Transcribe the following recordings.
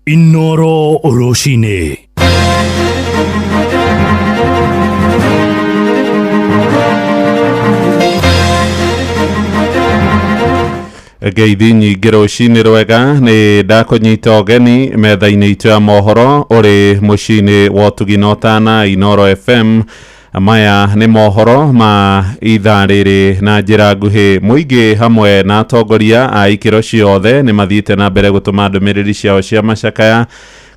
Inoro Rũcinĩ. Ngeithi nyingĩ rũcinĩ rwega. Nĩ ndakũnyita ũgeni metha-inĩ itũ ya mohoro ũrĩ mũciĩ-inĩ wa ũtugi na ũtana Inoro FM. Maya nĩ mohoro ma ithaa rĩrĩ na njĩra nguhĩ. Mũingĩ hamwe na atongoria a ikĩro ciothe nĩ mathiĩte na mbere gũtũma ndũmĩrĩri ciao cia macakaya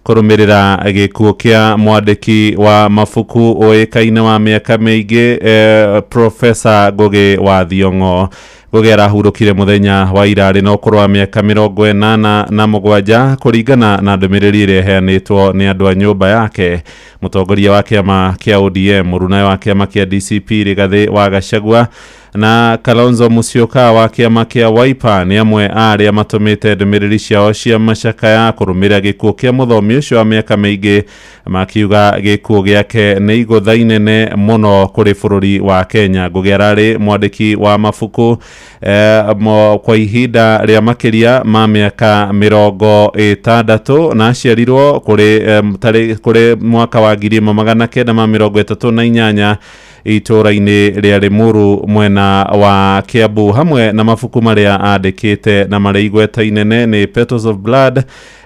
kũrũmĩrĩra gĩkuũ kĩa mwandĩki wa mabuku ũĩkaine wa mĩaka mĩingĩ, Professor Ngũgĩ wa Thiong'o. Ngũgĩ arahurũkire mũthenya wa ira arĩ na ũkũrũ wa mĩaka 87, kũringana na ndũmĩrĩri ĩrĩa ĩheanĩtwo nĩ andũ a nyũmba yake. Mũtongoria wa kĩama kĩa ODM, mũrunawe wa kĩama kĩa DCP Rigathĩ wa Gachagua na Kalonzo Musyoka wa kĩama kĩa Wiper nĩ amwe a arĩa matũmĩte ndũmĩrĩri ciao cia macakaya kũrũmĩrĩra gĩkuũ kĩa mũthomi ũcio wa mĩaka mĩingĩ, makiuga gĩkuũ gĩake nĩ igũtha inene mũno kũrĩ bũrũri wa Kenya. Ngũgĩ ararĩ mwandĩki wa mabuku kwa ihinda rĩa makĩria ma mĩaka 60 na aciarirwo kũrĩ mwaka wa 1938 itũũra-inĩ rĩa Limuru mwena wa Kiambu. Hamwe na mabuku marĩa andĩkĩte na marĩa igweta inene nĩ Petals of Blood,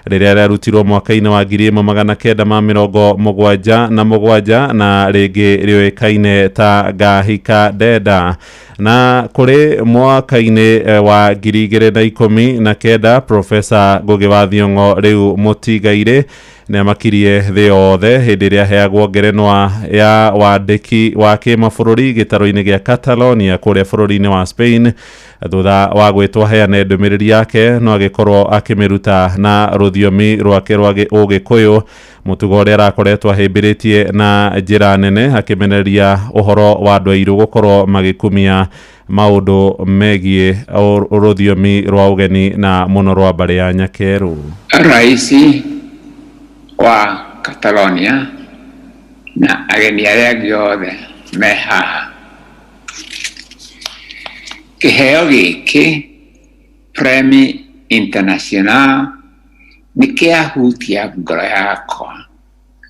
rĩrĩa rĩarutirwo mwaka-inĩ wa 1977 na rĩngĩ rĩũĩkaine ta Ngahika Ndenda. Na kũrĩ mwaka-inĩ wa 2019, Professor Ngũgĩ wa Thiong'o rĩu mũtigairĩ nĩ amakirie thĩ yothe hĩndĩ ĩrĩa aheagwo ngerenwa ya wandĩki wa kĩmabũrũri gĩtarũ-inĩ gĩa Catalonia kũrĩa bũrũri-inĩ wa Spain, thutha wa gwĩtwo aheane ndũmĩrĩri yake no agĩkorwo akĩmĩruta na rũthiomi rwake rwa Ũgĩkũyũ, mũtugo ũrĩa arakoretwo ahĩmbĩrĩtie na njĩra nene akĩmenereria ũhoro wa andũ airũ gũkorwo magĩkumia maũndũ megiĩ rũthiomi rwa ũgeni na mũno rwa mbarĩ ya Nyakerũ. Raisi wa Catalonia na ageni arĩa angĩ othe me haha. Kĩheo gĩkĩ Premi International nĩ kĩahutia ngoro yakwa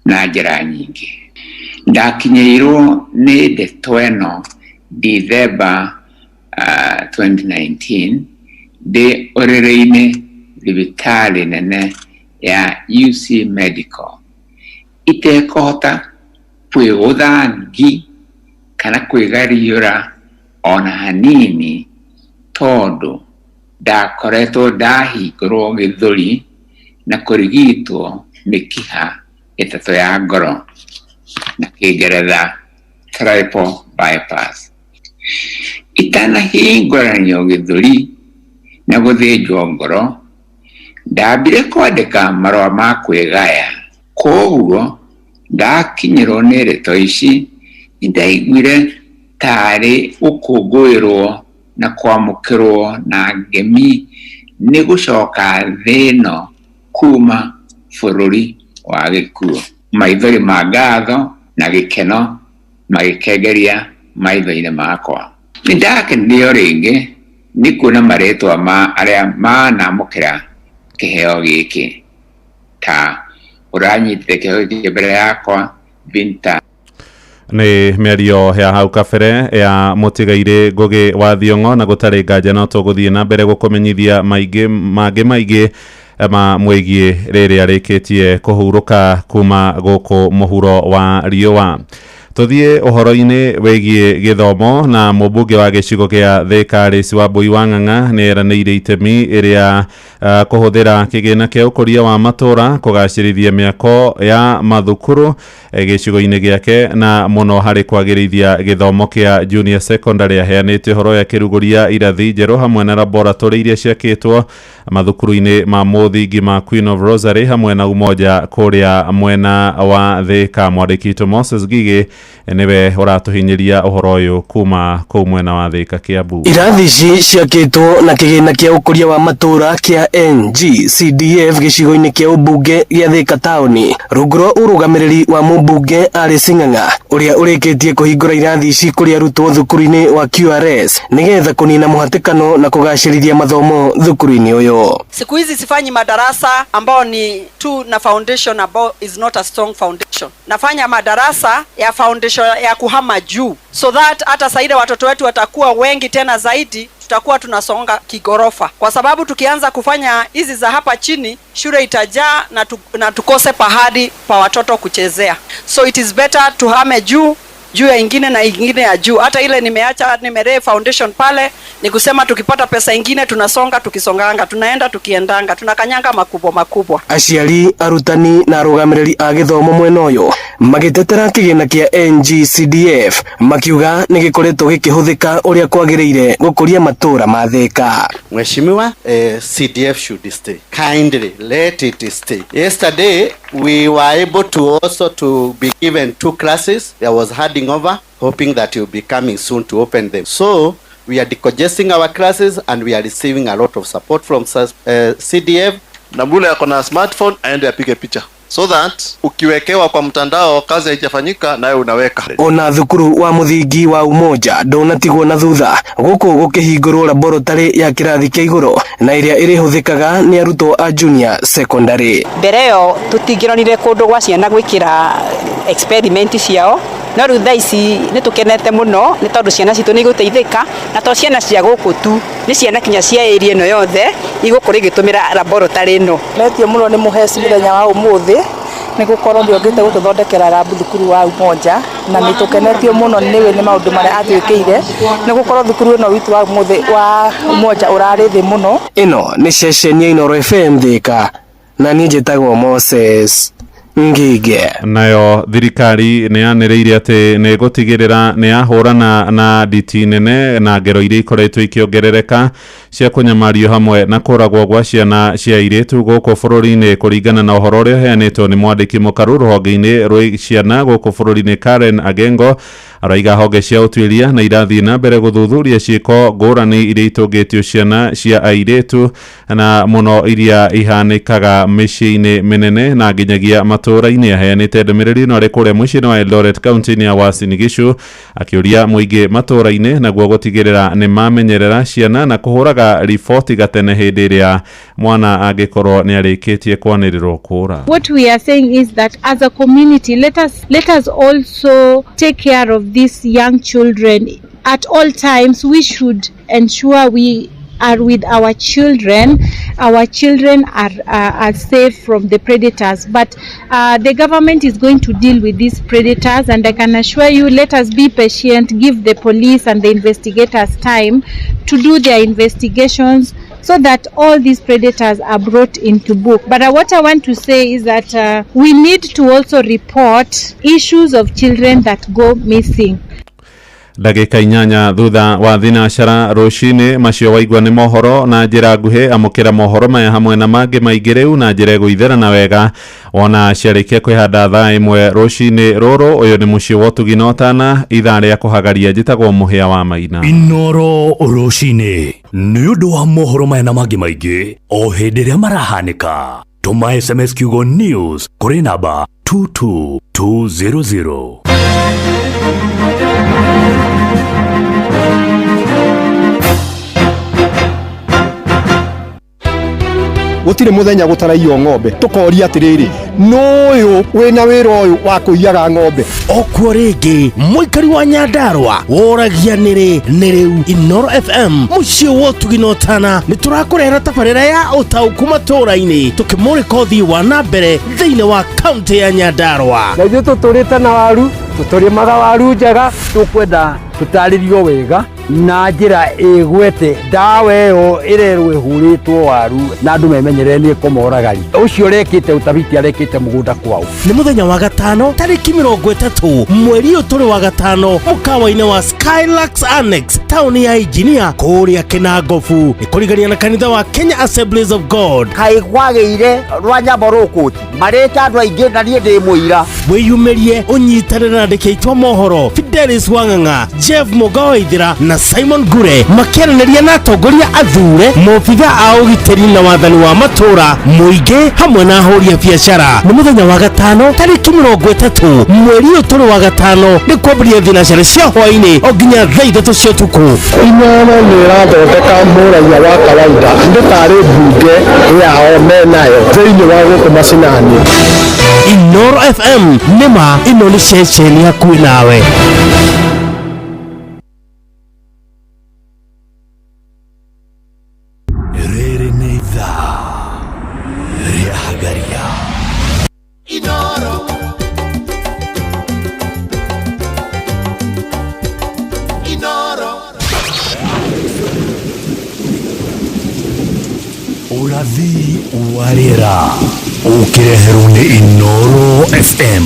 na njĩra nyingĩ. Ndakinyĩirwo nĩ ndeto ĩno Dithemba 2019 ndĩ ũrĩrĩ-inĩ thibitarĩ nene ya UC Medical, itekũhota kwĩgũtha ngi kana kwĩgariũra ona hanini, tondũ ndakoretwo ndahingũrwo gĩthũri na kũrigitwo mĩkiha 3 ya ngoro, na Kĩngeretha triple bypass. Itanahingũranio gĩthũri na gũthĩnjwo ngoro, ndambire kwandĩka marũa ma kwĩgaya. Koguo ndakinyĩrwo nĩ ndeto ici nĩndaiguire tarĩ gũkũngũĩrwo na kwamũkĩrwo na ngemi nĩ gũcoka thĩ ĩno kuma bũrũri wa gĩkuũ. Maithori ma ngatho na gĩkeno magĩkengeria maitho-inĩ makwa. Nĩndakenirio rĩngĩ nĩ kuona marĩtwa ma arĩa manamũkĩra kĩheo gĩkĩ, ta ũranyitĩte kĩheo gĩkĩ mbere yakwa Binta. Nĩ mĩario ya hau kabere ya mũtigairĩ Ngũgĩ wa Thiong'o, na gũtarĩ nganja no tũgũthiĩ na mbere gũkũmenyithia maingĩ mangĩ maingĩ ma mwĩgiĩ rĩrĩa arĩkĩtie kũhurũka kuma gũkũ mũhuro wa riũa. Tũthiĩ ũhoro-inĩ wĩgiĩ gĩthomo, na mũmbunge wa gĩcigo gĩa Thika Alice Wambui wa Ng'ang'a nĩ eranĩire itemi ĩrĩa kũhũthĩra kĩgĩna kĩa ũkũria wa matũũra kũgacĩrithia mĩako ya mathukuru gĩcigo-inĩ gĩake, na mũno harĩ kwagĩrithia gĩthomo kĩa junior secondary. Aheanĩte ũhoro ũyũ akĩrugũria irathi njerũ hamwe na laboratory iria ciakĩtwo mathukuru-inĩ ma mũthingi ma Queen of Rosary hamwe na Umoja kũrĩa mwena wa Thika. Mwandĩki witũ Moses Gigi nĩwe ũratũhinyĩria ũhoro ũyũ kuma kũu mwena wa Thika, Kiambu. Irathi ici ciakĩtwo na kĩgĩna kĩa ũkũria wa matũũra kĩa NGCDF gĩcigo-inĩ kĩa ũmbunge gĩa Thika taũni, rungu rwa ũrũgamĩrĩri wa mũmbunge Alice Ng'ang'a, ũrĩa ũrĩkĩtie kũhingũra irathi ici kũrĩ arutwo thukuru-inĩ wa QRS nĩgetha kũnina mũhatĩkano na kũgacĩrithia mathomo thukuru-inĩ ũyũ. ũyũ. Siku hizi sifanyi madarasa ambao ni tu na foundation ambao is not a strong foundation. Nafanya madarasa ya foundation ya kuhama juu, so that hata saida watoto wetu watakuwa wengi tena zaidi, tutakuwa tunasonga kigorofa, kwa sababu tukianza kufanya hizi za hapa chini shule itajaa na tukose pahali pa watoto kuchezea. So it is better tuhame juu juu ya ingine na ingine ya juu. Hata ile nimeacha nimeree foundation pale, ni kusema tukipata pesa ingine tunasonga, tukisonganga, tunaenda tukiendanga, tunakanyanga makubwa makubwa. Aciari, arutani na arũgamĩrĩri a gĩthomo mwena ũyũ magĩtetera kĩgĩna kĩa NGCDF makiuga nĩ gĩkoretwo gĩkĩhũthĩka ũrĩa kwagĩrĩire gũkũria matũũra ma Thĩka. Mheshimiwa, CDF should stay. Kindly let it stay. Yesterday we were able to also to be given 2 classes. There was handing over, hoping that you'll be coming soon to open them. So we are decongesting our classes and we are receiving a lot of support from CDF. Na mule ako na smartphone aende apige picha so that ukiwekewa kwa mtandao kazi haijafanyika nawe unaweka. Ona thukuru wa muthingi wa Umoja ndunatigwo na thutha guku gukihingurwo laboratory ya kirathi kia iguru na iria irihuthikaga ni arutwo a junior secondary. Mbere yo tutingĩronire kundu gwa ciana gwikira experiment ciao, no riu thaa ici nĩ tũkenete mũno nĩ tondũ ciana citũ nĩ igũteithĩka, na to ciana cia gũkũ tu, nĩ ciana kinya cia area ĩno yothe igũkorwo igĩtũmĩra laboratory ĩno. Netio mũno nĩ mũheci mũthenya wa ũmũthĩ nĩ gũkorwo nĩ okĩte gũtũthondekera rabu thukuru wa Umoja, na nĩ tũkenetio mũno nĩwe nĩ maũndũ marĩa atwĩkĩire, nĩ gũkorwo thukuru ĩno witũ wa ũmũthĩ wa Umoja ũrarĩ thĩ mũno. Ĩno nĩ ceceni ya Inooro FM Thĩka, na niĩ njĩtagwo Moses Ngige. Nayo thirikari nĩ yanĩrĩire atĩ nĩ gũtigĩrĩra nĩ yahũrana na nditi nene na ngero iria ikoretwo ikĩongerereka cia kũnyamario hamwe na kũragwo gwa ciana cia airĩtu gũkũ bũrũri-inĩ, kũringana na ũhoro ũrĩa ũheanĩtwo nĩ mwandĩki mũkaru rũhonge-inĩ rwa ciana gũkũ bũrũri-inĩ Karen Agengo. Araiga honge cia ũtuĩria na irathiĩ na mbere gũthuthuria ciĩko ngũrani iria itũngĩtio ciana cia airĩtu na mũno iria ihanĩkaga mĩciĩ-inĩ mĩnene na nginyagia matũũra-inĩ. Aheanĩte ndũmĩrĩri ĩno arĩ kũrĩa mũciĩ-inĩ wa Eldoret kaunti-inĩ ya Uasin Gishu, akĩũria mũingĩ matũũra-inĩ naguo gũtigĩrĩra nĩ mamenyerera ciana na kũhũraga riboti gatene hĩndĩ ĩrĩa mwana angĩkorwo nĩ arĩkĩtie kwanĩrĩrwo kũra. What we are saying is that as a community, let us also take care of these young children at all times. We should ensure we are with our children. Our children are safe from the predators, but the government is going to deal with these predators, and I can assure you, let us be patient, give the police and the investigators time to do their investigations so that all these predators are brought into book. But what I want to say is that we need to also report issues of children that go missing. Ndagĩka 8 thutha wa thinacara rũcinĩ, macio waigua nĩ mohoro na njĩra nguhĩ. Amũkĩra mohoro maya hamwe na mangĩ maingĩ rĩu na njĩra ĩgũitherana wega wona ciarĩkia kwĩhanda thaa 1 rũcinĩ rũrũ. Ũyũ nĩ mũciĩ wa ũtugi na ũtana, ithaa rĩa kũhagaria. Njĩtagwo Mũhĩa wa Maina. Inooro rũcinĩ nĩ ũndũ wa mohoro maya na mangĩ maingĩ o hĩndĩ ĩrĩa marahanĩka. Tũma SMS kiugo news kũrĩ namba 22200. Gũtirĩ mũthenya gũtaraiywo ng'ombe, tũkoria atĩrĩrĩ, nũyũ wĩna wĩra ũyũ wa kũiyaga ng'ombe? Okuo rĩngĩ mũikari wa Nyandarũa woragia nĩrĩ nĩ rĩu. Inooro FM mũciĩ wa ũtugi na ũtana nĩ tũrakũrehera tabarĩra ya ũtaũku matũũra-inĩ, tũkĩmũrĩka ũthii wa na mbere thĩinĩ wa kaunti ya Nyandarũa. Na ithuĩ tũtũrĩte na waru, tũtũrĩmaga waru njega, tũkwenda tũtarĩrio wega na njĩra ĩgwete ndawa ĩyo ĩrerwo ĩhũrĩtwo waru na andũ memenyerere nĩ ĩkũmoragari. Ũcio ũrekĩte ũtabiti arekĩte mũgũnda kwao. Nĩ mũthenya wa gatano tarĩki 30 mweri ũyũ tũrĩ wa gatano mũkawa-inĩ wa Skylux Annex taũni ya Engineer kũrĩa Kĩnangobu, nĩ kũrigania na kanitha wa Kenya Assemblies of God. Kaĩ kwagĩire rwanyambo rũkũti marĩte andũ aingĩ na niĩ ndĩ mũira. Wĩyumĩrie ũnyitanĩre na andĩki aitũ a mohoro Fidelis Wang'ang'a, Jeff Mũga Waithĩra na Na Simon Ngure makĩaranĩria na atongoria athure, maobitha a ũgitĩri na wathani wa matũũra, mũingĩ hamwe na ahũri a biacara. Nĩ mũthenya wa gatano tarĩki 30 mweri ũyũ tũrĩ wa gatano, nĩ kwambĩrĩria thinacara cia hwaĩ-inĩ o nginya thaa 3 cia ũtukũ. Inoro nĩ ĩrathondeka mũraiya wa kawaida nĩ tarĩ mbunge yao menayo thĩinĩ wa gũkũ macinani. Inoro FM, nĩma ĩno nĩ ceceni hakuhĩ nawe. Rĩrĩ nĩ ithaa rĩa Hagaria. Inoro. Inoro. Ũrathi wa rĩera ũkĩreherwo nĩ Inoro FM.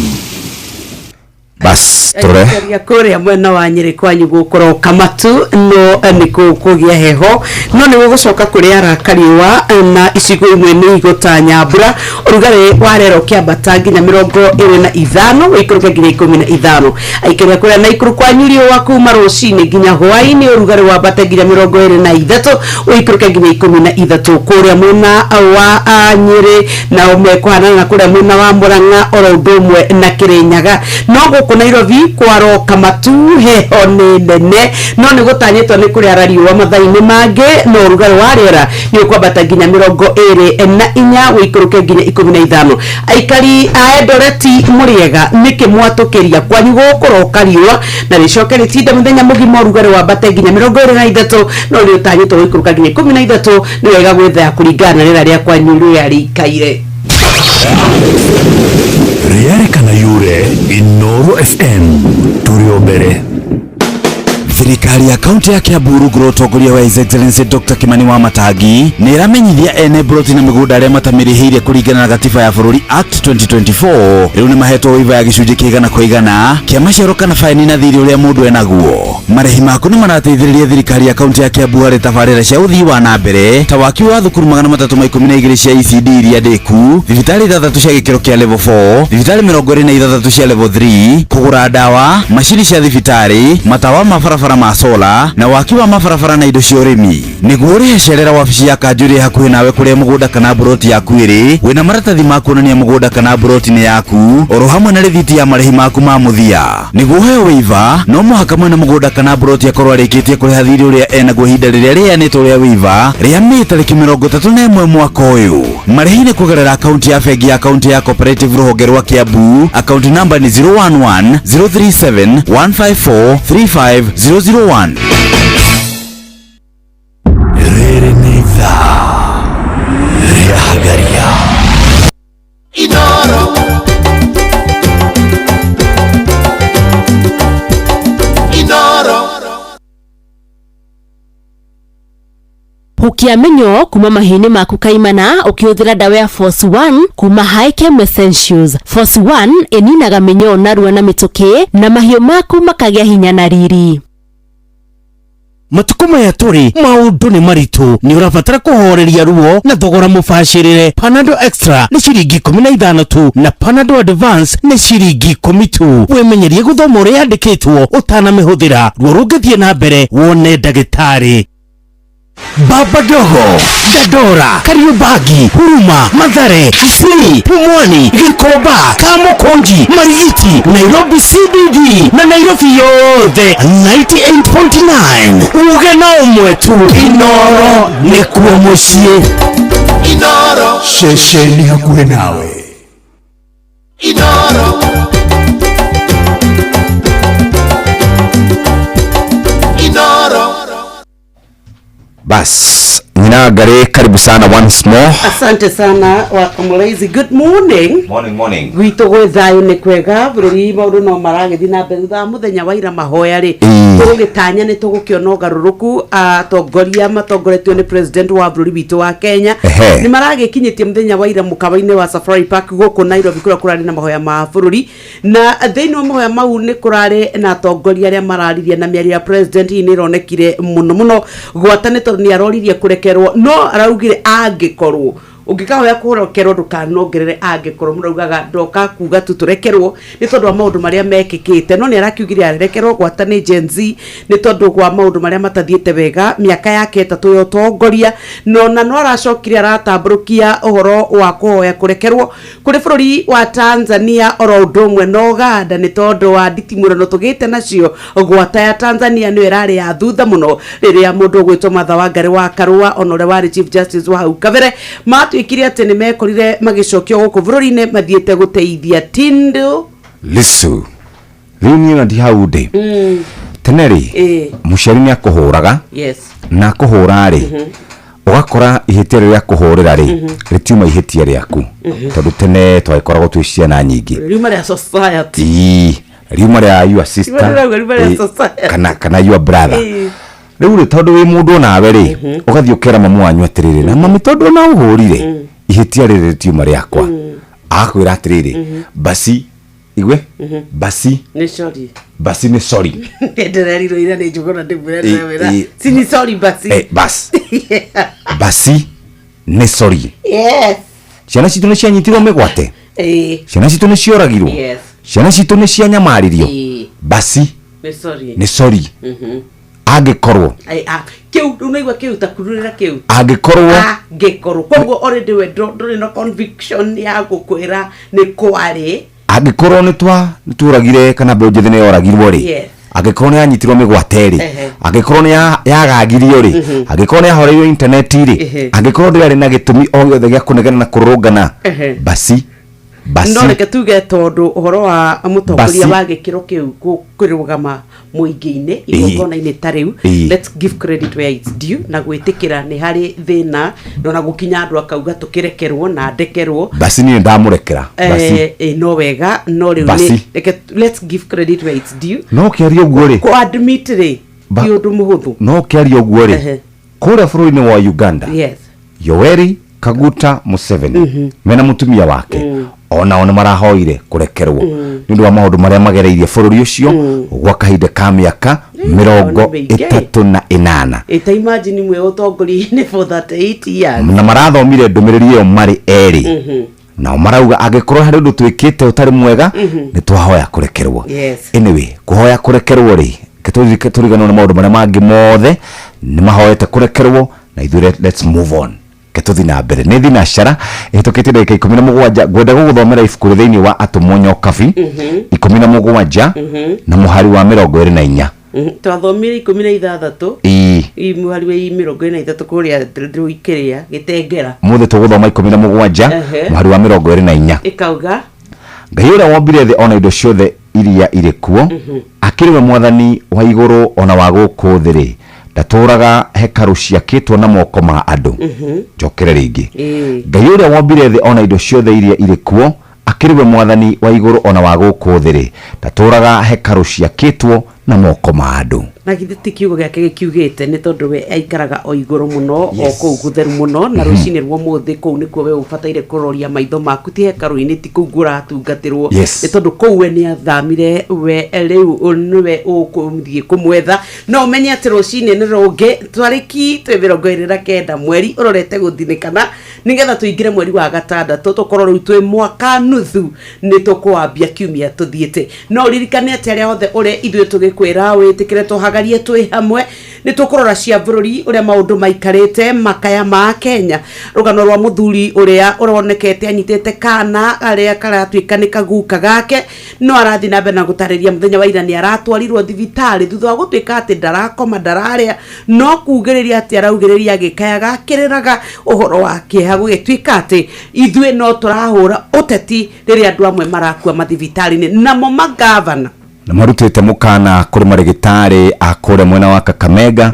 Bas tũrore. Aikaria kũrĩa mwena wa Nyĩrĩ kwanyu gũkũroka matu, no nĩ kũgĩa heho, no nĩ gũgũcoka kũrĩ araka riũa na icigo imwe nĩ igũtanya mbura. Ũrugarĩ wa rĩera ũkĩambata nginya 25, ũikũrũke nginya 15. Aikaria kũrĩa Naikuru kwanyu riũa kuma rũcinĩ nginya hwaĩ-inĩ, ũrugarĩ wambate nginya 23, ũikũrũke nginya 13. Kũrĩa mwena wa Nyĩrĩ nao mekũhanana na kũrĩa mwena wa Murang'a oro ũndũ ũmwe na Kĩrĩnyaga. No gũkũ Nairobi kwaroka matu, heho nĩ nene, no nĩ gũtanyĩtwo nĩ kũrĩ ara riũa mathaa-inĩ mangĩ, no ũrugarĩ wa rĩera nĩ ũkwambata nginya 24, ũikũrũke nginya 15. Aikari a Eldoret mũrĩega, nĩkĩ mwatũkĩria? Kwanyu gũkũroka riũa na rĩcoke rĩtinde mũthenya mũgima, ũrugarĩ wambate nginya 23, no nĩ ũtanyĩtwo gũikũrũka nginya 13. Nĩ wega gwĩthaya kũringana na rĩera rĩa kwanyu rĩrĩa rĩikaire. Rĩarĩkana yure Inoro FM tũrĩ o mbere. Thirikari ya kaunti ya Kiambu rungu rwa ũtongoria wa His Excellency Dr. Kimani wa Matangi nĩ ĩramenyithia ene mburoti na mĩgũnda arĩa matamĩrĩhĩire kũringana na gatiba ya bũrũri Act 2024 rĩu nĩ mahetwo waiva ya gĩcunjĩ kĩa 100% kĩa maciaro kana baini na thirĩ ũrĩa mũndũ enaguo. Marĩhi maku nĩ marateithĩrĩria thirikari ya kaunti ya Kiambu harĩ tabarĩra cia ũthii wa na mbere ta waki wa thukuru 312 cia ECD iria ndĩku, thibitarĩ 6 cia gĩkĩro kĩa level 4, thibitarĩ 26 cia level 3, kũgũra ndawa, macini cia thibitarĩ, matawa ma barabara ma sola na waki wa mabarabara na indo cia ũrĩmi. Nĩguo ũrĩhe, cerera wabici ya kanjũ ĩrĩa hakuhĩ nawe kũrĩa mũgũnda kana mburoti yaku ĩrĩ, wĩna maratathi ma kuonania mũgũnda kana mburoti nĩ yaku, oro hamwe na rĩthiti ya marĩhi maku ma mũthia. Nĩguo ũheo waiver, no mũhaka mwene mũgũnda kana mburoti akorwo arĩkĩtie kũrĩha thirĩ ũrĩa enaguo ihinda rĩrĩa rĩheanĩtwo rĩa waiver rĩa Mĩĩ tarĩki 31 mwaka ũyũ. Marĩhi nĩ kũgerera akaunti ya bengi ya kaunti ya Cooperative rũhonge rwa Kiambu. Akaunti namba nĩ 011 037 154 35001. Rĩrĩ nĩ ithaa rĩa Hagaria. Inoro. Inoro. Hukia mĩnyoo kuma mahiũ-inĩ maku kaimana ũkĩhũthĩra ndawa ya Force 1 kuma Hikem Essentials. Force 1 ĩninaga mĩnyoo narua na mĩtũkĩ na mahiũ maku makagĩa hinya na riri. Matukũ maya tũrĩ maũndũ nĩ maritũ, nĩ ũrabatara kũhoreria ruo na thogora mũbacĩrĩre. Panadol Extra nĩ ciringi 15 tu na Panadol Advance nĩ ciringi 10 tu. Wĩmenyerie gũthoma ũrĩa yandĩkĩtwo ũtanamĩhũthĩra. Ruo rũngĩthiĩ na mbere, wone ndagĩtarĩ. Baba Dogo, Dandora, Kariobangi, Huruma, Mathare, Isili, Pumwani, Gikomba, Kamukunji, Marigiti, Nairobi CBD na Nairobi yothe 98.9. Uge na ũmwe tu, Inoro nĩkuo mũciĩ. Inoro. Ceceni hakuhĩ nawe. Inoro. Inoro. Bas, Nyina Ngari, karibu sana once more. Asante sana Wakamulaizi. Good morning. Morning, morning. Gwitũ gwĩ thayũ, nĩ kwega bũrũri, maũndũ no maragĩthiĩ na mbere thutha wa mũthenya wa ira mahoya rĩ. Tũgũgĩtanya nĩ tũgũkĩona ũgarũrũku. Atongoria matongoretio nĩ president wa bũrũri witũ wa Kenya nĩ maragĩkinyĩtie mũthenya wa ira mũkawa-inĩ wa Safari Park gũkũ Nairobi, kũrĩa kũrarĩ na mahoya ma bũrũri, na thĩinĩ wa mahoya mau nĩ kũrarĩ na atongoria arĩa mararirie, na mĩario ya president hihi nĩ ĩronekire mũno mũno gwata nĩ tondũ nĩ aroririe kũrekerwo, no araugire angĩkorwo Ũngĩkahoya kũrekerwo ndũkanongerere, angĩkorwo mũraugaga ndoka kuga tu tũrekerwo nĩ tondũ wa maũndũ marĩa mekĩkĩte. No nĩ arakiugire arekerwo gwata nĩ Gen Z nĩ tondũ wa maũndũ marĩa matathiĩte wega mĩaka yake 3 ya ũtongoria. No na no aracokire aratambũrũkia ũhoro wa kũhoya kũrekerwo kũrĩ bũrũri wa Tanzania oro ũndũ ũmwe na Uganda nĩ tondũ wa nditimũrano tũgĩte nacio. Gwata ya Tanzania nĩyo ĩrarĩ ya thutha mũno rĩrĩa mũndũ ũgwĩtwo Martha Wangari wa Karua ona ũrĩa warĩ Chief Justice wa hau kabere matuĩkire atĩ nĩ mekorire magĩcokio gũkũ bũrũri-inĩ mathiĩte gũteithia Tundu Lissu. Rĩu niĩ ona ndi hau ndĩ tene rĩ, mũciari nĩ akũhũraga na akũhũra rĩ, ũgakora ihĩtia rĩrĩa akũhũrĩra rĩ rĩtiuma ihĩtia rĩaku, tondũ tene twagĩkoragwo twĩ ciana nyingĩ. Riuma rĩa society. Ii, riuma rĩa your sister, Riuma rĩu rĩa society. Kana your brother. Rĩu rĩ, tondũ wĩ mũndũ onawe rĩ, ũgathiĩ ũkera mamu wanyu atĩrĩrĩ, na mami, tondũ ona ũhũrire, ihĩtia rĩrĩ rĩtiuma rĩakwa. Agakwĩra atĩrĩrĩ, basi igwe basi Nĩ sorry. Basi nĩ sorry. Ndĩrerirwo ira nĩ Njũgũna ndĩmwĩre ndĩramwĩra si ni sorry basi. Bas basi nĩ sorry. Ciana citũ nĩ cianyitirwo mĩgwate, ciana citũ nĩ cioragirwo, ciana citũ nĩ cianyamaririo, basi nĩ sorry. Nĩ sorry. Angĩkorwo Ai, ah, kĩu rĩu naigua kĩu ta kururĩra kĩu. Angĩkorwo Angĩkorwo koguo already we ndũrĩ na conviction ya gũkwĩra nĩ kwarĩ. Angĩkorwo nĩ twa nĩ tũragire kana mbeũ njĩthĩ nĩ yoragirwo rĩ, angĩkorwo nĩ yanyitirwo mĩgwate rĩ, angĩkorwo nĩ yagagirio rĩ, angĩkorwo nĩ yahoreirio intaneti rĩ, angĩkorwo ndĩarĩ na gĩtũmi o gĩothe gĩa kũnegena na kũrũrũngana, basi basi. No reke tuge tondũ ũhoro wa mũtongoria Basi. wa gĩkĩro kĩu kũrũgama mũingĩ-inĩ igongona-inĩ ta rĩu, let's give credit where it's due na gwĩtĩkĩra nĩ harĩ thĩna na ona gũkinya andũ akauga tũkĩrekerwo na ndekerwo. Basi niĩ ndamũrekera basi. No wega no rĩu Basi. Reke let's give credit where it's due. No ũkĩaria ũguo rĩ, Kũ admit rĩ ti ũndũ mũhũthũ. No ũkĩaria ũguo rĩ, kũrĩa bũrũri-inĩ wa Uganda, Yoweri Kaguta Museveni mena mũtumia wake onao nĩ marahoire kũrekerwo nĩ ũndũ wa maũndũ marĩa magereirie bũrũri ũcio gwa kahinda ka mĩaka mĩrongo nĩ mĩingĩ. 38. Ĩta imagine mwe ũtongoria-inĩ for 38 years. Na marathomire ndũmĩrĩri ĩyo marĩ erĩ, nao marauga angĩkorwo harĩ ũndũ twĩkĩte ũtarĩ mwega, nĩ twahoya kũrekerwo. Anyway, kũhoya kũrekerwo rĩ, reke tũriganĩrwo nĩ maũndũ marĩa mangĩ mothe. Nĩ mahoete kũrekerwo na ithuĩ let's move on, reke tũthiĩ na mbere. Nĩ thinacara ĩhĩtũkĩtie ndagĩka 17. Ngwenda gũgũthomera ibuku rĩ thĩinĩ wa Atũmwo Nyokabi 17 na mũhari wa 24. Twathomire 16. Ii. Mũhari wa 23 kũrĩa rũikĩrĩa gĩtengera. Mũthĩ tũgũthoma 17, mũhari wa 24. Ĩkauga? Ngai ũrĩa wombire thĩ ona indo ciothe iria irĩ kuo, akĩrĩ we mwathani wa igũrũ ona wa gũkũ thĩ rĩ, ndatũraga hekarũ ciakĩtwo na moko ma andũ. Njokere rĩngĩ. Ngai ũrĩa wombire thĩ ona indo ciothe iria irĩ kuo, akĩrĩ we mwathani wa igũrũ ona wa gũkũ thĩ rĩ, ndatũraga hekarũ ciakĩtwo na moko ma andũ. Na githĩ ti kiugo gĩake gĩkiugĩte nĩ tondũ we aikaraga o igũrũ mũno, o kũu gũtheru mũno. Na rũcinĩ rwa ũmũthĩ kũu nĩkuo we ũbataire kũroria maitho maku, ti hekarũ-inĩ, ti kũu kũratungatĩrwo. Nĩ tondũ kũu we nĩ athamire, we rĩu nĩwe ũkũthiĩ kũmwetha. No ũmenye atĩ rũcinĩ nĩ rũngĩ, tarĩki twĩ 29 mweri ũrorete gũthinĩkana nĩgetha tũingĩre mweri wa gatandatũ, tũkorwo rĩu twĩ mwaka nuthu nĩ tũkũambia kiumia tũthiĩte. No ũririkane atĩ arĩa othe ũrĩa ithuĩ tũgĩkwĩra wĩtĩkĩre tũhagarie twĩ hamwe, nĩ tũkũrora cia bũrũri ũrĩa maũndũ maikarĩte, makaya ma Kenya, rũgano rwa mũthuri ũrĩa ũronekete anyitĩte kana arĩa karatuĩka nĩ kaguka gake, no arathiĩ na mbere na gũtarĩria mũthenya wa ira nĩ aratwarirwo thibitarĩ thutha wa gũtuĩka atĩ ndarakoma, ndararĩa, no kugĩrĩria atĩ araugĩrĩria agĩkayaga akĩrĩraga ũhoro wa kĩeha gũgĩtuĩka atĩ ithuĩ no tũrahũra ũteti rĩrĩa andũ amwe marakua mathibitarĩ-inĩ namo magavana. Na marutĩte mũkana kũrĩ marĩgĩtarĩ a kũrĩa mwena wa Kakamega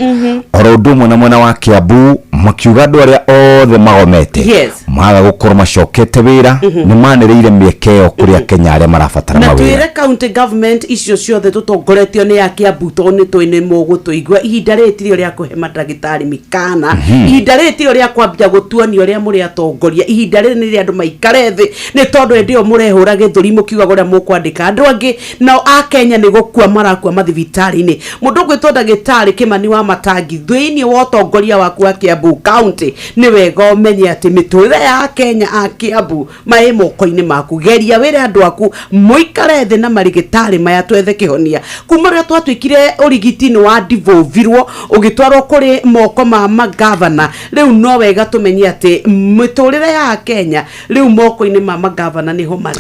oro ũndũ ũmwe na mwena wa Kiambu, makiuga andũ arĩa othe magomete maga gũkorwo macokete wĩra, nĩ manĩrĩire mĩeke ĩyo kũrĩ Akenya arĩa marabatara na mawĩra. Twĩre county government icio ciothe tũtongoretio nĩ a Kiambu, tondũ nĩ tũĩ nĩ mũgũtũigua. Ihinda rĩrĩ tirio rĩa kũhe mandagĩtarĩ mĩkana. Ihinda rĩrĩ tirio rĩa kwambia gũtuonia ũrĩa mũrĩ atongoria. Ihinda rĩrĩ nĩ rĩa andũ maikare thĩ, nĩ tondũ hĩndĩ ĩyo mũrehũra gĩthũri mũkiugaga ũrĩa mũkwandĩka andũ angĩ, nao a Kenya Kenya nĩ gũkua marakua mathibitarĩ-inĩ. Mũndũ ũgwĩtwo ndagĩtarĩ Kimani wa Matangi, thĩinĩ wa ũtongoria waku wa Kiambu County, nĩ wega ũmenye atĩ mĩtũrĩre ya Kenya a Kiambu maĩ moko-inĩ maku. Geria wĩre andũ aku mũikare thĩ na marigĩtarĩ maya twethe kĩhonia. Kuma rĩrĩa twatuĩkire ũrigiti nĩ wa devolvirwo ũgĩtwarwo kũrĩ moko ma magavana, rĩu no wega tũmenye atĩ mĩtũrĩre ya Kenya rĩu moko-inĩ ma magavana nĩho marĩ.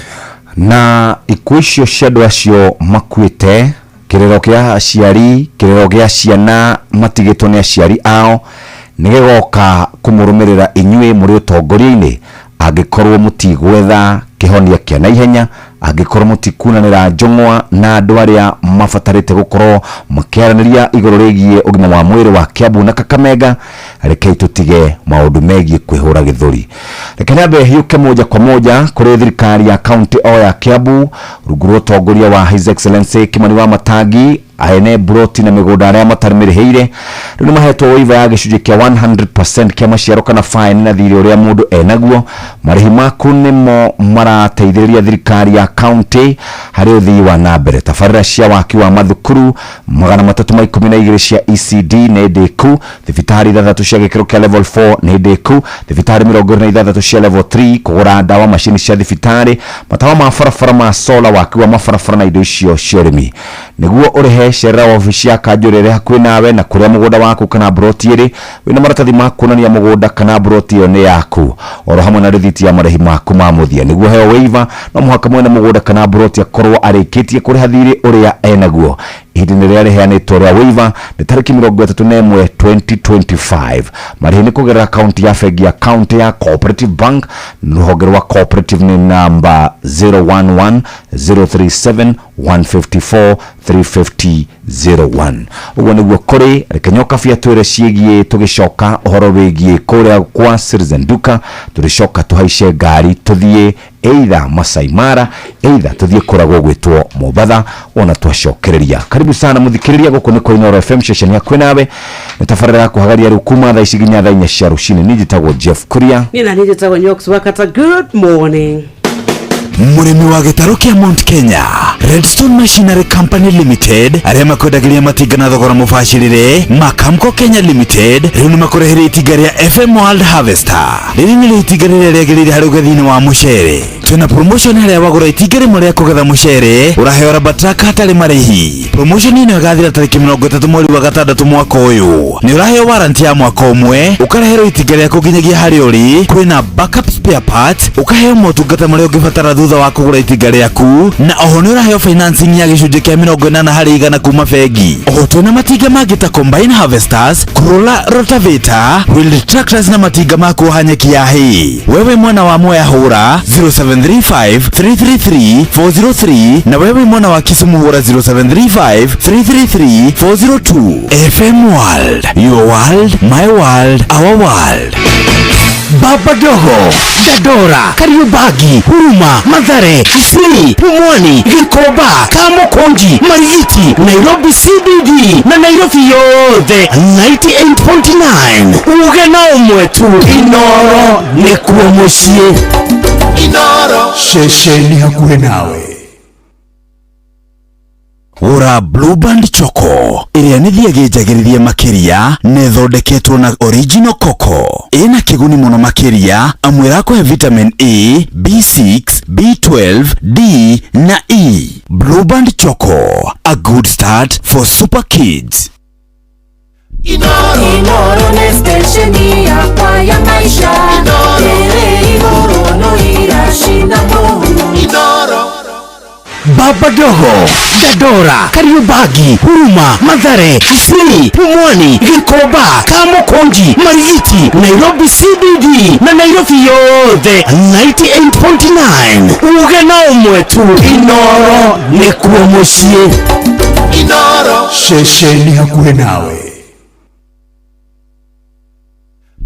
Na ikuũ icio cia andũ acio makuĩte, kĩrĩro kĩa aciari, kĩrĩro gĩa ciana matigĩtwo nĩ aciari ao, nĩ gĩgoka kũmũrũmĩrĩra inyuĩ mũrĩ ũtongoria-inĩ angĩkorwo mũtigwetha kĩhonia kĩa naihenya, angĩkorwo mũtikunanĩra njũng'wa na andũ arĩa mabatarĩte gũkorwo makĩaranĩria igũrũ rĩgiĩ ũgima wa mwĩrĩ wa Kiambu na Kakamega. Rekei tũtige maũndũ megiĩ kwĩhũra gĩthũri. Reke nyambe hiũke moja kwa moja kũrĩ thirikari ya kaunti o ya Kiambu rungu rwa ũtongoria wa His Excellency Kimani wa Matangi. Aene broti na mĩgũnda arĩa matarĩ mĩrĩhĩire rĩu nĩ mahetwo waiver ya gĩcunjĩ kĩa 100% kĩa maciaro kana fine na thirĩ ũrĩa mũndũ enaguo. Marĩhi maku nĩmo marateithĩrĩria thirikari ya kaunti harĩ ũthii wa na mbere. Tabarĩra cia waki wa mathukuru 312 cia ECD nĩ ndĩku, thibitarĩ 6 cia gĩkĩro kĩa level 4 nĩ ndĩku, thibitarĩ 26 cia level 3, kũgũra ndawa, macini cia thibitarĩ, matawa ma barabara ma sola, waki wa mabarabara na indo icio cia ũrĩmi. Nĩguo ũrĩhe, cerera wabici ya kanjũ ĩrĩa ĩrĩ hakuhĩ nawe na kũrĩa mũgũnda waku kana broti ĩrĩ, wĩna maratathi ma kuonania mũgũnda kana broti ĩyo nĩ yaku, oro hamwe na rĩthiti ya marĩhi maku ma mũthia. Nĩguo heo waiver, no mũhaka mwene mũgũnda kana broti akorwo arĩkĩtie kũrĩha thirĩ ũrĩa enaguo. Ihinda-inĩ rĩrĩa rĩheanĩtwo rĩa waiver nĩ tarĩki 31 2025. Marĩhi nĩ kũgerera akaunti ya bengi ya kaunti ya Cooperative Bank, rũhonge rwa Cooperative nĩ namba 011 037 154 350 01. Ũguo nĩguo kũrĩ. Reke nyoka bia twĩre ciĩgiĩ, tũgĩcoka ũhoro wĩgiĩ kũrĩa kwa Citizen Duka, tũrĩcoka tũhaice ngari tũthiĩ either Masai Mara, either tũthiĩ kũrĩa gũgwĩtwo Mombatha, wona twacokereria. Karibu sana mũthikĩrĩria, gũkũ nĩ kwa Inooro FM, ceceni hakuhĩ nawe, nĩ tabarĩra ya kũhagaria rĩu kuma thaa ici nginya thaa 4 cia rũcinĩ. Niĩ njĩtagwo Jeff Kuria. Niĩ na niĩ njĩtagwo Nyox Wakata. Good morning. Mũrĩmi wa gĩtarũ kĩa Mount Kenya, Redstone Machinery Company Limited, arĩa makwendagĩria matinga na thogora mũbacĩrĩre, Makamco Kenya Limited rĩu nĩ makũreheire itinga rĩa FM World Harvester. Rĩrĩ nĩrĩo itinga rĩrĩa rĩagĩrĩire harĩ ũgethi-inĩ wa mũcere. Twĩna promotion harĩa wagũra itinga rĩmwe rĩa kũgetha mũcere ũraheo raba truck hatarĩ marĩhi. Promotion ĩno ĩgathira tarĩki 30 mweri wa gatandatũ mwaka ũyũ. Nĩ ũraheo warranty ya mwaka ũmwe, ũkareherwo itinga rĩaku nginyagia harĩa ũrĩ, kwĩna backup spare part, ũkaheo motungata marĩa ũngĩbatara thutha wa kũgũra itinga rĩaku, na oho nĩ ũraheo financing ya gĩcunjĩ kĩa 80% kuma bengi. Oho twĩna matinga mangĩ ta combine harvesters, Corolla rotavator, wheeled tractors na matinga ma kuoha nyeki ya hay. Wewe mwana wa Mwea hũra 0735 333 403, na wewe mwana wa Kisumu hũra 0735 333 402. FM World, your world, my world, our world. Baba Dogo, Dandora, Kariobangi, Huruma, Mathare, Isili, Pumwani, Gikomba, Kamukunji, Marigiti, Nairobi CBD na Nairobi yothe 98.9. Uge na ũmwe tu, Inooro nĩkuo mũciĩ. Inooro, ceceni hakuhĩ nawe. Gũra Blue Band Choco ĩrĩa nĩ thiagĩ njagĩrĩrie makĩria na ĩthondeketwo na original cocoa, ĩna kĩguni mũno makĩria amu ĩrakũhe vitamin A, B6, B12, D na E. Blue Band Choco, a good start for super kids. Inooro nĩ stesheni yakwa ya maisha. Ĩrĩ igũrũ no iracina mũhu. Inooro. Baba Dogo, Dandora, Kariobangi, Huruma, Mathare, Isili, Pumwani, Gikomba, Kamukunji, Marigiti, Nairobi CBD na Nairobi yothe 98.9. Uge na ũmwe tu, Inooro nĩkuo mũciĩ. Inooro, ceceni hakuhĩ nawe.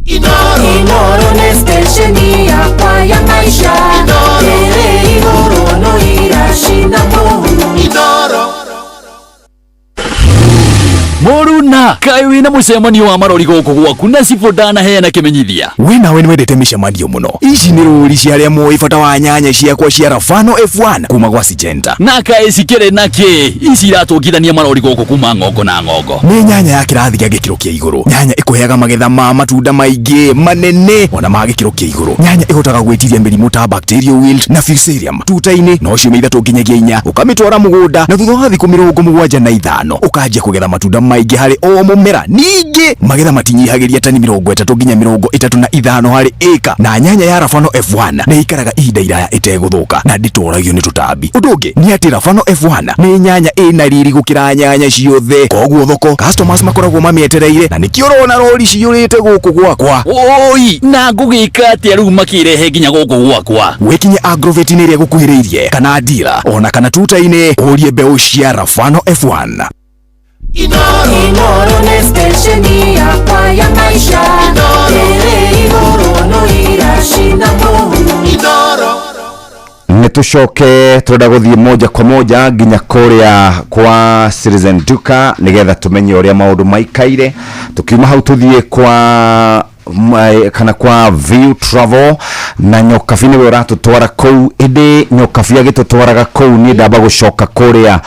Inooro nĩ stesheni yakwa ya maisha. Ĩrĩ igũrũ no iracina mũhu. Inooro. Moruna Ha, kaĩ wĩna mũcemanio wa marori gũkũ gwaku na cibũ ndanaheana kĩmenyithia. We nawe nĩwendete mĩcemanio mũno. Ici nĩ rũri cia arĩa moĩ bata wa nyanya ciakwa cia Rafano F1 kuma gwa Syngenta. Na kaĩ cikĩrĩ na kĩ? Ici iratũngithania marori gũkũ kuma ng'ongo na ng'ongo. Nĩ nyanya ya kĩrathi gĩa gĩkĩro kĩa igũrũ. Nyanya ĩkũheaga magetha ma matunda maingĩ manene ona ma gĩkĩro kĩa igũrũ. Nyanya ĩhotaga gwĩtiria mĩrimũ ta bacterial wilt na fusarium. Tuta-inĩ no ciumia 3 nginyagia 4 ũkamĩtwara mũgũnda na thutha wa thikũ 75 ũkanjia kũgetha matunda maingĩ harĩ o mũmera. Ningĩ magetha matinyihagĩria tani 30 nginya 35 harĩ ĩka. Na nyanya ya Rafano F1 nĩ ĩikaraga ihinda iraya ĩtegũthũka na ndĩtoragio nĩ tũtambi. Ũndũ ũngĩ nĩ atĩ Rafano F1 nĩ nyanya ĩna riri gũkĩra nyanya ciothe, koguo thoko customers makoragwo mamĩetereire na nĩkĩo ũrona rori ciyũrĩte gũkũ gwakwa. Oi, na ngũgĩka atĩa rĩu makĩrehe nginya gũkũ gwakwa? Wĩkinye agrovet-inĩ ĩrĩa ĩgũkuhĩrĩirie kana dealer ona kana tuta-inĩ ũrie mbeũ cia Rafano F1. Inoro nĩ stesheni yakwa ya maisha. Ĩrĩ igũrũ no iracina mũhu. Nĩ tũcoke tũrenda gũthiĩ moja kwa moja nginya kũrĩa kwa Citizen Duka nĩgetha tũmenye ũrĩa maũndũ maikaire. Tukiuma hau tũthiĩ kwa kana kwa View Travel na Nyokabi nĩwe ũratũtwara kũu. Ĩndĩ Nyokabi agĩtũtwaraga kũu niĩ ndamba gũcoka kũrĩa.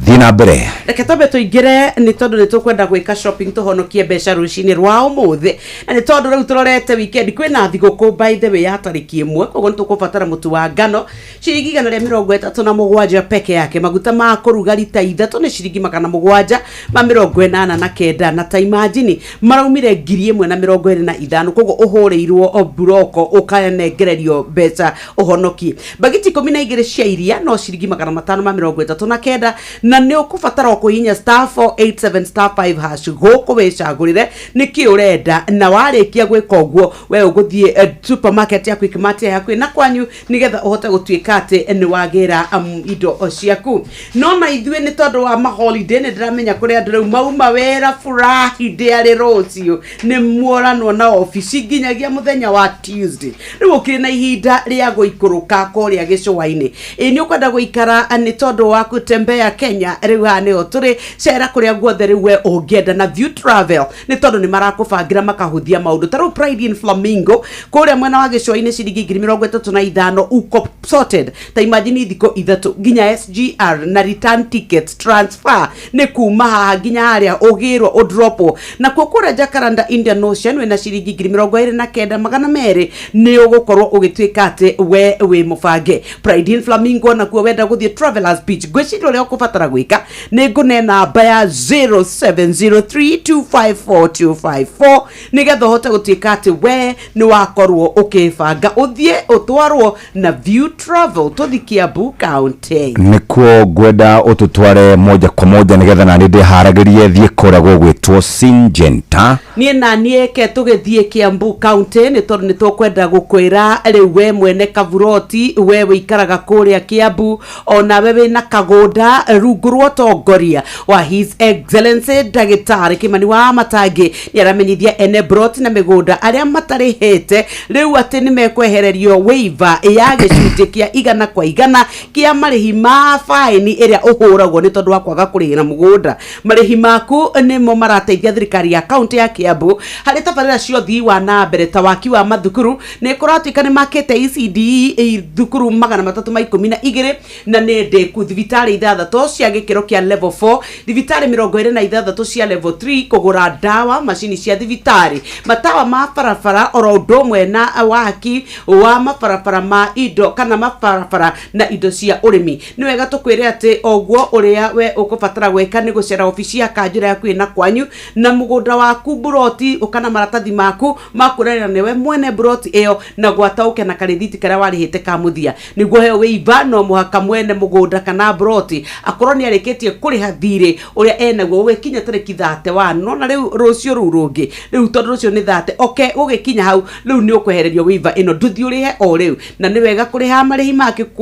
Thiĩ na mbere. Reke twambe tũingĩre nĩ tondũ nĩ tũkwenda gwĩka shopping tũhonokie mbeca rũcinĩ rwa ũmũthĩ, na nĩ tondũ rĩu tũrorete weekend kwĩna thigũkũ by the way ya tarĩki 1, koguo nĩ tũkũbatara mũtu wa ngano ciringi 137 peke yake, maguta ma kũruga rita 3 nĩ ciringi 789, na ta imagine maraumire 1025, koguo ũhũrĩirwo o buroko ũkanengererio mbeca ũhonokie. Bagiti 12 cia iria no ciringi 539, na nĩ ũkũbatara kũhihinya *487*5# gũkũ wĩcagũrĩre nĩkĩ ũrenda, na warĩkia gwĩka ũguo we ũgũthiĩ supermarket ya Quickmart ya hakuhĩ na kwanyu nĩgetha ũhote gũtuĩka atĩ nĩ wagĩra indo ciaku. No na ithuĩ nĩ tondũ wa ma holiday nĩ ndĩramenya kũrĩ andũ rĩu mauma wĩra Friday arĩ rũciũ nĩ muoranwo na obici nginyagia mũthenya wa Tuesday. Rĩu ũkĩrĩ na ihinda rĩa gũikũrũka kũrĩa gĩcũa-inĩ. Ĩ nĩ ũkwenda gũikara nĩ tondũ wa kutembea Kenya, rĩu haha nĩho tũrĩ, cera kũrĩa guothe rĩu we ũngĩenda na View Travel nĩ tondũ nĩ marakũbangĩra makahũthia maũndũ. Ta rĩu Pride in Flamingo kũrĩa mwena wa gĩcũa-inĩ ciringi 35,000 uko sorted. Ta imagine thikũ 3 nginya SGR na return tickets transfer nĩ kuma haha nginya harĩa ũgĩrwo ũdropwo. Nakuo kũrĩa Jacaranda Indian Ocean wĩna ciringi 29,200 nĩ ũgũkorwo ũgĩtuĩka atĩ we wĩ mũbange. Pride in Flamingo nakuo wenda gũthiĩ Travelers Beach, ngwĩciria ũrĩa ũkũbatara gwĩka nĩ ngũne namba ya 0703254254 nĩgetha ũhote gũtuĩka atĩ we nĩ wakorwo ũkĩbanga ũthiĩ ũtwarwo na View Travel tũthiĩ Kiambu County. Nĩkuo ngwenda ũtũtware moja kwa moja nĩgetha nani ndĩharagĩrie thiĩ kũrĩa gũgwĩtwo Syngenta. Niĩ na niĩ ke tũgĩthiĩ Kiambu County nĩ tondũ nĩ tũkwenda gũkwĩra rĩu we mwene kaburoti, we wĩikaraga kũrĩa Kiambu onawe wĩna kagũnda rungu rwa ũtongoria wa His Excellency Ndagĩtarĩ Kimani wa Matangi nĩ aramenyithia ene broti na mĩgũnda arĩa matarĩhĩte rĩu atĩ nĩ mekwehererio waiver ya gĩcunjĩ kĩa 100 kwa 100 kĩa marĩhi ma faini ĩrĩa ũhũragwo nĩ tondũ wa kwaga kũrĩhĩra mũgũnda. Marĩhi maku nĩmo marateithia thirikari ya kaunti ya Kiambu harĩ tabarĩra cia ũthii wa na mbere ta waki wa mathukuru. Nĩ kũratuĩka nĩ makĩte ECDE thukuru 312 na nĩ ndĩku thibitarĩ 6 cia gĩkĩro kĩa level 4, thibitarĩ 26 cia level 3, kũgũra ndawa, macini cia thibitarĩ, matawa ma barabara oro ũndũ ũmwe na waki wa mabarabara ma indo kana mabarabara na indo cia ũrĩmi. Nĩ wega tũkwĩre atĩ oguo ũrĩa we ũkũbatara gwĩka nĩ gũcera obici ya kanjũ ĩrĩa hakuhĩ na kwanyu na mũgũnda waku buroti kana maratathi maku ma kuonania nĩwe mwene buroti ĩyo na gwata ũke na karĩthiti karĩa warĩhĩte ka mũthia. Nĩguo heo waiver no mũhaka mwene mũgũnda kana buroti akorwo nĩ arĩkĩtie kũrĩha thirĩ ũrĩa enaguo ũgĩkinya tarĩki 31. Nona rĩu rũciũ rũu rũngĩ rĩu tondũ rũciũ nĩ 30, okay, ũgĩkinya hau rĩu nĩ ũkwehererio waiver ĩno, ndũthiĩ ũrĩhe o rĩu. Na nĩ wega kũrĩha marĩhi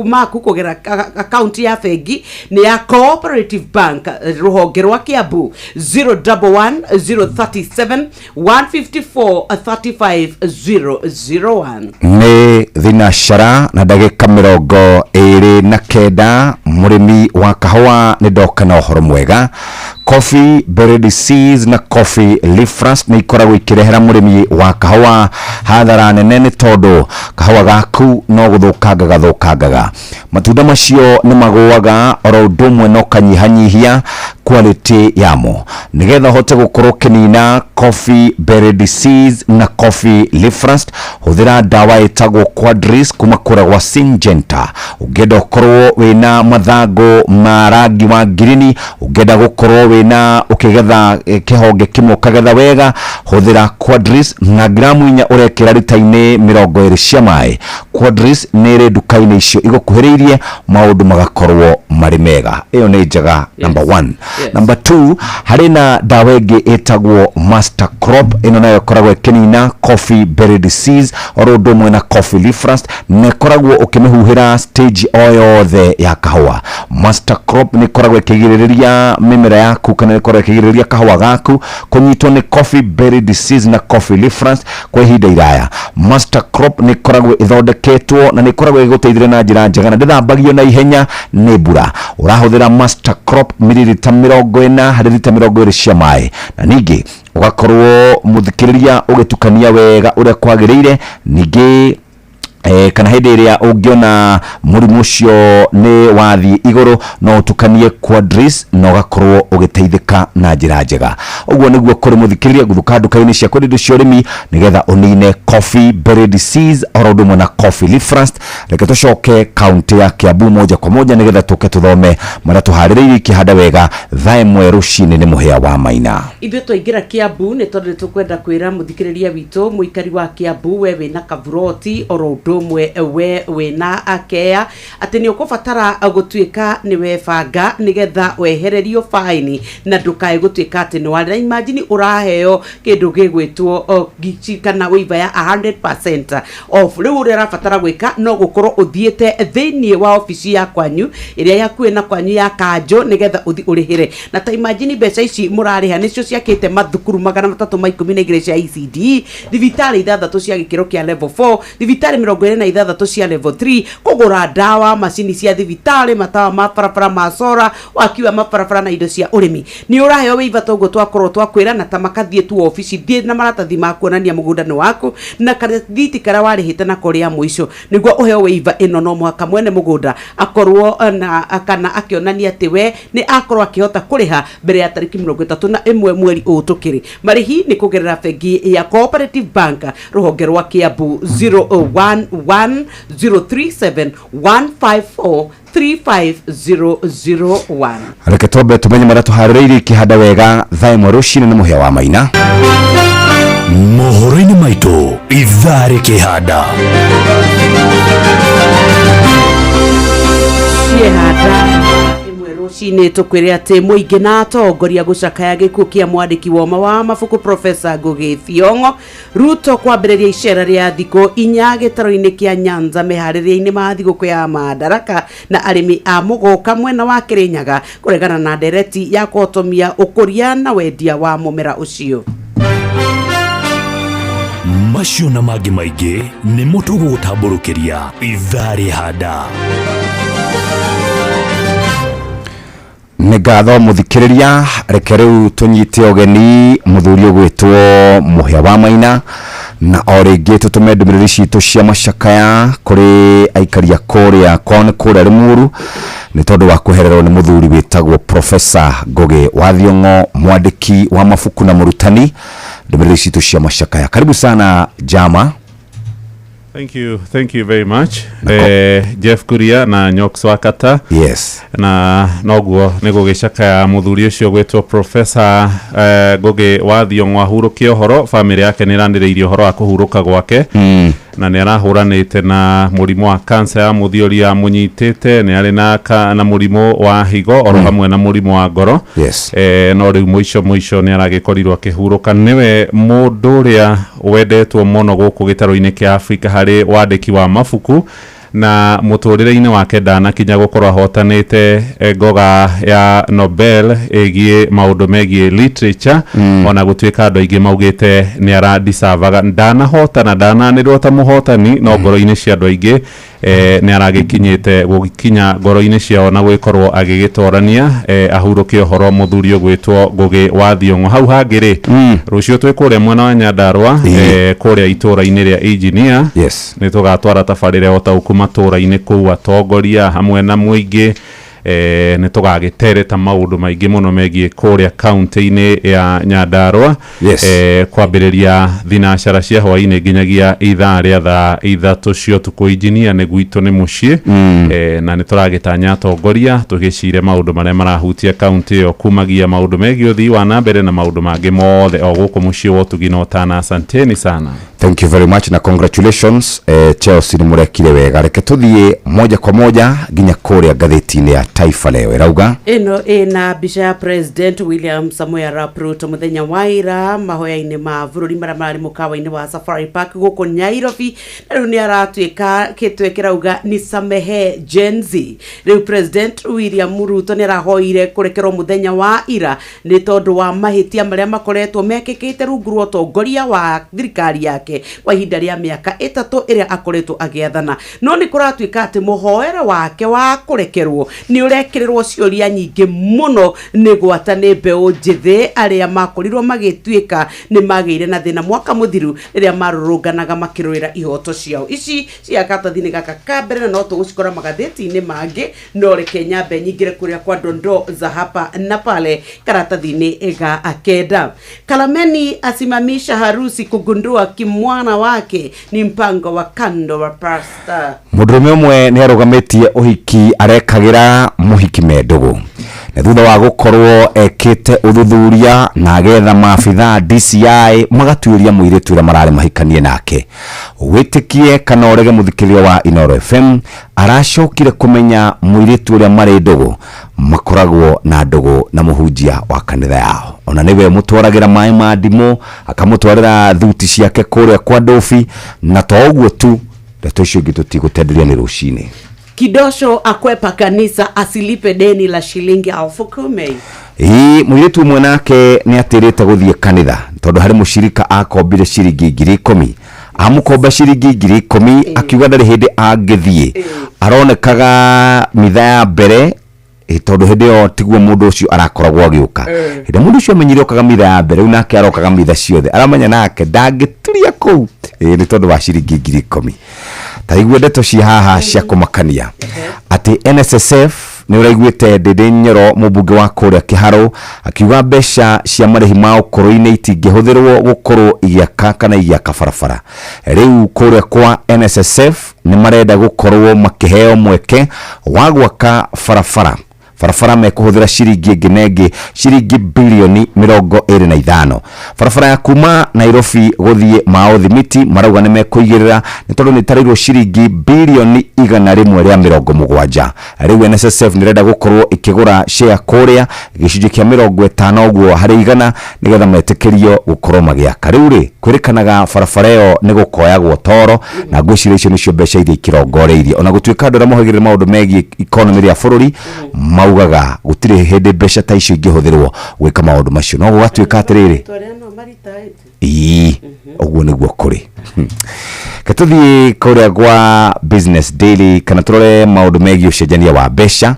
maku kũgerera akaunti ya bengi nĩ ya Cooperative Bank rũhonge rwa Kiambu 011 037 154 35 001. Nĩ thinacara na ndagĩka 29. 9 mũrĩmi wa kahũa nĩ ndoka na ũhoro mwega. Coffee berry disease na coffee leaf rust nĩ ikoragwo ikĩrehera mũrĩmi wa kahũa hathara nene, nĩ tondũ kahũa gaku no gũthũkanga gathũkangaga. Matunda macio nĩ magũaga oro ũndũ ũmwe na ũkanyihanyihia quality yamo. Nĩgetha ũhote gũkorwo ũkĩnina coffee berry disease na coffee leaf rust, hũthĩra ndawa ĩtagwo Quadris kuma kũrĩa gwa Syngenta. Ũngĩenda ũkorwo wĩna mathangũ ma rangi wa ngirini, ũngĩenda gũkorwo wĩna ũkĩgetha kĩhonge kĩmwe ũkagetha wega, hũthĩra Quadris na gramu 4 ũrekĩra rita-inĩ 20 cia maĩ. Quadris nĩ ĩrĩ nduka-inĩ icio igũkuhĩrĩirie, maũndũ magakorwo marĩ mega. Ĩyo nĩ njega, number 1. Number 2, harĩ na ndawa ĩngĩ ĩtagwo Master Crop. Ĩno nayo ĩkoragwo ĩkĩnina coffee berry disease oro ũndũ ũmwe na coffee leaf rust, na ĩkoragwo ũkĩmĩhuhĩra stage o yothe ya kahũa. Master Crop nĩ ĩkoragwo ĩkĩgirĩrĩria mĩmera yaku, kana ĩkoragwo ĩkĩgirĩrĩria kahũa gaku kũnyitwo nĩ coffee berry disease na coffee leaf rust kwa ihinda iraya. Master Crop nĩ ĩkoragwo ĩthondeketwo na nĩ ĩkoragwo ĩgĩgũteithĩrĩria na njĩra njega, na ndĩthambagio na ihenya nĩ mbura. Ũrahũthĩra Master Crop mililita 40 harĩ rita 20 cia maĩ, na ningĩ ũgakorwo mũthikĩrĩria ũgĩtukania wega ũrĩa kwagĩrĩire. Ningĩ kana hĩndĩ ĩrĩa ũngĩona mũrimũ ũcio nĩ wathiĩ igũrũ, no ũtukanie Quadris na ũgakorwo ũgĩteithĩka na njĩra njega. Ũguo nĩguo kũrĩ mũthikĩrĩria, gũthũka nduka-inĩ cia kwendia indo cia ũrĩmi nĩgetha ũnine coffee berry disease oro ũndũ ũmwe na coffee leaf rust. Reke tũcoke kaunti ya Kiambu moja kwa moja nĩgetha tũke tũthome marĩa tũharĩrĩirie ikĩhanda wega thaa 1 rũcinĩ. Nĩ Mũhĩa wa Maina. Ithuĩ twaingĩra Kiambu nĩ tondũ nĩ tũkwenda kwĩra mũthikĩrĩria witũ mũikari wa Kiambu, we wĩna kaburoti oro ũndũ ũmwe we wĩna akea, atĩ nĩ ũkũbatara gũtuĩka nĩ webanga nĩgetha wehererio faini na ndũkae gũtuĩka atĩ nĩ warĩ na imagine ũraheo kĩndũ gĩgwĩtwo kana waiver ya 100% off. Rĩu ũrĩa ũrabatara gwĩka no gũkorwo ũthiĩte thĩinĩ wa obici ya kwanyu ĩrĩa yakuĩ na kwanyu ya kanjũ nĩgetha ũthi ũrĩhĩre. Na ta imagine mbeca ici mũrarĩha nĩcio ciakĩte mathukuru 312 cia ECD, thibitarĩ 6 cia gĩkĩro kĩa level 4, thibitarĩ 26 cia level 3, kũgũra ndawa, macini cia thibitarĩ, matawa ma barabara ma sora, waki wa mabarabara na indo cia ũrĩmi. Nĩ ũraheo waiver toguo twakorwo twakwĩra, na ta makathiĩ tu obici, thiĩ na maratathi ma kuonania mũgũnda nĩ waku na karĩthiti karĩa warĩhĩte nako rĩa mũico. Nĩguo ũheo waiver ĩno no mũhaka mwene mũgũnda akorwo na kana akĩonania atĩ we nĩ akorwo akĩhota kũrĩha mbere ya tarĩki 31 mweri ũyũ tũkĩrĩ. Marĩhi nĩ kũgerera bengi ya Cooperative Bank rũhonge rwa Kiambu 011 037 154 35001. Reke twambe tumenye marĩa tũharĩrĩirie ikĩhanda wega thaa 1 rũcinĩ. Nĩ Mũhĩa wa Maina. Mohoro-inĩ maitũ ithaa rĩkĩhanda. Ciehanda ĩmwe rũcinĩ tũkwĩre atĩ mũingĩ na atongoria gũcakaya gĩkuũ kĩa mwandĩki woma wa mabuku Profesa Ngũgĩ Thiong'o. Ruto kwambĩrĩria icera rĩa thikũ 4 gĩtaro-inĩ kĩa Nyanza meharĩria-inĩ ma thigũkũ ya Madaraka, na arĩmi a Mũgũka mwena wa Kĩrĩnyaga kũregana na ndereti ya kũhotomia ũkũria na wendia wa mũmera ũcio. Macio na mangĩ maingĩ nĩmo tũgũgũtambũrũkĩria ithaa rĩhanda. Nĩ ngatho mũthikĩrĩria, reke rĩu tũnyite ũgeni mũthuri ũgwĩtwo Mũhĩa wa Maina, na o rĩngĩ tũtũme ndũmĩrĩri citũ cia macakaya kũrĩ aikari a kũrĩa kwao nĩ kũrĩa Rĩmuru nĩ tondũ wa kwehererwo nĩ mũthuri wĩtagwo Profesa Ngũgĩ wa Thiong'o, mwandĩki wa mabuku na mũrutani. Ndũmĩrĩri citũ cia macakaya, karibu sana jama. Thank you very much. Jeff Kuria na Nyox Wakata. Yes. Na noguo nĩ gũgĩcakaya mũthuri ũcio gwĩtwo Professor Ngũgĩ wa Thiong'o ahurũkie ũhoro. Famĩlĩ yake nĩ ĩranĩrĩirie ũhoro wa kũhurũka gwake. Na nĩ arahũranĩte na mũrimũ wa cancer ya mũthiori ya mũnyitĩte, nĩ arĩ na mũrimũ wa higo oro hamwe na mũrimũ wa ngoro. Yes. No rĩu mũico mũico nĩ aragĩkorirwo akĩhurũka. Nĩwe mũndũ ũrĩa wendetwo mũno gũkũ gĩtarũ-inĩ kĩa Afrika harĩ wandĩki wa mabuku, na mũtũrĩre-inĩ wake ndanakinya gũkorwo ahotanĩte ngoga ya Nobel ĩgiĩ maũndũ megiĩ literature, ona gũtuĩka andũ aingĩ maugĩte nĩ aradisavaga, ndanahotana, ndananĩrwo ta mũhotani, no ngoro-inĩ cia andũ aingĩ Nĩ aragĩkinyĩte gũkinya ngoro-inĩ ciao na gwĩkorwo agĩgĩtorania ahurũke ũhoro mũthuri ũgwĩtwo Ngũgĩ wa Thiong'o. Hau hangĩ rĩ, rũciũ twĩ kũrĩa mwena wa Nyandarũa, kũrĩa itũũra-inĩ rĩa engineer. Nĩ tũgatwara tabarĩra ya ũtaũku matũũra-inĩ kũu, atongoria hamwe na mũingĩ. Nĩ tũgagĩtereta maũndũ maingĩ mũno megiĩ kũrĩa kaunti-inĩ ya Nyandarũa. Kwambĩrĩria thinacara cia hwaĩ-inĩ nginyagia ithaa rĩa thaa 3 cia ũtukũ. Injinia nĩ gwitũ nĩ mũciĩ. Na nĩ tũragĩtanya atongoria tũgĩcire maũndũ marĩa marahutia kaunti ĩyo, kumagia maũndũ megiĩ ũthii wa na mbere na maũndũ mangĩ mothe o gũkũ mũciĩ wa ũtugi na ũtana. Asanteni sana. Thank you very much na congratulations, Chelsea, nĩ mũrekire wega. Reke tũthiĩ moja kwa moja nginya kũrĩa ngathĩti-inĩ ya Taifa Leo. Ĩrauga Ĩno ĩna mbica ya President William Samoei Arap Ruto mũthenya wa ira mahoya-inĩ ma bũrũri marĩa mararĩ mũkawa-inĩ wa Safari Park gũkũ Nairobi. Na rĩu nĩ aratuĩka kĩtwe kĩrauga "Nisamehe Gen Z". Rĩu President William Ruto nĩ arahoire kũrekerwo mũthenya wa ira nĩ tondũ wa mahĩtia marĩa makoretwo mekĩkĩte rungu rwa ũtongoria wa thirikari yake kwa ihinda rĩa mĩaka 3 ĩrĩa akoretwo agĩathana. No nĩ kũratuĩka atĩ mũhoere wake wa kũrekerwo nĩ ũrekĩrĩrwo ciũria nyingĩ mũno nĩ gwata nĩ mbeũ njĩthĩ arĩa makorirwo magĩtuĩka nĩ magĩire na thĩna mwaka mũthiru rĩrĩa marũrũnganaga makĩrũĩra ihoto ciao. Ici cia karatathi-inĩ gaka ka mbere, na no tũgũcikora magathĩti-inĩ mangĩ, no reke nyambe nyingĩre kũrĩa kwa dondoo za hapa na pale karatathi-inĩ ga kenda. Kalameni asimamisha harusi kugundua kimwana wake ni mpango wa kando wa pasta. Mũndũrũme ũmwe nĩ arũgamĩtie ũhiki arekagĩra mũhiki me ndũgũ, na thutha wa gũkorwo ekĩte ũthuthuria na agetha maabitha DCI magatuĩria mũirĩtu ũrĩa mararĩ mahikanie nake. Wĩtĩkie kana ũrege, mũthikĩrĩria wa Inoro FM, aracokire kũmenya mũirĩtu ũrĩa marĩ ndũgũ makoragwo na ndũgũ na mũhunjia wa kanitha yao. Ona nĩwe mũtwaragĩra maĩ ma ndimũ, akamũtwarĩra thuti ciake kũrĩa kwa ndũbi. Na to ũguo tu, ndeto icio ingĩ tũtigũtenderia, nĩ rũcinĩ. Kidosho akwepa kanisa asilipe deni la shilingi 10,000. Ĩĩ, mũirĩtu ũmwe nake nĩ atĩrĩte gũthiĩ kanitha tondũ harĩ mũcirika akombire ciringi 10,000. Amũkomba ciringi 10,000, akiuga ndarĩ hĩndĩ angĩthiĩ. Aronekaga mitha ya mbere, tondũ hĩndĩ ĩyo tiguo mũndũ ũcio arakoragwo agĩũka. Hĩndĩ mũndũ ũcio amenyire okaga mitha ya mbere, rĩu nake arokaga mitha ciothe. Aramenya nake ndangĩturia kũu, nĩ tondũ wa ciringi 10,000. Ta igue ndeto cia haha cia kũmakania atĩ NSSF nĩ ũraiguĩte Ndĩndĩ Nyoro, mũmbunge wa kũrĩa Kĩharũ, akiuga mbeca cia marĩhi ma ũkũrũ-inĩ itingĩhũthĩrwo gũkorwo igĩaka kana igĩaka barabara. Rĩu kũrĩa kwa NSSF nĩ marenda gũkorwo makĩheo mweke wa gwaka barabara. Barabara mekũhũthĩra ciringi ĩngĩ na ĩngĩ ciringi bilioni 25. Barabara ya kuma Nairobi gũthiĩ Mao Thimiti marauga nĩ mekũigĩrĩra nĩ tondũ nĩ ĩtarĩirwo ciringi bilioni 170. Rĩu NSSF nĩ ĩrenda gũkorwo ĩkĩgũra share kũrĩa gĩcunjĩ kĩa 50 ũguo harĩ igana, nĩgetha metĩkĩrio gũkorwo magĩaka. Rĩu rĩ, kwĩrĩkanaga barabara ĩyo nĩ gũkoyagwo toro, na ngwĩciria icio nĩcio mbeca iria ikĩrongoreirie, ona gũtuĩka andũ arĩa mohĩgĩrĩra maũndũ megiĩ economy rĩa bũrũri maugaga gũtirĩ hĩndĩ mbeca ta icio ingĩhũthĩrwo gwĩka maũndũ macio. No gũgatuĩka atĩrĩrĩ, ii ũguo nĩguo kũrĩ. Ke tũthiĩ kũrĩa gwa Business Daily kana tũrore maũndũ megiĩ ũcenjania wa mbeca.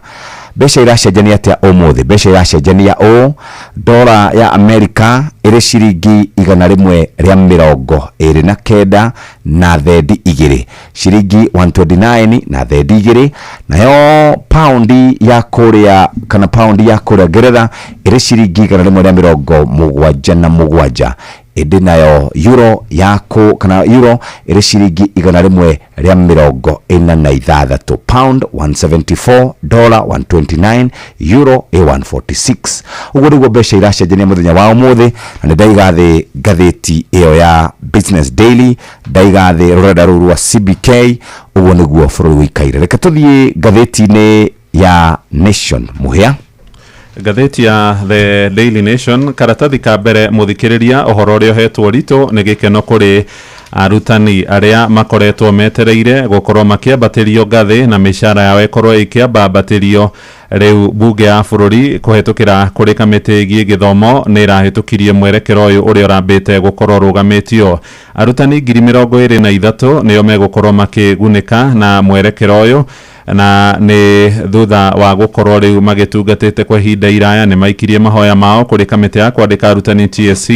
Mbeca iracenjania atĩa ũmũthĩ? Mbeca iracenjania ũũ: ndora ya Amerika ĩrĩ ciringi 129 na thendi 2, ciringi 129 na thendi 2. Nayo paundi ya kũrĩa kana paundi ya kũrĩa Ngeretha ĩrĩ ciringi 177. Ĩndĩ nayo euro ya kũ kana euro ĩrĩ ciringi 146. Pound 174, dollar 129, euro ĩ 146. Ũguo nĩguo mbeca iracenjania mũthenya wa ũmũthĩ. Na nĩ ndaiga thĩ ngathĩti ĩyo ya Business Daily, ndaiga thĩ rũrenda rũu rwa CBK. Ũguo nĩguo bũrũri ũikaire. Reke tũthiĩ ngathĩti-inĩ ya Nation, Mũhĩa. Ngathĩti ya The Daily Nation, karatathi ka mbere, mũthikĩrĩria, ũhoro ũrĩa ũhetwo ritũ nĩ gĩkeno kũrĩ Arutani arĩa makoretwo metereire gũkorwo makĩambatĩrio ngathĩ na mĩcara yao ĩkorwo ĩkĩambambatĩrio, rĩu bunge ya bũrũri kũhetũkĩra kũrĩ kamĩtĩ ĩgiĩ gĩthomo nĩ ĩrahĩtũkirie mwerekero ũyũ ũrĩa ũrambĩte gũkorwo ũrũgamĩtio. Arutani 23,000 nĩo megũkorwo makĩgunĩka na mwerekero ũyũ, na nĩ thutha wa gũkorwo rĩu magĩtungatĩte kwa ihinda iraya nĩ maikirie mahoya mao kũrĩ kamĩtĩ ya kwandĩka arutani TSC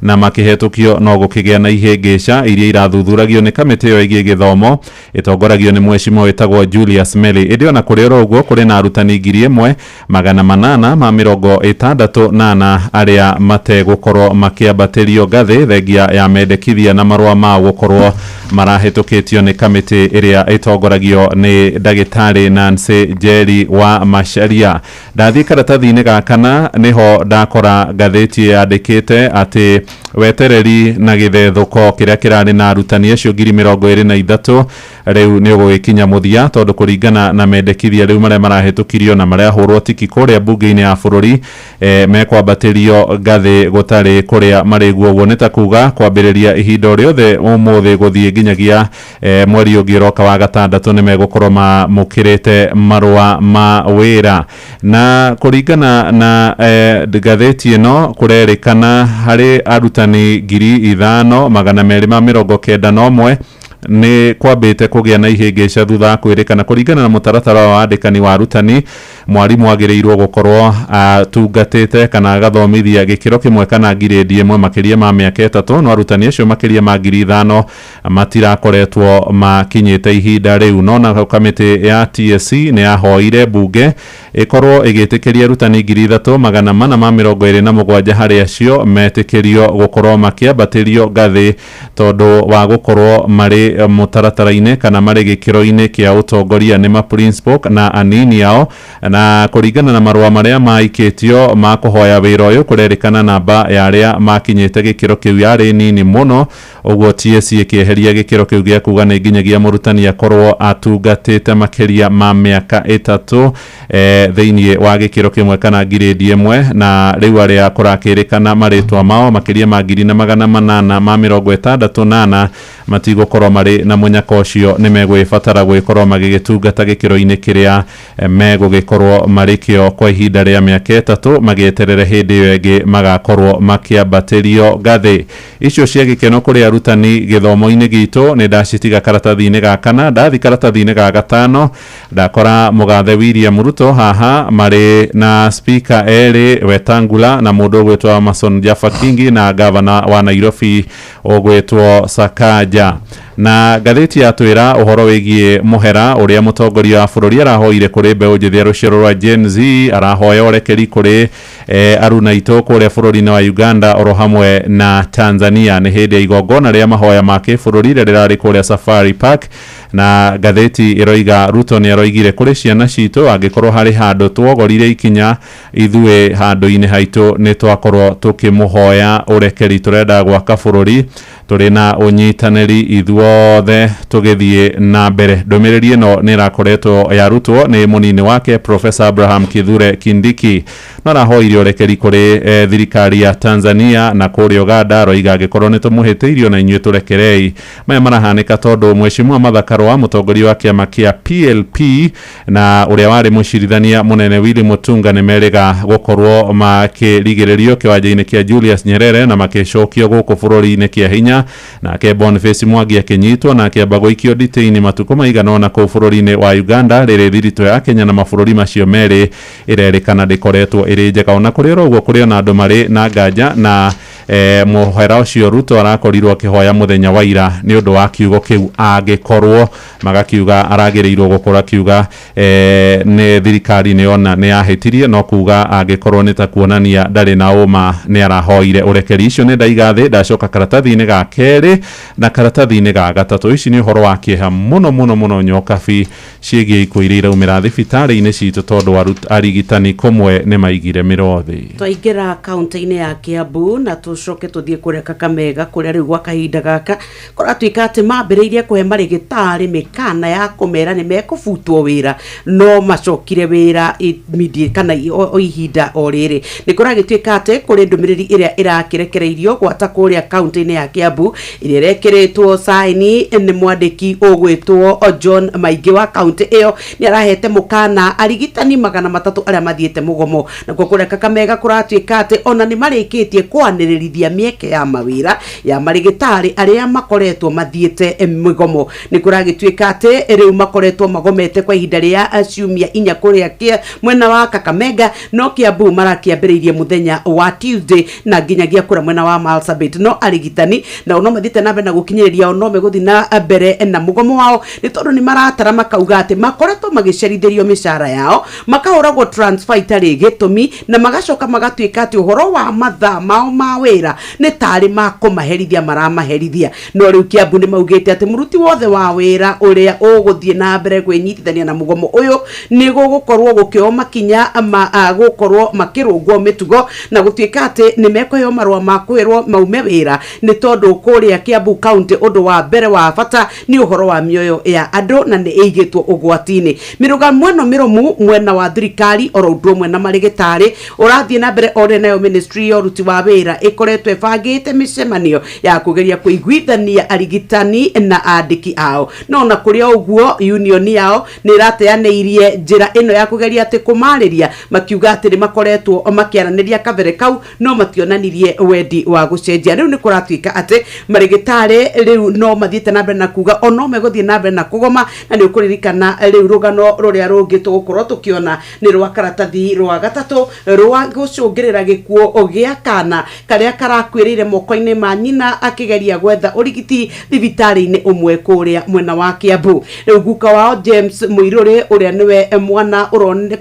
na makĩhetũkio, no gũkĩgĩa na ihĩngĩca iria irathuthuragio nĩ kamĩtĩ ĩyo ĩgiĩ gĩthomo ĩtongoragio nĩ mheshimiwa wĩtagwo Julius Meli. Ĩndĩ ona kũrĩ oro ũguo, kũrĩ na arutani 1864 arĩa mategũkorwo makĩambatĩrio ngathĩ thengia ya mendekithia na marũa mao gũkorwo marahĩtũkĩtio nĩ kamĩtĩ ĩrĩa ĩtongoragio nĩ ndagĩtarĩ Nancy Njeri wa Macharia. Ndathiĩ karatathi-inĩ ga kana nĩho ndakora ngathĩti yandĩkĩte atĩ wetereri na gĩthethũko kĩrĩa kĩrarĩ na arutani acio 23,000 rĩu nĩ ũgũgĩkinya mũthia, tondũ kũringana na mendekithia rĩu marĩa marahĩtũkirio na marĩa hũrwo tiki kũrĩa bunge-inĩ ya bũrũri, mekwambatĩrio ngathĩ gũtarĩ kũrĩa marĩguo. Ũguo nĩ ta kuga kwambĩrĩria ihinda o rĩothe ũmũthĩ gũthiĩ nginyagia mweri ũngĩ ũroka wa gatandatũ nĩ megũkorwo mamũkĩrĩte marũa ma wĩra. Na kũringana na ngathĩti ĩno, kũrerĩkana harĩ arutani 5291 nĩ kwambĩte kũgĩa na ihĩngĩca thutha wa kwĩrĩkana kũringana na mũtaratara wa wandĩkani wa arutani, mwarimũ agĩrĩirwo gũkorwo atungatĩte kana agathomithia gĩkĩro kĩmwe kana ngirĩndi ĩmwe makĩria ma mĩaka 3, no arutani acio makĩria ma 5,000 matirakoretwo makinyĩte ihinda rĩu. No na kamĩtĩ ya TSC nĩ yahoire bunge ĩkorwo ĩgĩtĩkĩria arutani 3427 harĩ acio metĩkĩrio gũkorwo makĩambatĩrio ngathĩ tondũ wa gũkorwo marĩ mũtaratara-inĩ kana marĩ gĩkĩro-inĩ kĩa ũtongoria, nĩ ma principal na anini ao. Na kũringana na marũa marĩa maikĩtio ma kũhoya wĩra ũyũ, kũrerĩkana namba ya arĩa makinyĩte gĩkĩro kĩu yarĩ nini mũno. Ũguo TSC ĩkĩeheria gĩkĩro kĩu gĩa kuga nĩ nginyagia mũrutani akorwo atungatĩte makĩria ma mĩaka 3 thĩinĩ wa gĩkĩro kĩmwe kana ngirĩndi ĩmwe. Na rĩu arĩa kũrakĩrĩkana marĩtwa mao makĩria ma 1864 matigũkorwo marĩ na mũnyaka ũcio, nĩ megwĩbatara gwĩkorwo magĩgĩtungata gĩkĩro-inĩ kĩrĩa megũgĩkorwo marĩ kĩo kwa ihinda rĩa mĩaka 3 magĩeterere hĩndĩ ĩyo ĩngĩ magakorwo makĩambatĩrio ngathĩ. Icio cia gĩkeno kũrĩ arutani gĩthomo-inĩ gitũ nĩ ndacitiga karatathi-inĩ ga kana. Ndathi karatathi-inĩ ga gatano ndakora mũgathe William Ruto haha marĩ na speaker erĩ Wetangula na mũndũ ũgwĩtwo Amason Jaffa Kingi na gavana wa Nairobi ũgwĩtwo Sakaja. Na ngathĩti yatwĩra ũhoro wĩgiĩ mũhera ũrĩa mũtongoria wa bũrũri arahoire kũrĩ mbeũ njĩthĩ ya rũciaro rwa Gen Z, arahoya ũrekeri kũrĩ aruna aitũ kũrĩa bũrũri-inĩ wa Uganda oro hamwe na Tanzania. Nĩ hĩndĩ ya igongona rĩa mahoya ma kĩbũrũri rĩrĩa rĩrarĩ kũrĩa Safari Park. Na ngathĩti ĩroiga Ruto nĩ aroigire kũrĩ ciana citũ, angĩkorwo harĩ handũ tuogorire ikinya ithuĩ handũ-inĩ haitũ nĩ twakorwo tũkĩmũhoya ũrekeri, tũrenda gwaka bũrũri tũrĩ na ũnyitanĩri ithuothe tũgĩthiĩ na mbere. Ndũmĩrĩri ĩno nĩ ĩrakoretwo yarutwo nĩ mũnini wake Professor Abraham Kithure Kindiki, no arahoire ũrekeri kũrĩ thirikari ya Tanzania na kũrĩa Uganda, aroiga angĩkorwo nĩ tũmũhĩtĩirio na inyuĩ tũrekerei. Maya marahanĩka tondũ mheshimiwa Martha Karua, mũtongoria wa kĩama kĩa PLP, na ũrĩa warĩ mũcirithania mũnene Willy Mutunga nĩ merĩga gũkorwo makĩrigĩrĩrio kĩwanja-inĩ kĩa Julius Nyerere na makĩcokio gũkũ bũrũri-inĩ kĩa hinya. Nake Boniface Mwangi akĩnyitwo na akĩamba gũikio nditĩ-inĩ matukũ maigana ũna kũu bũrũri-inĩ wa Uganda, rĩrĩ thiritũ ya Kenya na mabũrũri macio merĩ ĩrerĩkana ndĩkoretwo ĩrĩ njega. Ona kũrĩ oro ũguo, kũrĩ ona andũ marĩ na nganja na mũhera ũcio Ruto arakorirwo akĩhoya mũthenya wa ira nĩ ũndũ wa kiugo kĩu, angĩkorwo magakiuga aragĩrĩirwo gũkorwo akiuga nĩ thirikari nĩ ona nĩ yahĩtirie, no kuga angĩkorwo nĩ ta kuonania ndarĩ na ũma nĩ arahoire ũrekeri. Icio nĩ ndaiga thĩ, ndacoka karatathi-inĩ ga kerĩ na karatathi-inĩ ga gatatũ. Ici nĩ ũhoro wa kĩeha mũno mũno mũno, nyokabi ciĩgiĩ ikuũ iria iraumĩra thibitarĩ-inĩ citũ tondũ arigitani kũmwe nĩ maigire mĩro thĩ. Twaingĩra kaunti-inĩ ya Kiambu na Tũcoke tũthiĩ kũrĩa Kakamega, kũrĩa rĩu gwa kahinda gaka kũratuĩka atĩ mambĩrĩirie kũhe marĩgĩtarĩ mĩkana ya kũmera nĩ mekũbutwo wĩra, no macokire wĩra immediate kana o ihinda o rĩrĩ. Nĩ kũragĩtuĩka atĩ kũrĩ ndũmĩrĩri ĩrĩa ĩrakĩrekereirio gwata kũrĩa kaunti-inĩ ya Kiambu, ĩrĩa ĩrekĩrĩtwo saini nĩ mwandĩki ũgwĩtwo John Maingĩ wa kaunti ĩyo. Nĩ arahete mũkana arigitani 300 arĩa mathiĩte mũgomo. Nakuo kũrĩa Kakamega kũratuĩka atĩ ona nĩ marĩkĩtie kwanĩrĩrithia mĩeke ya mawĩra ya marĩgĩtarĩ arĩa makoretwo mathiĩte mĩgomo. Nĩ kũragĩtuĩka atĩ rĩu makoretwo magomete kwa ihinda rĩa ciumia 4 kũrĩa mwena wa Kakamega, no Kiambu marakĩambĩrĩirie mũthenya wa Tuesday na nginyagia kũrĩa mwena wa Marsabit. No arigitani nao no mathiĩte na mbere na gũkinyĩrĩria o no megũthiĩ na mbere na mũgomo wao, nĩ tondũ nĩ maratara makauga atĩ makoretwo magĩcerithĩrio mĩcara yao, makahũragwo transfer itarĩ gĩtũmi, na magacoka magatuĩka atĩ ũhoro wa mathaa mao ma wĩra nĩ tarĩ ma kũmaherithia maramaherithia. No rĩu Kiambu nĩ maugĩte atĩ mũruti wothe wa wĩra ũrĩa ũgũthiĩ na mbere kwĩnyitithania na mũgomo ũyũ nĩ gũgũkorwo gũkĩoywo makinya ma gũkorwo makĩrũngwo mĩtugo na gũtuĩka atĩ nĩ mekũheo marũa ma kwĩrwo maume wĩra, nĩ tondũ kũrĩa Kiambu County ũndũ wa mbere wa bata nĩ ũhoro wa mĩoyo ya andũ na nĩ ĩigĩtwo ũgwati-inĩ. Mĩrũgamo ĩno mĩrũmu mwena wa thirikari oro ũndũ ũmwe na marĩgĩtarĩ ũrathiĩ na mbere ore nayo ministry ya ũruti wa wĩra ĩkoretwo ĩbangĩte mĩcemanio ya kũgeria kũiguithania arigitani na andĩki ao. No ona kũrĩ o ũguo, union yao nĩ ĩrateanĩirie njĩra ĩno ya kũgeria atĩ kũmarĩria, makiuga atĩ nĩ makoretwo makĩaranĩria kabere kau no mationanirie wendi wa gũcenjia. Rĩu nĩ kũratuĩka atĩ marĩgĩtarĩ rĩu no mathiĩte na mbere na kuga o no megũthiĩ na mbere na kũgoma, na nĩ ũkũririkana rĩu rũgano rũrĩa rũngĩ tũgũkorwo tũkĩona nĩ rwa karatathi rwa gatatũ rwa gũcũngĩrĩra gĩkuũ gĩa kana karĩa karakuĩrĩire moko-inĩ ma nyina akĩgeria gwetha ũrigiti thibitarĩ-inĩ ũmwe kũrĩa mwena wa Kiambu. Rĩu guka wao James Mũirũrĩ, ũrĩa nĩwe mwana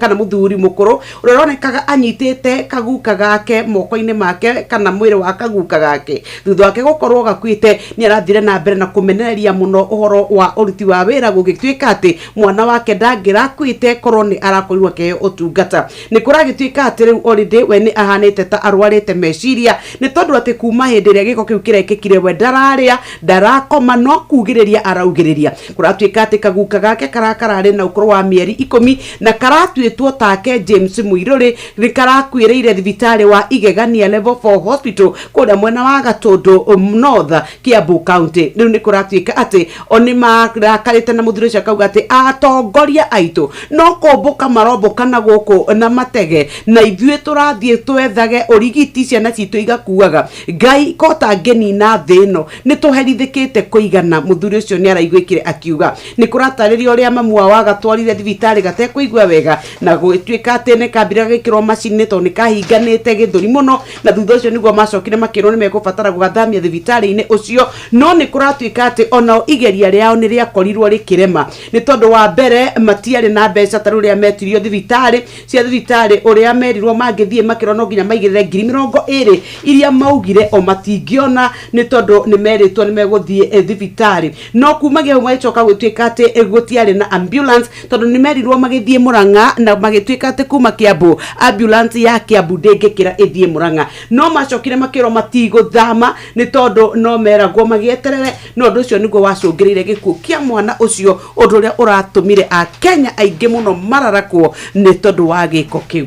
kana mũthuri mũkũrũ ũrĩa ũronekaga anyitĩte kaguka gake moko-inĩ make kana mwĩrĩ wa kaguka gake thutha wake gũkorwo gakuĩte, nĩ arathire na mbere na kũmenereria mũno ũhoro wa ũruti wa wĩra, gũgĩtuĩka atĩ mwana wake ndangĩrakuĩte korwo nĩ arakorirwo akĩheo ũtungata. Nĩ kũragĩtuĩka atĩ rĩu already we nĩ ahanĩte ta arwarĩte meciria, nĩ tondũ atĩ kuma hĩndĩ ĩrĩa gĩko kĩu kĩrekĩkire we ndararĩa, ndarakoma, no kugĩrĩria araugĩrĩria. Kũratuĩka atĩ kaguka gake karakararĩ na ũkũrũ wa mĩeri 10 na karatuĩtwo take James Mũirũrĩ nĩ karakuĩrĩire thibitarĩ wa Igegania Level 4 Hospital kũrĩa mwena wa Gatũndũ North, Kiambu County. Rĩu nĩ kũratuĩka atĩ o nĩ marakarĩte na mũthuri ũcio akauga atĩ atongoria aitũ no kũmbũka marombũka na gũkũ na matege, na ithuĩ tũrathiĩ twethage ũrigiti ciana citũ igakuaga. Ngai kota ngĩnina thĩ ĩno nĩ tũherithĩkĩte kũigana. Mũthuri ũcio nĩ araiguĩkire akiuga nĩ kũratarĩria ũrĩa mamu wao agatwarire thibitarĩ gatekũigua wega, na gũgĩtuĩka atĩ nĩ kambire gagĩkĩrwo macini tondũ nĩ kahinganĩte gĩthũri mũno, na thutha ũcio nĩguo macokire makĩrwo nĩ mekũbatara gũgathamia thibitarĩ-inĩ ũcio. No nĩ kũratuĩka atĩ onao igeria rĩao nĩ rĩakorirwo rĩkĩrema, nĩ tondũ wa mbere matiarĩ na mbeca ta rũrĩa metirio thibitarĩ cia thibitarĩ ũrĩa merirwo mangĩthiĩ makĩrwo no nginya maigĩrĩre 20,000 iria maugire o matingĩona, nĩ tondũ nĩ merĩtwo nĩ megũthiĩ thibitarĩ. No kumagia hau magĩcoka gũtuĩka atĩ gũtiarĩ na ambulance, tondũ nĩ merirwo magĩthiĩ Murang'a, na magĩtuĩka atĩ kuma Kiambu ambulance ya Kiambu ndĩngĩkĩra ĩthiĩ Murang'a. No macokire makĩrwo matigũthama nĩ tondũ no meragwo magĩeterere, no ũndũ ũcio nĩguo wacũngĩrĩire gĩkuũ kĩa mwana ũcio, ũndũ ũrĩa ũratũmire Akenya aingĩ mũno mararakwo nĩ tondũ wa gĩko kĩu.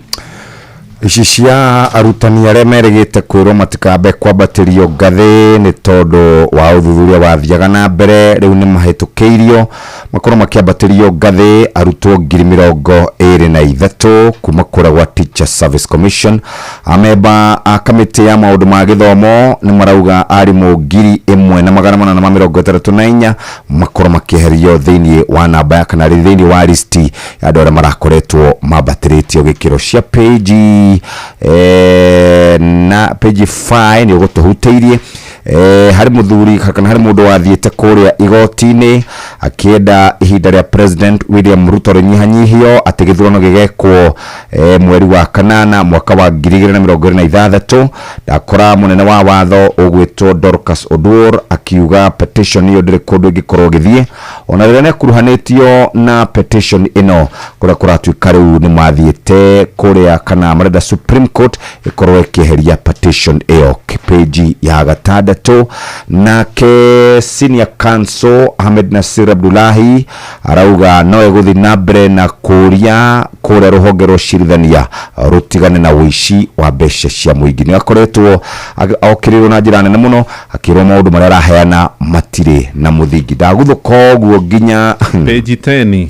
Ici cia arutani arĩa merĩgĩte kwĩrwo matikambe kwambatĩrio ngathĩ nĩ tondũ wa ũthuthuria wathiaga na mbere, rĩu nĩ mahĩtũkĩirio makorwo makĩambatĩrio ngathĩ arutwo 23,000 kuma kũrĩa gwa Teacher Service Commission. Amemba a kamĩtĩ ya maũndũ ma gĩthomo nĩ marauga arimũ 1864 makorwo makĩeherio thĩinĩ wa namba ya kana thĩinĩ wa listi ya andũ arĩa marakoretwo mambatĩrĩtio gĩkĩro cia page na page 5 nĩ ũgũtũhutĩirie. Harĩ mũthuri kana harĩ mũndũ wathiĩte kũrĩa igoti-inĩ akĩenda ihinda rĩa President William Ruto rĩnyihanyihio atĩ gĩthurano gĩgekwo mweri wa kanana mwaka wa 2026. Ndakora mũnene wa watho ũgwĩtwo Dorcas Oduor akiuga petition ĩyo ndĩrĩ kũndũ ĩngĩkorwo ĩgĩthiĩ, ona rĩrĩa nĩkuruhanĩtio na petition ĩno kũrĩa kũratuĩka rĩu nĩ mathiĩte kũrĩa kana marenda Supreme Court ĩkorwo ĩkĩeheria petition ĩyo. Page ya gatandatũ, nake senior counsel Ahmed Nasir Abdullahi arauga no ĩgũthiĩ na mbere na kũria kũrĩa rũhonge rwa ũcirithania rũtigane na ũici wa mbeca cia mũingĩ. Nĩ akoretwo okĩrĩrwo na njĩra nene mũno, akĩrwo maũndũ marĩa araheana matirĩ na mũthingi. Ndaguthũka ũguo nginya page 10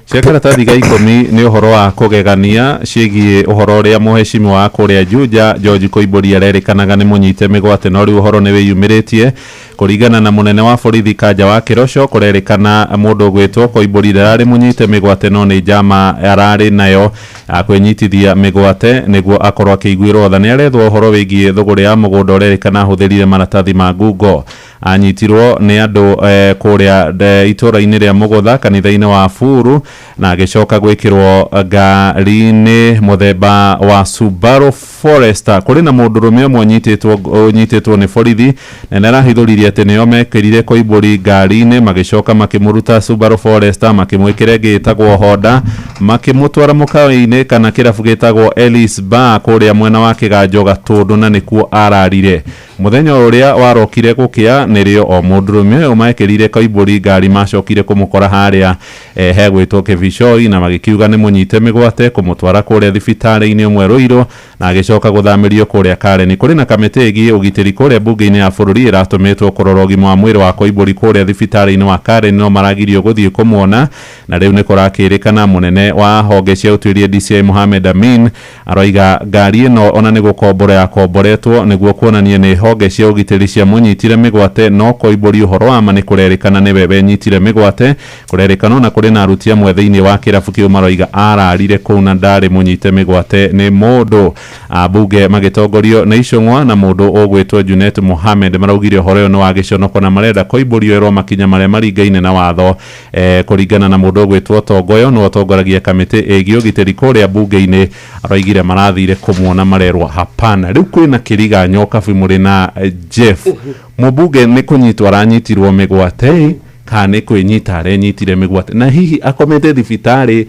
cia karatathi ga 10 nĩ ũhoro wa kũgegania ciĩgiĩ ũhoro ũrĩa mũhecimi wa kũrĩa Juja George Koimbũri arerĩkanaga nĩ mũnyite mĩgwate, no rĩu ũhoro nĩ wĩyumĩrĩtie. Kũringana na mũnene wa borithi Kanja wa Kĩroco, kũrerĩkana mũndũ ũgwĩtwo Koimbũri ndararĩ mũnyite mĩgwate, no nĩ njama ararĩ nayo ya kwĩnyitithia mĩgwate nĩguo akorwo akĩiguĩrwo tha. Nĩ arethwo ũhoro wĩgiĩ thũgũrĩ ya mũgũnda ũrerĩkana ahũthĩrire maratathi ma ngungo. Anyitirwo nĩ andũ kũrĩa itũũra-inĩ rĩa Mũgũtha kanitha-inĩ wa Buru, na agĩcoka gwĩkĩrwo ngari-inĩ mũthemba wa Subaru Forester. Kũrĩ na mũndũrũme ũmwe ũnyitĩtwo nĩ borithi na nĩ arahithũririe atĩ nĩo mekĩrire Koimbũri ngari-inĩ, magĩcoka makĩmũruta Subaru Forester, makĩmwĩkĩra ĩngĩ ĩtagwo Honda, makĩmũtwara mũkawa-inĩ kana kĩrabu gĩtagwo Ellis Bar kũrĩa mwena wa Kĩganjo Gatũndũ, na nĩkuo ararire. Mũthenya ũrĩa warokire gũkĩa nĩrĩo o mũndũrũme ũyũ mekĩrire Koimbũri ngari macokire kũmũkora harĩa hegwĩtwo Kĩbicoi, na magĩkiuga nĩ mũnyite mĩgwate kũmũtwara kũrĩa thibitarĩ-inĩ ũmwe Ruiru, na agĩcoka gũthamĩrio kũrĩa Karen. Kũrĩ na kamĩtĩ ĩgiĩ ũgitĩri kũrĩa mbunge-inĩ ya bũrũri ĩratũmĩtwo kũrora ũgima wa mwĩrĩ wa Koimbũri kũrĩa thibitarĩ-inĩ wa Karen, no maragirio gũthiĩ kũmuona. Na rĩu nĩ kũrakĩrĩkana mũnene wa honge cia ũtuĩria DCI Mohamed Amin aroiga ngari ĩno ona nĩ gũkombora yakomboretwo nĩguo kuonania nĩ honge cia ũgitĩri cia mũnyitire mĩgwate, no Koimbũri ũhoro wa ma nĩ kũrerĩkana nĩwe wenyitire mĩgwate. Kũrerĩkana ona kũrĩ na aruti amwe thĩinĩ wa kĩrabu kĩu maroiga ararire kũu na ndarĩ mũnyite mĩgwate nĩ mũndũ. Ambunge magĩtongorio nĩ Icũng'wa na mũndũ ũgwĩtwo Junet Mohamed maraugire ũhoro ũyũ nĩ wa gĩconoko na marenda Koimbũri oerwo makinya marĩa maringaine na watho. Kũringana na mũndũ ũgwĩtwo Tongoyo nĩwe ũtongoragia kamĩtĩ ĩgiĩ ũgitĩri kũrĩa mbunge-inĩ, aroigire marathire kũmuona marerwo hapana. Rĩu kwĩna kĩriga nyokabi mũrĩ na Jeff, mũmbunge nĩ kũnyitwo aranyitirwo mĩgwate kana nĩ kwĩnyita arenyitire mĩgwate, na hihi akomete thibitarĩ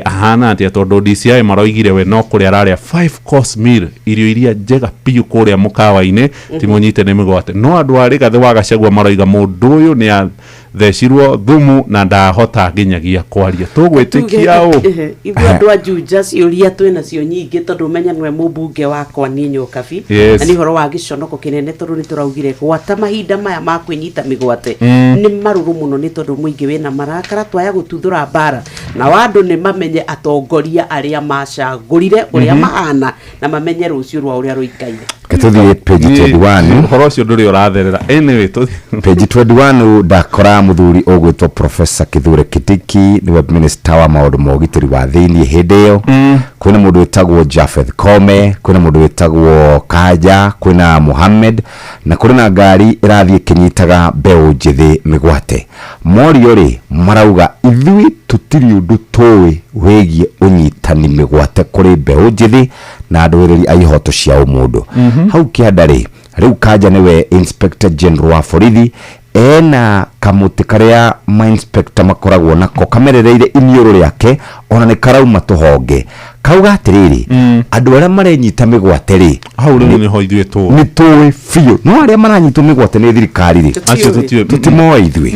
ahana atĩa? Tondũ DCI maroigire we no kũrĩa ararĩa 5 course meal, irio iria njega biũ kũrĩa mũkawa-inĩ, ti mũnyite nĩ mĩgwate. No andũ a Rigathĩ wa Gachagua maroiga mũndũ ũyũ nĩ athecirwo thumu na ndahota nginyagia kwaria. Tũgwĩtĩkia ũ? Ithuĩ andũ a Juja ciũria twĩnacio nyingĩ, tondũ ũmenye nĩwe mũmbunge wakwa niĩ Nyokabi. Na nĩ ũhoro wa gĩconoko kĩnene, tondũ nĩ tũraugire gwata mahinda maya ma kwĩnyita mĩgwate nĩ marũrũ mũno, nĩ tondũ mũingĩ wĩna marakara, twaya gũtuthũra mbara nao andũ nĩ mamenye atongoria arĩa macagũrire ũrĩa mahana, na mamenye rũciũ rwa ũrĩa rũikaire. Tũthiĩ page 21. Ũhoro ũcio ndũrĩ ũratherera. Anyway, tũthiĩ page 21. Ndakora mũthuri ũgwĩtwo Professor Kithure Kindiki, nĩwe minister wa maũndũ ma ũgitĩri wa thĩiniĩ hĩndĩ ĩyo. Kwĩna mũndũ wĩtagwo Japheth Kome, kwĩna mũndũ wĩtagwo Kanja, kwĩna Mohamed, na kũrĩ na ngari ĩrathiĩ ĩkĩnyitaga mbeũ njĩthĩ mĩgwate. Morio rĩ, marauga ithuĩ tũtirĩ ũndũ tũĩ wĩgiĩ ũnyitani mĩgwate kũrĩ mbeũ njĩthĩ na ndũĩrĩri a ihoto cia ũmũndũ. Hau kĩanda rĩ, rĩu Kanja nĩwe inspector general wa borithi, ena kamũtĩ karĩa ma inspector makoragwo nako kamerereire iniũrũ rĩake, ona nĩ karauma tũhonge, kauga atĩrĩrĩ, andũ arĩa marenyita mĩgwate rĩ, hau rĩu nĩho ithuĩ tũĩ. Nĩ tũĩ biũ, no arĩa maranyitwo mĩgwate nĩ thirikari rĩ, acio tũtiũĩ. Tũtimoĩ ithuĩ.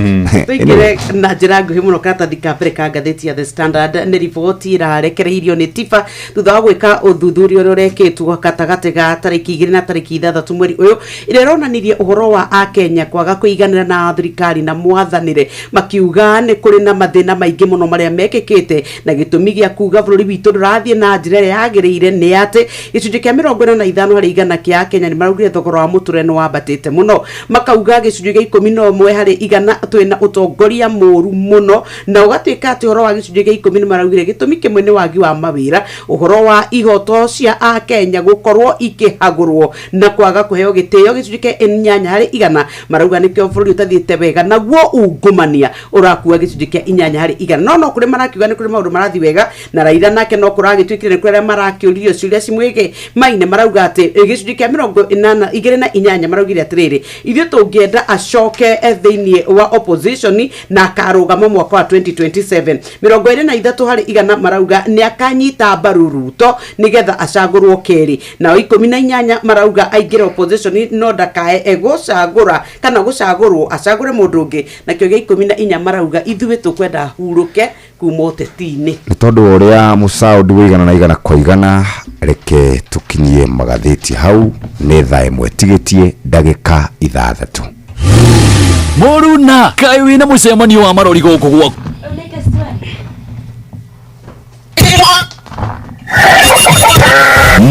Tũingĩre na njĩra nguhĩ mũno karatathi ka mbere ka ngathĩti ya The Standard. Nĩ riboti ĩrarekereirio nĩ TIFA thutha wa gwĩka ũthuthuria ũrĩa ũrekĩtwo gatagatĩ ga tarĩki 2 na tarĩki 6 mweri ũyũ, ĩrĩa ĩronanirie ũhoro wa akenya kwaga kũiganĩra na thirikari na mwathanĩre, makiuga nĩ kũrĩ na mathĩna maingĩ mũno marĩa mekĩkĩte na gĩtũmi gĩa kuga bũrũri witũ ndũrathiĩ na na njĩra ĩrĩa yagĩrĩire nĩ atĩ gĩcunjĩ kĩa 45 harĩ igana kĩa Akenya nĩ maraugire thogora wa mũtũrĩre nĩ wambatĩte mũno, makauga gĩcunjĩ gĩa 11 harĩ igana twĩna ũtongoria mũru mũno, na ũgatuĩka atĩ ũhoro wa gĩcunjĩ gĩa 10 nĩ maraugire gĩtũmi kĩmwe nĩ wagi wa mawĩra, ũhoro wa ihoto cia Akenya gũkorwo ikĩhagũrwo na kwaga kũheo gĩtĩo gĩcunjĩ kĩa 8 harĩ igana marauga nĩkĩo bũrũri ũtathiĩte wega, naguo ungumania ũrakua gĩcunjĩ kĩa 8 harĩ igana. No kũrĩ marakiuga nĩ kũrĩ maũndũ marathiĩ wega, na Raila nake no kũragĩtuĩkire nĩ kũrĩ arĩa marakĩũririo ciũria cimwĩgĩ maine marauga atĩ gĩcunjĩ kĩa 88 maraugire atĩrĩrĩ, ithuĩ tũngĩenda acoke thĩinĩ wa opposition na akarũgama mwaka wa 2027. 23 harĩ igana marauga nĩ akanyita mbaru Ruto nĩgetha acagũrwo kerĩ, nao 18 marauga aingĩre opposition no ndakae gũcagũra kana gũcagũrwo acagũre mũndũ ũngĩ, nakĩo gĩa 14 marauga ithuĩ tũkwenda ahurũke kuma ũteti-inĩ. Nĩ tondũ ũrĩa mũcaũndi wĩigana na igana kwa igana, reke tũkinyie magathĩti hau nĩ thaa 1 tigĩtie ndagĩka 6. Mũruna kaĩ wĩna mũcemanio wa marori gũkũ gwaku?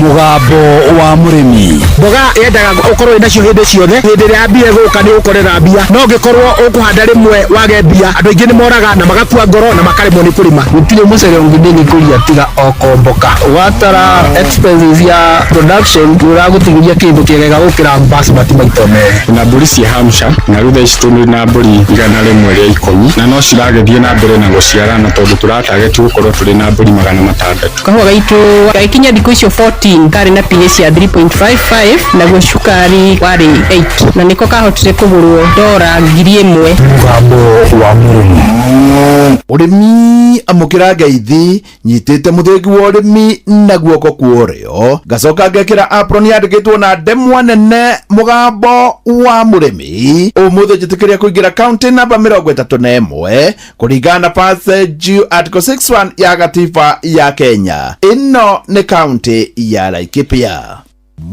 Mũgambo wa mũrĩmi. Mboga yendaga ũkorwo wĩnacio hĩndĩ ciothe, hĩndĩ ĩrĩa mbia ĩgũka nĩ ũgũkorera mbia, no ũngĩkorwo ũkũhanda rĩmwe wage mbia, andũ aingĩ nĩ moraga na magakua ngoro na makaremwo nĩ kũrĩma. Gũtirĩ mũcere ũngĩ ndĩngĩkũria tiga o komboka. Watara expenses ya production nĩ ũragũtigĩria kĩndũ kĩega gũkĩra basmati maita merĩ. Na mbũri cia Hampshire na rĩu thaa ici tũrĩ na mbũri 110 na no ciragĩthiĩ na mbere na gũciarana tondũ tũratageti gũkorwo tũrĩ na mbũri 600. Kahũa gaitũ gagĩkinya thikũ icio 14 karĩ na pH ya 3.55 naguo cukari warĩ 8 na nĩko kahotire kũgũrwo dora 1000. Mũgambo wa mũrĩmi. Ũrĩmi amũkĩra ngeithi nyitĩte mũthĩgi wa ũrĩmi na guoko kwa ũrĩo, ngacoka ngekĩra apron yandĩkĩtwo na ndemwa nene mũgambo wa mũrĩmi. Ũmũthĩ njĩtĩkĩria kũingĩra kaunti namba 31 kũringana na passage article 61 ya gatiba ya Kenya. Ĩno nĩ kaunti ya Laikipia.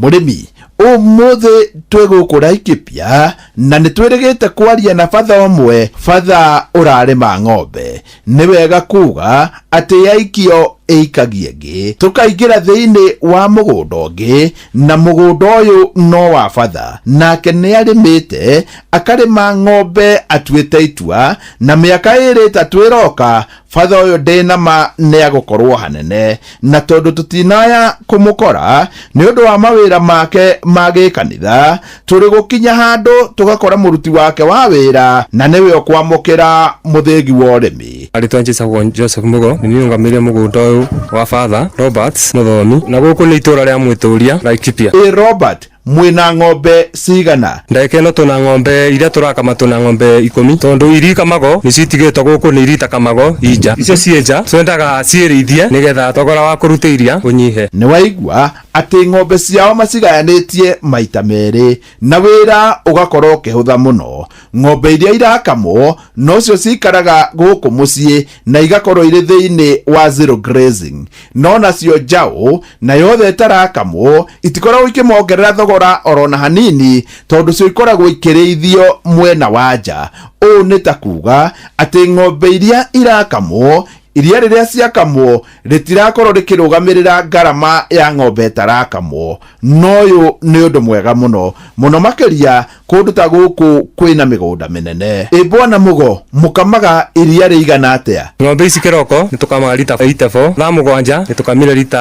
Mũrĩmi, ũmũthĩ twĩ gũkũ Laikipia na nĩ twĩrĩgĩte kwaria na batha ũmwe, batha ũrarĩma ng'ombe. Nĩ wega kuga atĩ yaikio ĩikagia ĩngĩ, tũkaingĩra thĩinĩ wa mũgũnda ũngĩ, na mũgũnda ũyũ no wa batha, nake nĩ arĩmĩte akarĩma ng'ombe atuĩte itua, na mĩaka 2 3 ĩroka batha ũyũ ndĩnama nĩ agũkorwo hanene, na tondũ tũtinaya kũmũkora nĩ ũndũ wa mawĩra make ma gĩkanitha, tũrĩ gũkinya handũ tũgakora mũruti wake wa wĩra na nĩwe ũkwamũkĩra mũthĩgi wa ũrĩmi. Arĩtwa njĩtagwo Joseph Mugo, nĩ niĩ nũgamĩrĩire mũgũnda ũyũ wa Father Robert Mũthomi, na gũkũ nĩ itũũra rĩa Mwĩtũria Laikipia. Ĩ Robert, mwĩna ng'ombe cigana? Ndagĩka ĩno tũna ng'ombe iria tũrakama, tũna ng'ombe 10 tondũ iria ikamago nĩ citigĩtwo gũkũ, nĩ iria itakamago inja, icio ciĩ nja twendaga ciĩrĩithie nĩgetha thogora wa kũruta iria ũnyihe. Nĩ waigua atĩ ng'ombe ciao macigayanĩtie maita merĩ na wĩra ũgakorwo ũkĩhũtha mũno. Ng'ombe iria irakamwo nocio cikaraga gũkũ mũciĩ na igakorwo irĩ thĩinĩ wa zero grazing, no nacio njaũ na yothe ĩtarakamwo itikoragwo ikĩmongerera thogora orona hanini tondũ cio ikoragwo ikĩrĩithio mwena wa nja. Ũũ nĩ ta kuga atĩ ng'ombe iria irakamwo, iria rĩrĩa ciakamwo rĩtirakorwo rĩkĩrũgamĩrĩra ngarama ya ng'ombe ĩtarakamwo. No ũyũ nĩ ũndũ mwega mũno mũno makĩria kũndũ ta gũkũ kwĩna mĩgũnda mĩnene. Ĩ bwana Mũgo, mũkamaga iria rĩigana atĩa? Ng'ombe ici kĩroko nĩ tũkamaga rita 84, thaa 7 nĩ tũkamire rita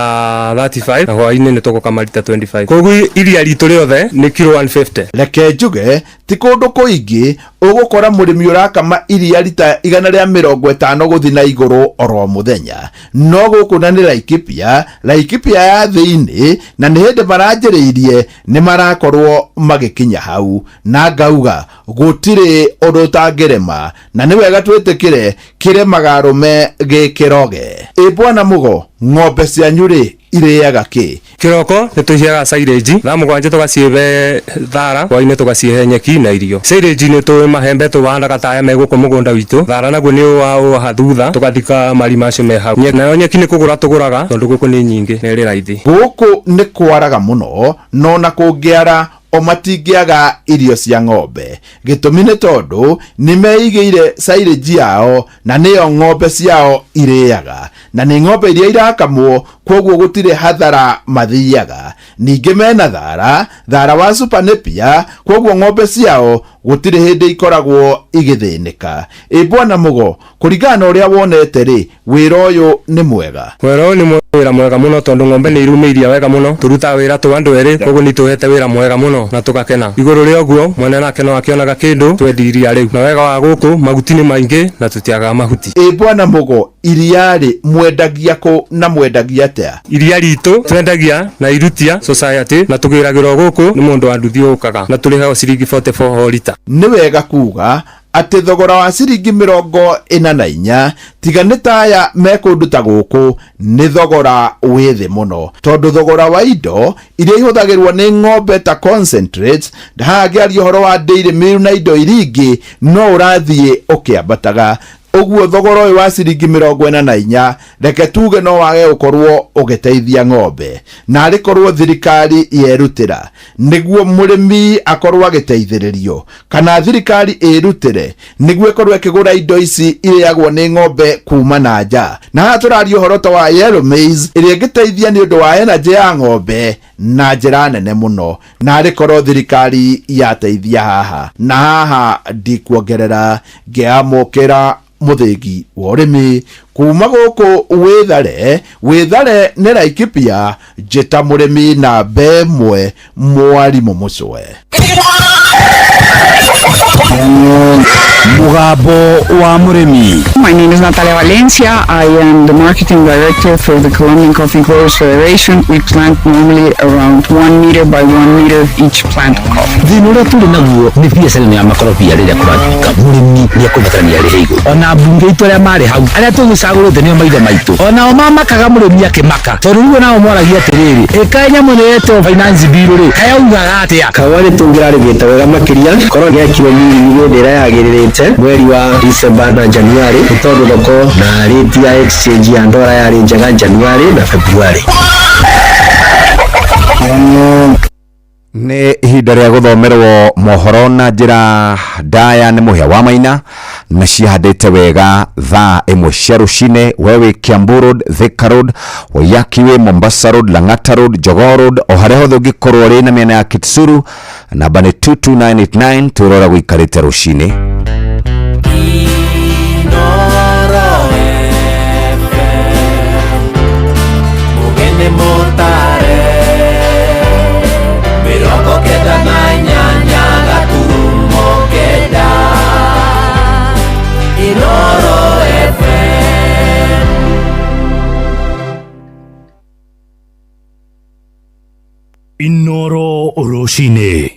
35 na hwaĩ-inĩ nĩ tũgũkama rita 25. Koguo iria ritũ rĩothe nĩ kiro 150. Reke njuge ti kũndũ kũingĩ ũgũkora mũrĩmi ũrakama iria rita 150 gũthiĩ na igũrũ oro mũthenya, no gũkũ na nĩ Laikipia, Laikipia ya thĩinĩ, na nĩ hĩndĩ maranjĩrĩirie nĩ marakorwo magĩkinya hau, na ngauga gũtirĩ ũndũ ũtangĩrema, na nĩ wega twĩtĩkĩre kĩremaga arũme gĩkĩroge. Ĩ bwana Mũgo, ng'ombe cianyu rĩ irĩaga kĩ? Kĩroko nĩ tũciheaga silage, thaa 7 tũgacihe thara, hwaĩ-inĩ tũgacihe nyeki na irio. Silage nĩ tũĩ mahembe tũhandaga ta aya me gũkũ mũgũnda witũ, thara naguo nĩ ũwaha thutha tũgathika marima macio me hau. Nayo nyeki nĩ kũgũra tũgũraga tondũ gũkũ nĩ nyingĩ na ĩrĩ raithi. Gũkũ nĩ kwaraga mũno, no na kũngĩara O matingĩaga irio cia ng'ombe. Gĩtũmi nĩ tondũ nĩ meigĩire silage yao na nĩyo ng'ombe ciao irĩaga, na nĩ ng'ombe iria irakamwo, kwoguo gũtirĩ hathara mathiaga. Ningĩ mena thara, thara wa Super Napier, kwoguo ng'ombe ciao gũtirĩ hĩndĩ ikoragwo igĩthĩnĩka. Ĩ bwana Mũgo, kũringana na ũrĩa wonete rĩ, wĩra ũyũ nĩ mwega? Wĩra ũyũ nĩ wĩra mwega mũno tondũ ng'ombe nĩ irumĩirie wega mũno. Tũrutaga wĩra tũ andũ erĩ, koguo nĩ tũhete wĩra mwega mũno na tũgakena. Igũrũ rĩa ũguo mwene nake no akĩonaga kĩndũ twendia iria rĩu, na wega wa gũkũ mahuti nĩ maingĩ na tũtiagaga mahuti. Ĩ bwana Mũgo, iria rĩ mwendagia kũ na mwendagia atĩa? Iria ritũ twendagia na Irutia Society na tũgĩragĩrwo gũkũ nĩ mũndũ wa nduthi ũkaga, na tũrĩhagwo ciringi 44 o rita. Nĩ wega kuga atĩ thogora wa ciringi 44 tiga nĩ taya me kũndũ ta gũkũ nĩ thogora wĩ thĩ mũno, tondũ thogora wa indo iria ihũthagĩrwo nĩ ng'ombe ta concentrates, haha ngĩaria ũhoro wa dairy meal na indo iria ingĩ, no ũrathiĩ ũkĩambataga. Ũguo thogora ũyũ wa ciringi 44 reke tuge no wage gũkorwo ũgĩteithia ng'ombe, na arĩ korwo thirikari yerutĩra nĩguo mũrĩmi akorwo agĩteithĩrĩrio, kana thirikari ĩrutĩre nĩguo ĩkorwo ĩkĩgũra indo ici irĩagwo nĩ ng'ombe kuma na nja. Na haha tũraria ũhoro ta wa yellow maize ĩrĩa ĩngĩteithia nĩ ũndũ wa energy ya ng'ombe na njĩra nene mũno, na arĩ korwo thirikari yateithia haha. Na haha ndikuongerera, ngĩamũkĩra mũthĩgi wa ũrĩmi kuma gũkũ Wĩthare. Wĩthare nĩ Laikipia, njĩta mũrĩmi namba ĩmwe mwarimũ Mũcwe. Mũgambo wa mũrĩmi. My name is Natalia Valencia. I am the marketing director for the Colombian Coffee Growers Federation. We plant normally around 1 meter by 1 meter each plant of coffee. Thĩna ũrĩa tũrĩ naguo nĩ biacara ĩno ya makorobia rĩrĩa kũratuĩka mũrĩmi nĩ ekũbatarania arĩhe igũrũ. Ona mbunge itũ arĩa marĩ hau, arĩa tũgĩcagũrĩte nĩo maithe maitũ, onao mamakaga mũrĩmi akĩmaka, tondũ rĩu onao moragia atĩrĩrĩ, ĩkaĩ nyamũ ĩno yetwo finance bill rĩ, kayaugaga atĩa? Kahũa nĩ tũngĩrarĩmĩte wega makĩria korwo gĩakirwo mĩrĩmi hĩndĩ ĩrĩa yagĩrĩrĩte mweri wa December na January, nĩ tondũ thoko na rate ya exchange ya ndora yarĩ njega January na February. Nĩ ihinda rĩa gũthomerwo mohoro na njĩra ndaya nĩ Mũhĩa wa Maina, na cihandĩte wega thaa 1 cia rũcinĩ. We wĩ Kiambu Road, Thika Road, Waiyaki Way, Mombasa Road, Lang'ata Road, Jogoo Road, o harĩa hothe ũngĩkorwo ũrĩ na mĩena ya Kitsuru, namba nĩ 22989. Twĩrora gũikarĩte rũcinĩ. Mugene mutare 98 gaturumo 9 Inoro FM. Inoro rũcinĩ.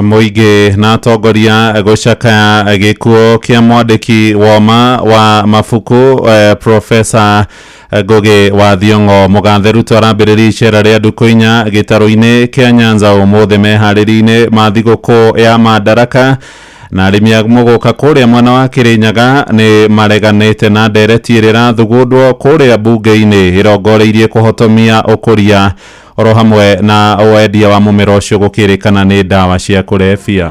Mũingĩ na atongoria gũcakaya gĩkuũ kĩa mwandĩki woma wa mabuku Professor Ngugi wa Thiong'o. Mũgathe Ruto arambĩrĩria icera rĩa ndukũ 4 gĩtarũ-inĩ kĩa Nyanza ũmũthĩ meharĩri-inĩ ma thigũkũ ya Madaraka. Na arĩmi a mũgũka kũrĩa mwena wa Kĩrĩnyaga nĩ mareganĩte na ndereti ĩrĩa ĩrathugundwo kũrĩa mbunge-inĩ ĩrongoreirie kũhotomia ũkũria oro hamwe na wendia wa mũmera ũcio gũkĩrĩkana nĩ ndawa cia kũrebia.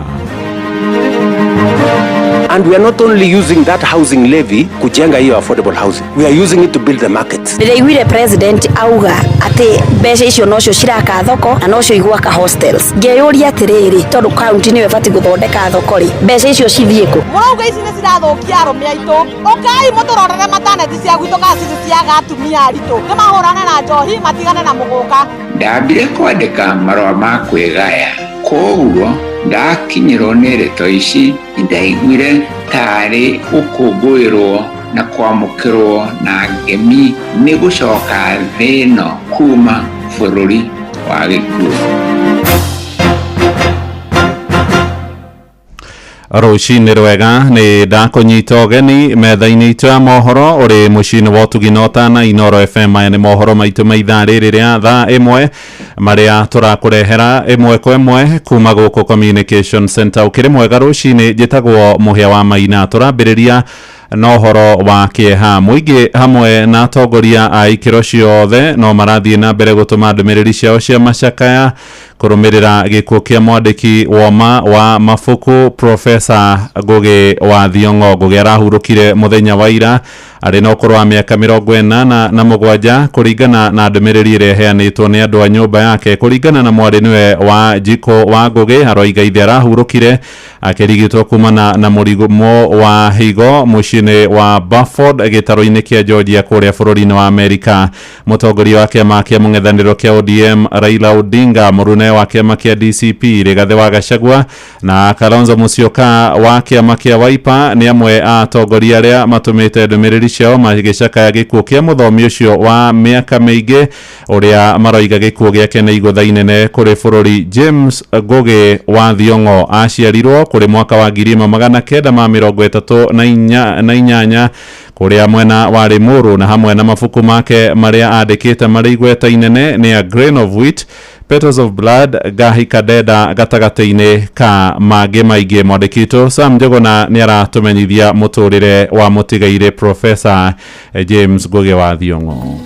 And we are not only using that housing levy kujenga hiyo affordable housing. We are using it to build the markets. Ndĩraiguire president auga atĩ mbeca icio nocio ciraka thoko na nocio igwaka hostels. Ngeyũria atĩrĩrĩ, tondũ county nĩyo ĩbatiĩ gũthondeka thoko rĩ, mbeca icio cithiĩ kũ? Mũrauga ici nĩ cirathũkia arũme aitũ. Ũkai mũtũrorere mataneti cia gwitũ kana cithi ciaga atumia aritũ. Nĩmahũrane na njohi matigane na mũgũka. Ndambire kwandĩka marũa ma kwĩgaya, koguo ndakinyĩrwo nĩ ndeto ici ndaiguire tarĩ gũkũngũĩrwo na kwamũkĩrwo na ngemi nĩ gũcoka thĩ ĩno kuma bũrũri wa gĩkuũ. Rũcinĩ rwega, nĩ ndakũnyita ũgeni metha-inĩ itũ ya mohoro ũrĩ mũciĩ-inĩ wa ũtugi na ũtana Inoro FM. Maya nĩ mohoro maitũ ma ithaa rĩrĩ rĩa thaa 1 marĩa tũrakũrehera 1 kwa 1 kuma gũkũ Communication Center. Ũkĩrĩ mwega rũcinĩ, njĩtagwo Mũhĩa wa Maina. Tũrambĩrĩria Na ũhoro wa kĩeha, mũingĩ hamwe na atongoria a ikĩro ciothe no marathiĩ na mbere gũtũma ndũmĩrĩri ciao cia macakaya kũrũmĩrĩra gĩkuũ kĩa mwandĩki woma wa mabuku Profesa Ngugi wa Thiong'o. Ngugi arahurũkire mũthenya wa ira arĩ na ũkũrũ wa mĩaka 87 kũringana na ndũmĩrĩri ĩrĩa ĩheanĩtwo nĩ andũ a nyũmba yake. Kũringana na mwarĩ nĩwe wa Njiko wa Ngugi, aroiga ithe arahurũkire akĩrigitwo kumana na mũrimũ wa higo mũciĩ-inĩ wa Bufford gĩtarũ-inĩ kĩa Georgia kũrĩa bũrũri-inĩ wa Amerika. Mũtongoria wa kĩama kĩa mũng'ethanĩro kĩa ODM Raila Odinga, mũrune wa kĩama kĩa DCP Rigathĩ wa Gachagua na Kalonzo Musyoka wa kĩama kĩa Wiper nĩ amwe a atongoria arĩa matũmĩte ndũmĩrĩri ciao magĩcakaya gĩkuũ kĩa mũthomi ũcio wa mĩaka mĩingĩ ũrĩa maroiga gĩkuũ gĩake nĩ igũtha inene kũrĩ bũrũri. James Ngugi wa Thiong'o aciarirwo kũrĩ mwaka wa 1938 kũrĩa mwena wa Limuru, na hamwe na mabuku make marĩa andĩkĩte marĩ igweta inene nĩ A Grain of Wheat, Petals of Blood, Gahi Kadeda gatagatĩ-inĩ ka mangĩ maingĩ. Mwandĩki witũ Sam Njuguna nĩ aratũmenyithia mũtũrĩre wa mũtigairĩ Profesa James Ngugi wa Thiong'o.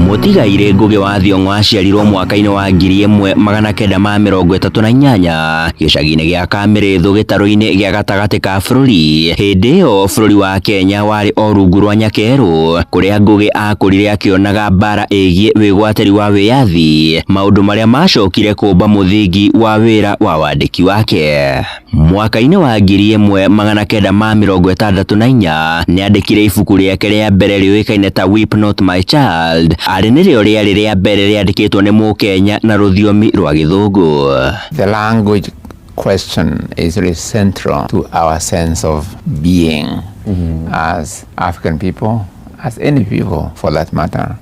Mũtigairĩ Ngugi wa Thiong'o aciarirwo mwaka-inĩ wa 1938 gĩcagi-inĩ gĩa Kamĩrĩthũ gĩtarũ-inĩ gĩa gatagatĩ ka bũrũri. Hĩndĩ ĩyo bũrũri wa Kenya warĩ o rungu rwa Nyakerũ, kũrĩa Ngugi akũrire akĩonaga mbara ĩgiĩ wĩgwatĩri wa wĩyathi, maũndũ marĩa macokire kũmba mũthingi wa wĩra wa wandĩki wake. Mwaka-inĩ wa 1964 nĩandĩkire ibuku rĩake rĩa mbere rĩũĩkaine ta Weep Not My Child, arĩ nĩrĩo rĩarĩ rĩa mbere rĩandĩkĩtwo nĩ Mũkenya na rũthiomi rwa Gĩthũngũ. The language question is really central to our sense of being as African people, as any people for that matter.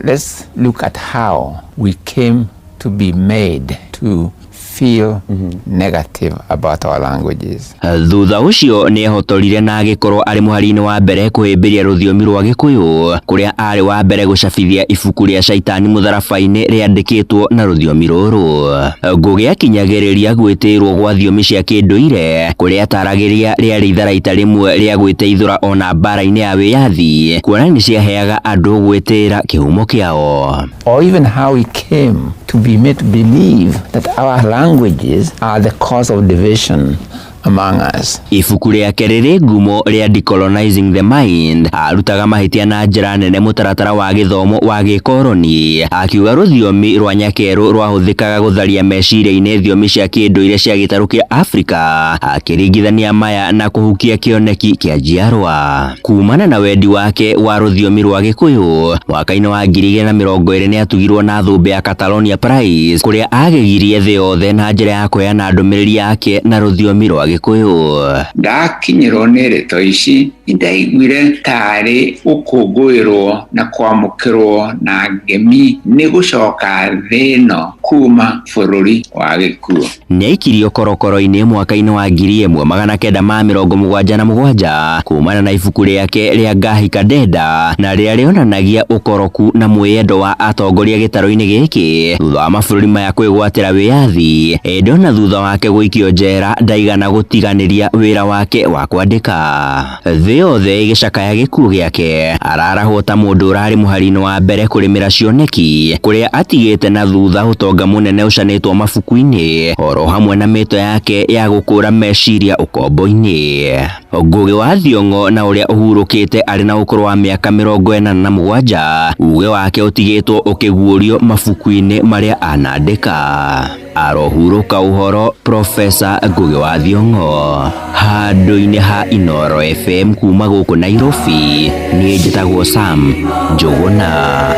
Let's look at how we came to be made to feel negative about our languages. Thutha ũcio nĩ ehotorire na agĩkorwo arĩ mũhari-inĩ wa mbere kũhĩmbĩria rũthiomi rwa Gĩkũyũ, kũrĩa arĩ wa mbere gũcabithia ibuku rĩa Caitani Mũtharaba-inĩ rĩandĩkĩtwo na rũthiomi rũrũ. Ngugi akinyagĩrĩria gwĩtĩĩrwo gwa thiomi cia kĩndũire, kũrĩa ataragĩria rĩarĩ itharaita rĩmwe rĩa gwĩteithũra ona mbara-inĩ ya wĩyathi, kuona nĩ ciaheaga andũ gwĩtĩĩra kĩhumo kĩao. Or even how we came to be made to believe that our languages are the cause of division among us. Ibuku rĩake rĩrĩ ngumo rĩa Decolonizing the Mind arutaga mahĩtia na njĩra nene mũtaratara wa gĩthomo wa gĩkoroni, akiuga rũthiomi rwa Nyakerũ rwahũthĩkaga gũtharia meciria-inĩ thiomi cia kĩndũire cia gĩtarũ kĩa Afrika, akĩringithania maya na kũhukia kĩoneki kĩa njiarwa. Kumana na wendi wake wa rũthiomi rwa Gĩkũyũ, mwaka-inĩ wa 2020 nĩatugirwo na thũmbĩ ya Catalonia Prize, kũrĩa agegirie thĩ yothe na njĩra ya kũheana ndũmĩrĩri yake na rũthiomi rwa Gĩkũyũ. Ndakinyĩrwo nĩ ndeto ici ndaiguire tarĩ gũkũngũĩrwo na kwamũkĩrwo na ngemi nĩ gũcoka thĩ ĩno kuma bũrũri wa gĩkuũ. Nĩaikirio korokoro-inĩ mwaka-inĩ wa 1977 kumana na ibuku rĩake rĩa Ngahi Kadenda, na rĩrĩa rĩonanagia ũkoroku na mwĩyendo wa atongoria gĩtarũ-inĩ gĩkĩ thutha wa mabũrũri maya kwĩgwatĩra wĩyathi. Ĩndĩ ona thutha wake gũikio njera ndaigana gũtiganĩria wĩra wake wa kwandĩka. Thĩ yothe ĩgĩcakaya gĩkuũ gĩake, ararahwo ta mũndũ ũrarĩ mũhari-inĩ wa mbere kũrĩmĩra cioneki, kũrĩa atigĩte na thutha ũtonga mũnene ũcanĩtwo mabuku-inĩ oro hamwe na mĩto yake ya gũkũra meciria ũkombo-inĩ. Ngugi wa Thiong'o na ũrĩa ũhurũkĩte arĩ na ũkũrũ wa mĩaka 87, uge wake ũtigĩtwo ũkĩguũrio mabuku-inĩ marĩa anandĩka. Arohurũka ũhoro Profesa Ngugi wa Thiong'o handũ-inĩ ha Inooro FM kuma gũkũ Nairobi. Niĩ njĩtagwo Sam Njuguna.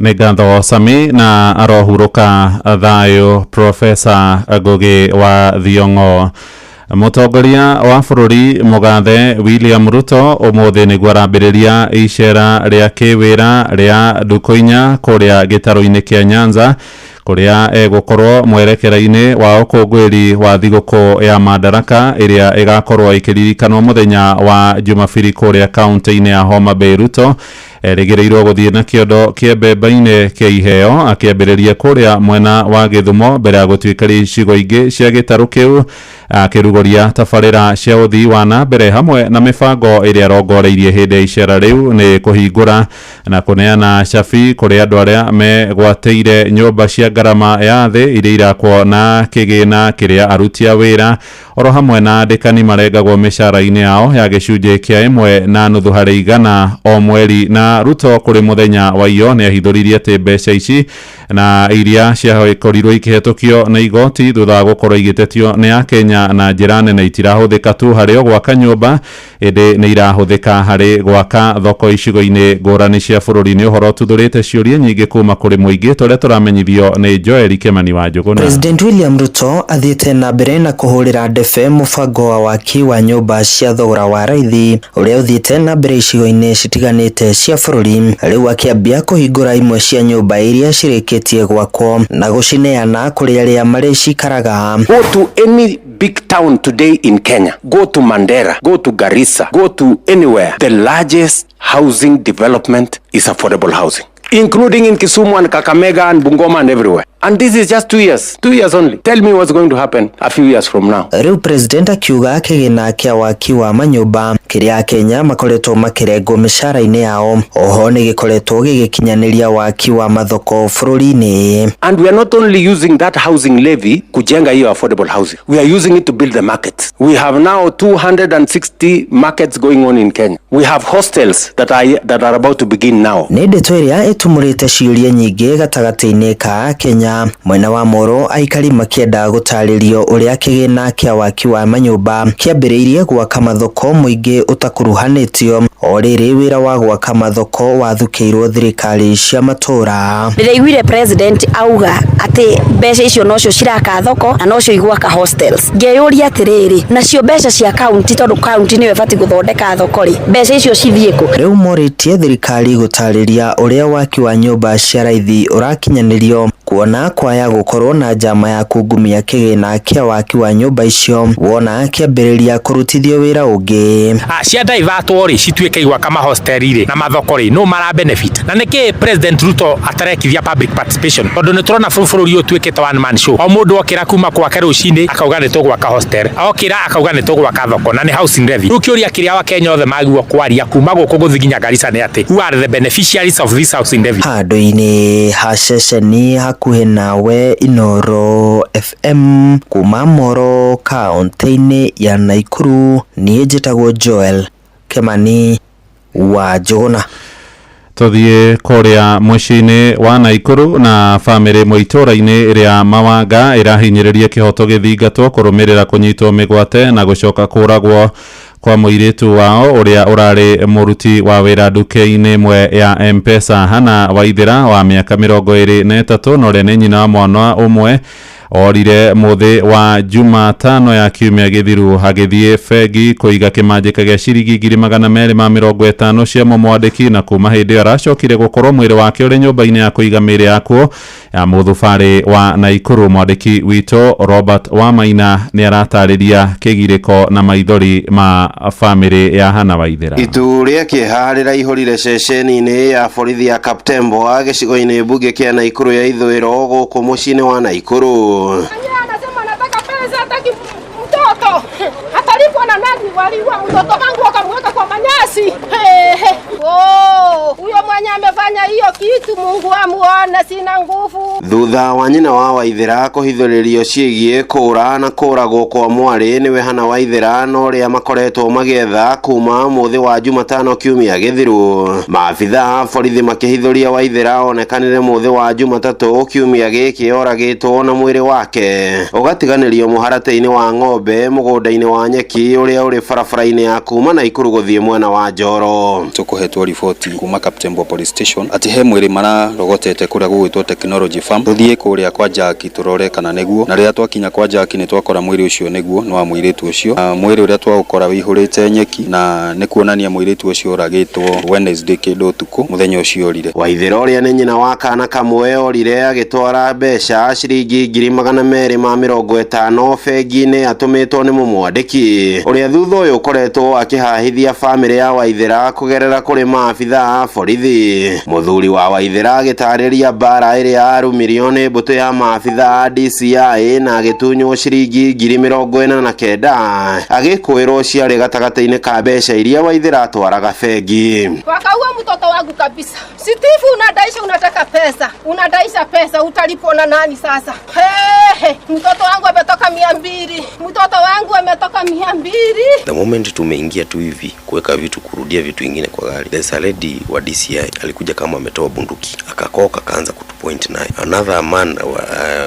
Nĩ ngatho Sami na arohurũka thayũ Profesa Ngugi wa Thiong'o. Mũtongoria wa bũrũri mũgathe William Ruto ũmũthĩ nĩguo arambĩrĩria icera rĩa kĩwĩra rĩa ndukũ inya kũrĩa gĩtarũ-inĩ kĩa Nyanza, kũrĩa egũkorwo mwerekera-inĩ wa ũkũngũĩri wa thigũkũ ya Madaraka ĩrĩa ĩgakorwo ĩkĩririkanwo mũthenya wa Jumabiri kũrĩa kaunti-inĩ ya Homa Bay. Ruto Erĩgĩrĩirwo gũthiĩ na kĩondo kĩa mbembe-inĩ kĩa iheo akĩambĩrĩria kũrĩa mwena wa Gĩthumo mbere ya gũtuĩkĩria icigo ingĩ cia gĩtarũ kĩu, akĩrugũria tabarĩra cia ũthii wa na mbere hamwe na mĩbango ĩrĩa arongoreirie hĩndĩ ya icera rĩu nĩ kũhingũra na kũneana cabi kũrĩ andũ arĩa megwatĩire nyũmba cia ngarama ya thĩ iria irakwo na kĩgĩna kĩrĩa aruti a wĩra oro hamwe na andĩkani marengagwo mĩcara-inĩ yao ya gĩcunjĩ kĩa 1.5 harĩ igana o mweri. Na Ruto kũrĩ mũthenya wa iyo nĩ ahithũririe atĩ mbeca ici na iria ciakorirwo ikĩhetũkio nĩ igoti thutha wa gũkorwo igĩtetio nĩ akenya na njĩra nene itirahũthĩka tu harĩ o gwaka nyũmba, ĩndĩ nĩ irahũthĩka harĩ gwaka thoko icigo-inĩ ngũrani cia bũrũri. Nĩ ũhoro ũtuthũrĩte ciũria nyingĩ kuma kũrĩ mũingĩ tũrĩa tũramenyithio nĩ Joel Kimani wa Njũgũna. President William Ruto athiĩte na mbere na kũhũrĩra ndebe mũbango wa waki wa nyũmba cia thogora wa raithi ũrĩa ũthiĩte na mbere icigo-inĩ citiganĩte cia bũrũri, rĩu akĩambia kũhingũra imwe cia nyũmba iria cirĩkĩtie gwakwo na gũcineana kũrĩ arĩa marĩcikaraga. Go to any big town today in Kenya. Go to Mandera, go to Garissa, go to anywhere. The largest housing development is affordable housing, including in Kisumu and Kakamega and Bungoma and everywhere. And this is just 2 years, 2 years only. Tell me what's going to happen a few years from now. Rĩu President akiuga kĩgĩna kĩa waki wa manyũmba kĩrĩa Akenya makoretwo makĩrengwo mĩcara-inĩ yao oho nĩ gĩkoretwo gĩgĩkinyanĩria waki wa mathoko bũrũri-inĩ. And we are not only using that housing levy kujenga hiyo affordable housing, we are using it to build the markets. We have now 260 markets going on in Kenya. We have hostels that are about to begin now. Nĩ ndeto ĩrĩa ĩtumũrĩte ciũria nyingĩ gatagatĩ-inĩ ka Akenya. Mwena wa Moro aikari makĩenda gũtarĩrio ũrĩa kĩgĩna kĩa waki wa manyũmba kĩambĩrĩirie gwaka mathoko mũingĩ ũtakuruhanĩtio o rĩrĩ wĩra wa gwaka mathoko wathukĩirwo thirikari cia matũra. Ndĩraiguire president auga atĩ mbeca icio nocio ciraka thoko na nocio igwaka hostels. Ngeyũria atĩrĩrĩ, nacio mbeca cia county, tondũ county nĩyo ĩbatiĩ gũthondeka thoko rĩ, mbeca icio cithiĩ kũ? Rĩu morĩtie thirikari gũtarĩria ũrĩa waki wa nyũmba cia raithi ũrakinyanĩrio kuona kwaya gũkorwo na njama ya kungumia kĩgĩna kĩa waki wa nyũmba icio wona kĩambĩrĩria kũrutithio wĩra ũngĩ. Cia divertwo rĩ cituĩke igwaka mahosteli rĩ na mathoko rĩ no mara benefit na nĩkĩ President Ruto atarekithia public participation, tondũ nĩ tũrona bũrũri ũyũ ũtuĩkĩte one man show. O mũndũ okĩra kuma kwake rũcinĩ akauga nĩ tũgwaka hostel, okĩra akauga nĩ tũgwaka thoko na nĩ housing levy. Rĩu kĩũria kĩrĩa Wakenya othe magĩrĩirwo kwaria kuma gũkũ gũthiĩ nginya Garissa nĩ atĩ who are the beneficiaries of this housing levy? Handũ-inĩ ha ceceni hakuhĩ nawe Inooro FM kuma Moro kaunti-inĩ ya Nakuru, niĩ njĩtagwo Joel Kimani wa Njũgũna. Tuthiĩ kũrĩa mũciĩ-inĩ wa Nakuru na bamĩrĩ ĩmwe itũũra-inĩ rĩa Mawanga ĩrahinyĩrĩria kĩhoto gĩthingatwo kũrũmĩrĩra kũnyitwo mĩgwate na gũcoka kũragwo kwa mũirĩtu wao ũrĩa ũrarĩ mũruti wa wĩra nduka-inĩ ĩmwe ya M-Pesa. Hana Waithĩra wa mĩaka 23 na ũrĩa nĩ nyina wa mwana ũmwe orire mũthĩ wa Jumatano ya kiumia gĩthiru agĩthiĩ bengi kũiga kĩmanjĩka gĩa ciringi 250,000 cia mũmwandĩki, na kuma hĩndĩ ĩyo aracokire gũkorwo mwĩrĩ wake ũrĩ nyũmba-inĩ ya kũiga mĩĩrĩ yakuo ya mũthubarĩ wa Nakuru. Mwandĩki witũ Robert Wamaina nĩ aratarĩria kĩgirĩko na maithori ma bamĩrĩ ya Hana Waithĩra. Itu rĩa kĩeha rĩraihũrire ceceni-inĩ ya borithi ya Kaptembwa gĩcigo-inĩ mbunge kĩa Nakuru ya ithũĩro gũkũ mũciĩ-inĩ wa Nakuru. Anasema anataka pesa, hataki mtoto. Atalipwa na nani? Waliua mtoto wangu wakamweka kwa manyasi. Oh, huyo mwenye amefanya hiyo kitu Mungu amuone, sina nguvu. Thutha wa nyina wa Waithĩra kũhithũrĩrio ciĩgiĩ kũra na kũragwo kwa mwarĩ nĩwe Hana Waithĩra na ũrĩa makoretwo magĩetha kuma mũthĩ wa Jumatano kiumia gĩthiru. Maabitha a borithi makĩhithũria Waithĩra onekanire mũthĩ wa Jumatatũ kiumia gĩkĩ oragĩtwo na mwĩrĩ wake ũgatiganĩrio mũharatĩ-inĩ wa ng'ombe mũgũnda-inĩ wa nyeki ũrĩa ũrĩ barabara-inĩ ya kuma Nakuru gũthiĩ mwena wa Njoro. Tũkũhetwo riboti kuma Kaptembwa Police Station atĩ he mwĩrĩ mararogotete kũrĩa gũgwĩtwo Technology Farm. Tũthiĩ kũrĩa kwa Jaki tũrore kana nĩguo, na rĩrĩa twakinya kwa Jaki nĩ twakora mwĩrĩ ũcio nĩguo nĩ wa mũirĩtu ũcio. Mwĩrĩ ũrĩa twaũkora wĩihũrĩte nyeki na nĩ kuonania mũirĩtu ũcio oragĩtwo Wednesday kĩndũ ũtukũ mũthenya ũcio orire. Waithĩra ũrĩa nĩ nyina wa kana kamwe orire agĩtwara mbeca ciringi 250,000 bengi-inĩ atũmĩtwo nĩ mũmwandĩki ũrĩa thutha ũyũ ũkoretwo akĩhahithia bamĩrĩ ya Waithĩra kũgerera kũrĩ kwĩ maabitha a borithi. Mũthuri wa Waithera agĩtarĩria mbara ĩrĩa arumirio nĩ mbũtũ ya maabitha a DCI na agĩtunywo ciringi 49,000 agĩkwĩrwo ciarĩ gatagatĩ-inĩ ka mbeca iria Waithera atwaraga bengi. Wakaua mtoto wangu kabisa. Sitifu, unadaisha unataka pesa, unadaisha pesa, utalipwa na nani sasa? Hey, mtoto wangu ametoka 200, mtoto wangu ametoka 200. The moment tumeingia tu hivi kuweka vitu, kurudia vitu vingine kwa gari, there's a lady wa DCI alikuja kama ametoa bunduki, akakoka akaanza kutupoint naye. Another man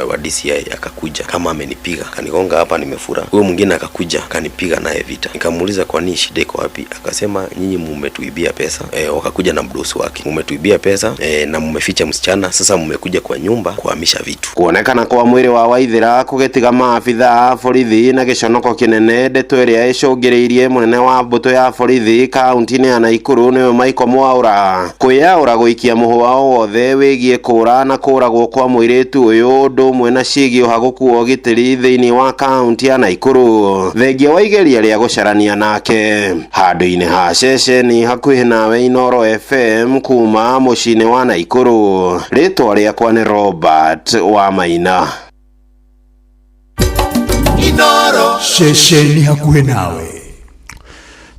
wa DCI akakuja kama amenipiga, akanigonga hapa nimefura. Huyo mwingine akakuja akanipiga naye vita. Nikamuuliza kwa nini, shida iko wapi? Akasema nyinyi mmetuibia pesa. Wakakuja na mdosi wake, mmetuibia pesa na mmeficha msichana, sasa mmekuja kwa nyumba kuhamisha vitu. Kuonekana kwa mwiri wa Waithera kugitiga maabitha a borithi na giconoko kinene, ndeto ĩrĩa ĩcũngĩrĩirie mũnene wa mbũtũ ya borithi kaunti-inĩ ya Naikuru nĩwe Michael Mwaura kwĩyaũra gũikia mũhũa o wothe wĩgiĩ kũra na kũragwo kwa mũirĩtu ũyũ, ũndũ ũmwe na ciĩgiĩ ũhagũku wa ũgitĩri thĩinĩ wa kaunti ya Naikuru, thengia wa igeria rĩa gũcarania nake. Handũ-inĩ ha ceceni hakuhĩ nawe Inooro FM kuma mũciĩ-inĩ wa Naikuru, rĩtwa rĩakwa nĩ Robert wa Maina. Inooro ceceni hakuhĩ nawe.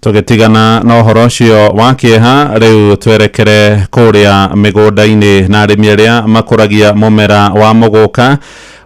Tũgĩtigana na ũhoro ũcio wa kĩeha, rĩu twerekere kũrĩa mĩgũnda-inĩ na arĩmi arĩa makũragia mũmera wa mũgũka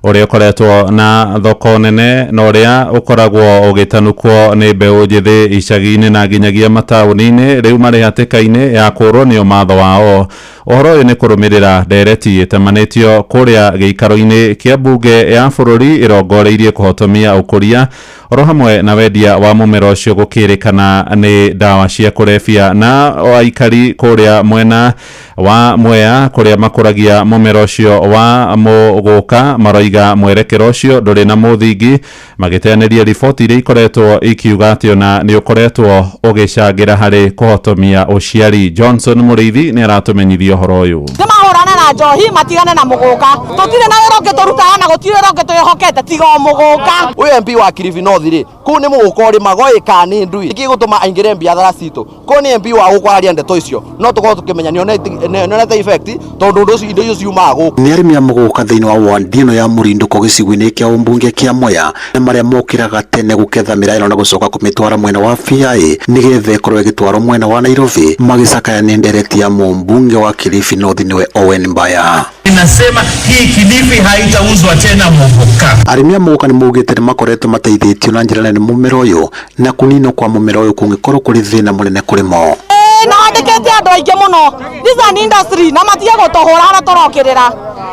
ũrĩa ũkoretwo na thoko nene na ũrĩa ũkoragwo ũgĩtanukwo nĩ mbeũ njĩthĩ icagi-inĩ na nginyagia mataũni-inĩ, rĩu marĩ hatĩka-inĩ ya kũũrwo nĩ ũmatho wao. Ũhoro ũyũ nĩ kũrũmĩrĩra ndereti ĩtemanĩtio kũrĩa gĩikaro-inĩ kĩa mbunge ya bũrũri ĩrongoreirie kũhotomia ũkũria oro hamwe na wendia wa mũmera ũcio gũkĩrĩkana nĩ ndawa cia kũrebia. Na aikari kũrĩa mwena wa Mwea kũrĩa makũragia mũmera ũcio wa mũgũka maroiga mwerekero ũcio ndũrĩ na mũthingi, magĩteanĩria riboti iria ikoretwo ikiuga atĩ ona nĩ ũkoretwo ũgĩcangĩra harĩ kũhotomia ũciari. Johnson Mũrĩithi nĩ aratũmenyithia ũhoro ũyũ. Nĩmahũrane na njohi matigane na mũgũka, tũtirĩ na wĩra ũngĩ tũrutaga na gũtirĩ wĩra ũngĩ twĩhokete tiga o mũgũka. Ũyũ MP wa Kilifi North rĩ, kũu nĩ mũgũka ũrĩmagwo ĩ kana nĩ ndui nĩkĩ gũtũma aingĩre biathara citũ? Kũu nĩ MP wa gũkwararia ndeto icio, no tũkorwo tũkĩmenya nĩonete effect tondũ ũndũ ũcio indo icio ciumaga gũkũ. Nĩ arĩmi a mũgũka thĩinĩ wa wandi ĩno ya Mũrindũko gĩcigo-inĩ kĩa ũmbunge kĩa Mwea na marĩa mokĩraga tene gũketha mĩraa ĩno na gũcoka kũmĩtwara mwena wa PIA nĩgetha ĩkorwo ĩgĩtwarwo mwena wa Nairobi, magĩcakaya nĩ ndereti ya mũmbunge wa Kilifi North nĩwe Owen Mbaya. Inasema hii Kilifi haitauzwa tena muguka. Arĩmi a mũgũka nĩ maugĩte nĩ makoretwo mateithĩtio na njĩra nene mũmera ũyũ na kũninwo kwa mũmera ũyũ kũngĩkorwo kũrĩ thĩna mũnene kũrĩ mo. Na wandĩkĩte andũ aingĩ mũno, this is an industry na matige gũtũhũra harĩa tũrokĩrĩra,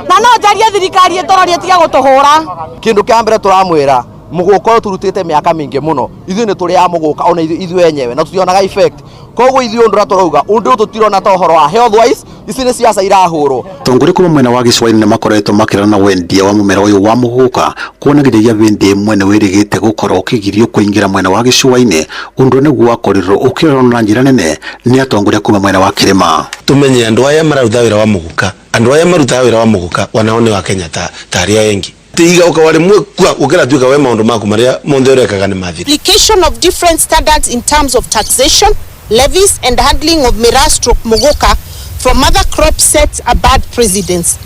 na no njarie thirikari ĩtũrorie ĩtige gũtũhũra. Kĩndũ kĩa mbere tũramwĩra mũgũka ũyũ tũrutĩte mĩaka mĩingĩ mũno, ithuĩ nĩ tũrĩ a mũgũka ona ithuĩ enyewe na tũtionaga effect. Koguo ithuĩ ũndũ ũrĩa tũrauga ũndũ ũyũ tũtirona ta ũhoro wa health wise, ici nĩ ciaca irahũrwo. Atongoria kuma mwena wa gĩcũa-inĩ nĩ makoretwo makĩrana na wendia wa mũmera ũyũ wa mũgũka, kuona nginyagia hĩndĩ ĩmwe nĩ wĩrĩgĩte gũkorwo ũkĩgirio kũingĩra mwena wa gĩcũa-inĩ, ũndũ nĩguo wakorirwo ũkĩrorwo na njĩra nene nĩ atongoria kuma mwena wa kĩrĩma. Tumenye andũ aya mararuta wĩra wa mũgũka, andũ aya marutaga wĩra wa mũgũka wanao nĩ wa Kenya ta arĩa engi tiga ukawari mwe kwa ukira tuika we maundu maku maria monthe urekaga ni mathiri. Application of different standards in terms of taxation, levies and handling of miraa stroke muguka from other crops sets a bad precedence.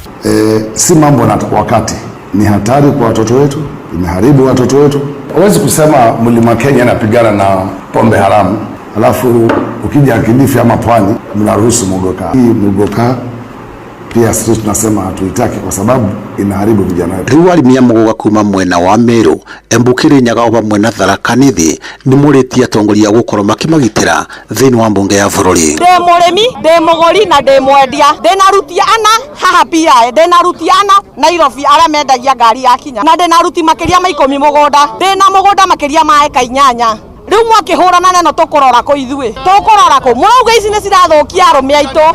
Si mambo na wakati ni hatari kwa watoto wetu, imeharibu watoto wetu. Huwezi kusema Mlima Kenya inapigana na pombe haramu, alafu ukija Kilifi ama Pwani mnaruhusu muguka. Hii muguka pia sisi tunasema hatuitaki kwa sababu inaharibu vijana wetu. Rĩu arĩmi a mũgũka kuma mwena wa Meru, Embu, Kĩrĩnyaga o hamwe na Tharaka Nithi nĩ morĩtie atongoria gũkorwo makĩmagitĩra thĩinĩ wa mbunge ya bũrũri. Ndĩ mũrĩmi, ndĩ mũgũri na ndĩ mwendia. Ndĩna aruti ana haha PIA, ndĩna aruti ana Nairobi arĩa mendagia ngari ya kinya, na ndĩna aruti makĩria ma 10 mũgũnda. Ndĩna mũgũnda makĩria ma eka 8. Rĩu mwakĩhũrana neno tũkũrora kũ ithuĩ? Tũkũrora kũ? Mũrauga ici nĩ cirathũkia arũme aitũ.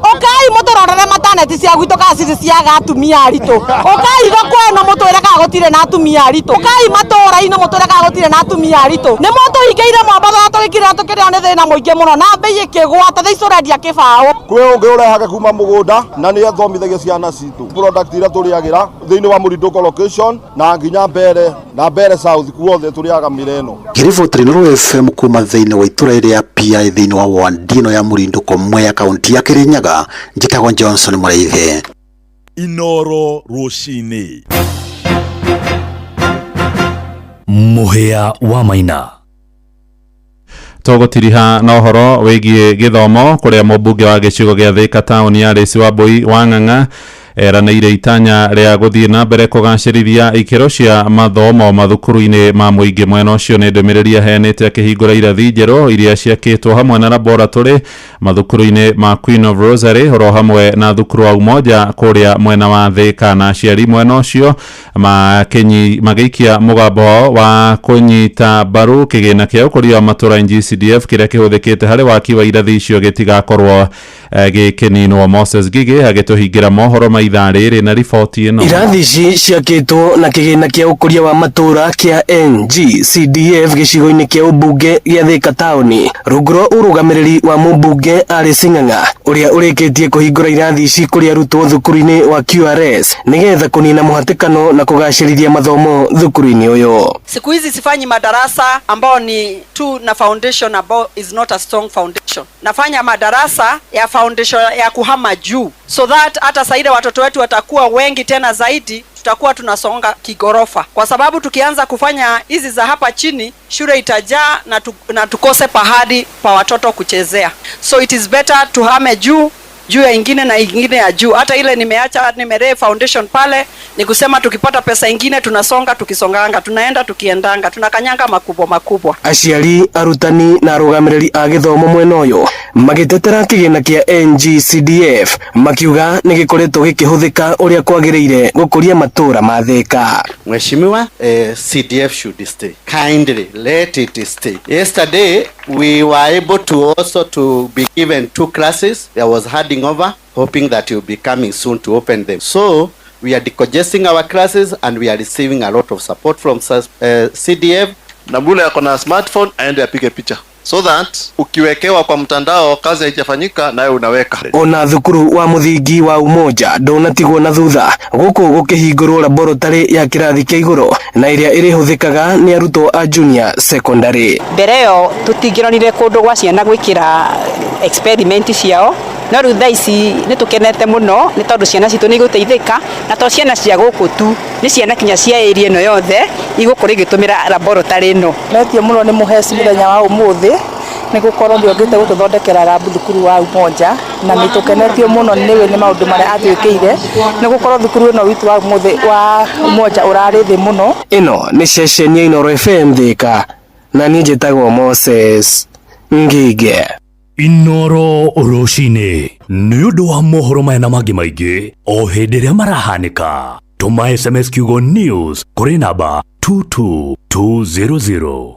Ũkai mũtũrorere mataneti cia gwitũ kana cirĩ ciaga atumia aritũ. Ũkai thoko ĩno mũtwĩre kana gũtirĩ na atumia aritũ. Ũkai matũũra-inĩ mũtwĩre kana gũtirĩ na atumia aritũ. Nĩ mũtũhingĩire Mombatha na tũgĩkirĩra tũkĩrĩo nĩ thĩna mũingĩ mũno na mbei ĩkĩgũa ta thaa ici ũrendia kĩbaũ. Kwĩ ũngĩ ũrehaga kuma mũgũnda na nĩ athomithagia ciana citũ product iria tũrĩagĩra thĩinĩ wa Mũrindũko location na nginya Mbere na Mbere South kuothe tũrĩaga mĩreno. Ngĩribotera Inooro FM kuma thĩinĩ wa itũra rĩa PI thĩinĩ wa ward ĩno ya Mũrindũko Mwea kaunti ya Kirinyaga. Njĩtagwo Johnson Mũraithi. Inoro rũcinĩ. Mũhĩa wa Maina. Tũgũtiriha na ũhoro wĩgiĩ gĩthomo kũrĩa mũmbunge wa gĩcigo gĩa Thika taũni ya Alice Wambui wa Ng'ang'a eranĩire itanya rĩa gũthiĩ na mbere kũgacĩrithia ikĩro cia mathomo mathukuru-inĩ ma mũingĩ. Mwena ũcio nĩ ndũmĩrĩri aheanĩte akĩhingũra irathi njerũ iria ciakĩtwo hamwe na laboratory mathukuru-inĩ ma Queen of Rosary oro hamwe na thukuru wa Umoja kũrĩa mwena wa Thika, na aciari mwena ũcio magĩikia mũgambo wao wa kũnyita mbaru kĩgĩna kĩa ũkũria wa matũra NGCDF kĩrĩa kĩhũthĩkĩte harĩ waki wa irathi icio gĩtigakorwo gĩkĩninwo. Moses Ngigĩ agĩtũhingĩra mohoro ma ithaa rĩrĩ na riboti ĩno. Irathi ici ciakĩtwo na kĩgĩna kĩa ũkũria wa matũra kĩa NGCDF gĩcigo-inĩ kĩa ũmbunge gĩa Thika taũni rungu rwa ũrũgamĩrĩri wa mũmbunge Alice Ng'ang'a ũrĩa ũrĩkĩtie kũhingũra irathi ici kũrĩ arutwo thukuru-inĩ wa QRS nĩgetha kũnina mũhatĩkano na kũgacĩrithia mathomo thukuru-inĩ ũyũ. Siku hizi sifanyi madarasa ambao ni tu na foundation ambao is not a strong foundation. Nafanya madarasa ya foundation ya kuhama juu so that hata saide watoto wetu watakuwa wengi tena zaidi, tutakuwa tunasonga kigorofa, kwa sababu tukianza kufanya hizi za hapa chini shule itajaa na tukose pahali pa watoto kuchezea. So it is better tuhame juu juu ya ingine na ingine ya juu. Hata ile nimeacha nimeree foundation pale, ni kusema tukipata pesa ingine tunasonga, tukisonganga tunaenda, tukiendanga tunakanyanga makubwa makubwa. Aciari, arutani na arũgamĩrĩri a gĩthomo mwena ũyũ magĩtetera kĩgĩna kĩa NGCDF makiuga nĩ gĩkoretwo gĩkĩhũthĩka ũrĩa kwagĩrĩire gũkũria matũra ma Thika. Mheshimiwa, CDF should stay. Kindly let it stay. Yesterday we were able to also to be given 2 classes. There was handing over, hoping that you'll be coming soon to open them. So we are decongesting our classes and we are receiving a lot of support from CDF. Na mule ako na smartphone aende apige picha so that ukiwekewa kwa mtandao kazi haijafanyika nayo unaweka. Ona thukuru wa muthingi wa Umoja ndunatigwo na thutha guku gukihingurwo laboratory ya kirathi kia iguru na iria irihuthikaga ni arutwo a junior secondary. Mbere yo tutingĩronire kundu gwa ciana gwikira experiment ciao, no rĩu thaa ici nĩ tũkenete mũno nĩ tondũ ciana citũ nĩ igũteithĩka, na to ciana cia gũkũ tu, nĩ ciana kinya cia area ĩno yothe igũkorwo igĩtũmĩra laboratory ĩno. Netio mũno nĩ mũheci mũthenya wa ũmũthĩ nĩ gũkorwo nĩokĩte gũtũthondekera lab thukuru wa Umoja, na nĩ tũkenetio mũno nĩwe nĩ maũndũ marĩa atwĩkĩire, nĩ gũkorwo thukuru ĩno witũ wa ũmũthĩ wa Umoja ũrarĩ thĩ mũno. Ĩno nĩ ceceni ya Inooro FM Thika, na niĩ njĩtagwo Moses Ngige. Inoro rũcinĩ nĩ ũndũ wa mohoro maya na mangĩ maingĩ o hĩndĩ ĩrĩa marahanĩka. Tũma SMS kiugo news kũrĩ namba 22200.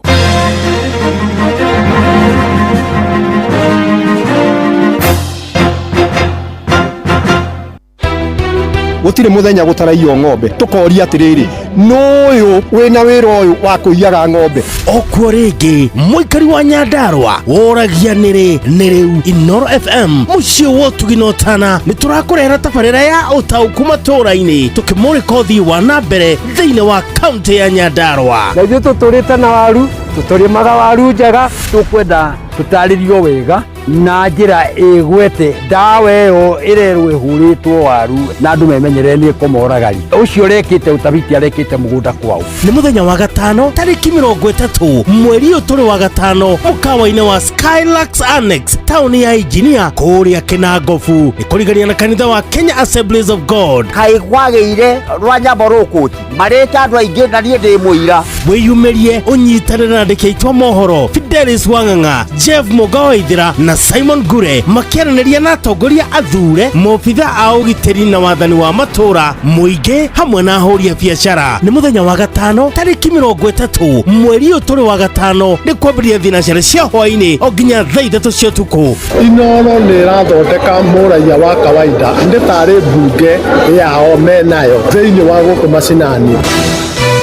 Gũtirĩ mũthenya gũtaraiywo ng'ombe, tũkoria atĩrĩrĩ, nũyũ wĩna wĩra ũyũ wa kũiyaga ng'ombe? Okuo rĩngĩ mũikari wa Nyandarua woragia nĩrĩ nĩ rĩu Inooro FM mũciĩ wa ũtugi na ũtana nĩ tũrakũrehera tabarĩra ya ũtaũku matũũra-inĩ tũkĩmũrĩka ũthii wa na mbere thĩinĩ wa kaunti ya Nyandarua. Na ithuĩ tũtũrĩte na waru, tũtũrĩmaga waru njega, tũkwenda tũtarĩrio wega na njĩra ĩgwete ndawa ĩyo ĩrerwo ĩhũrĩtwo waru na andũ memenyerere nĩ ĩkũmoragari. Ũcio ũrekĩte ũtabiti arekĩte mũgũnda kwao. Nĩ mũthenya wa gatano tarĩki 30 mweri ũyũ tũrĩ wa gatano mũkawa-inĩ wa Skylux Annex taũni ya Engineer kũrĩa Kĩnangobu nĩ kũrigania na kanitha wa Kenya Assemblies of God. Kaĩ kwagĩire rwanyambo rũkũti marĩte andũ aingĩ na niĩ ndĩ mũira. Wĩyumĩrie ũnyitanĩre na andĩki aitũ a mohoro Fidelis Wang'ang'a, Jeff Mũga Waithĩra na Simon Ngure makĩaranĩria na atongoria athure, maobitha a ũgitĩri na wathani wa matũra, mũingĩ hamwe na ahũri a biacara. Nĩ mũthenya wa gatano tarĩki 30 mweri ũyũ tũrĩ wa gatano nĩ kwambĩrĩria thinacara cia hwaĩ-inĩ o nginya thaa 3 cia ũtukũ. Inooro nĩ ĩrathondeka mũraiya wa kawaida nĩ tarĩ mbunge yao menayo thĩinĩ wa gũkũ macinani.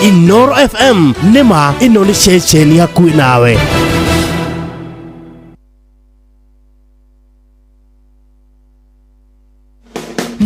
Inooro FM nĩma ĩno nĩ ceceni hakuhĩ nawe.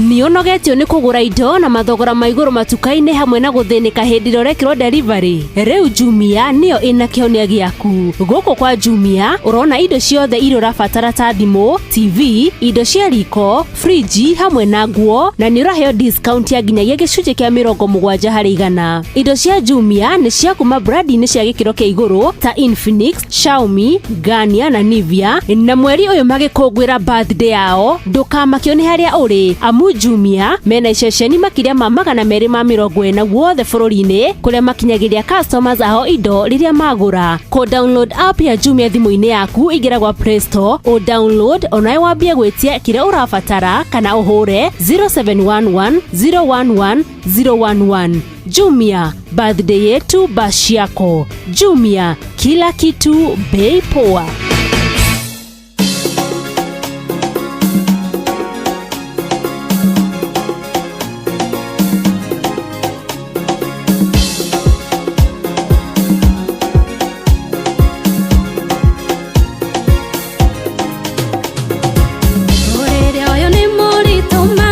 Nĩ ũnogetio nĩ kũgũra indo na mathogora ma igũrũ matuka-inĩ hamwe na gũthĩnĩka hĩndĩ ĩrĩa ũrekĩrwo delivery? Rĩu Jumia nĩyo ĩna kĩhonia gĩaku. Gũkũ kwa Jumia ũrona indo ciothe iria ũrabatara ta thimũ, TV, indo cia riko, friji hamwe na nguo, na nĩ ũraheo discount ya nginyagia gĩcunjĩ kĩa 70%. Indo cia Jumia nĩ cia kuma brandi-inĩ cia gĩkĩro kĩa igũrũ ta Infinix, Xiaomi, Garnier na Nivea, na mweri ũyũ magĩkũngũĩra birthday yao ndũkamakio nĩ harĩa ũrĩ, amu Jumia mena iceceni makĩria ma 240 guothe bũrũri-inĩ kũrĩa makinyagĩria customers ao indo rĩrĩa magũra. Kũ download app ya Jumia thimũ-inĩ yaku, ingĩra gwa Play Store ũ download onawe wambie gwĩtia kĩrĩa ũrabatara kana ũhũre 0711 011 011. Jumia, birthday yetu bash yako. Jumia, kila kitu bei poa. Mũtũrĩre ũyũ nĩ mũritũ ma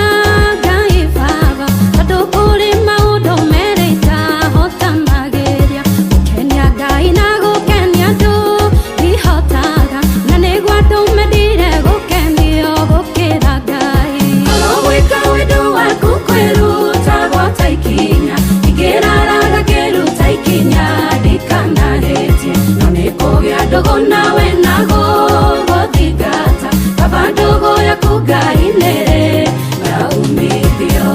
Ngai baba, tondũ kũrĩ maũndũ merĩ itahotanagĩria, gũkenia Ngai na gũkenia andũ ndihotaga, na nĩguo andũ mendire gũkenio gũkĩra Ngai. Korwo gwĩka wendo waku kwĩruta gwata ikinya, ingĩraraga ngĩruta ikinya ndikanahĩtie, no nĩ kũgĩa ndũgũ nawe na gũgũthingata, kaba ndũgũ yaku Ngai nĩrĩ na umithio.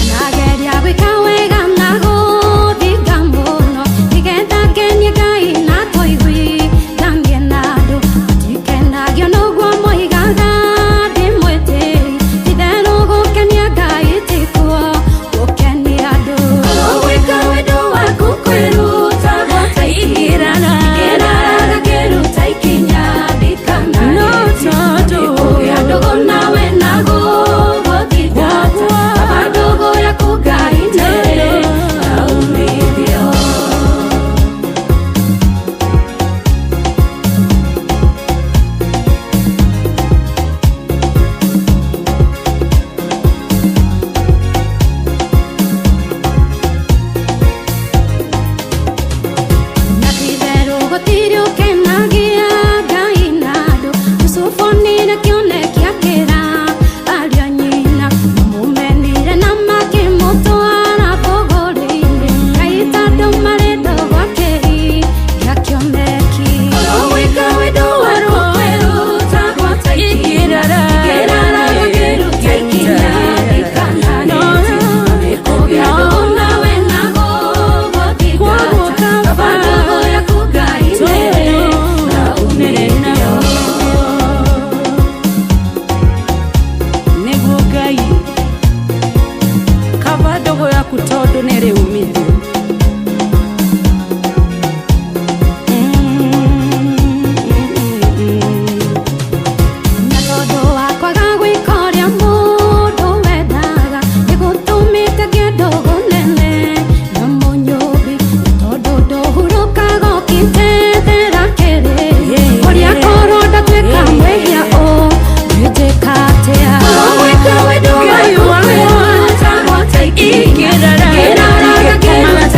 Nageria gwĩka wega na gũthinga mũno, nĩgetha ngenie Ngai na tũiguithanie na andũ. Matikenagio nĩguo moigaga ndĩ mwĩtĩi, ti-itherũ gũkenia Ngai tikuo gũkenia andũ. Korwo gwĩka wendo waku kwĩruta gwata ikinya, ingĩraraga ngĩruta ikinya ndikanahĩtie, no nĩ kũgĩa ndũgũ nawe na gũgũthingata, kaba ndũgũ yaku Ngai nĩrĩ na umithio. Na ti-itherũ gũtirĩ ũkenagia Ngai na andũ. Jusufu onire kĩoneki akĩra ariũ a nyina, mamũmenire na makĩmũtwara bũgũri-inĩ. Ngai tondũ marĩ ndũgũ akĩhingia kĩoneki. Korwo gwĩka wendo waku kwĩruta gwata ikinya, ingĩraraga ngĩruta ikinya ndikanahĩtie, no nĩ kũgĩa ndũgũ nawe na gũgũthingata, kaba ndũgũ yaku Ngai nĩrĩ na umithio. Nĩguo Ngai kaba ndũgũ yaku tondũ nĩrĩ umithio. Na tondũ wa kwaga gwĩka ũrĩa mũndũ wendaga, nĩgũtũmĩte ngĩe ndũgũ nene na mũnyũmbi. Na tondũ ndũhurũkaga ũkĩnjethera kĩrĩra, kũrĩa korwo ndatuĩka mwĩhia ũngĩnjĩka atĩa? Korwo gwĩka wendo waku kwĩruta gwata ikinya, ingĩraraga ngĩruta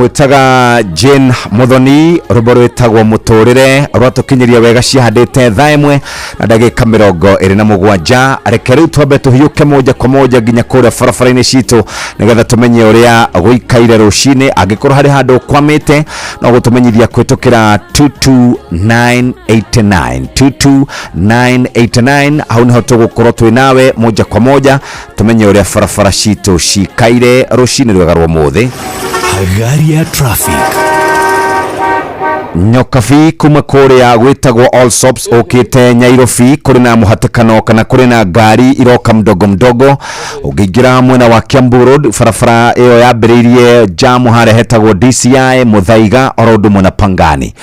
Tũmwĩtaga Jane Muthoni, rwĩmbo rwĩtagwo Mũtũrĩre rwatũkinyĩria wega ciahandĩte thaa 1 na ndagĩka 27. Reke rĩu twambe tũhiũke moja kwa moja nginya kũrĩa barabara-inĩ citũ nĩgetha tũmenye ũrĩa gũikaire rũcinĩ. Angĩkorwo harĩ handũ ũkwamĩte no gũtũmenyithia kũhĩtũkĩra 22989 22989, hau nĩho tũgũkorwo twĩ nawe moja kwa moja tumenye ũrĩa barabara citũ cikaire rũcinĩ rwega rwa ũmũthĩ. Hagaria traffic. Nyokabi kuma kũrĩa gwĩtagwo Allsops ũkĩte Nyairobi, kũrĩ na mũhatĩkano kana kũrĩ na ngari iroka mdogo mdogo. Ũngĩingĩra mwena wa Kiambu Road, barabara ĩyo yambĩrĩirie jamu harĩa hetagwo DCI Muthaiga oro ũndũ ũmwe na Pangani.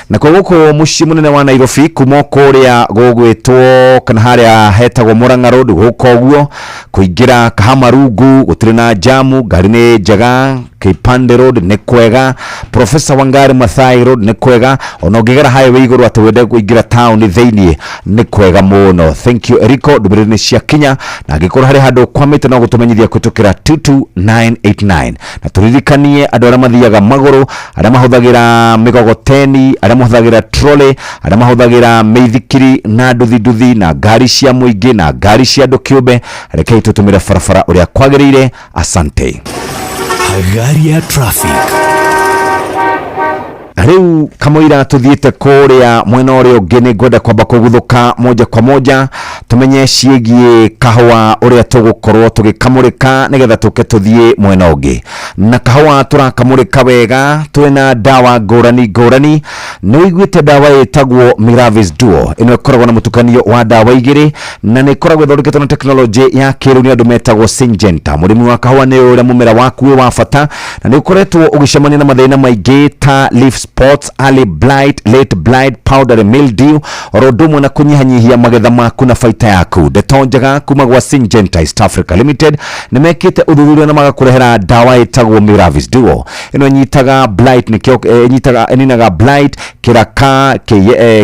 Nakuo gũkũ mũciĩ mũnene wa Nairobi, kuma kũrĩa gũgwĩtwo kana harĩa hetagwo Murang'a Road gũka ũguo kũingĩra Kahama Rungu gũtirĩ na jamu, ngari nĩ njega. Kipande Road nĩ kwega, Professor Wangari Maathai Road nĩ kwega, ona ũngĩgera highway igũrũ atĩ wende kũingĩra taũni thĩiniĩ nĩ kwega mũno. Thank you Eriko, ndũmĩrĩri nĩ ciakinya, na angĩkorwo harĩ handũ ũkwamĩte no gũtũmenyithia kũhĩtũkĩra 22989. Na tũririkanie andũ arĩa mathiaga magũrũ, arĩa mahũthagĩra mĩgogoteni, arĩa mahũthagĩra trolley, arĩa mahũthagĩra mĩithikiri na nduthi nduthi na ngari cia mũingĩ na ngari cia andũ kĩũmbe, rekei tũtũmĩre barabara ũrĩa kwagĩrĩire. Asante. Hagaria traffic. Na rĩu kamũira tũthiĩte kũrĩa mwena ũrĩa ũngĩ, nĩ ngwenda kwamba kũguthũka moja kwa moja tũmenye ciĩgiĩ kahũa ũrĩa tũgũkorwo tũgĩkamũrĩka nĩgetha tũke tũthiĩ mwena ũngĩ. Na kahũa tũrakamũrĩka wega, twĩna ndawa ngũrani ngũrani. Nĩ ũiguĩte ndawa ĩtagwo Miravis Duo? Ĩno ĩkoragwo na mũtukanio wa ndawa igĩrĩ na nĩ ĩkoragwo ĩthondeketwo na tekinoronjĩ ya kĩrĩu nĩ andũ metagwo Syngenta. Mũrĩmi wa kahũa, nĩ ũrĩa mũmera waku wĩ wa bata na nĩ ũkoretwo ũgĩcemania na mathĩna maingĩ ta leaf spots, early blight, late blight, powdery mildew oro ũndũ ũmwe na kũnyihanyihia magetha maku na baita yaku. Ndeto njega kuma gwa Syngenta East Africa Limited, nĩ mekĩte ũthuthuria na magakũrehera ndawa ĩtagwo Miravis Duo. Ĩno ĩnyitaga blight, nĩkĩo ĩnyitaga, ĩninaga blight, kĩraka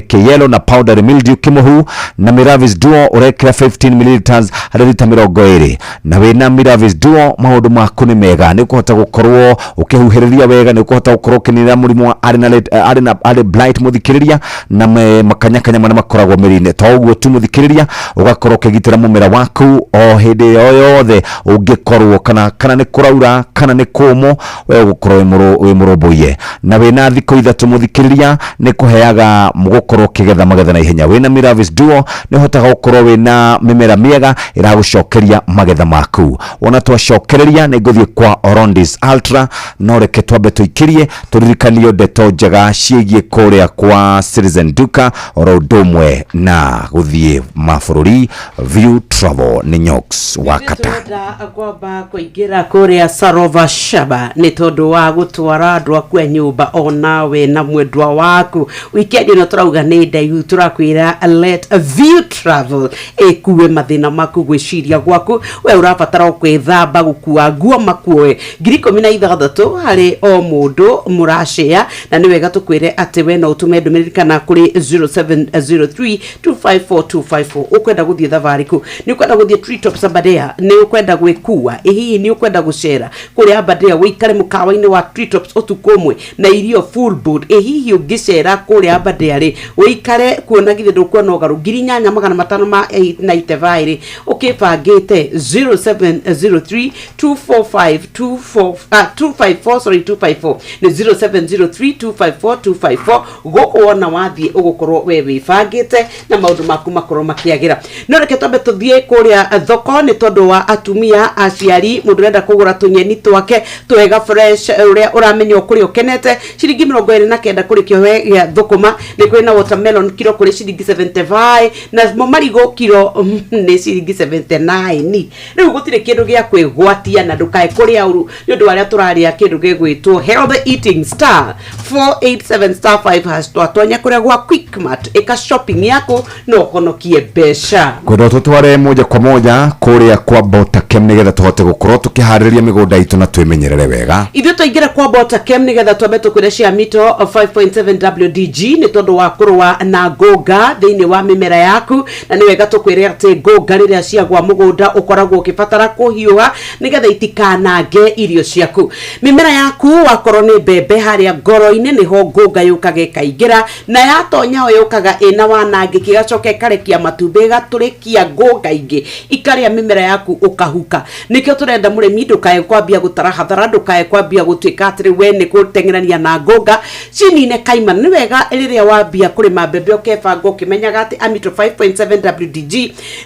kĩyelo na powdery mildew kĩmũhu. Na Miravis Duo ũrekĩra 15 milliliters harĩ rita 20, na wĩna Miravis Duo maũndũ maku nĩ mega. Nĩ ũkũhota gũkorwo ũkĩhuhĩrĩria wega, nĩ ũkũhota gũkorwo ũkĩnina mũrimũ wa arĩ na arĩ na arĩ blight, mũthikĩrĩria, na makanyakanya marĩa makoragwo mĩri-inĩ. To ũguo tu, mũthikĩrĩria, ũgakorwo ũkĩgitĩra mũmera waku o hĩndĩ o yothe ũngĩkorwo kana nĩ kũraura kana nĩ kũmũ, we ũgũkorwo wĩ mũrũmbũiye. Na wĩna thikũ 3, mũthikĩrĩria, nĩ kũheaga gũkorwo ũkĩgetha magetha na ihenya. Wĩna Miravis Duo nĩ ũhotaga gũkorwo wĩna mĩmera mĩega ĩragũcokeria magetha maku. Wona twacokereria nĩ ngũthiĩ kwa Orondis Ultra, no reke twambe tũikĩrie tũririkanio ndeto njega ciĩgiĩ kũrĩa kwa Citizen Duka oro ũndũ ũmwe na gũthiĩ mabũrũri, View Travel nĩ Nyox wa Kata. Tũrenda kwamba kũingĩra kũrĩa Sarova Shaba nĩ tondũ wa gũtwara andũ aku a nyũmba onawe na mwendwa waku. Weekend ĩno tũrauga nĩ ndaihu, tũrakwĩra let View Travel ĩkue mathĩna maku, gwĩciria gwaku. We ũrabatara o kwĩthamba, gũkua nguo makuoe, 16,000 harĩ o mũndũ mũracĩa. Na nĩ wega tũkwĩre atĩ we no ũtũme ndũmĩrĩri kana kũrĩ 0703 254 254. Ũkwenda gũthiĩ thabarĩ kũ? Nĩ ũkwenda gũthiĩ Treetops Aberdare? Nĩ ũkwenda gwĩkua? Ĩ hihi nĩ ũkwenda gũcera kũrĩa Aberdare, wĩikare mũkawa-inĩ wa Treetops ũtukũ ũmwe na irio full board? Ĩ hihi ũngĩcera kũrĩa Aberdare rĩ, wĩikare kuona githĩ ndũkuona ũgarũ? 8500 ma 895 rĩ, ũkĩbangĩte 0703 245 24 254, sorry, 254, nĩ 0703 254 254. Gũkũ wona wathiĩ ũgũkorwo we wĩbangĩte na maũndũ maku makorwo makĩagĩra. No reke twambe tũthiĩ kũrĩa thoko nĩ tondũ wa atumia aciari, mũndũ ũrenda kũgũra tũnyeni twake twega fresh, ũrĩa ũramenya ũkũrĩa ũkenete, ciringi 29 kũrĩ kĩohe gĩa thũkũma. Nĩ kwĩ na watermelon kiro kũrĩ ciringi 75, na marigũ kiro nĩ ciringi 79. Rĩu gũtirĩ kĩndũ gĩa kwĩgwatia na ndũkae kũrĩa ũru nĩ ũndũ wa arĩa tũrarĩa kĩndũ gĩgwĩtwo healthy eating, star 487 star 5 hash twatonya kũrĩa gwa Quickmart, ĩka shopping yaku na ũhonokie mbeca. Kwenda tũtware moja kwa moja kũrĩa kwa Botakem nĩgetha tũhote gũkorwo tũkĩharĩrĩria mĩgũnda itũ na twĩmenyerere wega. Ithuĩ twaingĩra kwa Botakem nĩgetha twambe tũkwĩre cia mito 5.7 WDG nĩ tondũ wa kũrũa na ngũnga thĩinĩ wa mĩmera yaku, na nĩ wega tũkwĩre atĩ ngũnga rĩrĩa ciagwa mũgũnda ũkoragwo ũkĩbatara kũhiũha nĩgetha itikanange irio ciaku. Mĩmera yaku wakorwo nĩ mbembe harĩa ngoro-inĩ nĩho ngũnga yũkaga ĩkaingĩra, na yatonya ho yũkaga ĩna wanangĩki, ĩgacoka ĩkarekia matumbĩ, ĩgatũrĩkia ngũnga ingĩ ikarĩa mĩmera yaku ũkahuka. Nĩkĩo tũrenda mũrĩmi ndũkae kwambia gũtara hathara, ndũkae kwambia gũtuĩka atĩrĩ we nĩ gũteng'erania na ngũnga, cinine kaimana. Nĩ wega rĩrĩa wambia kũrĩma mbembe ũkebanga ũkĩmenyaga atĩ Amito 5.7 WDG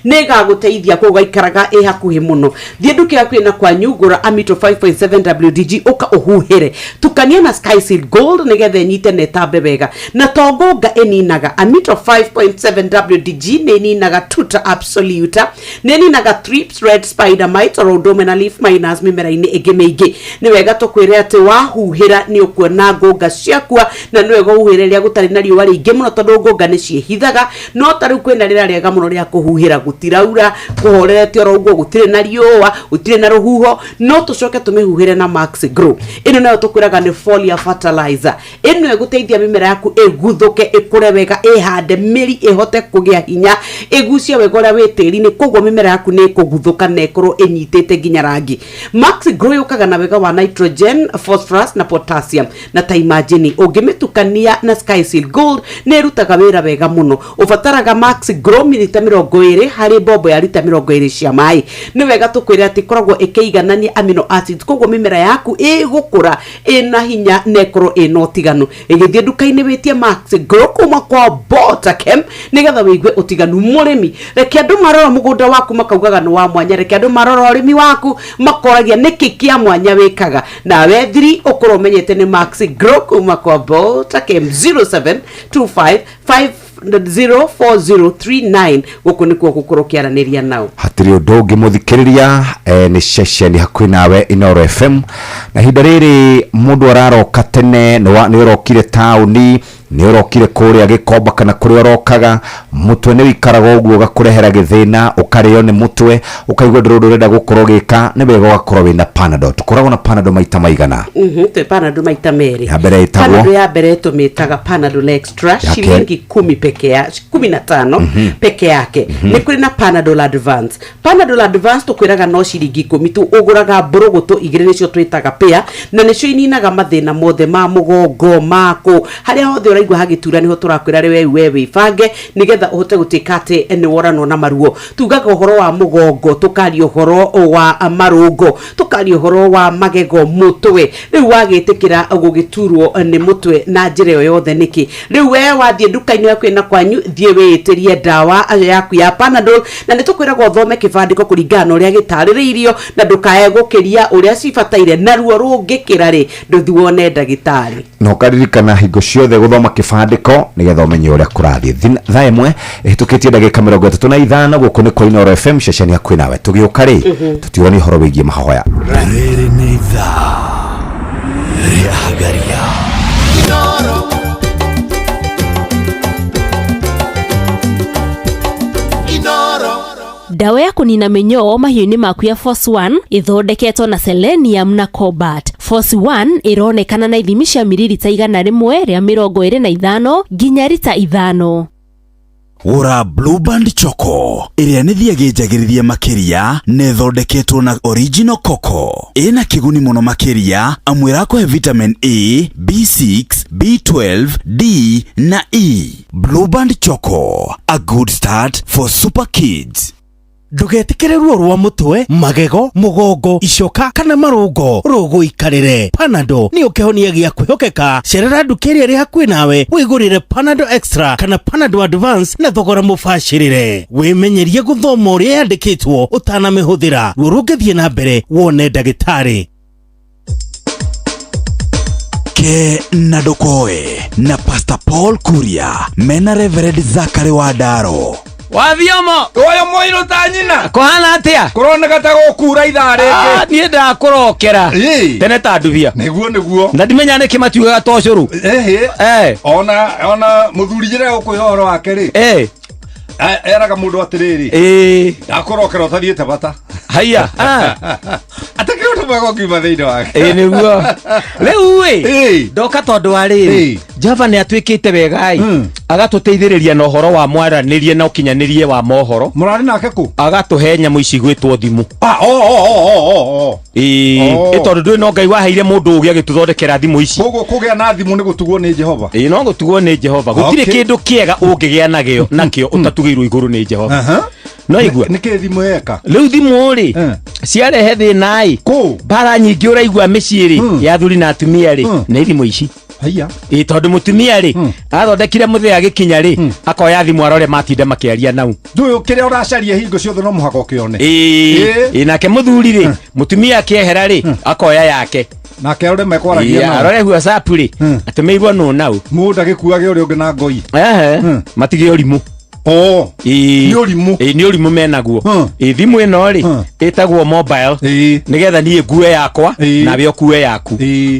nĩ ĩgagũteithia kũu gaikaraga ĩ hakuhĩ mũno. Thiĩ nduka yaku ĩna kwanyu, gũra Amito 5.7 WDG ũka ũhuhĩre, tukania na Skyseed Gold nĩgetha ĩnyite na ĩtambe wega. Na to ngũnga ĩninaga, Amito 5.7 WDG nĩ ĩninaga tuta absoluta, nĩ ĩninaga thrips, red spider mites oro ũndũ ũmwe na leaf miners mĩmera-inĩ ĩngĩ mĩingĩ. Nĩ wega tũkwĩre atĩ wahuhĩra nĩ ũkuona ngũnga ciakua, na nĩ wega ũhuhĩre rĩrĩa gũtarĩ na riũa rĩingĩ mũno tondũ ngũnga nĩ ciĩhithaga. No ta rĩu kwĩna rĩera rĩega mũno rĩa kũhuhĩra, gũtiraura, kũhorerete oro ũguo, gũtirĩ na riũa, gũtirĩ na rũhuho, no tũcoke tũmĩhuhĩre na Max Grow. Ĩno nayo tũkwĩraga nĩ foliar fertilizer. Ĩno ĩgũteithia mĩmera yaku ĩguthũke, ĩkũre wega, ĩhande mĩri, ĩhote kũgĩa hinya, ĩgucie wega ũrĩa wĩ tĩri-inĩ, koguo mĩmera yaku nĩ ĩkũguthũka na ĩkorwo ĩnyitĩte nginya rangi. Max Grow yũkaga na wega wa nitrogen, phosphorus na potassium, na ta imagine ũngĩmĩtukania na Skyseed Gold nĩ ĩrutaga wĩra wega mũno. Ũbataraga Max Grow milita 20 harĩ mbombo ya rita 20 cia maĩ. Nĩ wega tũkwĩre atĩ ĩkoragwo ĩkĩiganania amino acids, koguo mĩmera yaku ĩgũkũra ĩna hinya na ĩkorwo ĩna ũtiganu. Ĩgĩthiĩ nduka-inĩ wĩtie Max Grow kuma kwa Botakem nĩgetha wĩigue ũtiganu. Mũrĩmi, reke andũ marora mũgũnda waku makaugaga nĩ wa mwanya, reke andũ marora ũrĩmi waku makoragia nĩkĩ kĩa mwanya wĩkaga, nawe thiri ũkorwo ũmenyete nĩ Max Grow kuma kwa Botakem. 0725504039 gũkũ nĩkuo gũkorwo ũkĩaranĩria nao. Hatirĩ ũndũ ũngĩ mũthikĩrĩria, nĩ ceceni hakuhĩ nawe Inoro FM, na ihinda rĩrĩ mũndũ araroka tene, nĩ ũrokire taũni, nĩ ũrokire kũrĩa Gĩkomba kana kũrĩa ũrokaga, mũtwe nĩ ũikaraga ũguo ũgakũrehera gĩthĩna, ũkarĩo nĩ mũtwe, ũkaigua ndũrĩ ũndũ ũrenda gũkorwo ũgĩka, nĩ wega ũgakorwo wĩna Panadol. Tũkoragwo na Panadol maita maigana? Twĩ Panadol maita merĩ. Ya mbere ĩtagwo? Panadol ya mbere tũmĩtaga Panadol Extra, Ya kerĩ? shilingi 10 peke ya 15 peke yake. Nĩ kũrĩ na Panadol Advance. Panadol Advance tũkwĩraga no ciringi 10 tu, ũgũraga mbũrũgũtũ igĩrĩ nĩcio twĩtaga pea, na nĩcio ininaga mathĩna mothe ma mũgongo makũ, harĩa hothe ũraigua hagĩtura nĩho tũrakwĩra rĩ we wĩbange nĩgetha ũhote gũtuĩka atĩ nĩ woranwo na maruo. Tugaga ũhoro wa mũgongo, tũkaria ũhoro wa marũngo, tũkaria ũhoro wa magego, mũtwe. Rĩu wagĩtĩkĩra gũgĩturwo nĩ mũtwe na njĩra ĩyo yothe nĩkĩ? Rĩu we wathiĩ nduka-inĩ yaku ĩna kwanyu, thiĩ wĩĩtĩrie ndawa yaku ya Panadol, na nĩ tũkwĩraga ũthome kĩbandĩko kũringana na ũrĩa gĩtarĩrĩirio, na ndũkae gũkĩria ũrĩa cibataire, na ruo rũngĩkĩra rĩ, ndũthiĩ wone ndagĩtarĩ. Na ũkaririkana hingo ciothe gũthoma kĩbandĩko nĩgetha ũmenye ũrĩa kũrathiĩ. Thaa ĩmwe ĩhĩtũkĩtie ndagĩka 35, gũkũ nĩ kwa Inoro FM, ceceni hakuhĩ nawe. Tũgĩũka rĩ, tũtiũranie ũhoro wĩgiĩ mahoya. Rĩrĩ nĩ ithaa rĩa Hagaria. Ndawa ya kũnina mĩnyoo mahiũ-inĩ maku ya Force 1 ĩthondeketwo na selenium na cobalt. Force 1 ĩronekana na ithimi cia mililita 125 nginya rita 5. Gũra Blue Band Choco ĩrĩa nĩ thiagĩ njagĩrĩrie makĩria na ĩthondeketwo na original cocoa. Ĩna kĩguni mũno makĩria amu ĩrakũhe vitamin A, B6, B12, D na E. Blue Band Choco, a good start for super kids. Ndũgetĩkĩre ruo rwa mũtwe, magego, mũgongo, icoka kana marũngo rũgũikarĩre. Panadol nĩyo kĩhonia gĩa kwĩhokeka. Cerera nduka ĩrĩa ĩrĩ hakuhĩ nawe wĩgũrĩre Panadol Extra kana Panadol Advance na thogora mũbacĩrĩre. Wĩmenyerie gũthoma ũrĩa yandĩkĩtwo ũtanamĩhũthĩra. Ruo rũngĩthiĩ na mbere wone ndagĩtarĩ. Ke na ndũkoe na Pastor Paul Kuria mena Reverend Zachary Wandaro. Wathiomo. Ũyũ mũirũ ta nyina. Kũhana atĩa? Kũroneka ta gũkura ithaa rĩngĩ. Ah, niĩ ndakũrokera. Tene ta ndubia. Nĩguo nĩguo. Na ndimenya nĩkĩ matiugaga ta ũcũrũ. Ehe. Eh. Ona ona mũthuri njĩra gũkwĩha ũhoro wake rĩ. Eh. Eraga mũndũ atĩrĩrĩ. Ĩĩ. Ndakũrokera ũtathiĩte bata. Haiya. Ah. Atĩ kĩũndũ mwega ũkiuma thĩinĩ wake. Ĩĩ nĩguo. Rĩu ĩ ndoka tondũ wa rĩrĩ Jehova nĩ atuĩkĩte wega ĩ agatũteithĩrĩria na ũhoro wa mwaranĩrie na ũkinyanĩrie wa mohoro. Mũrarĩ nake kũ? Agatũhe nyamũ ici gwĩtwo thimũ. Ah, oh, oh, oh, oh, oh. Ĩĩ Oh. ĩ tondũ ndũĩ no Ngai waheire mũndũ ũgĩ agĩtũthondekera thimũ ici. Koguo kũgĩa na thimũ nĩ gũtugwo nĩ Jehova. Ĩĩ no gũtugwo nĩ Jehova. Gũtirĩ Okay. kĩndũ kĩega ũngĩgĩa nagĩo nakĩo ũtatugĩirwo igũrũ nĩ Jehova. No igua. Nĩkĩ thimũ yeka? Rĩu thimũ rĩ ciarehe thĩna ĩ mbara nyingĩ ũraigua mĩciĩ rĩ ya athuri na atumia rĩ nĩ thimũ ici. Haiya. Ĩ tondũ mũtumia rĩ athondekire mũthee agĩkinya rĩ akoya thimũ arore matinda makĩaria nau. Ndũyũ kĩrĩa ũracaria hingo ciothe no mũhaka ũkĩone. Ĩĩ ĩ nake mũthuri rĩ mũtumia akĩehera rĩ akoya yake. Nake arore mekwaragia Ĩ, nao. arore WhatsApp rĩ atũmĩirwo nũ nau. Mũndũ agĩkuage ũrĩa ũngĩ na ngoi. Ehe matige ũrimũ. Oh. Nĩ ũrimũ. Ĩ nĩ ũrimũ menaguo. Ĩ thimũ ĩno rĩ ĩtagwo mobile nĩgetha niĩ ngue yakwa nawe ũkue yaku.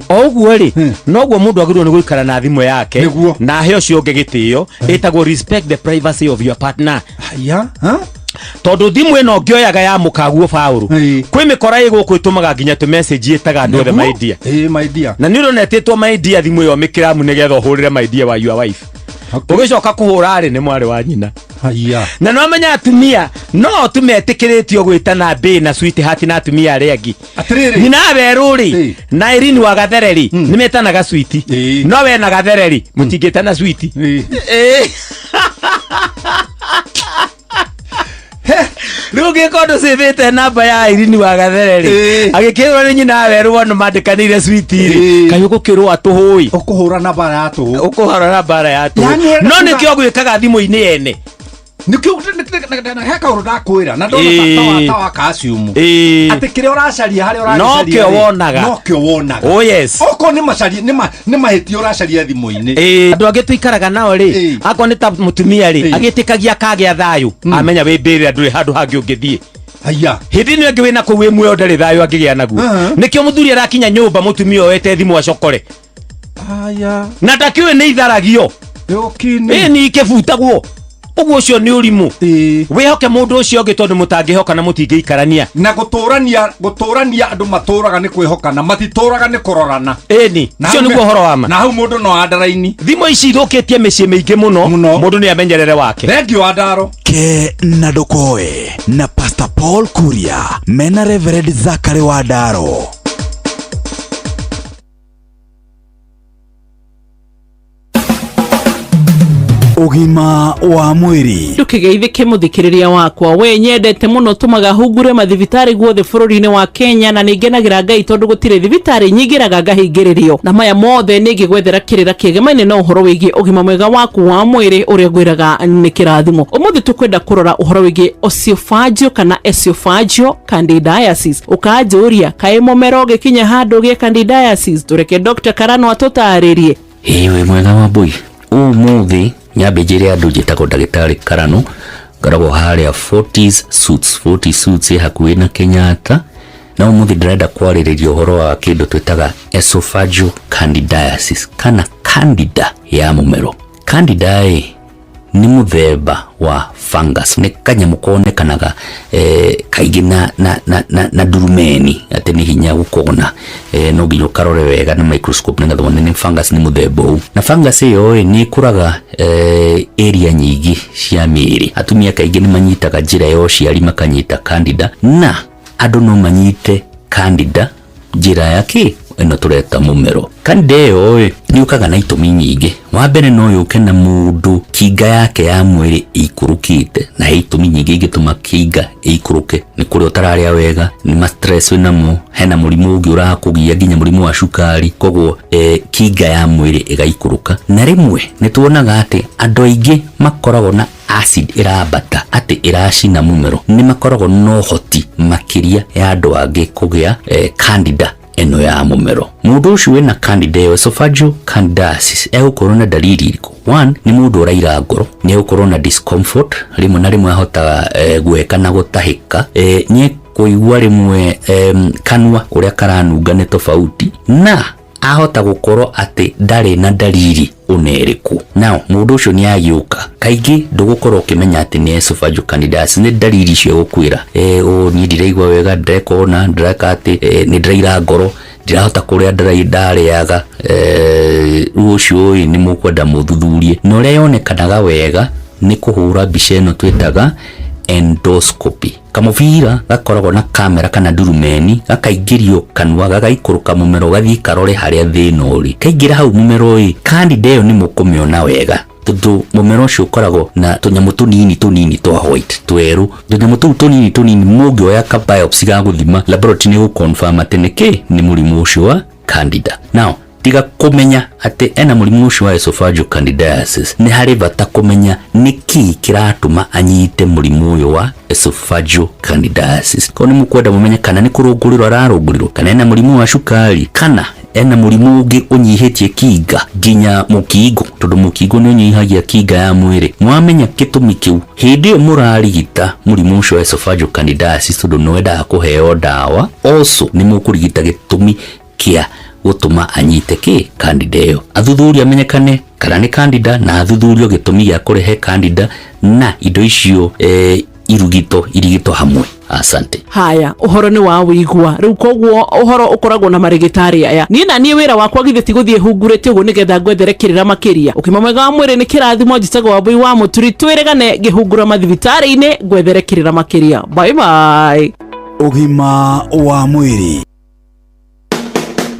O ũguo rĩ noguo mũndũ agĩrĩirwo nĩ gũikara na thimũ yake na ahe ũcio ũngĩ gĩtĩo ĩtagwo respect the privacy of your partner. Haya. Tondũ thimũ ĩno ngĩoyaga ya mũkaguo Paũlũ kwĩ mĩkora ĩ gũkũ ĩtũmaga nginya tũ message ĩtaga andũ othe Nĩguo? my dear. Ĩ my dear. Na nĩ ũrona ĩtĩtwo my dear thimũ ĩyo mĩkĩramu nĩgetha ũhũrĩre my dear wa your wife. Ũgĩcoka kũhũra rĩ nĩ mwarĩ wa nyina. Haya. Na no amenya atumia no tumetĩkĩrĩtio gwĩtana bae na sweetheart na atumia arĩa angĩ. Atĩrĩrĩ. Nyina werũ rĩ na Irene wa Gathere rĩ nĩ metanaga sweet. No we na Gathere rĩ mũtingĩtana sweet. Ĩĩ. Rĩu ũngĩkorwo ndũcĩbĩte namba ya Irene wa Gathere rĩ agĩkĩrwo nĩ nyina werũ wona mandĩkanĩire sweet rĩ kaĩ ũgũkĩrwo atũhũĩ Ũkũhũra na mbara ya tũhũ. Ũkũhũra na mbara ya tũhũ. Yaani ũrenda No kuga- nĩkĩo gwĩkaga thimũ-inĩ ene. Nĩkĩo he kaũndũ ndakwĩra na ndona ta- ta wa calcium. Atĩ kĩrĩa ũracaria harĩa ũragĩcaria Nokĩo rĩ, wonaga. nokĩo wonaga. Oh, yes. Okorwo nĩ macaria nĩ ma- nĩ mahĩtia ũracaria thimũ-inĩ. Ĩĩ, andũ angĩ tũikaraga nao rĩ akorwo nĩ ta mũtumia rĩ agĩtĩkagia akagĩa thayũ amenya wĩ mbĩrĩra ndũrĩ handũ hangĩ ũngĩthiĩ Haya. Hĩndĩ ĩno ĩngĩ wĩna kũu wĩ muoyo ndarĩ thayũ angĩgĩa naguo nĩkĩo mũthuri arakinya nyũmba mũtumia oete thimũ acokore Haya. na ndakĩũĩ nĩ itharagio Ĩĩ nĩ ikĩbutagwo ũguo ũcio nĩ ũrimũ wĩhoke mũndũ ũcio ũngĩ tondũ mũtangĩhoka na mũtingĩikarania Na gũtũrania gũtũrania andũ matũraga nĩ kwĩhokana matitũraga nĩ kũrorana. Ĩni Na ũcio hau nĩguo ũhoro wa ma. Na hau mũndũ no andaraini. Thimũ ici ithũkĩtie mĩciĩ mĩingĩ mũno mũndũ nĩ amenyerere wake. Thengiũ wa ndaro. Ke na ndũkoe na Pastor Paul Kuria mena Reverend Zachary wa Ndaro. Ũgima wa mwĩrĩ. Ndũkĩgeithĩke mũthikĩrĩria wakwa we nyendete mũno tũmaga hungure mathibitarĩ guothe bũrũri-inĩ wa Kenya na nĩngenagĩra Ngai tondũ gũtirĩ thibitarĩ nyingĩraga ngahingĩrĩrio na maya mothe nĩngĩgwethera kĩrĩra kĩegemaine na ũhoro wĩgiĩ ũgima mwega waku wa mwĩrĩ ũrĩa ngwĩraga nĩ kĩrathimo. Ũmũthĩ tũkwenda kũrora ũhoro wĩgiĩ oesophageal kana esophageal candidiasis. Ũkanjũria kaĩ mũmero ũgĩkinya handũ ũgĩe candidiasis? Tũreke Dr. Karano atũtarĩrie. Ĩĩ wĩ mwega wa mbui ũmũthĩ nyambe njĩre andũ njĩtagwo ndagĩtarĩ Karano ngoragwo harĩa Forties Suits Forties Suits ĩ hakuhĩ na Kenyatta na ũmũthĩ ndĩrenda kwarĩrĩria ũhoro wa kĩndũ twĩtaga esophageal candidiasis kana candida ya mũmero. Candida ĩ nĩ mũthemba wa fungus, nĩ kanyamũ konekanaga kaingĩ na ndurumeni atĩ nĩ hinya gũkona, no nginya ũkarore wega na microscope nĩgetha wone nĩ fungus nĩ mũthemba ũũ. Na fungus ĩyo ĩ nĩ ĩkũraga area nyingĩ cia mĩĩrĩ. Atumia kaingĩ nĩ manyitaga njĩra ya ũciari makanyita candida, na andũ no manyite candida njĩra ya kĩ ĩno tũreta mũmero. Candida ĩyo ĩ nĩ yũkaga na itũmi nyingĩ. Wa mbere no yũke na mũndũ kinga yake ya mwĩrĩ ĩikũrũkĩte, na he itũmi nyingĩ ingĩtũma kinga ĩikũrũke. Nĩ kũrĩa ũtararĩa wega, nĩ ma stress wĩnamo, hena mũrimũ ũngĩ ũrakũgia nginya mũrimũ wa cukari, koguo kinga ya mwĩrĩ ĩgaikũrũka. Na rĩmwe nĩ tuonaga atĩ andũ aingĩ makoragwo na acid ĩrambata atĩ ĩracina mũmero, nĩ makoragwo na ũhoti makĩria ya andũ angĩ kũgĩa candida Ĩno ya mũmero, mũndũ ũcio wĩna candida ĩyo, esophageal candidiasis, egũkorwo na dalili irĩkũ? One, nĩ mũndũ ũraira ngoro, nĩ egũkorwo na discomfort, rĩmwe na rĩmwe ahotaga gweka na gũtahĩka, nĩ kũigua rĩmwe kanua ũrĩa karanunga nĩ tofauti, na ahota gũkorwo atĩ ndarĩ na dalili ona ĩrĩkũ. Now mũndũ ũcio nĩ agĩũka, kaingĩ ndũgũkorwo ũkĩmenya atĩ nĩ esophageal candidiasis, nĩ dalili icio egũkwĩra, niĩ ndiraigua wega, ndĩreka ũna, ndĩreka atĩ, nĩ ndĩraira ngoro, ndirahota kũrĩa ndarĩaga, rĩu ũcio ĩ nĩ mũkwenda mũthuthurie. Na ũrĩa yonekanaga wega nĩ kũhũra mbica ĩno twĩtaga endoscopy. Kamũbira gakoragwo na kamera kana ndurumeni, gakaingĩrio kanua, gagaikũrũka mũmero, gathiĩ karore harĩa thĩna ũrĩ. Kaingĩra hau mũmero ĩ, candida ĩyo nĩ mũkũmĩona wega, tondũ mũmero ũcio ũkoragwo na tũnyamũ tũnini tũnini twa white twerũ. Tũnyamũ tũu tũnini tũnini mũngĩoya ka biopsy ga gũthima, laboratory nĩ gũconfirm atĩ nĩ kĩ, nĩ mũrimũ ũcio wa candida. Now tiga kũmenya atĩ ena mũrimũ ũcio wa esophageal candidiasis, nĩ harĩ bata kũmenya nĩkĩ kĩratũma anyite mũrimũ ũyũ wa esophageal candidiasis. Korwo nĩ mũkwenda mũmenye kana nĩ kũrũngũrĩrwo ararũngũrĩrwo, kana ena mũrimũ wa cukari, kana ena mũrimũ ũngĩ ũnyihĩtie kinga nginya mũkingo, tondũ mũkingo nĩ ũnyihagia kinga ya mwĩrĩ. Mwamenya gĩtũmi kĩu, hĩndĩ ĩyo mũrarigita mũrimũ ũcio wa esophageal candidiasis, tondũ nĩ wendaga kũheo ndawa, also nĩ mũkũrigita gĩtũmi kĩa gũtũma anyite kĩ candida ĩyo. Athuthuria amenyekane kana nĩ candida, na athuthurio gĩtũmi gĩa kũrehe candida, na indo icio irugito irigito hamwe. Asante. Haya, ũhoro nĩ wa wĩigua rĩu, koguo ũhoro ũkoragwo na marĩgĩtarĩ aya. Niĩ na niĩ wĩra wakwa githĩ ti gũthiĩ hungurĩte ũguo nĩgetha ngwethere kĩrĩra makĩria. Ũkima mwega wa mwĩrĩ nĩ kĩrathimo. Njĩtagwo Wambui wa Mũturi, twĩrĩgane ngĩhungura mathibitarĩ-inĩ ngwethere kĩrĩra makĩria. Bye bye. Ũgima wa mwĩrĩ.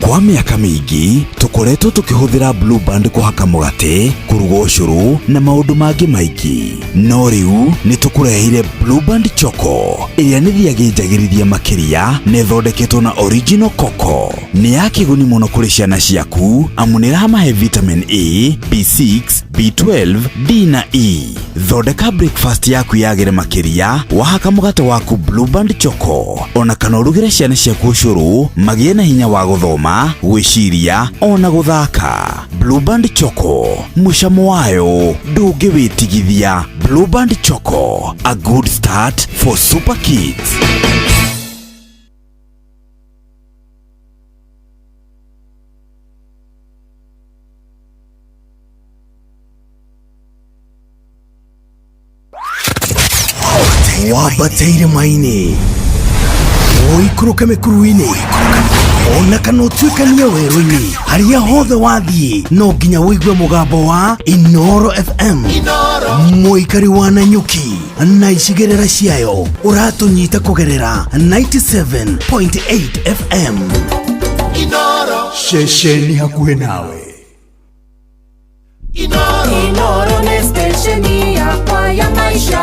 Kwa mĩaka mĩingĩ tũkoretwo tũkĩhũthĩra Blue Band kũhaka mũgate, kũruga ũcũrũ na maũndũ mangĩ maingĩ, no rĩu nĩ tũkũreheire Blue Band Choco, ĩrĩa nĩ thiagĩ njagĩrithie makĩria na ĩthondeketwo na original coco. Nĩ ya kĩguni mũno kũrĩ ciana ciaku, amu nĩ ĩramahe vitamin A, B6, B12, D na E. Thondeka breakfast yaku yagĩre makĩria wahaka mũgate waku Blue Band Choco, ona kana ũrugĩre ciana ciaku ũcũrũ magĩe na hinya wa gũthoma, gwĩciria ona gũthaka. Blue Band Choco, mũcamo wayo ndũngĩwĩtigithia. Blue Band Choco, a good start for super kids. Wambate irĩma-inĩ, ũikũrũke mĩkuru-inĩ, ona kana ũtuĩkanie werũ-inĩ, harĩa hothe wathiĩ no nginya ũigue mũgambo wa Inoro FM. Mũikari wa Nanyuki na icigĩrĩra ciayo, ũratũnyita kũgerera 97.8 FM, ceceni hakuhĩ nawe. Inoro nĩ stesheni yakwa ya maisha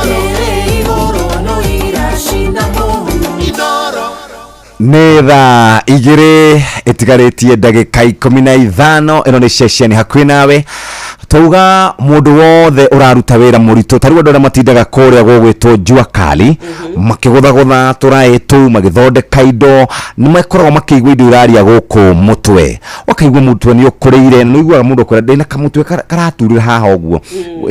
ĩrĩ igũrũ no iracina mũhu. Nĩ thaa 2 ĩtigarĩtie ndagĩka 15. Ĩno nĩ ceceni hakuhĩ nawe. Twauga mũndũ wothe ũraruta wĩra mũritũ, ta rĩu andũ arĩa matindaga kũrĩa gũgwĩtwo jua kali, makĩgũthagũtha tũraĩ tũu, magĩthondeka indo, nĩ makoragwo makĩigua indo iraria gũkũ mũtwe, ũkaigua mũtwe nĩ ũkũrĩire. Nĩ ũiguaga mũndũ akwĩra, "Ndĩna kamũtwe karaturĩra haha ũguo."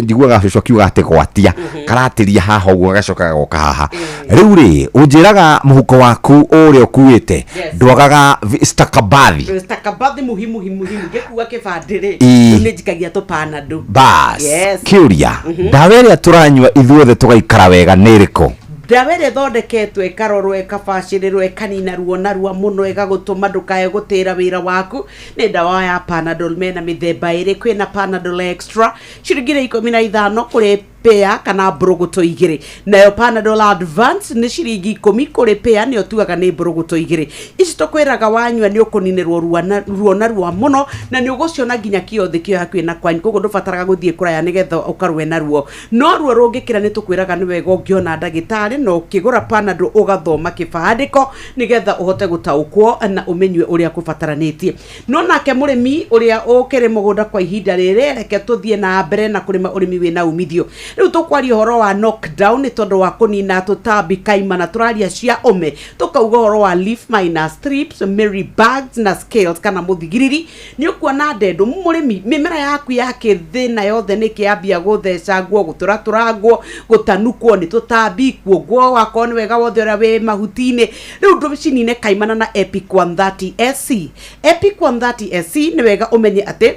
Njiguaga cũcũ akiuga atĩ gwatia karatĩria haha ũguo, gagacoka gagoka haha. Rĩu rĩ, ũnjĩraga mũhuko waku ũrĩa ũkuĩte ndwagaga stakabadhi. Stakabadhi muhimu muhimu, ngĩkua kĩbandĩ rĩ, nĩ njikagia tũpanado. Bas. Yes. Kĩũria, ndawa ĩrĩa tũranyua ithuothe tũgaikara wega nĩ ĩrĩkũ? Ndawa ĩrĩa ĩthondeketwo, ĩkarorwo, ĩkabacĩrĩrwo, ĩkanina ruo narua mũno, ĩgagũtũma ndũkae gũtĩra wĩra waku, nĩ ndawa ya Panadol. Mena mĩthemba ĩrĩ: kwĩna Panadol Extra, ciringi 15 kũrĩ pea kana mbũrũgũtũ 2, nayo Panadol Advance nĩ ciringi 10 kũrĩ pea, nĩyo tugaga nĩ mbũrũgũtũ 2. Ici tũkwĩraga wanyua nĩ ũkũninĩrwo ruo narua mũno, na nĩ ũgũciona nginya kiothi kĩo hakuhĩ na kwanyu, koguo ndũbataraga gũthiĩ kũraya nĩgetha ũkarũe naruo. No ruo rũngĩkĩra, nĩ tũkwĩraga nĩ wega ũngĩona ndagĩtarĩ, na ũkĩgũra Panadol ũgathoma kĩbandĩko nĩgetha ũhote gũtaũkwo na ũmenyue ũrĩa kũbataranĩtie. No nake mũrĩmi ũrĩa ũkĩrĩ mũgũnda kwa ihinda rĩrĩ, reke tũthiĩ na mbere na kũrĩma ũrĩmi wĩna umithio. Rĩu tũkwaria ũhoro wa knockdown nĩ tondũ wa kũnina tũtambi kaimana, tũraria cia ũme, tũkauga ũhoro wa leaf minus thrips, mary bugs na scales kana mũthigiriri. Nĩ ũkuona ndendũ mũrĩmi, mĩmera yaku ya kĩthĩna yothe nĩ kĩambia gũthecangwo, gũtũratũrangwo, gũtanukwo nĩ tũtambi, kuongwo wakorwo nĩ wega wothe ũrĩa wĩ mahuti-inĩ. Rĩu ndũcinine kaimana na Epic 130 SC. Epic 130 SC nĩ wega ũmenye atĩ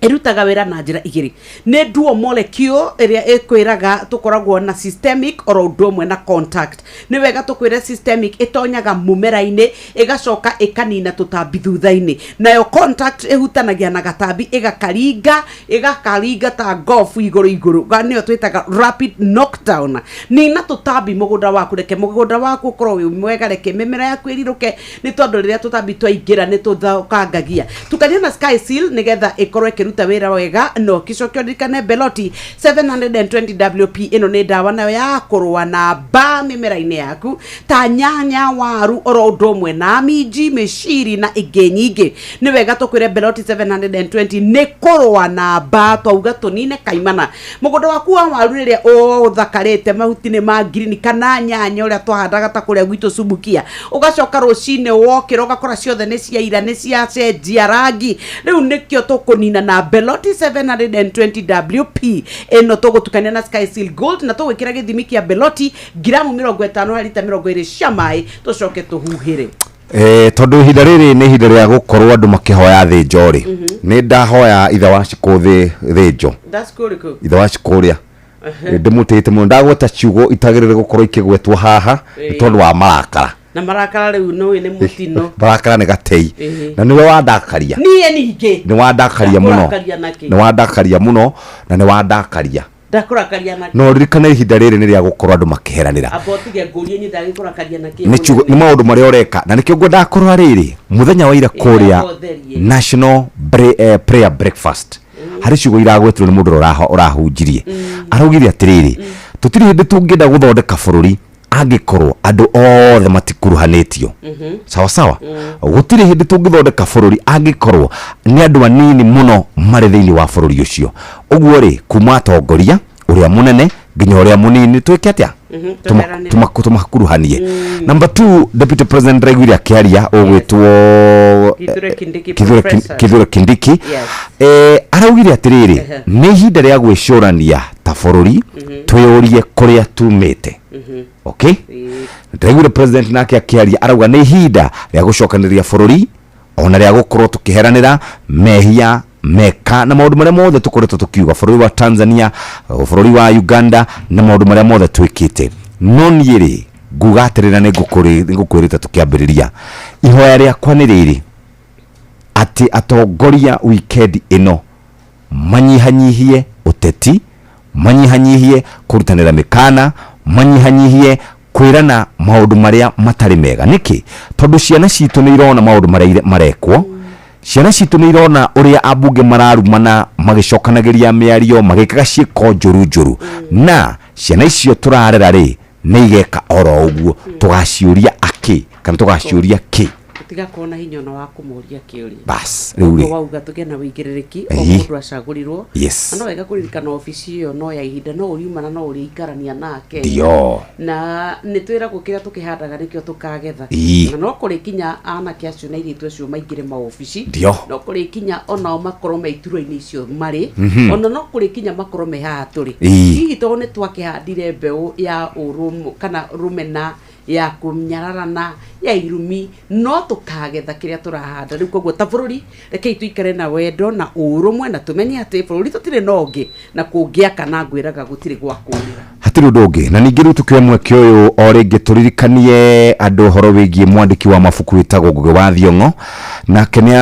ĩrutaga wĩra na njĩra igĩrĩ. Nĩ dual molecule ĩrĩa ĩkwĩraga tũkoragwo na systemic oro ũndũ ũmwe na contact. Nĩ wega tũkwĩre systemic ĩtonyaga mũmera-inĩ ĩgacoka ĩkanina tũtambi thutha-inĩ, nayo contact ĩhutanagia na gatambi ĩgakaringa ĩgakaringa ta golf igũrũ igũrũ. Nĩyo twĩtaga rapid knockdown. Nina tũtambi mũgũnda waku, reke mũgũnda waku ũkorwo wĩ mwega, reke mĩmera yaku ĩrirũke, nĩ tondũ rĩrĩa tũtambi twaingĩra nĩ tũthũkangagia. Tukania na Sky Seal nĩgetha ĩkorwo ĩkĩruta wĩra wega. No kĩcoke ũririkane Beloti 720 WP, ĩno nĩ ndawa nayo ya kũrũa na mbaa mĩmera-inĩ yaku ta nyanya, waru oro ũndũ ũmwe na minji, mĩciri na ingĩ nyingĩ. Nĩ wega tũkwĩre Beloti 720 nĩ kũrũa na mbaa, twauga tũnine kaimana. Mũgũnda waku wa waru rĩrĩa ũthakarĩte mahuti nĩ ma ngirini kana nyanya ũrĩa twahandaga ta kũrĩa gwitũ Subukia, ũgacoka rũcinĩ wokĩra ũgakora ciothe nĩ ciaira, nĩ ciacenjia rangi. Rĩu nĩkĩo tũkũnina na Beloti 720 WP ĩno, tũgũtukania na Sky Seal Gold na tũgwĩkĩra gĩthimi kĩa Beloti ngiramu 50 harĩ rita 20 cia maĩ, tũcoke tũhuhĩre. Tondũ ihinda rĩrĩ nĩ ihinda rĩa gũkorwo andũ makĩhoya thĩnjo rĩ, nĩ ndahoya ithe wa Cikũ thĩnjo. That's kũrĩkũ? Ithe wa Cikũ ũrĩa ndĩmũtĩĩte mũno, ndagweta ciugo itagĩrĩire gũkorwo ikĩgwetwo haha nĩ tondũ wa marakara. Na marakara rĩu nũĩ nĩ mũtino. Marakara nĩ gatei. Na nĩwe wandakaria. Niĩ ningĩ nĩ wandakaria mũno. Ndakũrakaria nakĩ? Nĩ wandakaria mũno na nĩ wandakaria. Ndakũrakaria nakĩ? No ririkana ihinda rĩrĩ nĩ rĩa gũkorwo andũ makĩheranĩra. Amba ũtige ngũrie niĩ ndagĩkũrakaria nakĩ? Nĩ ciugo, nĩ maũndũ marĩa ũreka, na nĩkĩo ngwendaga kũrora rĩrĩ mũthenya wa ira kũrĩa Ũtherie. National Prayer Breakfast, harĩ ciugo iragwetirwo nĩ mũndũ ũrĩa ũrahunjirie. Araugire atĩrĩrĩ, tũtirĩ hĩndĩ tũngĩenda gũthondeka bũrũri angĩkorwo andũ othe matikuruhanĩtio. Sawa sawa, gũtirĩ hĩndĩ tũngĩthondeka bũrũri angĩkorwo nĩ andũ anini mũno marĩ thĩinĩ wa bũrũri ũcio. Ũguo rĩ, kuma atongoria ũrĩa mũnene nginya ũrĩa mũnini, twĩke atĩa? Tũheranĩre. Tũmakuruhanie. Number two, Deputy President ndĩraiguire akĩaria ũgwĩtwo Kithure Kindiki. Kithure Professor. Kithure Kindiki. Araugire atĩrĩrĩ, nĩ ihinda rĩa gwĩcũrania ta bũrũri, twĩyũrie kũrĩa tumĩte. Okay, ndĩraiguire president nake akĩaria arauga nĩ ihinda rĩa gũcokanĩrĩria bũrũri ona rĩa gũkorwo tũkĩheranĩra mehia meka na maũndũ marĩa mothe tũkoretwo tũkiuga bũrũri wa Tanzania, bũrũri wa Uganda na maũndũ marĩa mothe twĩkĩte. No niĩ rĩ, nguga atĩrĩ, na nĩ ngũkwĩrĩte tũkĩambĩrĩria, ihoya rĩakwa nĩ rĩrĩ atĩ atongoria weekend ĩno manyihanyihie ũteti, manyihanyihie kũrutanĩra mĩkana, manyihanyihie kwĩrana maũndũ marĩa matarĩ mega. Nĩkĩ? Tondũ ciana citũ nĩ irona maũndũ marĩa marekwo. Ciana citũ nĩ irona ũrĩa ambunge mararumana, magĩcokanagĩria mĩario, magĩkaga ciĩko njũru njũru, na ciana icio tũrarera rĩ, nĩ igeka oro ũguo. Tũgaciũria akĩ kana tũgaciũria kĩ? Tũtigakorwo na hinya ona wa kũmoria kĩũria. Bas, rĩu rĩ. Ũguo wauga tũgĩe na wĩigĩrĩrĩki o mũndũ acagũrirwo. Na no wega kũririkana obici ĩyo no ya ihinda, no ũriumana, no ũrĩikarania nake. Na nĩ twĩragwo kĩrĩa tũkĩhandaga nĩkĩo tũkagetha. Na no kũrĩkinya anake acio na airĩtu acio maingĩre maobici. No kũrĩkinya onao makorwo me iturwa-inĩ icio marĩ. Ona no kũrĩkinya makorwo me haha tũrĩ. Hihi tondũ nĩ twakĩhandire mbeũ ya ũrũmwe kana rũmena, ya kũnyararana, ya irumi, no tũkagetha kĩrĩa tũrahanda rĩu. Koguo ta bũrũri rekei tũikare na wendo na ũrũmwe, na tũmenye atĩ bũrũri tũtirĩ na ũngĩ, na kũngĩakana ngwĩraga gũtirĩ gwa kũũrĩra. Hatirĩ ũndũ ũngĩ. Na ningĩ rĩu tũkĩoe mweke ũyũ o rĩngĩ tũririkanie andũ ũhoro wĩgiĩ mwandĩki wa mabuku wĩtagwo Ngũgĩ wa Thiong'o. Nake nĩ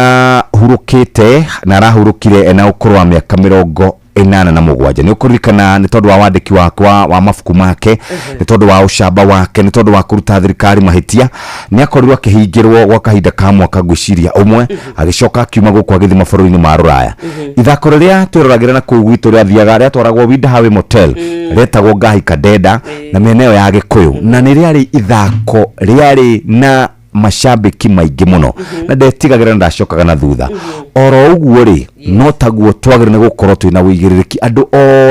ahurũkĩte, na arahurũkire ena ũkũrũ wa mĩaka 87. Nĩ ũkũririkana nĩ tondũ wa wandĩki wake wa mabuku make, nĩ tondũ wa ũcamba wake, nĩ tondũ wa kũruta thirikari mahĩtia, nĩ akorirwo akĩhingĩrwo gwa kahinda ka mwaka ngwĩciria ũmwe, agĩcoka akiuma gũkũ agĩthiĩ mabũrũri-inĩ ma rũraya. Ithako rĩrĩa twĩroragĩra na kũu gwitũ rĩathiaga rĩatwaragwo Windahawe Motel, rĩetagwo Ngahi Kadenda na mĩena ĩyo ya Gĩkũyũ, na nĩ rĩarĩ ithako rĩarĩ na macambĩki maingĩ mũno na ndetigagĩra na ndacokaga na thutha. Oro ũguo rĩ, no taguo twagĩrĩirwo nĩ gũkorwo twĩna ũigĩrĩrĩki andũ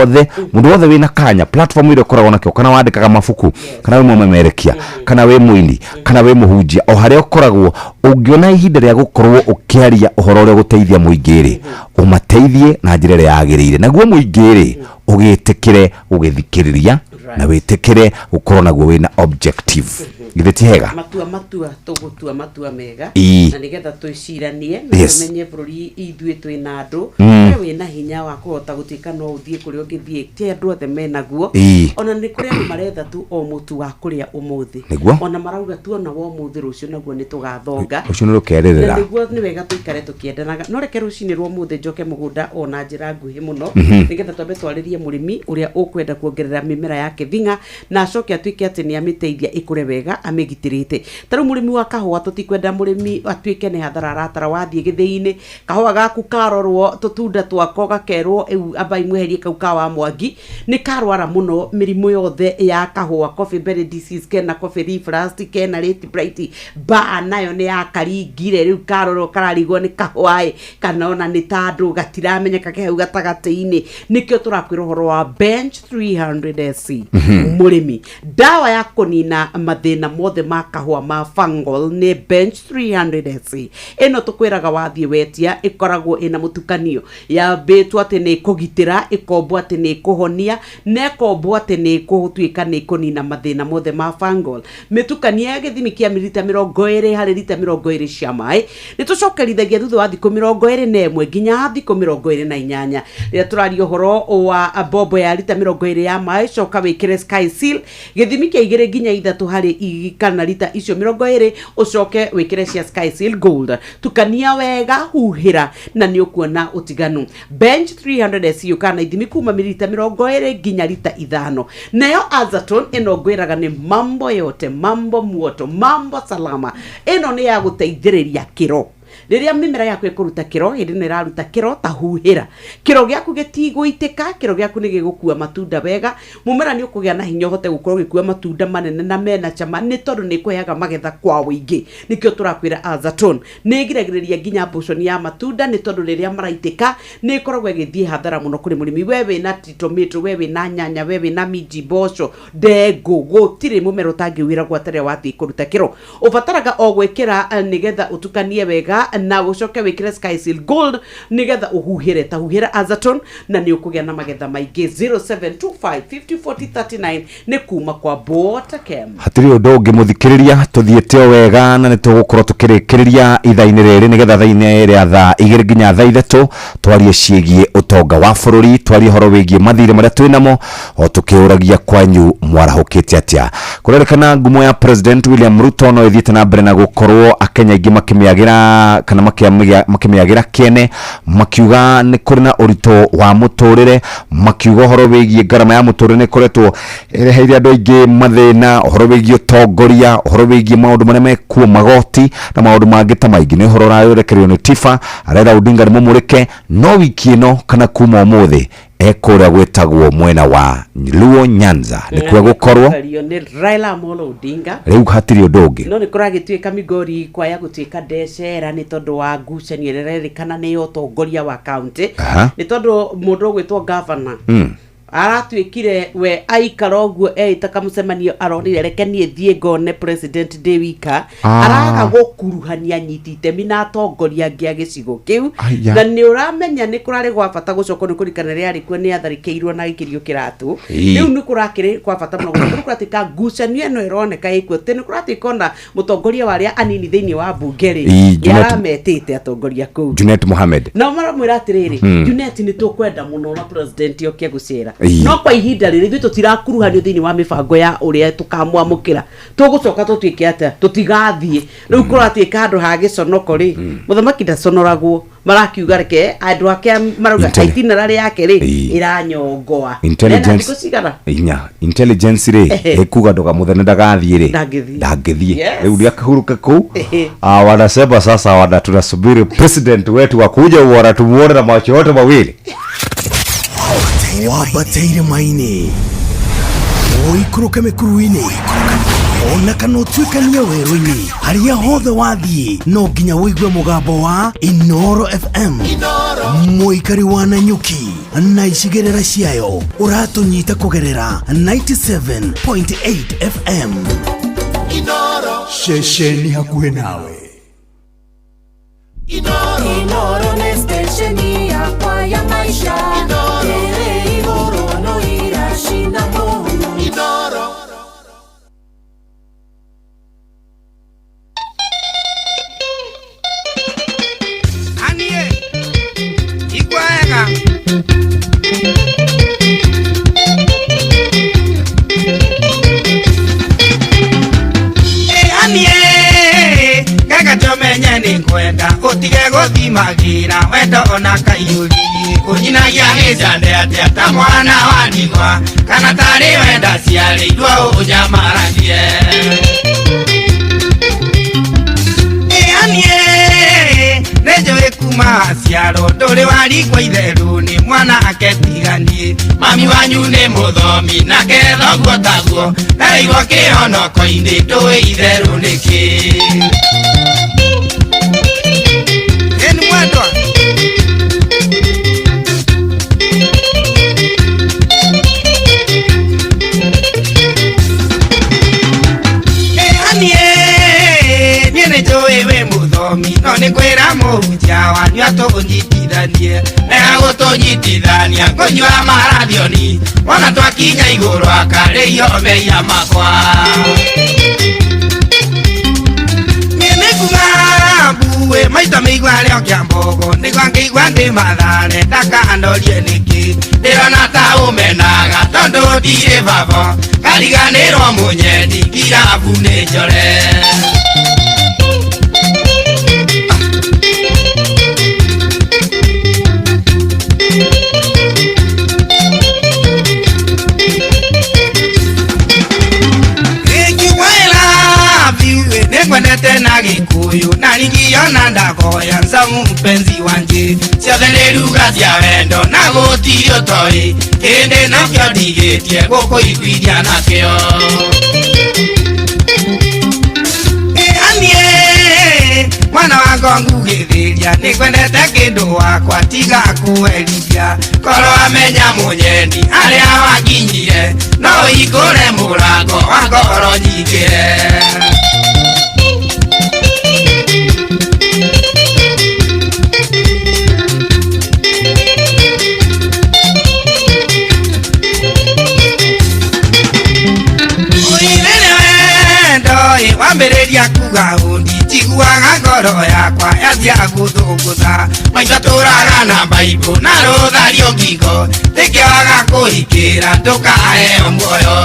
othe, mũndũ wothe wĩna kanya, platform ĩrĩa ũkoragwo nakĩo, kana wandĩkaga mabuku, kana wĩ mũmemerekia, kana wĩ mũini, kana wĩ mũhunjia, o harĩa ũkoragwo ũngĩona ihinda rĩa gũkorwo ũkĩaria ũhoro ũrĩa ũgũteithia mũingĩ rĩ, ũmateithie na njĩra ĩrĩa yagĩrĩire, naguo mũingĩ rĩ, ũgĩtĩkĩre gũgĩthikĩrĩria na wĩtĩkĩre gũkorwo naguo wĩna objective. Githĩ ti hega? Matua tũgũtua matua mega na nĩgetha twĩciranie na tũmenye bũrũri ithuĩ twĩna andũ. We wĩna hinya wa kũhota gũtuĩka no ũthiĩ kũrĩa ũngĩthiĩ, ti andũ othe menaguo. Ona nĩ kũrĩ andũ maretha tu o mũtu wa kũrĩa ũmũthĩ. Ona marauga tuona wa ũmũthĩ, rũciũ naguo nĩ tũgathonga. Rũciũ nĩ rũkerĩrĩra. Na nĩguo nĩ wega tũikare tũkĩendanaga. No reke rũcinĩ rwa ũmũthĩ njoke mũgũnda ona njĩra nguhĩ mũno, nĩgetha twambe twarĩrie mũrĩmi ũrĩa ũkwenda kuongerera mĩmera yake thing'a na acoke atuĩke atĩ nĩ amĩteithia ĩkũre wega amĩgitĩrĩte. Ta rĩu mũrĩmi wa kahũa, tũtikwenda mũrĩmi atuĩke nĩ hathara aratara. Wathiĩ gĩthĩi-inĩ, kahũa gaku karorwo tũtunda twako gakerwo rĩu ambai mweherie kau ka wa Mwangi, nĩ karwara mũno mĩrimũ yothe ya kahũa, coffee berry disease, kena coffee leaf rust, kena late blight, mbaa nayo nĩ yakaringire. Rĩu karorwo kararigwo nĩ kahũa ĩ kana ona nĩ ta andũ gatiramenyeka ke hau gatagatĩ-inĩ. Nĩkĩo tũrakwĩra ũhoro wa Bench 300 SC. Mũrĩmi, ndawa ya kũnina mathĩna mothe ma kahũa ma fungal nĩ Bench 300 SC. Ĩno tũkwĩraga wathiĩ wetia ĩkoragwo ĩna mũtukanio yambĩtwo atĩ nĩ ĩkũgitĩra, ĩkombwo atĩ nĩ ĩkũhonia, na ĩkombwo atĩ nĩ ĩgũtuĩka nĩ ĩkũnina mathĩna mothe ma fungal. Mĩtukanio ya gĩthimi kĩa mililita 20 harĩ rita 20 cia maĩ, nĩ tũcokerithagia thutha wa thikũ 21 nginya thikũ 28. Rĩrĩa tũraria ũhoro wa mbombo ya rita 20 ya maĩ, coka wĩkĩre Sky Seal gĩthimi kĩa 2 nginya 3 harĩ kana rita icio 20, ũcoke wĩkĩre cia Sky Seal Gold. Tukania wega, huhĩra na nĩ ũkuona ũtiganu. Bench 300 SC yũkaga na ithimi kuma mililita 20 nginya rita 5. Nayo Azaton ĩno ngwĩraga nĩ mambo yote, mambo muoto, mambo salama. Ĩno nĩ ya gũteithĩrĩria kĩro. Rĩrĩa mĩmera yaku ĩkũruta kĩro, hĩndĩ ĩno ĩraruta kĩro, ta huhĩra, kĩro gĩaku gĩtigũitĩka, kĩro gĩaku nĩ gĩgũkua matunda wega. Mũmera nĩ ũkũgĩa na hinya ũhote gũkorwo ũgĩkua matunda manene na mena cama, nĩ tondũ nĩ ĩkũheaga magetha kwa ũingĩ. Nĩkĩo tũrakwĩra Azaton nĩ ĩgiragĩrĩria nginya abortion ya matunda, nĩ tondũ rĩrĩa maraitĩka nĩ ĩkoragwo ĩgĩthiĩ hathara mũno kũrĩ mũrĩmi. We wĩna tomato, we wĩna nyanya, we wĩna minji, mboco, ndengũ, gũtirĩ mũmera ũtangĩwĩra gwata rĩrĩa wathiĩ kũruta kĩro. Ũbataraga o gwĩkĩra nĩgetha ũtukanie wega na ũcoke wĩkĩre Sky Seal Gold nĩgetha ũhuhĩre. Ta huhĩra Azaton na nĩ ũkũgĩa na magetha maingĩ. 0725 50 40 39 nĩ kuma kwa Botakem. Hatirĩ ũndũ ũngĩ, mũthikĩrĩria, tũthiĩte o wega na nĩ tũgũkorwo tũkĩrĩkĩrĩria ithaa-inĩ rĩrĩ, nĩgetha thaa-inĩ rĩa thaa 2 nginya thaa 3 twarie ciĩgiĩ ũtonga wa bũrũri, twarie ũhoro wĩgiĩ mathirĩ marĩa twĩ namo, o tũkĩũragia kwanyu mwarahũkĩte atĩa. Kũrerĩkana ngumo ya President William Ruto no ĩthiĩte na mbere na gũkorwo Akenya aingĩ makĩmĩagĩra kana makĩmĩagĩra kĩene, makiuga nĩ kũrĩ na ũritũ wa mũtũrĩre, makiuga ũhoro wĩgiĩ ngarama ya mũtũrĩre nĩ ĩkoretwo ĩreheire andũ aingĩ mathĩna, ũhoro wĩgiĩ ũtongoria, ũhoro wĩgiĩ maũndũ marĩa mekuo, magoti na maũndũ mangĩ ta maingĩ. Nĩ ũhoro ũrarekererio nĩ Tifa. Raila Odinga nĩ mũmũrĩke no wiki ĩno kana kuma ũmũthĩ ekũrĩa gwĩtagwo mwena wa Luo Nyanza nĩkuo gũkorwo. Nĩ Raila Amolo Odinga. Rĩu hatirĩ ũndũ ũngĩ. No nĩ kũragĩtuĩka Migori kwaya gũtuĩka ndecera nĩ tondũ wa ngucanio ĩrĩa ĩrerĩkana nĩ ya ũtongoria wa kaunti, nĩ tondũ mũndũ ũgwĩtwo gavana aratuĩkire we aikara ũguo eĩta kamũcemanio, aronire reke niĩ thiĩ ngone president ndĩ wika. Araga gũkuruhania anyiti itemi na atongoria angĩ a gĩcigo kĩu. Aya. Na nĩ ũramenya nĩ kũrarĩ gwa bata gũcokwo nĩ kũririkana rĩrĩa arĩ kuo nĩ atharĩkĩirwo na agĩkĩrio kĩratũ. Rĩu nĩ kũrakĩrĩ kwa bata mũno gũcokwo, nĩ kũratuĩka ngucanio ĩno ĩroneka ĩkuo atĩ nĩ kũratuĩka ona mũtongoria wa arĩa anini thĩinĩ wa mbunge rĩ, nĩ arametĩte atongoria kũu. Junet Mohamed. Nao maramwĩra atĩrĩrĩ, Junet, nĩ tũkwenda mũno na president oke gũcera, no kwa ihinda rĩrĩ ithuĩ tũtirakuruhanio thĩinĩ wa mĩbango ya ũrĩa tũkamwamũkĩra. Tũgũcoka tũtuĩke atĩa? Tũtigathiĩ. Rĩu kũratuĩka handũ ha gĩconoko rĩ, mũthamaki ndaconoragwo. Marakiuga reke andũ ake marauga itinerary yake rĩ ĩranyongoa. Intelligence. Ena thikũ cigana? Inya intelligence rĩ ĩkuga ndũkamũthene ndagathiĩ rĩ. Ndangĩthiĩ. Ndangĩthiĩ. Rĩu nĩakĩhurũke kũu. Ah, wanasema sasa tunasubiri president wetu akuja uona tumuone na macho yote mawili. Wambateire maini, ũikũrũke mĩkuru-inĩ, Ona kana ũtuĩkanie werũ-inĩ, harĩa hothe wathiĩ no nginya ũigue mũgambo wa Inoro FM. Mũikari wa Nanyuki na icigĩrĩra ciayo ũratũnyita kũgerera 97.8 FM. Ceceni hakuhĩ nawe. Inoro nĩ stesheni yakwa ya maisha ĩrĩ igũrũ no iracina mũhu. Anie, igua wega. Ĩ, anie, kega tomenye nĩ ngwenda ũtige gũthimagĩra wendo ona kaiyũri ũnyinagia gĩcande atĩa ta mwana wa ndigwa kana tarĩ wenda ciarĩirwo ũnyamaragie. Ĩ, anie, nĩ njũĩ kuma ciaro ndũrĩ warigwo itherũ nĩ mwana aketiganie mami wanyu nĩ mũthomi nake thoguo taguo ndaigua kĩhonoko-inĩ ndũĩ itherũ nĩkĩ. Ĩni mwendwa. Ĩ, anie, niĩ nĩ njũĩ wĩ mũthomi no nĩ kwĩra mũhunjia wanyu atũnyitithanie rega gũtũnyitithania ngũnyua marathioni wona twakinya igũrũ akarĩio mehia makwa. Niĩ nĩ kuga mbuĩ maita mĩigua rĩo kĩa mbogo nĩguo ngĩigua ndĩ mathare ndakanorie nĩkĩ ndĩrona ta ũmenaga tondũ ndirĩ baba kariganĩrwo mũnyendi kirabu nĩ njore. Nĩngwendete na gĩkũyũ na ningiona ndagoya nzamu mpenzi wanje ciothe nĩ ruga cia wendo na gũtirĩ ũtoĩ kĩndĩ nakĩo ndigĩtie gũkũiguithia nakĩo. Ĩ, anie, mwana wa ngongugĩthĩria nĩngwendete kĩndũ wakwa tiga kũherithia korwo amenya mũnyendi arĩa wakinyire no ũhingũre mũrango wa ngoro nyingĩre. Wambĩrĩria kuga ũndi njiguaga ngoro yakwa yathia gũthũngũtha maitho tũraga na mbaibũ na rũthario ngingo ndĩkĩaga kũhingĩra ndũkaheo muoyo.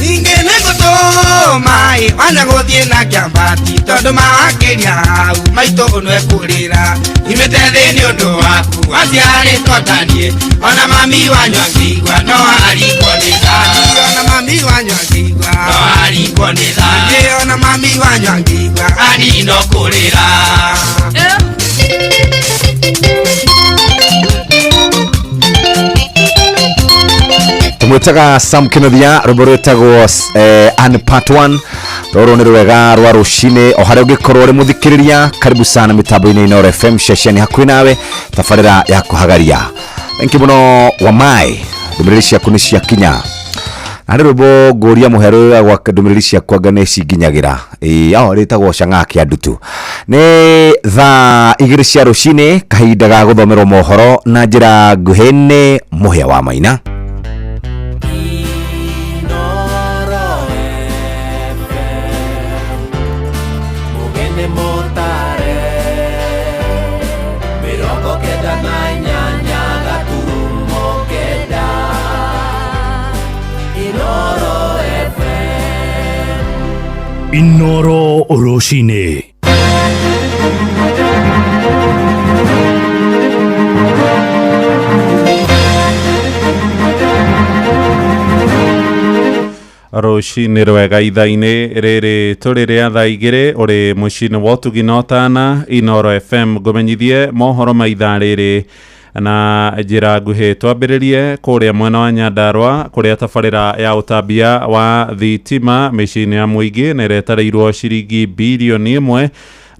Ningĩ nĩngũtũma ĩ wanya gũthiĩ na kĩambati tondũ mawakĩria hau maitũ nĩekũrĩra imĩte thĩ nĩ ũndũ waku waciarĩtwo ta niĩ ona mami wanyu angĩigua no arigwo nĩ tha. Ona mami wanyu angĩigua no arigwo nĩ tha. Ona mami wanyu angĩigua anino kũrĩra. Tumwitaga Sam Kinothia rwimbo rwitagwo an part 1 rũrũ nĩ rwega rwa rũcinĩ o harĩa ũngĩkorwo ũrĩ mũthikĩrĩria karibu sana mĩtambo-inĩ Inooro FM ceceni hakuhĩ nawe tabarĩra ya kũhagaria. Thank you mũno Wamai, ndũmĩrĩri ciaku nĩ ciakinya. Na harĩ rwĩmbo ngũria mũhero gwa ndũmĩrĩri ciakwa anga nĩ cinginyagĩra. Ĩĩ, ao rĩtagwo Chang'aa kĩa Ndutu. Nĩ thaa 2 cia rũcinĩ kahinda ga gũthomerwo mohoro na njĩra nguhĩ nĩ Mũhĩa wa Maina. Inoro rũcinĩ. Rũcinĩ rwega ithaa-inĩ rĩrĩ tũrĩ rĩa thaa 2 ũrĩ mũciĩ-inĩ wa ũtugi na ũtana Inoro FM ngũmenyithie mohoro ma ithaa rĩrĩ Na njĩra nguhĩ twambĩrĩrie kũrĩa mwena wa Nyandarua kũrĩa tabarĩra ya ũtambia wa thitima mĩciĩ-inĩ ya mũingĩ na ĩretereirwo ciringi birioni ĩmwe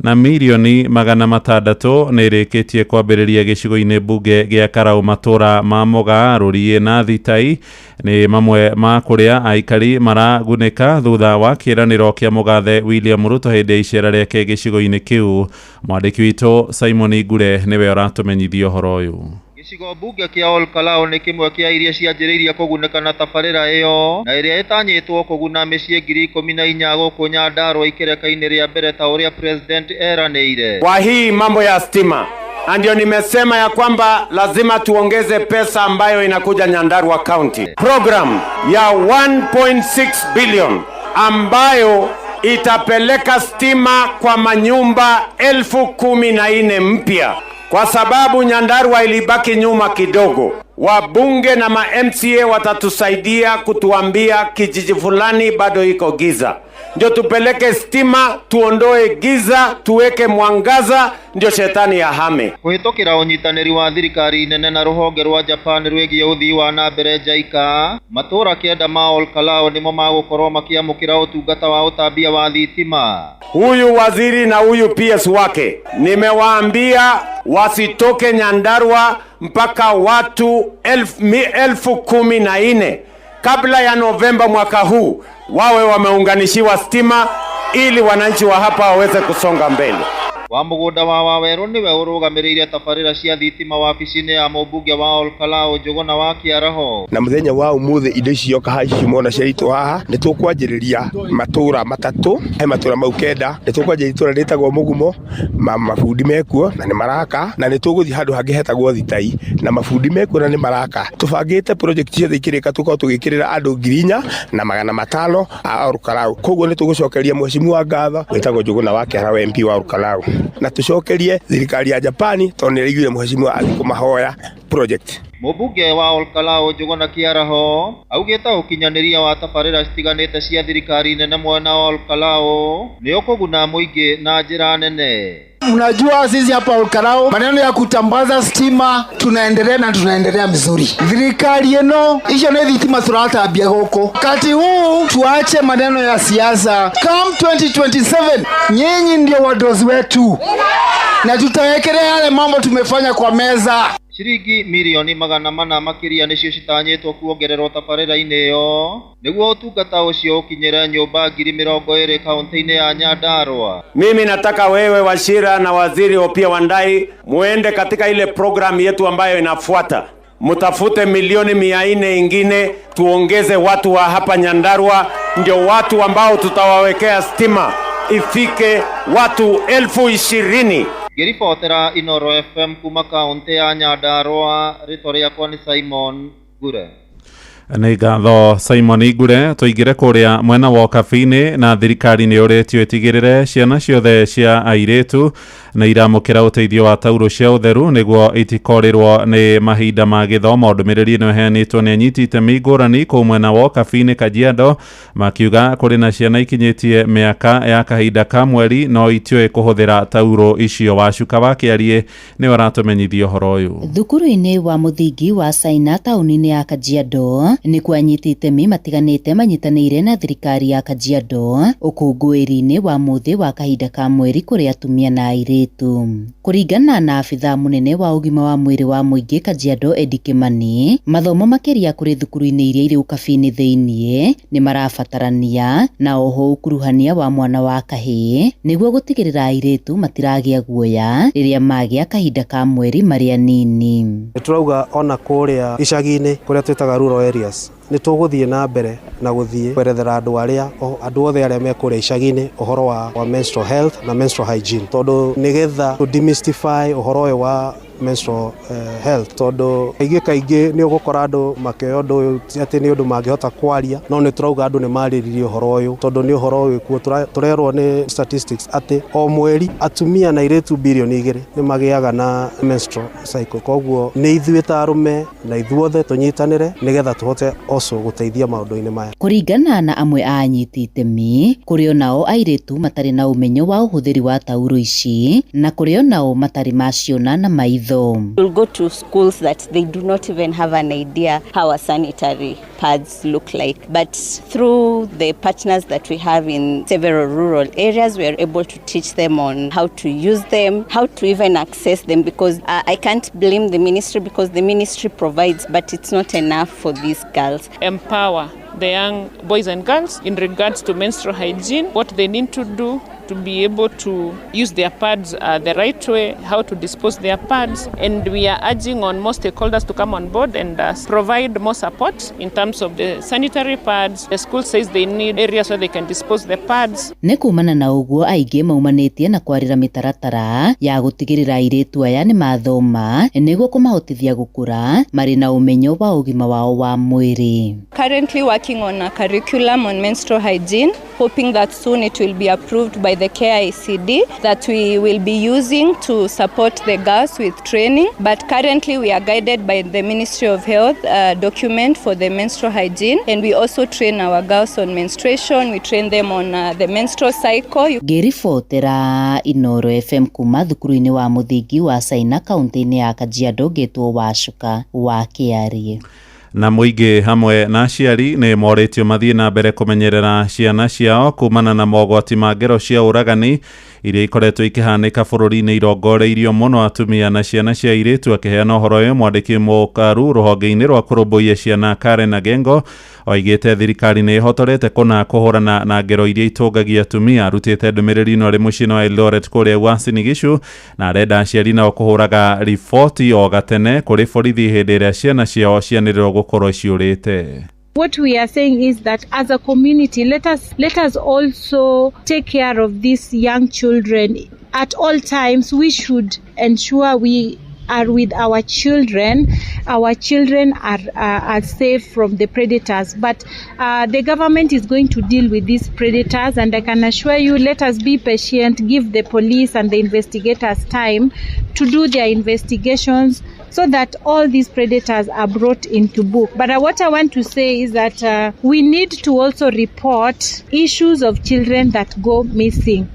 na mirioni 600 nĩ ĩrĩkĩtie kwambĩrĩria gĩcigo-inĩ mbunge gĩa Karau matũra ma Mũgaa, Rũriĩ na Thitai nĩ mamwe ma kũrĩa aikari maragunĩka thutha wa kĩĩranĩro kĩa mũgathe William Ruto hĩndĩ ya icera rĩake gĩcigo-inĩ kĩu. Mwandĩki witũ Simon Ngure nĩwe ũratũmenyithia ũhoro ũyũ. Gĩcigo mbunge kĩa Ol Kalou nĩ kĩmwe kĩa iria cianjĩrĩirie kũgunĩka na tabarĩra ĩyo na ĩrĩa ĩtanyĩtwo kũguna mĩciĩ 14,000 gũkũ Nyandarua ikereka-inĩ rĩa mbere ta ũrĩa President eranĩire. Kwa hii mambo ya stima, na ndio nimesema ya kwamba lazima tuongeze pesa ambayo inakuja Nyandarua County. Program ya 1.6 billion ambayo itapeleka stima kwa manyumba 14,000 mpya, kwa sababu Nyandarua ilibaki nyuma kidogo. Wabunge na ma MCA watatusaidia kutuambia kijiji fulani bado iko giza, ndio tupeleke stima, tuondoe giza, tuweke mwangaza, ndio shetani ahame. Kũhĩtũkĩra ũnyitanĩri wa thirikari nene na rũhonge rwa Japan rwĩgiĩ ũthii wa na mbere JICA, matũra 9 ma Ol Kalou nĩmo magũkorwo makĩamũkĩra ũtungata wa ũtambia wa thitima. Huyu waziri na huyu PS wake nimewaambia wasitoke Nyandarua mpaka watu 14,000 kabla ya Novemba mwaka huu wawe wameunganishiwa stima ili wananchi wa hapa waweze kusonga mbele. Wa mũgũnda wa Wawerũ nĩwe ũrũgamĩrĩire tabarĩra cia thitima wabici-inĩ ya mũmbunge wa Ol Kalou Njũgũna wa Kĩaraho. Na mũthenya wa ũmũthĩ indo ici cioka haha ici mwona ciaitwo haha nĩ tũkwanjĩrĩria matũra 3 he matũra mau 9 nĩ tũkwanjĩrĩria itũra rĩtagwo Mũgumo, mabundi mekuo na nĩ maraka, na nĩ tũgũthiĩ handũ hangĩ hetagwo Thitai na mabundi mekuo na nĩ maraka. Tũbangĩte project ciothe ikĩrĩka tũkorwo tũgĩkĩrĩra andũ 4,500 a Ol Kalou. Koguo nĩ tũgũcokeria mheshimiwa ngatho wĩtagwo Njũgũna wa Kĩaraho MP wa Ol Kalou, na tũcokerie thirikari ya Japani tondũ nĩ ĩraiguire mheshimiwa athiĩ kũmahoya project. Mũmbunge wa Ol Kalou Njũgũna Kĩaraho augĩte ũkinyanĩria wa tabarĩra citiganĩte cia thirikari nene mwena wa Ol Kalou nĩ ũkũguna mũingĩ na njĩra nene. Mnajua sisi hapa Ol Kalou maneno ya kutambaza stima tunaendelea na tunaendelea mzuri. Thirikari eno icio nĩ thitima turatambia gũkũ. Wakati huu tuache maneno ya siasa. Come 2027 nyinyi ndio wadozi wetu na tutawekelea yale mambo tumefanya kwa meza. Ciringi mirioni 400 makĩria nĩcio citanyĩtwo kuongererwo tabarĩra-inĩ ĩyo nĩguo ũtungata ũcio ũkinyĩre nyũmba 20,000 kaunti-inĩ ya Nyandarua. Mimi nataka wewe Wachira na waziri Opiyo Wandayi muende katika ile program yetu ambayo inafuata, mutafute milioni 400 ingine tuongeze watu wa hapa Nyandarua, ndio watu ambao tutawawekea stima ifike watu 20,000. Ngĩribotera Inoro FM kuma kaunti ya Nyandarua, rĩtwa rĩakwa nĩ Simon Ngure. Nĩ ngatho Simon Ngure. Tũingĩre kũrĩa mwena wa Ũkabi-inĩ na thirikari nĩ ũrĩtio ĩtigĩrĩre ciana ciothe cia airĩtu nĩ iramũkĩra ũteithio wa taurũ cia ũtheru nĩguo itikorĩrwo nĩ mahinda ma gĩthomo. Ndũmĩrĩri ĩno ĩheanĩtwo nĩ anyiti itemi ngũrani kũu mwena wa Ũkabi-inĩ Kajiado, makiuga kũrĩ na ciana ikinyĩtie mĩaka ya kahinda ka mweri no itiũĩ kũhũthĩra taurũ icio. Wacuka wa Kĩariĩ nĩwe ũratũmenyithia ũhoro ũyũ. Thukuru-inĩ wa mũthingi wa Caina taũni-inĩ ya Kajiado nĩkuo anyiti itemi matiganĩte manyitanĩire na thirikari ya Kajiado ũkũngũĩri-inĩ wa mũthĩ wa kahinda ka mweri kũrĩ atumia na airĩtu. Kũringana na abithaa mũnene wa ũgima wa mwĩrĩ wa mũingĩ Kajiado Eddie Kimani, mathomo makĩria kũrĩ thukuru-inĩ iria irĩ ũkabi-inĩ thĩiniĩ nĩ marabatarania na oho ũkuruhania wa mwana wa kahĩĩ nĩguo gũtigĩrĩra airĩtu matiragĩa guoya rĩrĩa magĩa kahinda ka mweri marĩ anini. Nĩ tũrauga ona kũrĩa icagi-inĩ kũrĩa twĩtaga rural areas nĩ tũgũthiĩ na mbere na gũthiĩ kwerethera andũ arĩa andũ othe arĩa me kũrĩa icagi-inĩ ũhoro wa menstrual health na menstrual hygiene, tondũ nĩgetha tũ demystify ũhoro ũyũ wa menstrual health, tondũ kaingĩ kaingĩ nĩ ũgũkora andũ makĩoya ũndũ ũyũ ti atĩ nĩ ũndũ mangĩhota kwaria, no nĩ tũrauga andũ nĩ marĩrĩrie ũhoro ũyũ tondũ nĩ ũhoro wĩkuo. Tũrerwo nĩ statistics atĩ o mweri atumia na airĩtu birioni 2 nĩ magĩaga na menstrual cycle. Koguo nĩ ithuĩ ta arũme na ithuothe tũnyitanĩre nĩgetha tũhote also gũteithia maũndũ-inĩ maya. Kũringana na amwe a anyiti itemi, kũrĩ onao airĩtu matarĩ na ũmenyo wa ũhũthĩri wa taurũ ici na kũrĩ onao matarĩ maciona na maitho. maitho. We'll go to schools that they do not even have an idea how a sanitary pads look like. But through the partners that we have in several rural areas, we are able to teach them on how to use them, how to even access them, because I can't blame the ministry, because the ministry provides, but it's not enough for these girls. Empower the young boys and girls in regards to menstrual hygiene, what they need to do to be able to use their pads the right way, how to dispose their pads. And we are urging on more stakeholders to come on board and provide more support in terms of the sanitary pads. The school says they need areas where they can dispose the pads. Nĩ kumana na ũguo aingĩ maumanĩtie na kwarĩra mĩtaratara ya gũtigĩrĩra airĩtu aya nĩ mathoma nĩguo kũmahotithia gũkũra marĩ na ũmenyo wa ũgima wao wa mwĩrĩ. Currently working on a curriculum on menstrual hygiene, hoping that soon it will be approved by the KICD that we will be using to support the girls with training. But currently we are guided by the Ministry of Health document for the menstrual hygiene, and we also train our girls on menstruation. We train them on the menstrual cycle. Ngĩribotera Inoro FM kuma thukuru-inĩ wa mũthingi wa Caina kaunti-inĩ ya Kajiado, ngĩtwo Wacuka wa Kĩarie. Na mũingĩ hamwe na aciari nĩ morĩtio mathiĩ na mbere kũmenyerera ciana ciao kumana na mogwati ma ngero cia ũragani iria ikoretwo ikĩhanĩka bũrũri-inĩ irongoreirio mũno atumia na ciana cia airĩtu. Akĩheana ũhoro ũyũ, mwandĩki mũkaru rũhonge-inĩ rwa kũrũmbũiya ciana Karen Agengo oigĩte thirikari nĩ ĩhotorete kũna kũhũrana na ngero iria itũngagia atumia. Arutĩte ndũmĩrĩri ĩno arĩ mũciĩ-inĩ wa Eldoret kũrĩa Uasin Gishu, na arenda aciari nao kũhũraga riboti o gatene kũrĩ borithi hĩndĩ ĩrĩa ciana ciao cianĩrĩrwo gũkorwo ciũrĩte. What we are saying is that as a community, let us also take care of these young children. At all times, we should ensure we are with our children. Our children are safe from the predators. But the government is going to deal with these predators, and I can assure you, let us be patient, give the police and the investigators time to do their investigations so that all these predators are brought into book. But what I want to say is that we need to also report issues of children that go missing.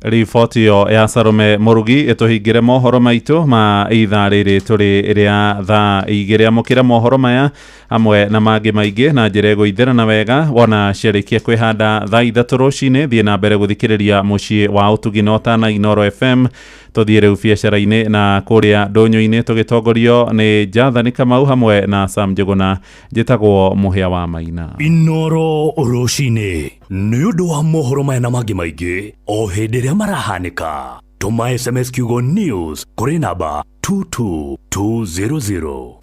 Riboti ĩyo ya Salome Mũrugi ĩtũhingĩre mohoro maitũ ma ithaa rĩrĩ tũrĩ rĩa thaa 2. Amũkĩra mohoro maya hamwe na mangĩ maingĩ na njĩra ĩgũithĩrana wega wona ciarĩkia kwĩhanda thaa 3 rũcinĩ. Thiĩ na mbere gũthikĩrĩria mũciĩ wa ũtugi na ũtana Inoro FM. Tũthiĩ rĩu biacara-inĩ na kũrĩa ndũnyũ-inĩ tũgĩtongorio nĩ Jathani Kamau hamwe na Sam Njũgũna. Njĩtagwo Mũhĩa wa Maina. Inoro rũcinĩ nĩ ũndũ wa mohoro maya na mangĩ maingĩ o hĩndĩ ĩrĩa marahanĩka. Tũma SMS kiugo news kũrĩ namba 22200.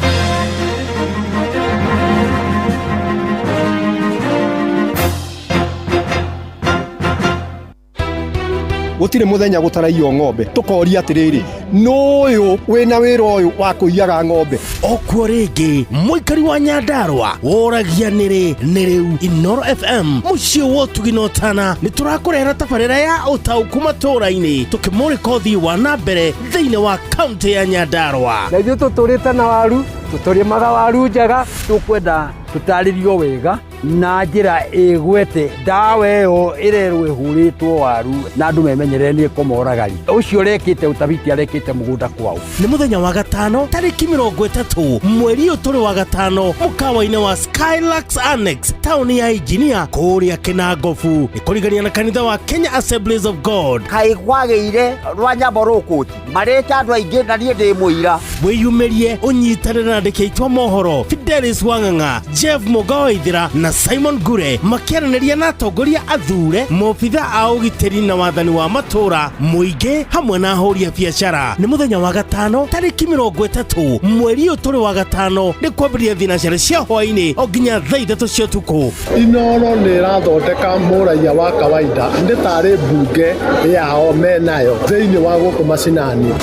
Gũtirĩ mũthenya gũtaraiywo ng'ombe tũkoria atĩrĩrĩ, nũyũ wĩna wĩra ũyũ wa kũiyaga ng'ombe? Okuo rĩngĩ mũikari wa Nyandarũa woragia nĩrĩ nĩ rĩu. Inoro FM mũciĩ wa ũtugi na ũtana nĩ tũrakũrehera tabarĩra ya ũtaũku matũũra-inĩ tũkĩmũrĩka ũthii wa na mbere thĩinĩ wa kaunti ya Nyandarũa. Na ithuĩ tũtũrĩte na waru, tũtũrĩmaga waru njega, tũkwenda tũtarĩrio wega na njĩra ĩgwete ndawa ĩyo ĩrerwo ĩhũrĩtwo waru na andũ memenyerere nĩ ĩkũmoragari. Ũcio ũrekĩte ũtabiti arekĩte mũgũnda kwao. Nĩ mũthenya wa gatano tarĩki 30 mweri ũyũ tũrĩ wa gatano mũkawa-inĩ wa Skylux Annex taũni ya Engineer kũrĩa Kĩnangobu nĩ kũrigania na kanitha wa Kenya Assemblies of God. Kaĩ kwagĩire rwa nyambo rũkũti marĩte andũ aingĩ na niĩ ndĩ mũira. Wĩyumĩrie ũnyitanĩre na andĩki aitũ a mohoro Fidelis Wang'ang'a, Jeff Mũgawaithĩra na Simon Ngure makĩaranĩria na atongoria athure, maobitha a ũgitĩri na wathani wa matũũra, mũingĩ hamwe na ahũri a biacara. Nĩ mũthenya wa gatano tarĩki 30 mweri ũyũ tũrĩ wa gatano nĩ kwambĩrĩria thinacara cia hwaĩ-inĩ o nginya thaa 3 cia ũtukũ. Inoro nĩ ĩrathondeka mũraiya wa kawaida nĩ tarĩ mbunge yao menayo thĩinĩ wa gũkũ macinani.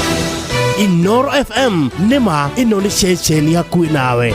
Inoro FM nĩma ĩno nĩ ceceni hakuhĩ nawe.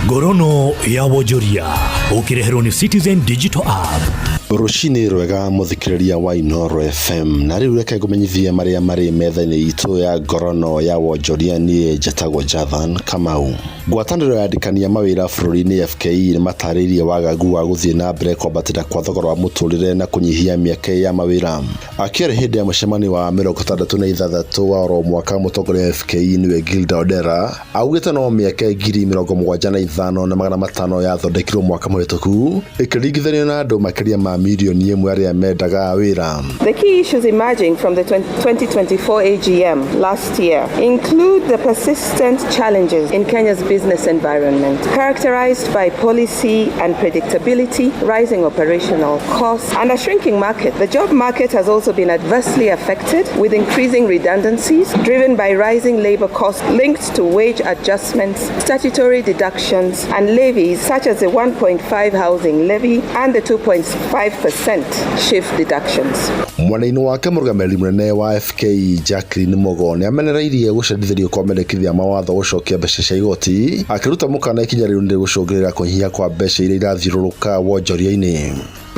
Ngorono ya wonjoria ũkĩreherwo nĩ Citizen Digital App. Rũcinĩ rwega mũthikĩrĩria wa Inoro FM, na rĩu reke ngũmenyithie marĩa marĩ metha-inĩ itũ ya ngorono ya wonjoria. Niĩ njĩtagwo Jathan Kamau. Ngwatanĩro ya andĩkani a mawĩra bũrũri-inĩ FKE nĩmatarĩirie wagagu wa gũthiĩ na mbere kwambatĩra kwa thogora wa mũtũrĩre na kũnyihia mĩeke ya mawĩra. Akĩaria hĩndĩ ya mũcemanio wa 66 wa oro mwaka, mũtongoria wa FKE nĩwe Gilda Odera augĩte no mĩeke 75,500 yathondekirwo mwaka mũhĩtũku ĩkĩringithanio na andũ makĩria ma mirioni 1 arĩa mendaga wĩra. The key issues emerging from the 2024 AGM last year include the persistent challenges in Kenya's business environment, characterized by policy unpredictability, rising operational costs, and a shrinking market. The job market has also been adversely affected, with increasing redundancies driven by rising labor costs linked to wage adjustments, statutory deductions, and levies such as the 1.5 housing levy and the 2.5% shift deductions. Mwena-inĩ wake, mũrũgamĩrĩri mũnene wa FKE Jacqueline Mugo nĩ amenereirie gũcerithĩrio kwa mendekithia ma watho gũcokia mbeca cia igoti, akĩruta mũkana ikinya rĩu nĩrĩgũcũngĩrĩria kũnyihia kwa mbeca iria irathiũrũrũka wonjoria-inĩ.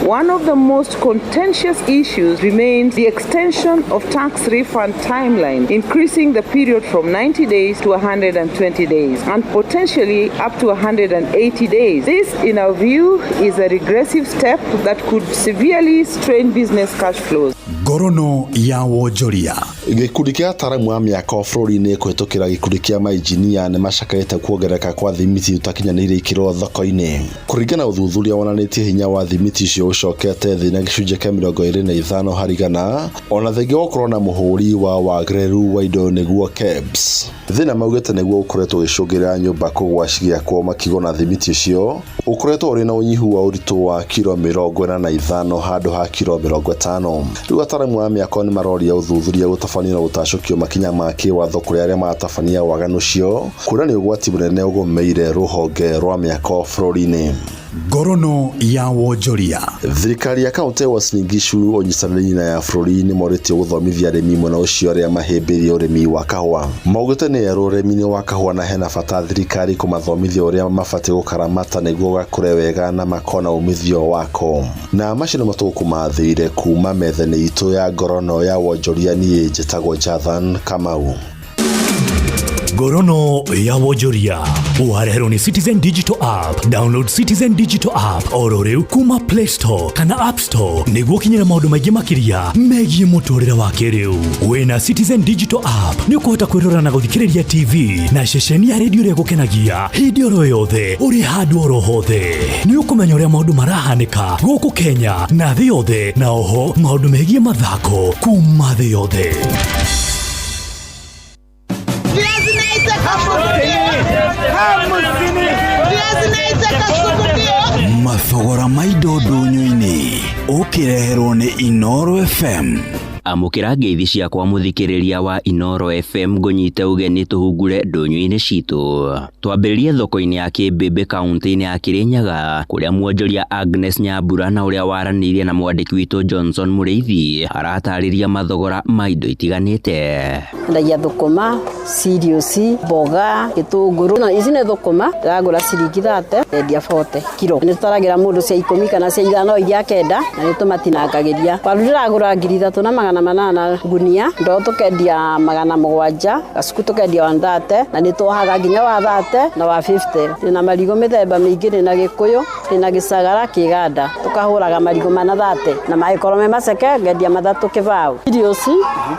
One of the most contentious issues remains the extension of tax refund timeline, increasing the period from 90 days to 120 days and potentially up to 180 days. This, in our view, is a regressive step that could severely strain business cash flows. Ngorono ya wonjoria. Gĩkundi kĩa ataaramu a mĩako bũrũri-inĩ kũhĩtũkĩra gĩkundi kĩa mainjinia nĩ macakaĩte kuongerereka kwa thimiti ũtakinyanĩirie ikĩro thoko-inĩ. Kũringana na ũthuthuria wonanĩtie hinya wa thimiti icio ũcokete thĩ na gĩcunjĩ kĩa 25 harĩ igana, ona thengia wa gũkorwo na mũhũri wa wagĩrĩru wa indo nĩguo KEBS. Thĩna maugĩte nĩguo ũkoretwo ũgĩcũngĩrĩria nyũmba kũgwa cigĩakwo makigwo na thimiti ũcio ũkoretwo ũrĩ na ũnyihu wa ũritũ wa kiro 45 handũ ha kiro 50. Rĩu ataaramu a mĩako nĩ maroria ũthuthuria gũtabanio na gũtacũkio makinya ma kĩwatho kũrĩ arĩa maratabania waganu ũcio, kuona nĩ ũgwati mũnene ũgũmĩire rũhonge rwa mĩako bũrũri-inĩ. Ngorono ya wonjoria. Thirikari ya kaunti ya Uasin Gishu ũnyitanĩri na ya bũrũri nĩ morĩtio gũthomithia arĩmi mwena ũcio arĩa mahĩmbĩirie ũrĩmi wa kahũa. Maugĩte nĩ erũ ũrĩmi-inĩ wa kahũa na hena bata thirikari kũmathomithia ũrĩa mabatiĩ gũkaramata nĩguo gakũre wega na makona umithio wako. Na macio nĩmo tũgũkũmathĩire kuma metha-inĩ itũ ya Ngorono ya wonjoria. Niĩ njĩtagwo Jathan Kamau. Ngorono ya wonjoria wareherwo nĩ Citizen Digital App. Download Citizen Digital App oro rĩu kuma Play Store kana App Store nĩguo ũkinyĩre maũndũ maingĩ makĩria megiĩ mũtũrĩre wa kĩrĩu. Wĩna Citizen Digital App nĩ ũkũhota kwĩrora na gũthikĩrĩria TV na ceceni ya redio ĩrĩa ĩgũkenagia hĩndĩ oro yothe, ũrĩ handũ oro hothe. Nĩ ũkũmenya ũrĩa maũndũ marahanĩka gũkũ Kenya na thĩ yothe, na oho maũndũ megiĩ mathako kuma thĩ yothe. Viazi naitaka Viazi naitaka sugudio. Mathogora ma indo ndũnyũ-inĩ ũkĩreherwo nĩ Inoro FM. Amũkĩra ngeithi ciakwa mũthikĩrĩria wa Inoro FM, ngũnyite ũgeni tũhungure ndũnyũ-inĩ citũ. Twambĩrĩrie thoko-inĩ ya Kĩmbĩmbĩ kaunti-inĩ ya Kĩrĩnyaga, kũrĩa mwonjoria Agnes Nyambura na ũrĩa waranĩirie na mwandĩki witũ Johnson Mũrĩithi aratarĩria mathogora ma indo itiganĩte. Ndagia thũkũma, cereals, mboga, gĩtũngũrũ. Na ici nĩ thũkũma, ndĩragũra ciringi 30, ndendia 40 kiro. Nĩ tũtaragĩra mũndũ cia 10 kana cia 5 iria 9, na nĩ tũmatinangagĩria. Waru ndĩragũra 3800 ngunia, ndoo tũkendia 700, gacuku tũkendia 130, na nĩ twohaga nginya wa 30 na wa 50. Ndĩna marigũ mĩthemba mĩingĩ, ndĩna gĩkũyũ, ndĩna gĩcagara, kĩganda. Tũkahũraga marigũ mana 30, na mangĩkorwo me maceke ngendia 3 kĩbaũ. Irio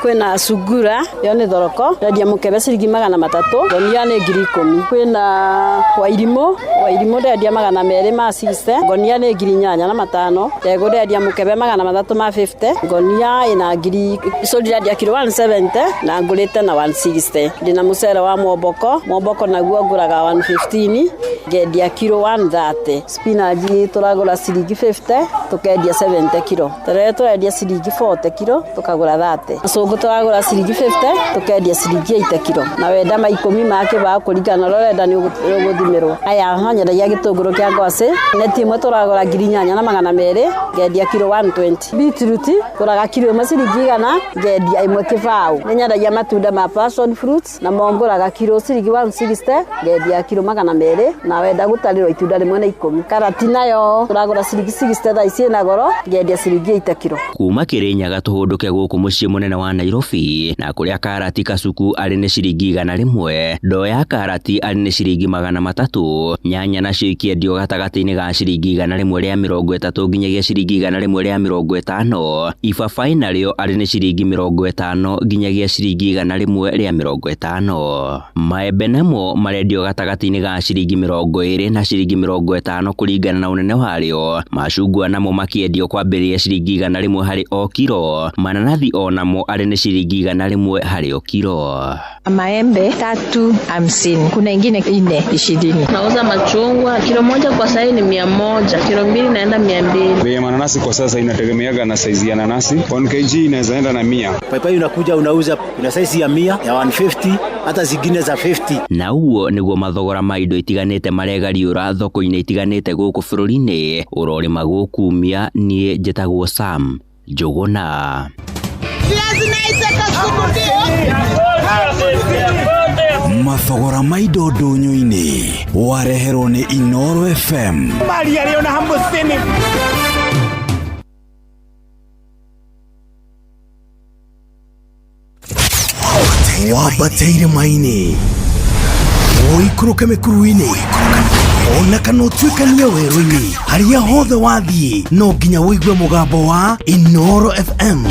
kwĩna sungura, ĩyo nĩ thoroko, ndendia mũkebe ciringi 300, ngonia nĩ 10,000. Kwĩna wairimũ, wairimũ ndendia 260, ngonia nĩ 8,500. Ndegũ ndendia mũkebe 350, ngonia ĩna ngiri icio ndĩrendia kiro 170 na ngũrĩte na 160. Ndĩna mũcere wa mwomboko, mwomboko naguo ngũraga 115, ngendia kiro 130. Spinach tũragũra ciringi 50, tũkendia 70 kiro. Terere tũrendia ciringi 40 kiro, tũkagũra 30. Macungwa tũragũra ciringi 50, tũkendia ciringi 80 kiro. Na wenda ma 10 ma kĩbaũ kũringana na ũrĩa ũrenda nĩ ũgũthimĩrwo. Aya nyendagia gĩtũngũrũ kĩa ngwacĩ, neti ĩmwe tũragũra 8,200, ngendia kiro 120. Beetroot ngũraga kiro ĩmwe ciringi ciringi igana ngendia ĩmwe kĩbaũ. Nĩ nyendagia matunda ma passion fruits na mongũraga kiro ciringi 160 ngendia kiro 200 na wenda gũtarĩrwo itunda rĩmwe na 10. Karati nayo tũragũra ciringi 60 thaa ici ĩna goro ngendia ciringi 80 kiro. Kuma Kirinyaga tũhũndũke gũkũ mũciĩ mũnene wa Nairobi na kũrĩa karati kasuku arĩ nĩ ciringi 100, ndoo ya karati arĩ nĩ ciringi 300, nyanya nacio ikĩendio gatagatĩ-inĩ ga ciringi 130 nginyagia ciringi 150, ibabaĩ narĩo arĩ nĩ ciringi 50 nginyagia ciringi 150. Maembe namo marendio gatagatĩ-inĩ ga ciringi 20 na ciringi 50 kũringana na ũnene warĩo. Macungwa namo makĩendio kwambĩrĩria ciringi 100 harĩ o kiro, mananathi onamo arĩ nĩ ciringi 100 harĩ o kiro. Maembe 350, kuna ingine 420. Nauza machungwa kilo 1 kwa sasa ni 100, kilo 2 naenda 200. Bei ya mananasi kwa sasa inategemeaga na size ya nanasi. 1 kg inaweza enda na 100. Paipai unakuja unauza kuna size ya 100, ya 150, hata zingine za 50. Na uguo niguo mathogora ma indo itiganite maregariũra thoko-inĩ itiganite gũkũ bũrũri-inĩ. Ũrorĩma gũkumia niĩ njĩtagwo Sam Njũgũna. Mathogora ma indo ndũnyũ-inĩ wareherwo nĩ Inooro FM. Mali aliona 50. Wambateire maini ũikũrũke mĩkuru-inĩ ona kana ũtuĩkanie werũ-inĩ harĩa hothe wathiĩ no nginya ũigue mũgambo wa Inooro FM.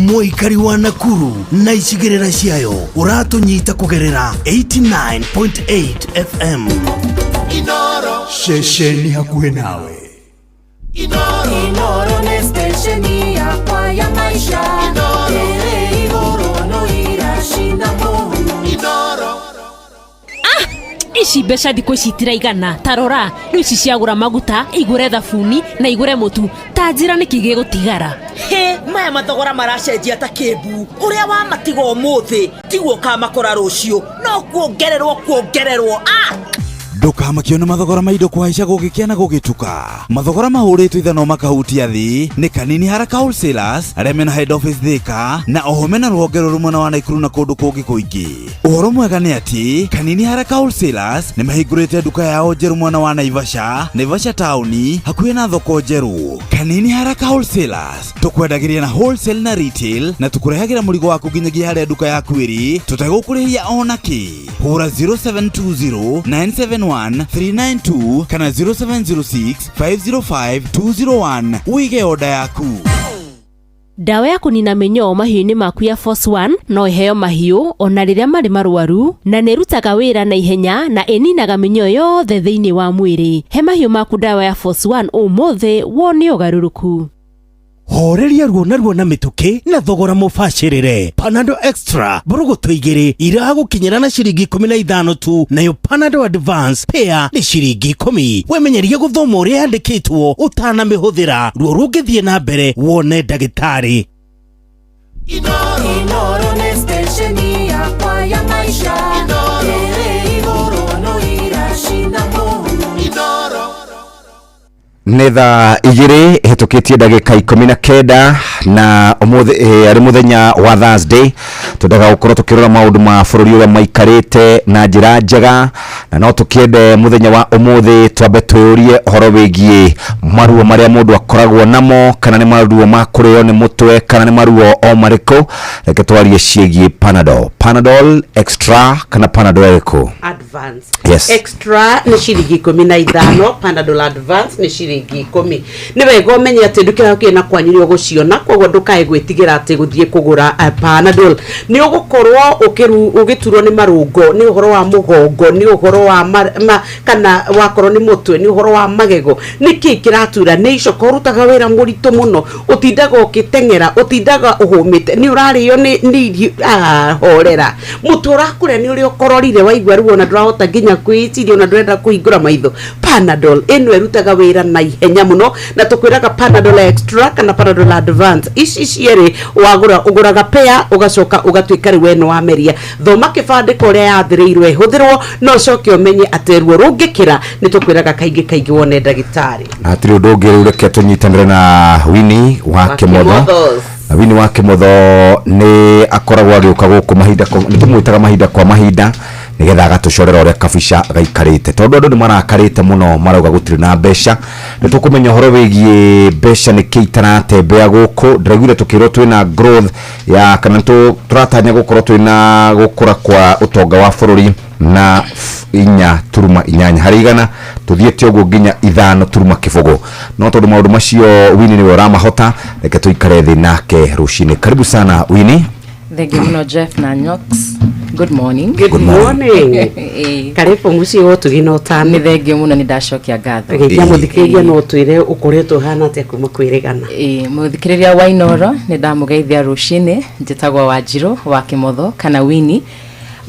Mũikari wa Nakuru na icigĩrĩra ciayo ũratũnyita kũgerera 89.8 FM. Inooro ceceni hakuhĩ nawe. Inooro nĩ stesheni yakwa ya maisha. Ĩrĩ igũrũ no iracina mũhu. Inooro. Ici mbeca thikũ ici itiraigana. Ta rora, rĩu ici ciagũra maguta, igũre thabuni na igũre mũtu. Ta njĩra nĩkĩ gĩgũtigara. Hĩ, maya mathogora maracenjia ta kĩmbu. Ũrĩa wamatiga ũmũthĩ tiguo ũkamakora rũciũ, no kuongererwo kuongererwo. Ndũkamakio nĩ mathogora ma indo kũhaica gũgĩkĩa na gũgĩtuka. Mathogora mahũrĩtwo ithanwa makahutia thĩ nĩ Kanini Haraka Wholesalers arĩa mena head office Thika na oho mena rũhonge rũrũ mwena wa Naikuru na kũndũ kũngĩ kũingĩ. Ũhoro mwega nĩ atĩ Kanini Haraka Wholesalers nĩ mahingũrĩte nduka yao njerũ mwena wa Naivasha, Naivasha taũni hakuhĩ na thoko njerũ. Kanini Haraka Wholesalers tũkwendagĩria na wholesale na retail na tũkũrehagĩra mũrigo waku nginyagia harĩa nduka yaku ĩrĩ tũtegũkũrĩhia ona kĩ. Hũra 0720 971 392 kana 0706 505 201 uige oda yaku. Ndawa ya kũnina mĩnyoo mahiũ-inĩ maku ya Force 1 no ĩheo mahiũ ona rĩrĩa marĩ marwaru na nĩ ĩrutaga wĩra na ihenya na ĩninaga mĩnyoo yothe thĩinĩ wa mwĩrĩ. He mahiũ maku ndawa ya Force 1 ũmũthĩ wone ũgarũrũku. Horeria ruo na ruo na mĩtũkĩ na thogora mũbacĩrĩre. Panadol Extra mbũrũgũtũ 2 iragũkinyĩra na ciringi 15 tu, nayo Panadol Advance pea nĩ ciringi 10. Wemenyerie gũthoma ũrĩa yandĩkĩtwo ũtanamĩhũthĩra. Ruo rũngĩthiĩ na mbere wone ndagĩtarĩ. Inooro nĩ stesheni yakwa ya maisha. Ĩrĩ igũrũ no iracina mũhu. Inooro. Nĩ thaa 2 ĩhĩtũkĩtie ndagĩka 19 na ũmũthĩ arĩ mũthenya wa Thursday twendaga gũkorwo tũkĩrora maũndũ ma bũrũri ũrĩa maikarĩte na njĩra njega, na no tũkĩende mũthenya wa ũmũthĩ twambe twĩyũrie ũhoro wĩgiĩ maruo marĩa mũndũ akoragwo namo, kana nĩ maruo ma kũrĩo nĩ mũtwe kana nĩ maruo o marĩkũ. Reke twarie ciĩgiĩ Panadol, Panadol Extra kana Panadol ĩrĩkũ? Advance. Yes. Extra nĩ ciringi 15, Panadol Advance nĩ ciringi 10. Nĩ wega ũmenye atĩ nduka yaku ĩna kwanyu nĩ ũgũciona, koguo ndũkae gwĩtigĩra atĩ gũthiĩ kũgũra Panadol. Nĩ ũgũkorwo ũgĩturwo nĩ marũngo, nĩ ũhoro wa mũgongo, nĩ ũhoro wa kana wakorwo nĩ mũtwe, nĩ ũhoro wa magego. Nĩkĩ kĩratura? Nĩ icoka ũrutaga wĩra mũritũ mũno, ũtindaga ũgĩteng'era, ũtindaga ũhũmĩte, nĩ ũrarĩo nĩ irio, horera. Mũtwe ũrakũrĩa nĩ ũrĩa ũkororire, waigua ruo na ndũrahota nginya kwĩciria ona ndũrenda kũhingũra maitho. Panadol ĩno ĩrutaga wĩra na ihenya mũno, na tũkwĩraga Panadol Extra kana Panadol Advance. Ici cierĩ wagũra, ũgũraga pair ũgacoka ũgatuĩka rĩu we nĩ wameria. Thoma kĩbandĩko ũrĩa yathĩrĩirwo ĩhũthĩrwo, no ũcoke ũmenye atĩ ruo rũngĩkĩra nĩ tũkwĩraga kaingĩ kaingĩ wone ndagĩtarĩ. Na hatirĩ ũndũ ũngĩ rĩu, reke tũnyitanĩre na Winnie wa Kĩmotho. Na Winnie wa Kimotho nĩ akoragwo agĩũka gũkũ mahinda nĩ tũmwĩtaga mahinda kwa mahinda nĩgetha agatũcorera ũrĩa kabica gaikarĩte, tondũ andũ nĩ marakarĩte mũno, marauga gũtirĩ na mbeca. Nĩ tũkũmenya ũhoro wĩgiĩ mbeca nĩkĩ itaratembea gũkũ. Ndĩraiguire tũkĩrwo twĩna growth ya kana tũratanya gũkorwo twĩna gũkũra kwa ũtonga wa bũrũri na 4.8 harĩ igana, tuthiĩte ũguo nginya 5.0, no tondũ maũndũ macio Winnie nĩwe ũramahota, reke tũikare thĩ nake rũcinĩ. Karibu sana Winnie. Thank you muno Jeff na Nyox. Good morning. Good morning. Karibu muciĩ wa ũtugi na ũtana. Nĩ thengio mũno, nĩ ndacokia ngatho. Geithia mũthikĩrĩria no ũtwĩre ũkoretwo ũhana atĩa kuma kwĩrĩgana. Ĩĩ, mũthikĩrĩria wa Inoro, nĩ ndamũgeithia rũcinĩ. Njĩtagwo Wanjirũ wa Kĩmotho kana Winnie.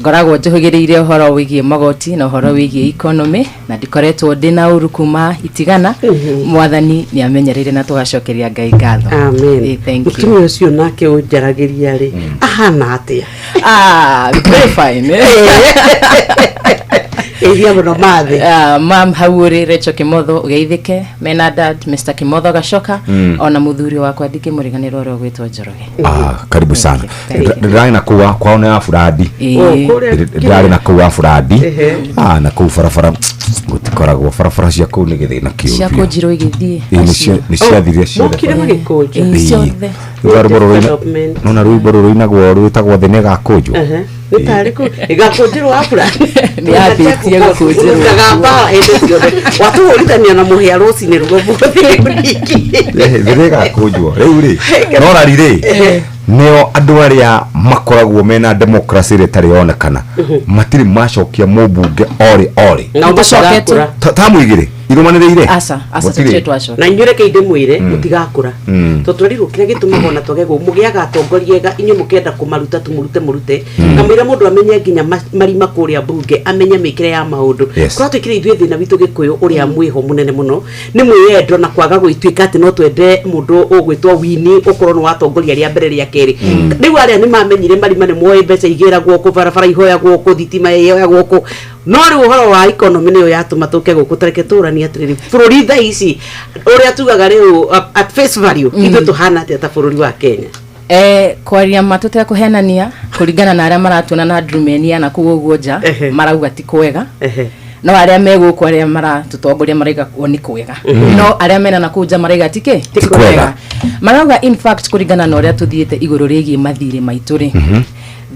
Ngoragwo njũhĩgĩrĩire ũhoro wĩgiĩ magoti na ũhoro wĩgiĩ economy, na ndikoretwo ndĩna ũru kuma itigana. Mwathani nĩ amenyereire na tũgacokeria Ngai ngatho. Amen. Ĩĩ, thank you. Mũtumia ũcio nake ũnjaragĩria rĩ, ahana atĩa? Ah, very fine. Geithia mũno mathĩ. Mam hau ũrĩ Rachel Kimotho, ũgeithĩke mena dad Mr Kimotho Gacoka, ona mũthuri wakwa ndikĩmũriganĩrwo ũrĩa ũgwĩtwo Njoroge. Ah, karibu sana. Ndĩrarĩ na kũu kwao nĩ wa burandi. Ĩĩ. Ndĩrarĩ na kũu wa burandi. Ah, na kũu barabara gũtikoragwo, barabara cia kũu nĩ gĩthĩna kĩũru cia biũ. kũnjirwo igĩthiĩ. Ĩĩ, nĩ ciathire ciothe. Mokire magĩkũnja. Ĩĩ, ciothe. Rĩu rwĩmbo rũrũ Development. nona rwĩmbo rũrũ rũinagwo rwĩtagwo thĩ nĩ ĩgakũnjwo. Nĩ tarĩ kũ ĩgakũnjĩrwo wa burandi. Nĩ yambĩtie gũkũnjĩrwo. Rutaga mbara hĩndĩ ciothe. Watũhũrithania na mũhĩa rũcinĩ ruo mũthĩ nyingĩ. Thĩ nĩ ĩgakũnjwo rĩu rĩ, no rari rĩ, nĩo andũ arĩa makoragwo mena democracy ĩrĩa ĩtarĩ yonekana, matirĩ macokia mũmbunge orĩ orĩ. Nao matigakũra. Tamu igĩrĩ irũmanĩrĩire. Aca, aca. Gũtirĩ. Tũtirĩ twacoka. Na inyuĩ reke ndĩmwĩre, mũtigakũra, tondũ twerirwo kĩrĩa gĩtũmaga ona twage gũ mũgĩaga atongoria ega, inyuĩ mũkenda kũmaruta tũmũrute mũrute kamũira mũndũ amenye nginya marima kũrĩa mbunge, amenye mĩkĩre ya maũndũ. Kũrĩa twĩkĩre ithuĩ thĩna witũ Gĩkũyũ ũrĩa mwĩho mũnene mũno nĩ mwĩyendo na kwaga gwĩtuĩka atĩ no twende mũndũ ũgwĩtwo Winnie ũkorwo nĩ watongoria rĩa mbere rĩa kerĩ. Rĩu arĩa nĩ mamenyire marima, nĩ moĩ mbeca igĩragwo kũ, barabara ihoyagwo kũ, thitima ihoyagwo kũ, no rĩu ũhoro wa economy nĩyo yatũma tũke gũkũ. Tareke tũranie atĩrĩrĩ, bũrũri thaa ici ũrĩa tugaga rĩu at face value, ithuĩ tũhana atĩa ta bũrũri wa Kenya? Kwaria ma tũtekũhenania, kũringana na arĩa maratuona na ndurumeni na kũu ũguo nja, marauga ti kwega, no arĩa me gũkũ, arĩa maratũtongoria marauga kuo nĩ kwega, no arĩa mena na kũu nja marauga ti kĩ? Ti kwega. Marauga in fact kũringana na ũrĩa tũthiĩte igũrũ rĩgiĩ mathirĩ maitũ rĩ,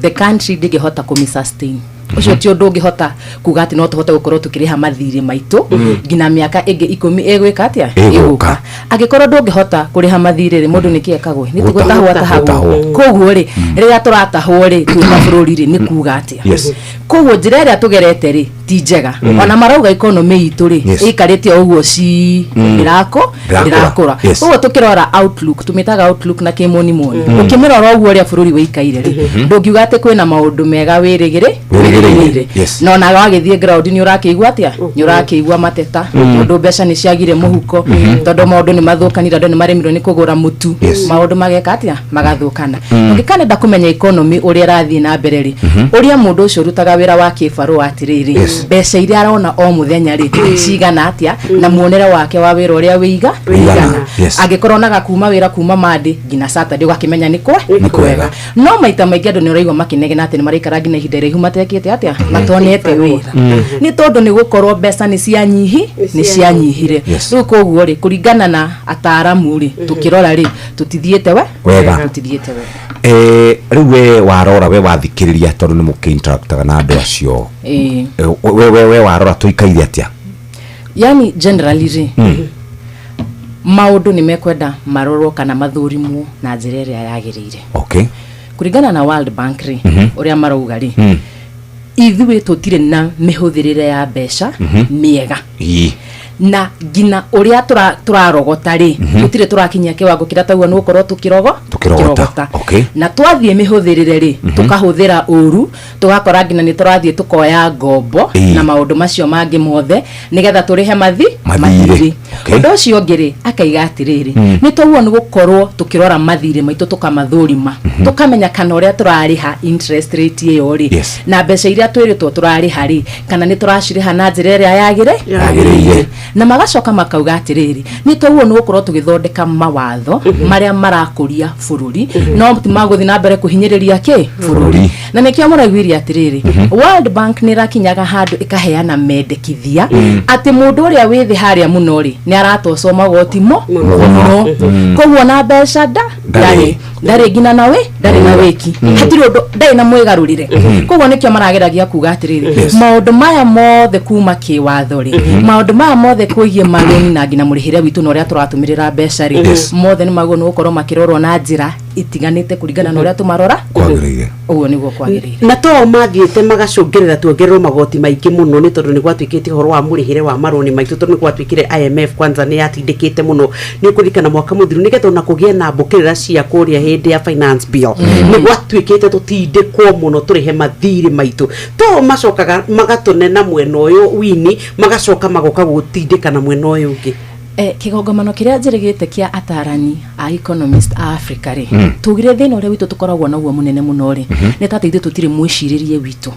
the country ndĩngĩhota kũmi sustain. Ũcio ti ũndũ ũngĩhota kuga atĩ no tũhote gũkorwo tũkĩrĩha mathirĩ maitũ nginya mĩaka ĩngĩ 10 ĩgwĩka atĩa? Ĩgũka. Angĩkorwo ndũngĩhota kũrĩha mathirĩ rĩ, mũndũ nĩkĩ ekagwo? Nĩ gũtahwo atahagwo. Gũtahwo. Koguo rĩ, rĩrĩa tũratahwo rĩ, twĩ ta bũrũri rĩ, nĩ kuga atĩa? Koguo njĩra ĩrĩa tũgerete rĩ ti njega. Ona marauga economy itũ rĩ, ĩikarĩte o ũguo ci ndĩrakũ Ndĩrakũra. ndĩrakũra. Koguo tũkĩrora outlook, tũmĩtaga outlook na kĩmonimoni, ũkĩmĩrora ũguo ũrĩa bũrũri wĩikaire rĩ, ndũngiuga atĩ kwĩna maũndũ mega wĩrĩgĩrĩ Wĩrĩgĩrĩire. No na wagĩthiĩ ground nĩ ũrakĩigua atĩa? Nĩ ũrakĩigua mateta, tondũ mbeca nĩ ciagire mũhuko, tondũ maũndũ nĩ mathũkanire, andũ nĩ maremirwo nĩ kũgũra mũtu, maũndũ mageka atĩa? Magathũkana. Ũngĩkanenda kũmenya economy ũrĩa ĩrathiĩ na mbere rĩ, ũrĩa mũndũ ũcio ũrutaga wĩra wa kĩbarũa atĩrĩrĩ, mbeca iria arona o mũthenya rĩ cigana atĩa, na muonere wake wa wĩra ũrĩa wĩiga Wĩigana. Angĩkorwo onaga kuma wĩra kuma Monday nginya Saturday, ũgakĩmenya nĩ kwe Nĩ kwega. No maita maingĩ andũ nĩ ũraigua makĩnegena atĩ nĩ maraikara nginya ihinda iraihu matekĩte atĩa? Matonete wĩra, nĩ tondũ nĩ gũkorwo mbeca nĩ cianyihi, nĩ cianyihire. Rĩu koguo rĩ, kũringana na ataaramu rĩ, tũkĩrora rĩ, tũtithiĩte we Wega. Tũtithiĩte wega. Rĩu we warora, we wathikĩrĩria, tondũ nĩ mũkĩ-interactaga na andũ acio, we warora tũikaire atĩa? Yani generally rĩ, maũndũ nĩ mekwenda marorwo kana mathũrimwo na njĩra ĩrĩa yagĩrĩire. Kũringana na World Bank rĩ, ũrĩa marauga rĩ, ithuĩ tũtirĩ na mĩhũthĩrĩre ya mbeca mĩega, na nginya ũrĩa tũrarogota rĩ, tũtirĩ tũrakinyia kĩwango kĩrĩa tauga nĩ gũkorwo tũkĩrogo Tũkĩrogota. Na twathiĩ mĩhũthĩrĩre rĩ, tũkahũthĩra ũru, tũgakora nginya nĩ tũrathiĩ tũkoya ngombo na maũndũ macio mangĩ mothe nĩgetha tũrĩhe mathirĩ. Ũndũ ũcio ũngĩ rĩ, akaiga atĩrĩrĩ, nĩ twaguo nĩ gũkorwo tũkĩrora mathirĩ maitũ, tũkamathũrima, tũkamenya kana ũrĩa tũrarĩha interest rate ĩyo rĩ, na mbeca iria twĩrĩtwo tũrarĩha rĩ, kana nĩ tũracirĩha na njĩra ĩrĩa yagĩrĩ Yagĩrĩire. Na magacoka makauga atĩrĩrĩ, nĩ twaguo nĩ gũkorwo tũgĩthondeka mawatho marĩa marakũria bũrũri, no ti magũthiĩ na mbere kũhinyĩrĩria kĩ bũrũri. Na nĩkĩo mũraiguire atĩrĩrĩ, World Bank nĩ ĩrakinyaga handũ ĩkaheana mendekithia atĩ mũndũ ũrĩa wĩ thĩ harĩa mũno rĩ, nĩ aratocwo magoti mũno, koguo na mbeca nda Ndarĩ. Ndarĩ nginya na wĩ ndarĩ na wĩki, hatirĩ ũndũ, ndarĩ na mwĩgarũrĩre. Koguo nĩkĩo marageragia kuga atĩrĩrĩ, maũndũ maya mothe kuma kĩwatho rĩ, maũndũ maya mothe kwĩgiĩ marũni na nginya mũrĩhĩre witũ na ũrĩa tũratũmĩrĩra mbeca rĩ, mothe nĩ magwo nĩ gũkorwo makĩrorwo na njĩra itiganĩte kũringana na ũrĩa tũmarora. Kwagĩrĩire. Ũguo nĩguo kwagĩrĩire. Na to mathiĩte magacũngĩrĩra tuongererwo magoti maingĩ mũno, nĩ tondũ nĩ gwatuĩkĩte ũhoro wa mũrĩhĩre wa marũni maitũ, tondũ nĩ gwatuĩkire IMF kwanza nĩ yatindĩkĩte mũno. Nĩ ũkũririkana mwaka mũthiru, nĩgetha ona kũgĩe na mbũkĩrĩra cia kũrĩa hĩndĩ ya finance bill, nĩ gwatuĩkĩte tũtindĩkwo mũno tũrĩhe mathirĩ maitũ. To macokaga magatũnena mwena ũyũ wini, magacoka magoka gũtindĩka na mwena ũyũ ũngĩ. Kĩgongomano kĩrĩa njĩrĩgĩte kĩa atarani a economist a Africa rĩ, tugire thĩna ũrĩa witũ tũkoragwo naguo mũnene mũno rĩ, nĩ ta atĩ ithuĩ tũtirĩ mwĩcirĩrie witũ,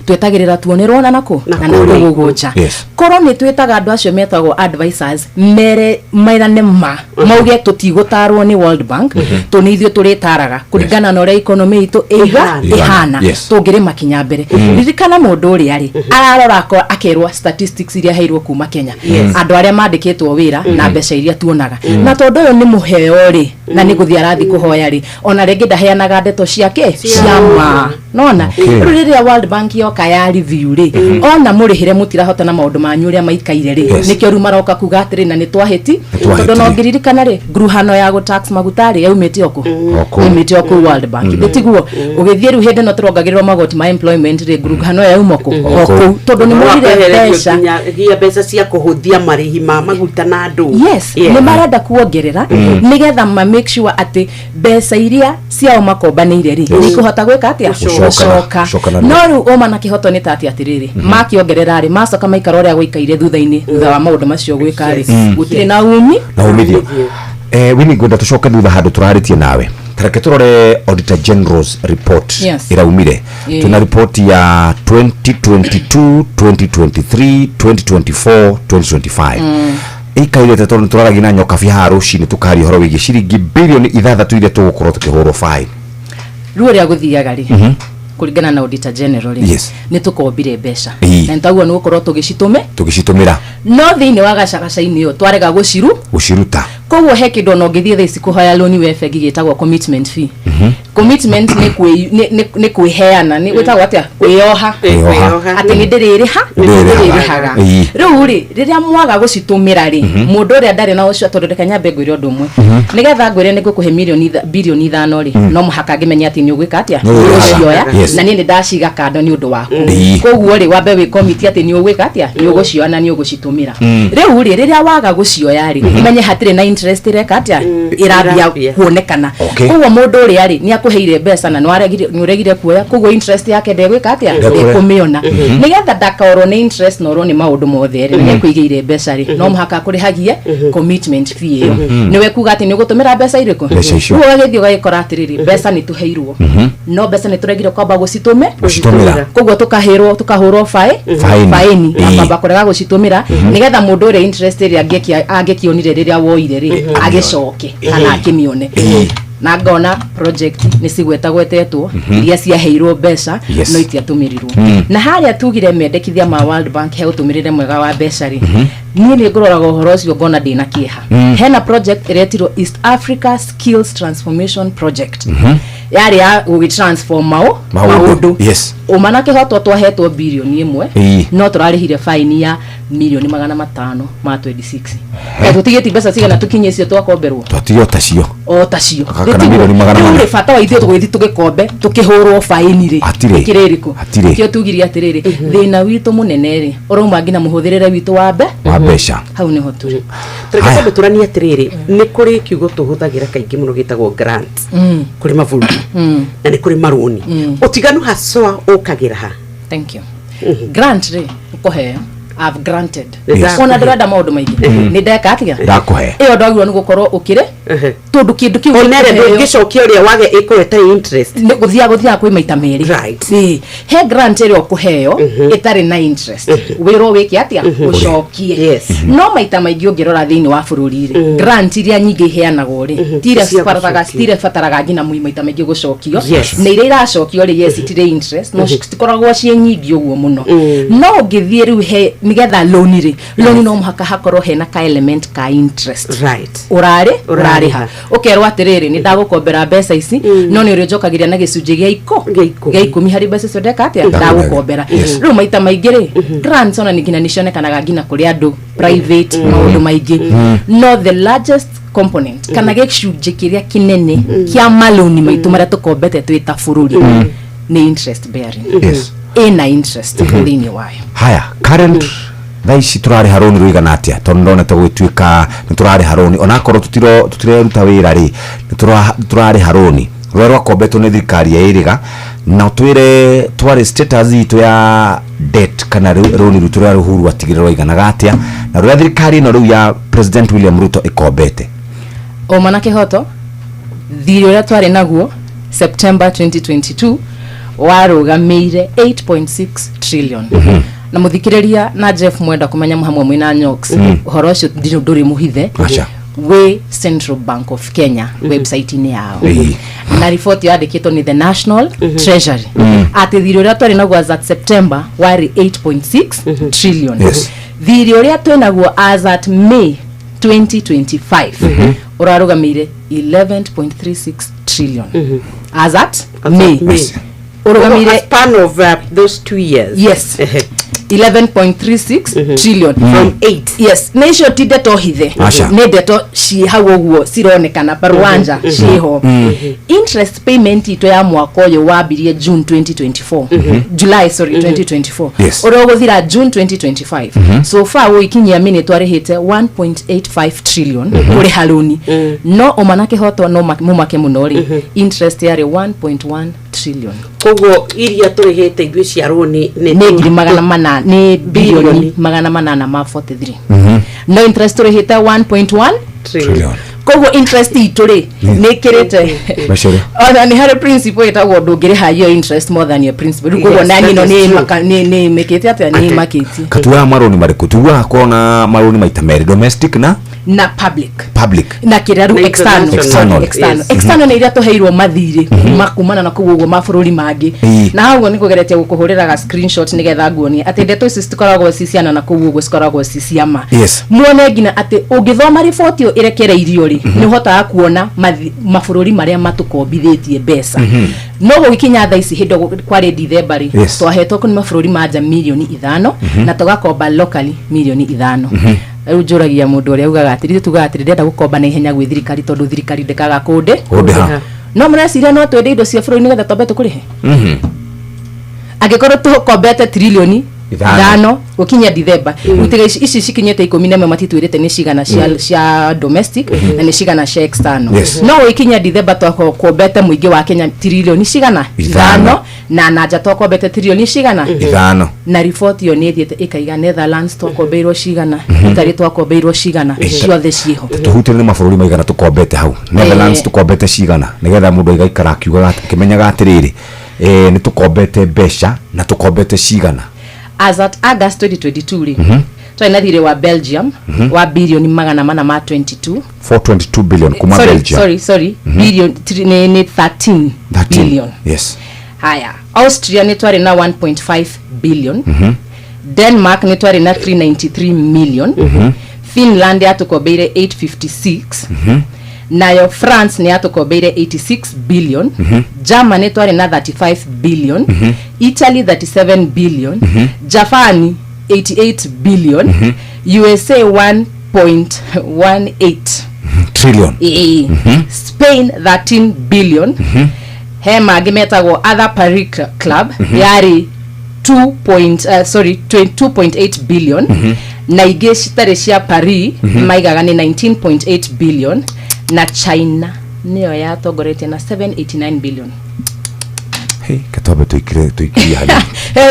twetagĩrĩra tuonerwo na nakũ na nakũ gũkũ nja. Korwo nĩ twĩtaga andũ acio metagwo advisors mere merane ma mauge tũtigũtarwo nĩ World Bank, tũ nĩ ithuĩ tũrĩtaraga kũringana na ũrĩa economy itũ ĩiga Ĩhana. ĩhana, tũngĩrĩ makinya mbere. Ririkana mũndũ ũrĩa rĩ ararora akerwo statistics iria heirwo kuma Kenya, andũ arĩa mandĩkĩtwo wĩra na mbeca iria tuonaga, na tondũ ũyũ nĩ mũheo rĩ, na nĩ gũthiĩ arathiĩ kũhoya rĩ, ona rĩngĩ ndaheanaga ndeto ciake cia ma nona. Rĩu rĩrĩa World Bank yoka ya review rĩ, ona mũrĩhĩre mũtirahota na maũndũ manyu ũrĩa maikaire rĩ, nĩkĩo rĩu maroka kuga atĩrĩ na nĩ twahĩti, tondũ no ngĩririkana rĩ, nguruhano ya gũtax maguta rĩ, yaumĩte o kũ? O kũu. Yaumĩte o kũu World Bank. Tiguo ũgĩthiĩ rĩu hĩndĩ ĩno tũrongagĩrĩrwo magoti ma employment rĩ, nguruhano ĩyo yauma kũ? O kũu, tondũ nĩ morire Wakwehererio mbeca. Nginyagia mbeca cia kũhũthia marĩhi ma maguta na andũ. Yes, nĩ marenda kuongerera nĩgetha ma make sure atĩ mbeca iria ciao makombanĩire rĩ, nĩ ikũhota gwĩka atĩa? Gũcoka. Gũcoka. Gũcoka na No rĩu ũma na kĩhoto nĩ ta atĩ atĩrĩrĩ, makĩongerera rĩ, macoka maikara ũrĩa gũikaire thutha-inĩ, thutha wa maũndũ macio gwĩka rĩ, gũtirĩ na umi na umithio. Wini, ngwenda tucoke thutha handũ tũrarĩtie nawe. Tareke tũrore Auditor General's report ĩraumire. Twĩna report ya 2022, 2023, 2024, 2025 ĩikairĩte, tondũ nĩtũraragia na nyokabi haha rũcinĩ, tũkaria ũhoro wĩgiĩ ciringi 6 bilioni iria tũgũkorwo tũkĩhũrwo fine. Rĩu ũrĩa gũthiaga rĩ, kũringana na Auditor General rĩ, nĩ tũkombire mbeca na nĩtaguo nĩ gũkorwo tũgĩcitũme tũgĩcitũmĩra, no thĩinĩ wa gacagaca-inĩ ũyũ twarega gũciru gũciruta. Koguo he kĩndũ ona ũngĩthiĩ thaa ici kũhoya loan wĩ bengi gĩtagwo commitment fee. Commitment nĩ kwĩ nĩ kwĩheana, nĩ gwĩtagwo atĩa, kwĩyoha. Kwĩyoha. Atĩ nĩ ndĩrĩrĩha, Ndĩrĩrĩhaga. ndĩrĩrĩhaga. Rĩu rĩ, rĩrĩa mwaga gũcitũmĩra rĩ, mũndũ ũrĩa ndarĩ na ũcio, tondũ reke nyambe ngwĩre ũndũ ũmwe, nĩgetha ngwĩre nĩ ngũkũhe 5 bilioni rĩ, no mũhaka ngĩmenye atĩ nĩ ũgwĩka atĩa? Nĩ ũrĩrĩhaga. Ũgũcioya. Na niĩ nĩ ndaciga kando nĩ ũndũ waku. Koguo rĩ, wambe wĩ commit atĩ nĩ ũgwĩka atĩa? Nĩ ũgũcioya na nĩ ũgũcitũmĩra. Rĩu rĩ, rĩrĩa waga gũcioya rĩ, ũmenye hatirĩ na interest ĩreka atĩa? Ĩrambia Ĩrambia. kuonekana. Koguo mũndũ ũrĩa rĩ, nĩ akũheire mbeca na nĩ ũregire kuoya, koguo interest yake ndegwĩka atĩa? Ndekũre. Ndekũmĩona. Nĩgetha ndakorwo nĩ interest na orwo nĩ maũndũ mothe rĩ, na nĩekũigĩire mbeca rĩ, no mũhaka akũrĩhagie commitment fee ĩyo, nĩwe kuga atĩ nĩ ũgũtũmĩra mbeca irĩkũ. Mbeca icio. Rĩu ũgagĩthiĩ ũgagĩkora atĩrĩrĩ, mbeca nĩ tũheirwo, no mbeca nĩ tũregire kwamba gũcitũme gũcitũmĩra. Koguo tukahĩrwo, tukahũrwo Faini. faini ya kwamba kũrega gũcitũmĩra, nĩgetha mũndũ ũrĩa interest ĩrĩa angĩkĩonire rĩrĩa woire rĩ, agĩcoke kana akĩmĩone. Na ngona project nĩ cigwetagwetetwo iria ciaheirwo mbeca no itiatũmĩrirwo. Na harĩa tugire mendekithia ma World Bank he ũtũmĩrĩre mwega wa mbeca rĩ, niĩ nĩ ngũroraga ũhoro ũcio ngona ndĩna kĩeha. Hena project ĩretirwo East Africa Skills Transformation Project, yarĩ ya gũgĩtransform Maũndũ. Maũndũ. Ũma na kĩhoto twahetwo 1 bilioni no tũrarĩhire faini ya 526 million na tũtigĩti mbeca cigana tũkinye icio twakomberwo? Twatigio tacio. O tacio. Kana 400. Rĩu rĩ, bata wa ithuĩ tũgĩthiĩ tũgĩkombe tũkĩhũrwo faini rĩ, Hatirĩ. ĩkĩrĩ ĩrĩkũ? Hatirĩ. Kĩo tugire atĩrĩrĩ, thĩna witũ mũnene rĩ, ũrauma nginya mũhũthĩrĩre witũ wa mbe wa mbeca. Hau nĩho tũrĩ. Reke twambe tũranie atĩrĩrĩ, nĩ kũrĩ kiugo tũhũthagĩra kaingĩ mũno gĩtagwo grant kũrĩ mabũrũri, na nĩ kũrĩ marũni. Ũtiganu haswa ũkagĩra ha? Thank you. Grant rĩ, ũkũheo, I've granted. Yes. Ona ndĩrenda maũndũ maingĩ, nĩ ndeka atĩa? Ndakũhe. Ĩyo ndwagĩrĩirwo nĩ gũkorwo ũkĩrĩ Tondu kindu kiu onere ndũngĩcokia ũrĩa wage ĩkorwo ĩtarĩ interest. Nĩ gũthiaga kwĩ maita merĩ. Ĩĩ. He grant ĩrĩa ũkũheo ĩtarĩ na interest, wĩrwo wĩke atĩa? Ũcokie. No maita maingĩ ũngĩrora thĩinĩ wa bũrũri rĩ, grant iria nyingĩ iheanagwo rĩ, tiria Cia cibataraga gũcokio. Citirĩa bataraga nginya maita maingĩ gũcokio. Na iria iracokio rĩ, yes, itirĩ interest, no citikoragwo ciĩ nyingĩ ũguo mũno. No ũngĩthiĩ rĩu he nĩgetha loan rĩ, loan no mũhaka hakorwo hena ka element ka interest. Ũrarĩ ũrarĩha, ũkerwo atĩrĩrĩ, nĩ ndagũkombera mbeca ici, no nĩ ũrĩ ũnjokagĩria na gĩcunjĩ gĩa 10 harĩ mbeca icio ndeka atĩa, ndagũkombera. Rĩu maita maingĩ rĩ, grants ona nginya nĩ cionekanaga nginya kũrĩ andũ private, maũndũ maingĩ. No the largest component kana gĩcunjĩ kĩrĩa kĩnene kĩa maloni maitũ marĩa tũkombete twĩ ta bũrũri nĩ interest bearing. Ĩna interest thĩinĩ wayo. Haya, current thaa ici tũrarĩha rũni rũigana atĩa? Tondũ ndonete gũgĩtuĩka nĩ tũrarĩha rũni onakorwo tũtireruta wĩra rĩ, nĩ tũrarĩha rũni rũrĩa rwakombetwo nĩ thirikari ya ĩrĩga. Na twĩre twarĩ status itũ ya debt kana rũni rwitũ rũrĩa Uhuru atigĩrĩra rwaiganaga atĩa, na rũrĩa thirikari ĩno rĩu ya President William Ruto ĩkombete. Ũma na kĩhoto, thirĩ ũrĩa twarĩ naguo September 2022 warũgamĩire 8.6 trillion. Na mũthikĩrĩria na Jeff, mwenda kũmenya hamwe mwĩna Nyox, ũhoro ũcio ndũrĩ mũhithe. Aca. Wĩ Central Bank of Kenya website-inĩ yao. Na riboti yandĩkĩtwo nĩ the National Treasury atĩ thirĩ ũrĩa twarĩ naguo as at September warĩ 8.6 trillion. Thirĩ ũrĩa twĩ naguo as at May 2025 ũrarũgamĩire 11.36 trillion as at May. May. Ũrũgamĩire A span of those 2 years. Yes, 11.36 trillion. From 8. Yes, nä icio ti ndeto hithe. Aca. Nä ndeto ciĩ hau ũguo cironekana barwanja ciĩho. Interest payment itũ ya mwaka ũyũ wambirie June 2024, July, sorry, 2024, ũrĩa ũgũthira June 2025. So far gũgĩkinyia mĩ nĩ twarĩhĩte 1.85 trillion kũrĩha rũni. No ũma na kĩhoto, no mũmake mũno rĩ, interest yarĩ 1.1 trillion. Koguo iria tũrĩhĩte ithuĩ cia rũni nĩ 400,000, nĩ bilioni Bilioni. 843, no interest tũrĩhĩte 1.1. Trillion. Koguo interest itũ rĩ nĩ ĩkĩrĩte. Mbeca ũrĩa. Ona nĩ harĩ principal ĩtagwo ndũngĩrĩha your interest more than your principal. Rĩu koguo Yes, nani that ĩno is nĩ true. nĩ mĩkĩte atĩa, nĩ ĩmakĩtie. Katuaga marũni marĩkũ? Tugaga kona marũni maita merĩ, domestic na Na public. Public. Na kĩrĩa rĩu Na external. international. External. External. Yes. External nĩ iria tũheirwo mathirĩ kuma kumana na kũu ũguo mabũrũri mangĩ. Na hau ũguo nĩ kũgeretie gũkũhũrĩra ga screenshot nĩgetha nguonie atĩ ndeto ici citikoragwo ci ciana na kũu ũguo, cikoragwo ci cia ma. Muone nginya atĩ ũngĩthoma riboti ĩyo ĩrekereirio rĩ, nĩ ũhotaga kuona mabũrũri marĩa matũkombithĩtie mbeca. No gũgĩkinya thaa ici, hĩndĩ ĩyo kwarĩ Dithemba rĩ, twahetwo nĩ mabũrũri ma nja mirioni 5 na tũgakomba locally mirioni 5. Rĩu njũragia mũndũ ũrĩa ugaga atĩrĩ, tugaga atĩrĩ, ndĩrenda gũkomba na ihenya gwĩ thirikari tondũ thirikari ndĩkaga kũndĩ Kũndĩha. No mũreciria no twende indo cia bũrũri nĩgetha twambe tũkũrĩhe? Angĩkorwo tũkombete trilioni 5. 5 gũkinyia Dithemba, rĩu ici cikinyĩte 11, matitwĩrĩte nĩ cigana cia domestic na nĩ cigana cia external. No gũgĩkinyia Dithemba twakombete mũingĩ wa Kenya trilioni cigana? 5. 5, na nja twakombete trilioni cigana? 5. Na riboti ĩyo nĩ ĩthiĩte ĩkaiga Netherlands twakombeirwo cigana, Italy twakombeirwo cigana, ciothe ciĩho. Tũhutĩre nĩ mabũrũri maigana tũkombete hau? Netherlands tũkombete cigana, nĩgetha mũndũ aigaikara akiugaga akĩmenyaga atĩrĩrĩ, nĩ tũkombete mbeca na tũkombete cigana? As at August 2022 rĩ, twarĩ na thirĩ wa Belgium wa birioni 422. 422 billion kuma Sorry, Belgium. Sorry, sorry, billion nĩ 13 13 billion. Haya, Austria nĩ twarĩ na 1.5 billion. Denmark nĩ twarĩ na 393 million. Finland yatũkombeire 856. Nayo France nĩ yatũkombeire 86 billion. Germany twarĩ na 35 billion. Italy 37 billion. Japan 88 billion. USA 1.18 trillion. Ĩĩ. Spain 13 billion. He mangĩ metagwo other Paris Club, yarĩ 2 point, sorry, 2.8 billion. Na ingĩ citarĩ cia Paris maigaga nĩ 19.8 billion, na China nĩyo yatongoretie na 789 billion. Hey, katwambe tuikire tuikirie hanini.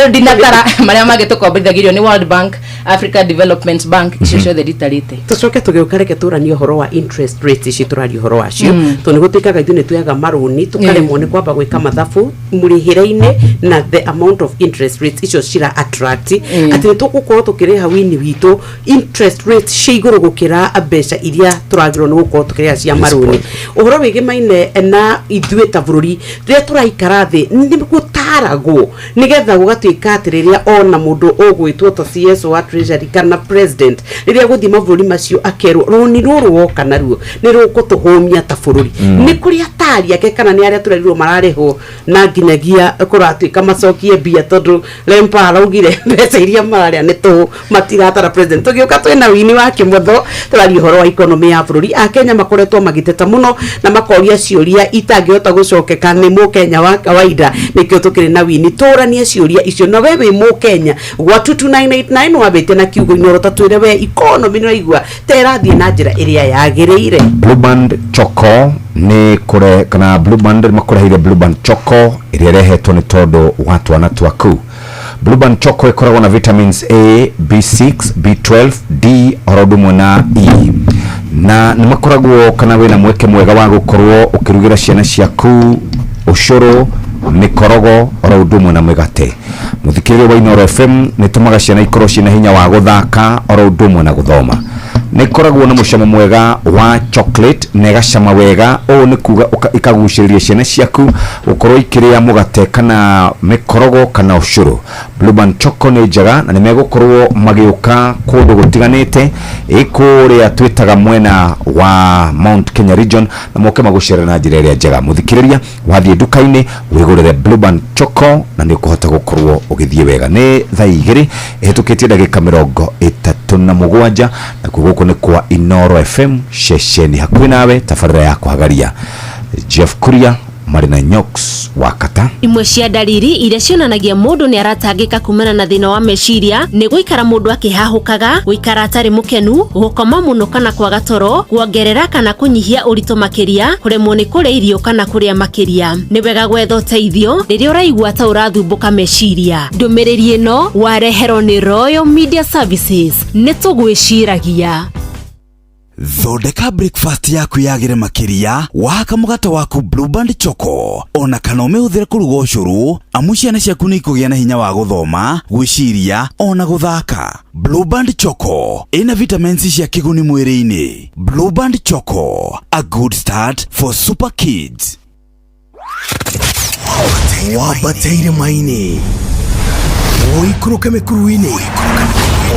Ndinatara marĩa mangĩ tũkombithagĩrio nĩ World Bank, Africa Development Bank, icio ciothe nditarĩte. Tucoke tũgĩũka, reke tũranie ũhoro wa interest rates ici tũraria ũhoro wacio, tondũ nĩ gũtuĩkaga ithuĩ nĩ tuoyaga marũni tũkaremwo nĩ kwamba gwĩka mathabu mũrĩhĩre-inĩ na the amount of interest rates icio cira attract, atĩ nĩ tũgũkorwo tũkĩrĩha wini witũ interest rates cia igũrũ gũkĩra mbeca iria tũragĩrwo nĩ gũkorwo tũkĩrĩha cia marũni. Ũhoro wĩgĩmaine na ithuĩ ta bũrũri rĩrĩa tũraikara thĩ nĩ gũtaragwo nĩgetha gũgatuĩka atĩ rĩrĩa ona mũndũ ũgwĩtwo ta CS wa Treasury kana president rĩrĩa gũthiĩ mabũrũri macio akerwo rũni rũrũ woka naruo nĩ rũgũtũhũmia ta bũrũri. Nĩ kũrĩ atari ake kana nĩ arĩa tũrerirwo mararĩhwo na nginyagia kũratuĩka macokie mbia, tondũ Lempa araugire mbeca iria mararĩa nĩ tũhũ, matiratara president. Tũgĩũka twĩna wini wa Kĩmotho, tũraria ũhoro wa economy ya bũrũri. Akenya makoretwo magĩteta mũno na makoria ciũria itangĩhota gũcokeka nĩ mũkenya wa kawaida. Nĩkĩo tũkĩrĩ na wini tũranie ciũria icio. Na we wĩ mũkenya gwa 22989 wambĩte na kiugo Inoro, ta twĩre we economy nĩ ũraigua ta ĩrathiĩ na njĩra ĩrĩa yagĩrĩire? Blueband Choco nĩ kũre kana Blueband makũreheire Blueband Choco ĩrĩa ĩrehetwo nĩ tondũ wa twana twaku. Blueband Choco ĩkoragwo na vitamins A, B6, B12, D oro ũndũ ũmwe na E, na nĩ makoragwo kana wĩna mweke mwega wa gũkorwo ũkĩrugĩra ciana ciaku ũcũrũ, mĩkorogo oro ũndũ ũmwe na mĩgate. Mũthikĩrĩria wa Inoro FM, nĩ tũmaga ciana ikorwo ciĩna hinya wa gũthaka oro ũndũ ũmwe na gũthoma. Nĩ ĩkoragwo na mũcamo mwega wa chocolate na ĩgacama wega. Ũũ nĩ kuga ĩkagucĩrĩria ciana ciaku gũkorwo ikĩrĩa mũgate kana mĩkorogo kana ũcũrũ. Blueband Choco nĩ njega na nĩ megũkorwo magĩũka kũndũ gũtiganĩte ĩ kũrĩa twĩtaga mwena wa Mount Kenya region, na moke magũcerera na njĩra ĩrĩa njega. Mũthikĩrĩria, wathiĩ nduka-inĩ wĩgũrĩre Blueband Choco na nĩ ũkũhota gũkorwo ũgĩthiĩ wega. Nĩ thaa 2 ĩhĩtũkĩtie ndagĩka 37, nakuo gũkũ nĩ kwa Inoro FM, ceceni hakuhĩ nawe, tabarĩra ya kũhagaria. Jeff Kuria marĩ na Nyox Wakata. Imwe cia ndariri iria cionanagia mũndũ nĩ aratangĩka kumana na thĩna wa meciria nĩ gũikara mũndũ akĩhahũkaga, gũikara atarĩ mũkenu, gũkoma mũno kana kwaga toro, kuongerera kana kũnyihia ũritũ makĩria, kũremwo nĩ kũrĩa irio kana kũrĩa makĩria. Nĩ wega gwetha ũteithio rĩrĩa ũraigua ta ũrathumbũka meciria. Ndũmĩrĩri ĩno wareherwo nĩ Royal Media Services. Nĩ tũgwĩciragia. Thondeka breakfast yaku yagĩre makĩria wahaka mũgate waku Blueband Choco, ona kana ũmĩhũthĩre kũruga ũcũrũ, amu ciana ciaku nĩ ikũgĩa na hinya wa gũthoma, gwĩciria ona gũthaka. Blueband Choco ĩna vitamins cia kĩguni mwĩrĩ-inĩ. Blueband Choco, a good start for super kids. Wambateire maini, ũikũrũke mĩkuru-inĩ,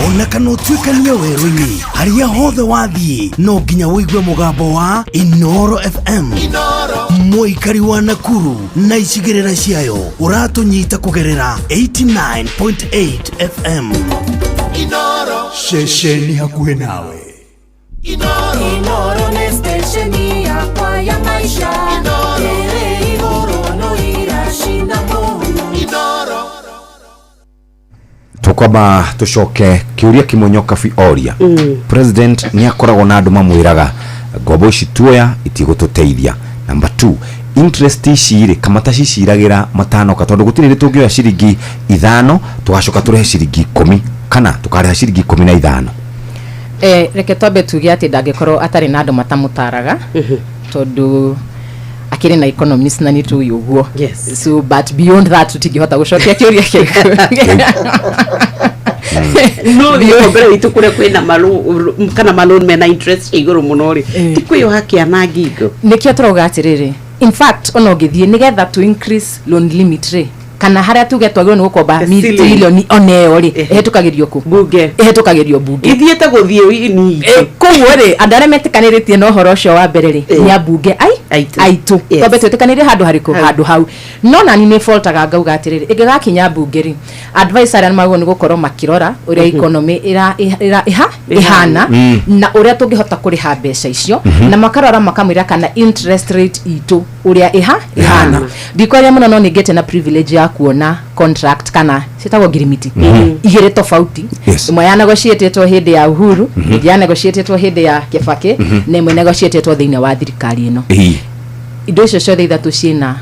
ona kana ũtuĩkanie werũ-inĩ, harĩa hothe wathiĩ no nginya ũigue mũgambo wa Inoro FM. Mũikari wa Nakuru na icigĩrĩra ciayo, ũratũnyita kũgerera 89.8 FM, ceceni hakuhĩ nawe. Inoro nĩ stesheni yakwa ya maisha. Ĩrĩ igũrũ no irashinda mũno. Inoro. Tukwamba tucoke kiuria kimwe Nyokabi oria. President nĩ akoragwo na andũ mamwĩraga ngombo ici tuoya itigũtũteithia. Number 2, interest ici rĩ, kamata ciciragĩra matanoka, tondũ gũtirĩ rĩ tũngĩoya ciringi 5 tũgacoka tũrĩhe ciringi 10 kana tũkarĩha ciringi 15. Reke twambe tuge atĩ ndangĩkorwo atarĩ na andũ matamũtaraga, tondũ akĩrĩ na economist na nĩ tũĩ ũguo. So but beyond that tũtingĩhota gũcokia kĩũria kĩu. No gĩkombere witũ kũrĩa kwĩna marũ kana maloni mena interest cia igũrũ mũno rĩ, ti kwĩyoha kĩana ngingo? Nĩkĩo tũrauga atĩrĩrĩ, in fact ona ũngĩthiĩ nĩgetha to increase loan limit rĩ, kana harĩa tuge twagĩrĩirwo nĩ gũkomba The ceiling. Trilioni ona ĩyo rĩ, ĩhĩtũkagĩrio kũ? Bunge. Ĩhĩtũkagĩrio bunge. Ithiĩte gũthiĩ ni. Koguo rĩ, andũ arĩa metĩkanĩrĩtie na ũhoro ũcio wa mbere rĩ, nĩ ambunge ai aitũ. Twambe twĩtĩkanĩrie handũ harĩkũ? Handũ hau. No nani nĩ boltaga ngauga atĩrĩrĩ, ĩngĩgakinya mbunge rĩ, advice arĩa magĩrĩirwo nĩ gũkorwo makĩrora ũrĩa economy ĩra ĩra ĩha ĩhana na ũrĩa tũngĩhota kũrĩha mbeca icio, na makarora makamwĩra kana interest rate itũ ũrĩa ĩha ĩhana. Ndikwaria mũno, no nĩngĩte na privilege ya kuona contract kana ciĩtagwo ngirimiti igĩrĩ tofauti. Ĩmwe ya negotiatetwo hĩndĩ ya Uhuru, ĩngĩ ya negotiatetwo hĩndĩ ya Kibaki, na ĩmwe negotiatetwo thĩinĩ wa thirikari ĩno. Indo icio ciothe ithatũ ciĩna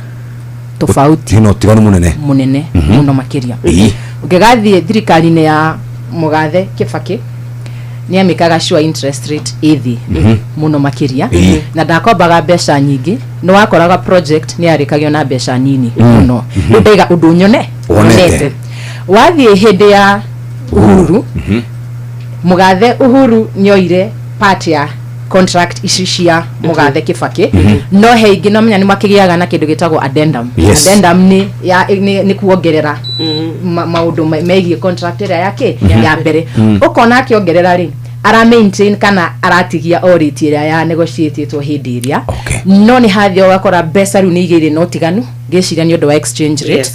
tofauti. Hena ũtiganu mũnene. Munene muno makiria. Ũngĩgathiĩ thirikari-inĩ ya Mũgathe Kibaki, nĩ amĩkaga sure interest rate ĩthĩ mũno makĩria, na ndakombaga mbeca nyingĩ, nĩ wakoraga project nĩ yarĩkagio na mbeca nini mũno. Rĩu ndaiga ũndũ nyone Wonete. Wathiĩ hĩndĩ ya Uhuru, Mũgathe Uhuru nĩoire part ya contract ici cia Mũgathe Kibaki, no he ingĩ no menya nĩ makĩgĩaga na kĩndũ gĩtagwo addendum. Addendum nĩ ya nĩ kuongerera maũndũ megiĩ contract ĩrĩa yake ya mbere. Ũkona akĩongerera rĩ, ara maintain kana aratigia o rate ĩrĩa ya negotiatetwo hĩndĩ ĩrĩa, no nĩ hathia ũgakora mbeca rĩu nĩ igĩire na ũtiganu, ngĩciria nĩ ũndũ wa exchange rate.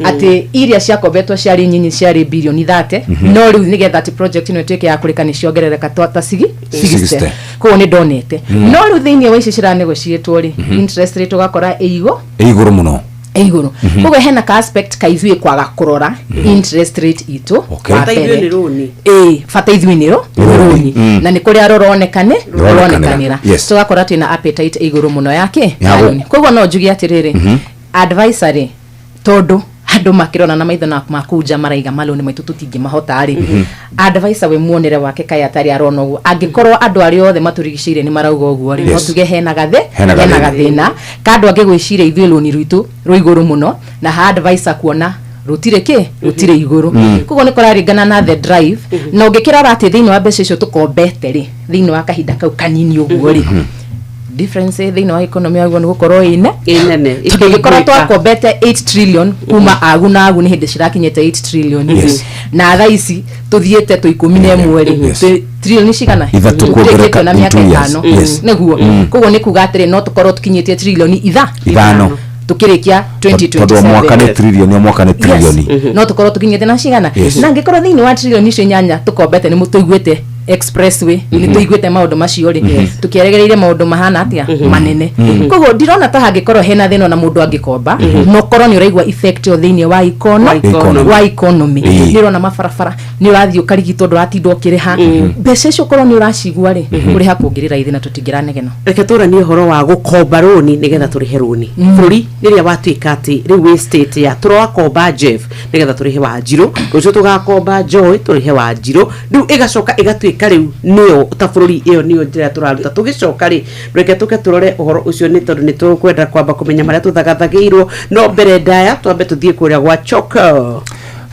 Atĩ iria ciakombetwo ciarĩ nyinyi, ciarĩ birioni 30, no rĩu nĩgetha atĩ project ĩno ĩtuĩke ya kũrĩka nĩ ciongerereka ta sigi 60. 60. Koguo nĩ ndonete, no rĩu thĩinĩ wa ici ciranegotiatwo rĩ, interest rate ũgakora ĩ igũ Ĩ igũrũ mũno. Ĩ igũrũ. Koguo hena ka aspect ka ithuĩ kwaga kũrora interest rate itũ. Wa Bata ithuĩ mbere. nĩ rũni. Ĩĩ, bata ithuĩ nĩ rũni, na nĩ kũrĩa rũronekane Rũronekanĩra. rũronekanĩra, tũgakora twĩna appetite ĩ igũrũ mũno yake Ya ya rũni. Koguo no njuge atĩrĩrĩ, advisory, tondũ andũ makĩrona na maitho na makunja maraiga maloni maitũ tũtingĩmahota rĩ, advisor we muonere wake kaĩ atarĩ arona ũguo? Angĩkorwo andũ arĩa othe matũrigicĩirie nĩ marauga ũguo rĩ, no tuge hena gathe Hena hena gathĩna. Gathĩna ka andũ angĩ gwĩciria ithuĩ lũni rwitũ rwĩ igũrũ mũno, na ha advisor kuona rũtirĩ kĩ rũtirĩ igũrũ. Koguo nĩ kũraringana na the drive, na ũngĩkĩrora atĩ thĩinĩ wa mbeca icio tũkombete rĩ, thĩinĩ wa kahinda kau kanini ũguo rĩ, difference thĩinĩ wa economy yaguo nĩ gũkorwo ĩne Ĩnene. tondũ ũngĩkorwo Ĩkĩiguĩka. twakombete 8 trillion kuma agu na agu nĩ hĩndĩ cirakinyĩte 8 trillion, na thaa ici tũthiĩte tũ 11 rĩ, trilioni cigana? 3 kuongereka Tũrĩkĩtio na in mĩaka 2 years. 5, nĩguo. Koguo nĩ kuga atĩrĩ, no tũkorwo tũkinyĩtie trilioni itha 5 tukĩrĩkia tondũ o mwaka nĩ 2027. trilioni, o mwaka nĩ trilioni. Yes. No tũkorwo tũkinyĩte na cigana? Na angĩkorwo thĩinĩ wa trilioni icio 8 tũkombete nĩ tũiguĩte expressway, nĩ tũiguĩte maũndũ macio rĩ, tũkĩeregereire maũndũ mahana atĩa manene? Koguo ndirona ta hangĩkorwo hena thĩna na mũndũ angĩkomba, no korwo nĩ ũraigua effect ĩyo thĩinĩ wa Economy. wa economy. Nĩ ũrona mabarabara, nĩ ũrathiĩ ũkarigitwo, ndũratinda ũkĩrĩha mbeca icio, korwo nĩ ũracigua rĩ, kũrĩha kũngĩrĩ raithi na tũtingĩranegena. Reke tũranie ũhoro wa gũkomba rũni nĩgetha tũrĩhe rũni. Bũrũri rĩrĩa watuĩka atĩ rĩu wĩ state ya tũrakomba Jeff nĩgetha tũrĩhe Wanjirũ, rũciũ tũgakomba Joy tũrĩhe Wanjirũ, rĩu ĩgacoka ĩgatuĩka rĩu nĩyo ta bũrũri ĩyo nĩyo njĩra tũraruta tũgĩcoka rĩ. Reke tũke tũrore ũhoro ũcio, nĩ tondũ nĩ tũkwenda kwamba kũmenya marĩa tũthagathagĩirwo, no mbere ndaya twambe tũthiĩ kũrĩa gwa Choko.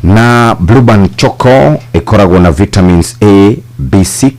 Na Blueband Choco ĩkoragwo na vitamins A, B6,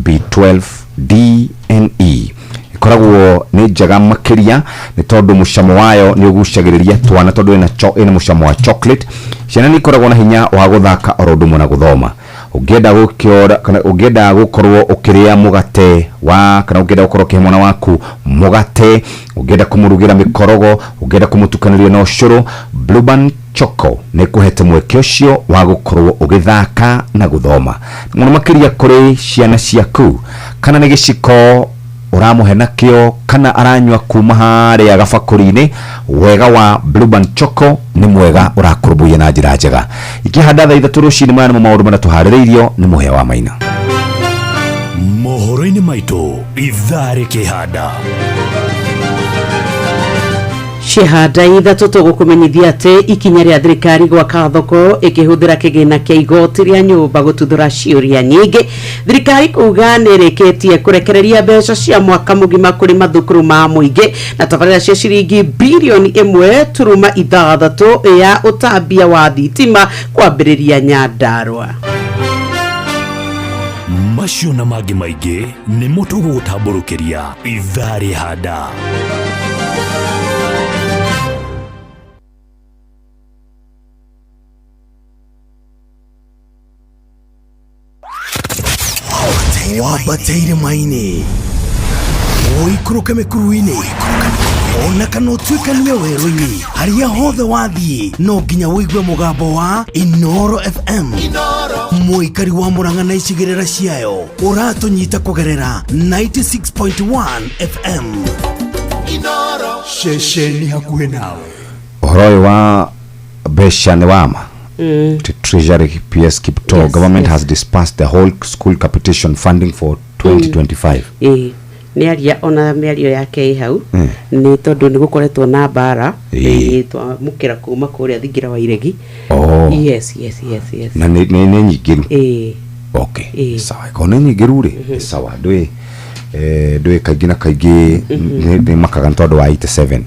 B12, D and E. Ĩkoragwo nĩ njega makĩria nĩ tondũ mũcamo wayo nĩ ũgucagĩrĩria twana, tondũ ĩna mũcamo wa chocolate. Ciana nĩ ikoragwo na hinya wa gũthaka oro ũndũ ũmwe na gũthoma. Ũngĩenda gũkĩora kana ũngĩenda gũkorwo ũkĩrĩa mũgate wa, kana ũngĩenda gũkorwo ũkĩhe mwana waku mũgate, ũngĩenda kũmũrugĩra mĩkorogo, ũngĩenda kũmũtukanĩria na ũcũrũ, Blueband Choco nĩ kũhete mweke ũcio wa gũkorwo ũgĩthaka na gũthoma mũno makĩria kũrĩ ciana ciaku. Kana nĩ gĩciko ũramũhe nakĩo, kana aranyua kuma harĩa gabakũri-inĩ, wega wa Blueband Choco nĩ mwega ũrakũrũmbũiya na njĩra njega. Ikĩhanda thaa 3 rũcinĩ, maya nĩmo maũndũ marĩa tũharĩrĩirio nĩ Mũhĩa wa Maina. Mohoro-inĩ maitũ ithaa rĩkĩhanda. Ciahanda 3, tũgũkũmenyithia atĩ ikinya rĩa thirikari gwaka thoko ĩkĩhũthĩra kĩgĩna kĩa igoti rĩa nyũmba gũtuthũra ciũria nyingĩ. Thirikari kuga nĩ ĩrĩkĩtie kũrekereria mbeca cia mwaka mũgima kũrĩ mathukuru ma mũingĩ, na tabarĩra cia ciringi birioni 1.6 ya ũtambia wa thitima kwambĩrĩria Nyandarũa. Macio na mangĩ maingĩ nĩmo tũgũgũtambũrũkĩria ithaa rĩhanda. Wambate irĩma-inĩ, ũikũrũke mĩkuru-inĩ, ona kana ũtuĩkanie werũ-inĩ, harĩa hothe wathiĩ no nginya ũigue mũgambo wa Inoro FM. Mũikari wa Mũrang'a na icigĩrĩra ciayo, ũratũnyita kũgerera 96.1 FM, ceceni hakuhĩ nawe. Ũhoro ũyũ wa mbeca nĩ wama. To Treasury PS Kiptoo, government has dispersed the whole school capitation funding for 2025. Ĩĩ, Nĩ aria ona mĩario yake ĩ hau, nĩ tondũ nĩ gũkoretwo na mbara. Ĩĩ. Ĩĩ, twamũkĩra kuma kũrĩa thingira wa iregi. Oh. Yes. Na nĩ nyingĩru. Ĩĩ. Okay. Ĩĩ. Sawa, ĩkorwo nĩ nyingĩru rĩ, nĩ sawa. Ndũĩ ndũĩ kaingĩ na kaingĩ nĩ makaga nĩ tondũ wa 87.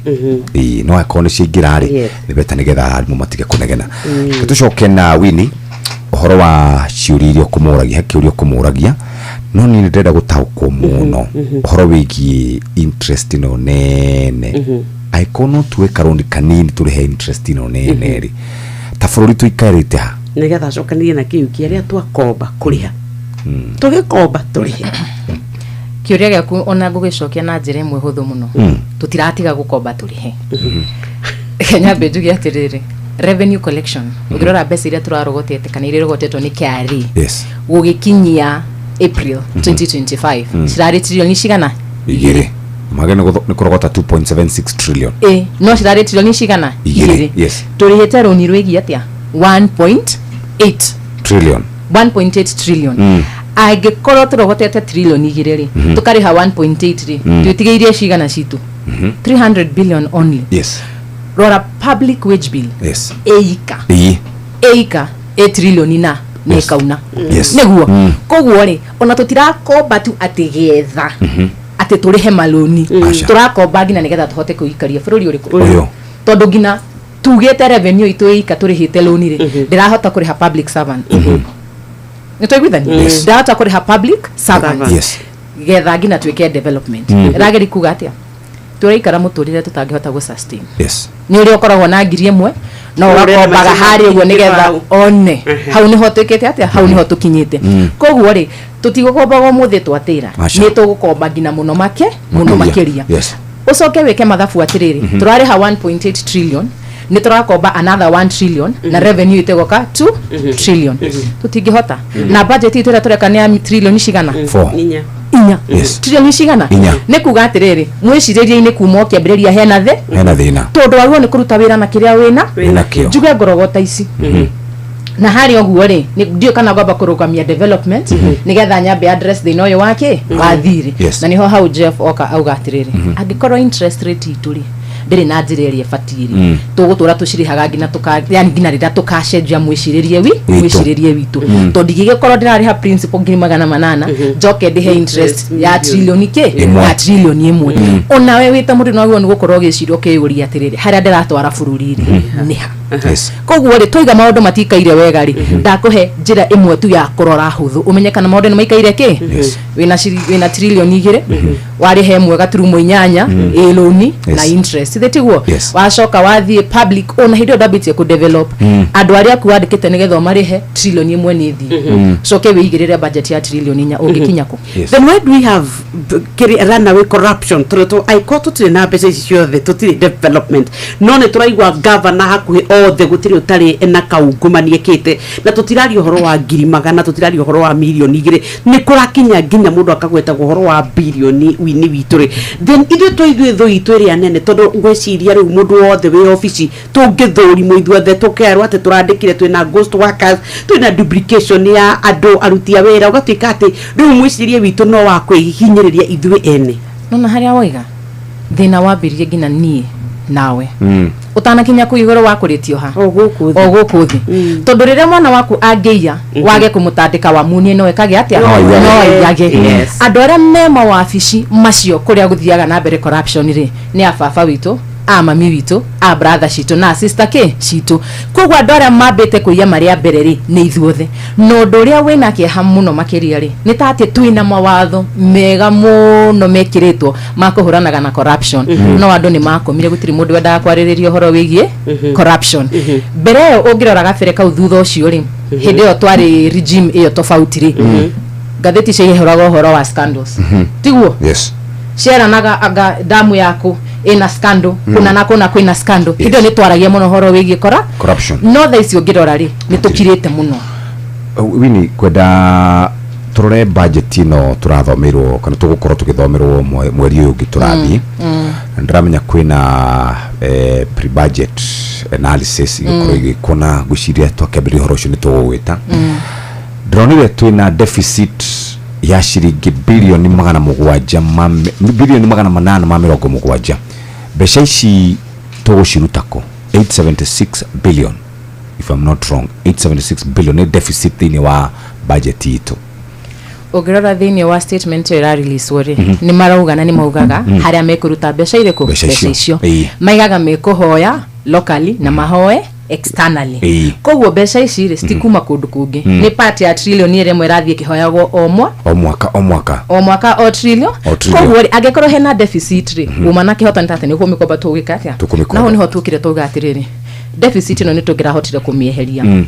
Ĩĩ, no akorwo nĩ ciaingĩra rĩ, nĩ beta nĩgetha arimũ matige kũnegena. Reke tũcoke na Winnie ũhoro wa ciũria iria ũkũmũragia. He kĩũria ũkũmũragia, no niĩ nĩ ndĩrenda gũtaũkwo mũno ũhoro wĩgiĩ interest ĩno nene. Angĩkorwo no tuoe karũni kanini tũrĩhe interest ĩno nene rĩ, ta bũrũri tũikarĩte ha? Nĩgetha acokanĩrie na kĩu kĩ arĩa twakomba kũrĩha, tũgĩkomba tũrĩhe. Kĩũria gĩaku ona ngũgĩcokia na njĩra ĩmwe hũthũ mũno. Tũtiratiga gũkomba tũrĩhe. Reke nyambe njuge atĩrĩrĩ, revenue collection, ũngĩrora mbeca iria tũrarogotete kana iria irogotetwo nĩ KRA gũgĩkinyia April 2025, cirarĩ trilioni cigana? Igĩrĩ. Mage nĩ kũrogota 2.76 trillion. Ĩ, no cirarĩ trilioni cigana? Igĩrĩ, yes. Tũrĩhĩte rũni rwĩgiĩ atĩa? 1.8 trillion. 1.8 trillion. Angĩkorwo tũrogotete trilioni 2 rĩ, tũkarĩha 1.8 rĩ, twĩtigĩirie cigana citũ? 300 billion only. Rora public wage bill ĩika ĩika ĩ trilioni na nĩ ĩkauna. Nĩguo. Koguo rĩ, ona tũtirakomba tu atĩ getha atĩ tũrĩhe malũni. Aca. Tũrakomba nginya nĩgetha tũhote kũikaria bũrũri ũrĩkũ? Ũyũ. Tondũ nginya tugĩte revenue itũ ĩika tũrĩhĩte lũni rĩ, ndĩrahota kũrĩha public servant. Nĩ twaiguithania? Yes. Ndĩrahota kũrĩha public servant getha nginya twĩke development. Ĩrageri kuga atĩa? Tũraikara mũtũrĩre tũtangĩhota gũ sustain. Nĩ ũrĩa ũkoragwo na 1000 no Ũrenda ũgakombaga maica harĩa ũguo nĩgetha hau. one hau nĩho twĩkĩte atĩa, hau nĩho tũkinyĩte. Koguo rĩ, tũtigũkombaga ũmũthĩ twatĩra. Aca. Nĩ tũgũkomba nginya mũno make mũno makĩria. Ũcoke wĩke mathabu atĩrĩrĩ, tũrarĩha 1.8 trillion, nĩ tũrakomba another 1 trillion, na revenue ĩtĩgoka 2 trillion. Tũtingĩhota na budget itũ ĩrĩa tũreka nĩ ya trilioni cigana? Four. Inya. Inya. Trilioni cigana? Inya. Nĩ kuga atĩrĩrĩ, mwĩcirĩrie-inĩ kuma ũkĩambĩrĩria hena thĩ Hena thĩna. Tondũ wagĩrĩirwo nĩ kũruta wĩra na kĩrĩa wĩna. Wĩna kĩo. Njuge ngorogota ici na harĩa ũguo rĩ, ndiũĩ kana ngwamba kũrũgamia development nĩgetha nyambe address thĩna ũyũ wa kĩ wa thirĩ. Na nĩho hau Jeff oka auga atĩrĩrĩ, angĩkorwo interest rate itũ rĩ ndĩrĩ na njĩra ĩrĩa ĩbatiĩ rĩ, tũgũtũra tũcirĩhaga nginya tũka yani nginya rĩrĩa tũkacenjia mwĩcirĩrie wi Witũ. mwĩcirĩrie witũ, tondũ ndingĩgĩkorwo ndĩrarĩha principal 800,000 njoke ndĩhe interest ya trilioni kĩ? Ĩmwe. Ya trilioni 1. Onawe wĩ ta mũndũ nĩwagĩrĩirwo nĩ gũkorwo ũgĩciria ũkĩyũria atĩrĩrĩ, harĩa ndĩratwara bũrũri rĩ nĩ ha? Koguo rĩ, twaiga maũndũ matikaire wega rĩ, ndakũhe njĩra ĩmwe tu ya kũrora hũthũ ũmenye kana maũndũ nĩ maikaire kĩ. Wĩna trilioni 2, warĩha 1.8 ĩ lũni na interest, thĩ tiguo? Yes. Wacoka wathiĩ public, ona hĩndĩ ĩyo ndambĩtie kũ develop andũ arĩa aku wandĩkĩte nĩgetha ũmarĩhe trilioni 1 nĩ thiĩ, coke wĩigĩrĩre budget ya trilioni 4, ũngĩkinya kũ? Then why do we have kiri runaway corruption? Tondũ angĩkorwo tũtirĩ na mbeca ici ciothe, tũtirĩ development, no nĩ tũraigua gavana hakuhĩ othe gũtirĩ ũtarĩ na kaungumania kĩte, na tũtiraria ũhoro wa ngiri magana, tũtiraria ũhoro wa mirioni 2, nĩ kũrakinya nginya mũndũ akagwetagwo ũhoro wa birioni. Wini witũ rĩ, then ithuĩ tũ ithuĩ thũ itũ ĩrĩa nene, tondũ ngwĩciria rĩu mũndũ wothe wĩ obici tũngĩthũrimwo ithuothe tũkerwo atĩ tũrandĩkire twĩna ghost workers, twĩna duplication ya andũ aruti a wĩra, ũgatuĩka atĩ rĩu mwĩcirĩrie witũ no wa kwĩhinyĩrĩria ithuĩ ene. Nona harĩa waiga thĩna wambĩrĩrie nginya niĩ nawe ũtanakinya kũu igũrũ wa kũrĩtio ha o gũkũ thĩ. O gũkũ thĩ, tondũ rĩrĩa mwana waku angĩiya wage kũmũtandĩka wamunie no ekage atĩa? No aiyage. No aiyage. Andũ arĩa me mawabici macio kũrĩa gũthiaga na mbere corruption rĩ, nĩ a baba witũ, a mami witũ, a brother citũ na a sister kĩ citũ. Koguo andũ arĩa mambĩte kũiya marĩa mbere rĩ, nĩ ithuothe. Na ũndũ ũrĩa wĩna kĩeha mũno makĩria rĩ, nĩ ta atĩ twĩna mawatho mega mũno mekĩrĩtwo ma kũhũranaga na corruption, no andũ nĩ makomire, gũtirĩ mũndũ wendaga kwarĩrĩria ũhoro wĩgiĩ corruption. Mbere ĩyo ũngĩrora gabere kau thutha ũcio rĩ, hĩndĩ ĩyo twarĩ regime ĩyo tofauti rĩ, ngathĩti ciaihũraga ũhoro wa scandals, tiguo? Yes. Ciaranaga anga damu yaku ĩna scandal kũna na kũna kwĩna scandal. Hĩndĩ ĩyo nĩ twaragia mũno ũhoro wĩgiĩ kora Corruption. No thaa ici ũngĩrora rĩ, nĩ tũkirĩte mũno. Wini, kwenda tũrore budget ĩno tũrathomerwo kana tũgũkorwo tũgĩthomerwo mweri ũyũ ũngĩ tũrathiĩ, na ndĩramenya kwĩna pre-budget analysis igũkorwo igĩkwo, na ngwĩciria twakĩambĩrĩria ũhoro ũcio nĩ tũgũgwĩta. Ndĩronire twĩna deficit Ya ciringi bilioni 700 ma bilioni 870. Mbeca ici tũgũciruta kũ? 876 billion, if I'm not wrong, 876 billion nĩ deficit thĩinĩ wa budget itũ. Ũngĩrora thĩinĩ wa statement ĩyo ĩrareleaswo rĩ, nĩ marauga na nĩ maugaga harĩa mekũruta mbeca irĩkũ. Mbeca icio. Icio maigaga mekũhoya locally na mahoe externally. Koguo mbeca ici rĩ, citikuma kũndũ kũngĩ. Nĩ part ya trillion ĩrĩa ĩmwe ĩrathiĩ ĩkĩhoyagwo o mwa O mwaka, o mwaka. O mwaka, o trillion. O trillion. Koguo rĩ, angĩkorwo hena deficit rĩ, uma na kĩhoto nĩ atĩ nĩ kũmĩkomba tũgwĩka atĩa? Tũkũmĩkomba. Na hau nĩho tũkire tauga atĩrĩrĩ, deficit ĩno nĩ tũngĩrahotire kũmĩeheria.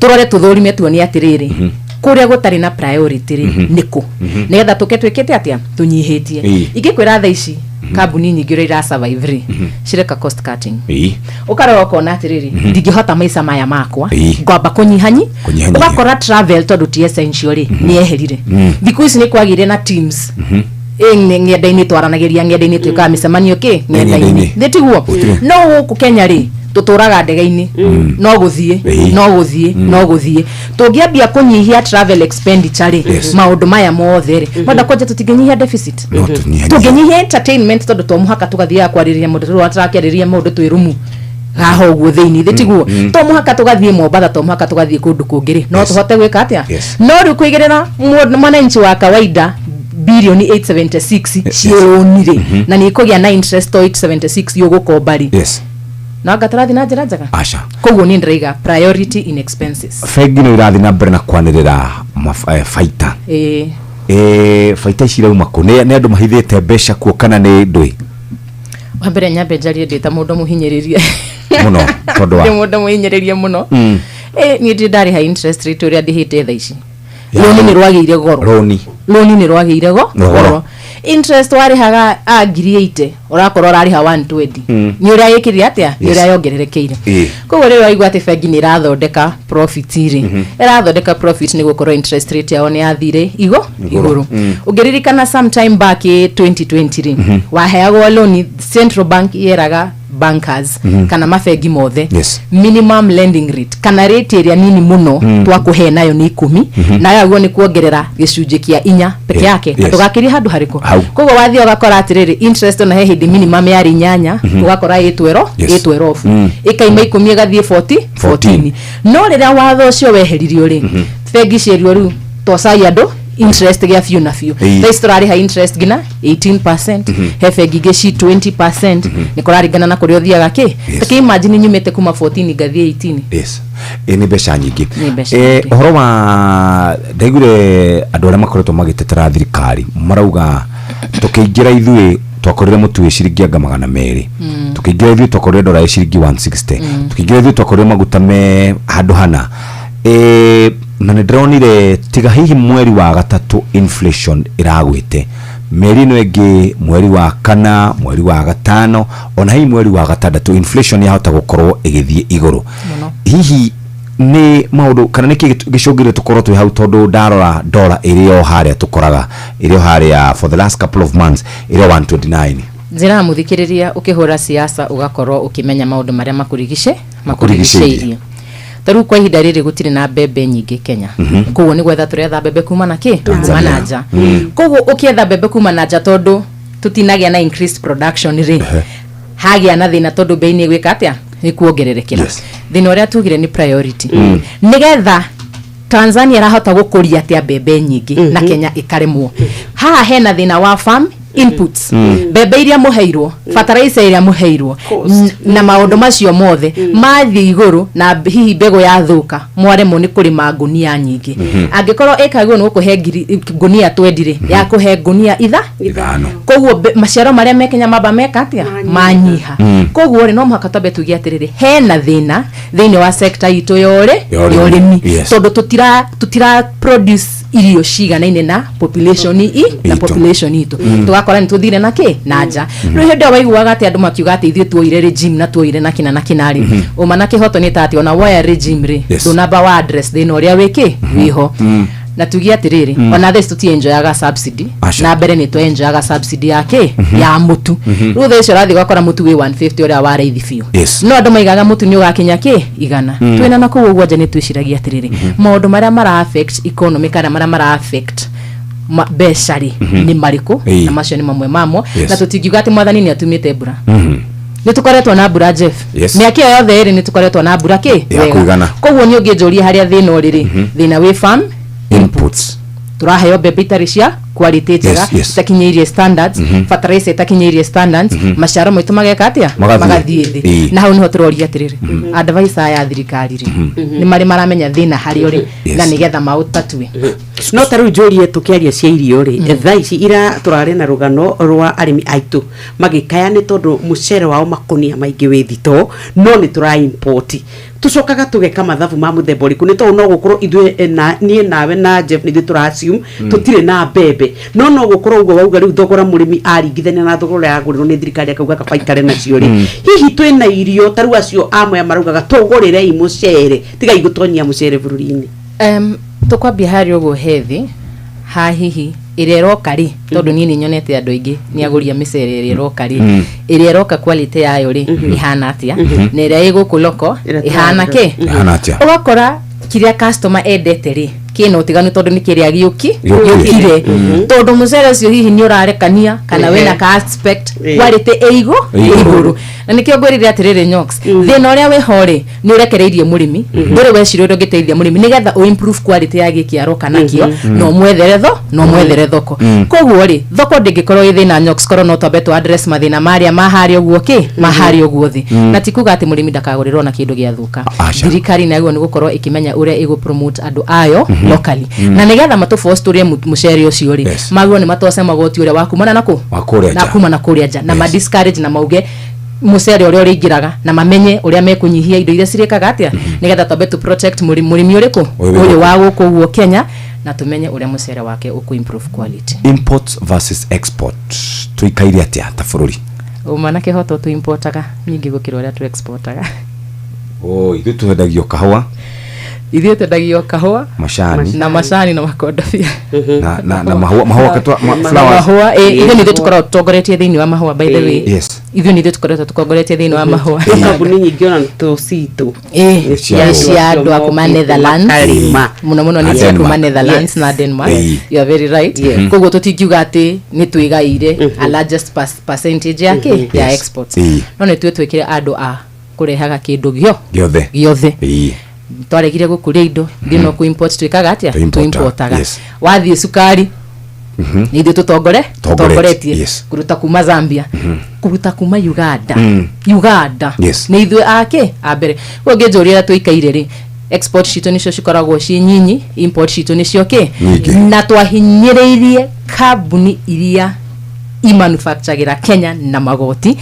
Tũrore, tũthũrime, tuone atĩrĩrĩ, kũrĩa gũtarĩ na priority rĩ, nĩkũ, nĩgetha tũke twĩkĩte atĩa, tũnyihĩtie. Ingĩkwĩra thaa ici kambuni nyingĩ ũrĩa ira survive rĩ, cireka cost cutting. Ũkarora ũkona atĩrĩrĩ, ndingĩhota maica maya makwa, ngwamba kũnyihanyi. Kũnyihanyihia. Ũgakora travel, tondũ ti essential rĩ, nĩ eherire. Thikũ ici nĩ kwagĩire na Teams. Ng'enda-inĩ twaranagĩria, ng'enda-inĩ twĩkaga mĩcemanio kĩ ng'enda-inĩ. Ng'enda-inĩ. Nĩ tiguo? Gũtirĩ. No gũkũ Kenya rĩ, tũtũraga ndege-inĩ, no gũthiĩ, no gũthiĩ, no gũthiĩ. Tũngĩambia kũnyihia travel expenditure rĩ, maũndũ maya mothe rĩ, mwenda kwanja tũtingĩnyihia deficit. No tũnyihanyihie. Tũngĩnyihia entertainment, tondũ to mũhaka tũgathiaga kwarĩrĩria mũndũ, tũrĩa tũrakĩarĩrĩria mũndũ twĩ rumu haha ũguo thĩinĩ, thĩ tiguo? To mũhaka tũgathiĩ Mombatha, to mũhaka tũgathiĩ kũndũ kũngĩ rĩ, no tũhote gwĩka atĩa? No rĩu kũigĩrĩra mwananchi wa kawaida bilioni 876 ciĩrũni rĩ, na nĩ ikũgĩa na interest o 876 yũgũkomba rĩ, no anga tũrathiĩ na njĩra njega? Aca. Koguo niĩ ndĩraiga priority in expenses. Bengi no irathiĩ na mbere na kwanĩrĩra baita. Ĩĩ. Baita ici irauma kũ? Nĩ andũ mahithĩte mbeca kuo kana nĩ ndũĩ? Wa mbere nyambe njarie ndĩ ta mũndũ mũhinyĩrĩrie. Mũno tondũ wa Ndĩ mũndũ mũhinyĩrĩrie mũno. Niĩ ndirĩ ndarĩha interest rate ũrĩa ndĩhĩte thaa ici. Rũni nĩ rwagĩire goro. Rũni. Rũni nĩ rwagĩire go Goro. goro. Interest warĩhaga a 80,000, ũrakorwo ũrarĩha 120. Nĩ ũrĩa ĩkĩrire atĩa, nĩ ũrĩa yongererekeire. Koguo rĩrĩa waigua atĩ bengi nĩ ĩrathondeka profit rĩ, ĩrathondeka profit nĩ gũkorwo interest rate yao nĩ yathire igo igũrũ. Ũngĩririkana sometime back 2020 rĩ, waheagwo loan, central bank yeraga bankers kana mabengi mothe minimum lending rate kana rate ĩrĩa nini mũno twakũhe nayo nĩ 10, nayo aguo nĩ kuongerera 4% peke yake na ndũgakĩrie handũ harĩkũ. Hau. Koguo wathiĩ ũgakora atĩrĩrĩ, interest ona he hĩndĩ minimum yarĩ 8, ũgakora ĩ 12, ĩ 12, ĩkaima 10 ĩgathiĩ 40. 14. 14. No rĩrĩa watho ũcio weheririo rĩ, bengi ciĩrirwo rĩu tocai andũ interest gĩa biũ na biũ. Thaa ici tũrarĩha interest nginya 18%, he bengi ingĩ ci 20%, nĩ kũraringana na kũrĩa ũthiaga kĩ. Takĩ imagine nyumĩte kuma 14 ngathiĩ 18. Yes, ĩ nĩ mbeca nyingĩ. Nĩ mbeca nyingĩ. Ũhoro wa ndaiguire andũ arĩa makoretwo magĩtetera thirikari marauga tũkĩingĩra ithuĩ twakorire mũtu wĩ ciringi anga 200, tũkĩingĩra ithuĩ twakorire ndora ĩ ciringi 160, tũkĩingĩra ithuĩ twakorire maguta me handũ hana. Na nĩ ndĩronire tiga hihi mweri wa gatatũ inflation ĩragwĩte, mĩeri ĩno ĩngĩ, mweri wa kana, mweri wa gatano, ona hihi mweri wa gatandatũ, inflation yahota gũkorwo ĩgĩthiĩ igũrũ. Mũno. Hihi nĩ maũndũ kana nĩkĩ gĩcũngĩrĩrie tũkorwo twĩ hau? Tondũ ndarora ndora ĩrĩ o harĩa tũkoraga, ĩrĩ o harĩa for the last couple of months ĩrĩ o 129. Njĩra ya mũthikĩrĩria, ũkĩhũra siasa ũgakorwo ũkĩmenya maũndũ marĩa makũrigice Makũrigicĩirie. Makũrigicĩirie. Ta rĩu kwa ihinda rĩrĩ gũtirĩ na mbembe nyingĩ Kenya. Koguo nĩ gwetha tũretha mbembe kuma na kĩ? Kuma na nja. Koguo ũkĩetha mbembe kuma na nja, tondũ tũtinagĩa na increased production rĩ, hagĩa na thĩna, tondũ mbei nĩ ĩgwĩka atĩa? Nĩ kuongererekera. Thĩna ũrĩa tugire nĩ priority, nĩgetha Tanzania ĩrahota gũkũria atĩa mbembe nyingĩ na Kenya ĩkaremwo? Haha hena thĩna wa farm inputs, mbembe iria mũheirwo, fertilizer ĩrĩa mũheirwo, na maũndũ macio mothe mathiĩ igũrũ, na hihi mbegũ yathũka, mwaremwo nĩ kũrĩma ngunia nyingĩ. Angĩkorwo ĩka guo nĩ gũkũhe ngiri ngunia 20 rĩ, ya kũhe ngunia itha 5. Koguo maciaro marĩa me Kenya mamba meka atĩa? Manyiha. Koguo rĩ, no mũhaka twambe tuge atĩrĩrĩ, hena thĩna thĩinĩ wa sector itũ ya Ya ũrĩmi. Ya ũrĩmi, tondũ tutira produce irio ciganaine na population i na Itũ. population itũ. Tũgakora nĩ tũthire na kĩ na nja. Rĩu hĩndĩ ĩyo waiguaga atĩ andũ makiuga atĩ ithuĩ tuoire regime na tuoire na kĩna na kĩna rĩ, ũma na kĩhoto nĩ ta atĩ ona woya regime rĩ, ndũnamba wa address thĩna ũrĩa wĩkĩ wĩho. Na tuge atĩrĩrĩ, ona thaa ici tũtienjoyaga subsidy. Aca. Na mbere nĩ twenjoyaga subsidy ya kĩ? Ya mũtu. Rĩu thaa ici ũrathiĩ ũgakora mũtu wĩ 150, ũrĩa wa raithi biũ. No andũ maigaga mũtu nĩ ũgakinya kĩ 100. Twĩna na kũu ũguo nja nĩ twĩciragia atĩrĩrĩ, maũndũ marĩa mara affect economy kana marĩa mara affect mbeca rĩ nĩ marĩkũ na macio nĩ mamwe mamo na tũtingiuga atĩ mwathani nĩ atumĩte mbura. Nĩ tũkoretwo na mbura Jeff. Mĩaka ĩyo yothe ĩrĩ nĩ tũkoretwo na mbura kĩ Ya kũigana. Koguo nĩ ũngĩnjũria harĩa thĩna ũrĩ rĩ, thĩna wĩ farm inputs. Tũraheo mbembe itarĩ cia quality njega, itakinyĩirie standards, fertilizer itakinyĩirie standards, maciaro maitũ mageka atĩa? Magathiĩ. Magathiĩ thĩ. Na hau niho tũroria atĩrĩrĩ, advisor ya thirikari rĩ, nĩ marĩ maramenya thĩna harĩa ũrĩ na nĩgetha maũtatue. No ta rĩu njũrie, tũkĩaria cia irio rĩ, thaa ici ira tũrarĩ na rũgano rwa arĩmi aitũ magĩkaya nĩ tondũ mũcere wao makũnia maingĩ wĩ thitoo, no nĩ tũra import. Tũcokaga tũgeka mathabu ma mũthemba ũrĩkũ? Nĩ tondũ no gũkorwo ithuĩ na niĩ nawe na Jeff nĩ ithuĩ tũra assume tũtirĩ na mbembe, no gũkorwo ũguo wauga rĩu thogora mũrĩmi aringithania na thogora ũrĩa agũrĩrwo nĩ thirikari akauga kaba ikare nacio rĩ, hihi twĩna irio? Ta rĩu acio amwe maraugaga tũgũrĩrei mũcere, tigai gũtonyia mũcere bũrũri-inĩ. Tũkwambia harĩa ũguo hethi ha hihi ĩrĩa ĩroka rĩ, tondũ niĩ nĩ nyonete andũ aingĩ nĩ agũria mĩcere ĩrĩa ĩroka rĩ, ĩrĩa ĩroka quality yayo rĩ ĩhana atĩa, na ĩrĩa ĩ gũkũ loko ĩrĩa ĩhana kĩ? Ĩhana atĩa? Ũgakora kĩrĩa customer endete rĩ kĩna ũtiganu tondũ nĩ kĩrĩa gĩũki Gĩũkire. Gĩũkire, tondũ mũcere ũcio hihi nĩ ũrarekania kana wĩna ka aspect quality ĩ Ĩ igũrũ. Na nĩkĩo ngwĩrire atĩrĩrĩ Nyox, thĩna ũrĩa wĩho rĩ nĩ ũrekereirie mũrĩmi, ndũrĩ weciria ũrĩa ũngĩteithia mũrĩmi nĩgetha ũ improve quality ya gĩkĩ aroka nakĩo, na ũmwethere tho na ũmwethere thoko. Koguo rĩ, thoko ndĩngĩkorwo ĩ thĩna Nyox, korwo no twambe tũ address mathĩna marĩa maharĩa ũguo kĩ maharĩa ũguo thĩ. Na ti kuga atĩ mũrĩmi ndakagũrĩrwo na kĩndũ gĩathũka. Aca. Thirikari naguo nĩ gũkorwo ĩkĩmenya ũrĩa ĩgũ promote andũ ayo locally, na nĩgetha matũ force tũrĩe mũcere ũcio rĩ, magwo nĩ matoce magoti ũrĩa wa kumana na kũ Wa kũrĩa na nja. kuma na kũrĩa nja, na ma discourage na mauge mũcere ũrĩa ũrĩingĩraga, na mamenye ũrĩa mekũnyihia indo iria cirĩkaga atĩa, nĩgetha twambe tũ protect mũrĩmi ũrĩkũ? Ũyũ wĩ ũyũ gũkũ. Wa gũkũ ũguo Kenya, na tũmenye ũrĩa mũcere wake ũkũ improve quality. Imports versus export, tuikaire atia ta bũrũri? Uma na kĩhoto, tũ importaga nyingĩ gũkĩra ũrĩa tũ exportaga. Oh, ithuĩ twendagio kahũa. Ithuĩ twendagio kahũa macani na macani na makondobia. Na mahũa flowers. Mahũa, ĩ, ithuĩ nĩ ithuĩ tũkoragwo tũtongoretie thĩinĩ wa mahũa, by the way. Ithuĩ nĩ ithuĩ tũkoretwo tũtongoretie thĩinĩ wa mahũa. Kambuni nyingĩ ona tũ citũ ĩ cia cia andũ a kuma Netherlands. Makarĩma. Mũno mũno Na nĩ cia kuma Denmark. Netherlands na Denmark. You are very right. Koguo tũtingiuga atĩ nĩ twĩgaire a largest percentage ya kĩ ya exports, no nĩ tuĩ twĩkĩre andũ a kũrehaga kĩndũ gĩo gĩothe. Gĩothe. Twaregire gũkũria indo, ithuĩ no kũ import twĩkaga atĩa? Tũ-importa, Tũ-importaga. Wathiĩ cukari, nĩ ithuĩ tũtongore Tongoretie, tũtongoretie kũruta kuma Zambia, kũruta kuma Uganda. Uganda nĩ ithuĩ ake a mbere. Koguo ngĩnjũria ũrĩa tũikaire rĩ, export citũ nĩcio cikoragwo ciĩ nyinyi, import citũ nĩcio kĩ Nyingĩ. Na twahinyĩrĩirie kambuni iria imanufacturagĩra Kenya na magoti,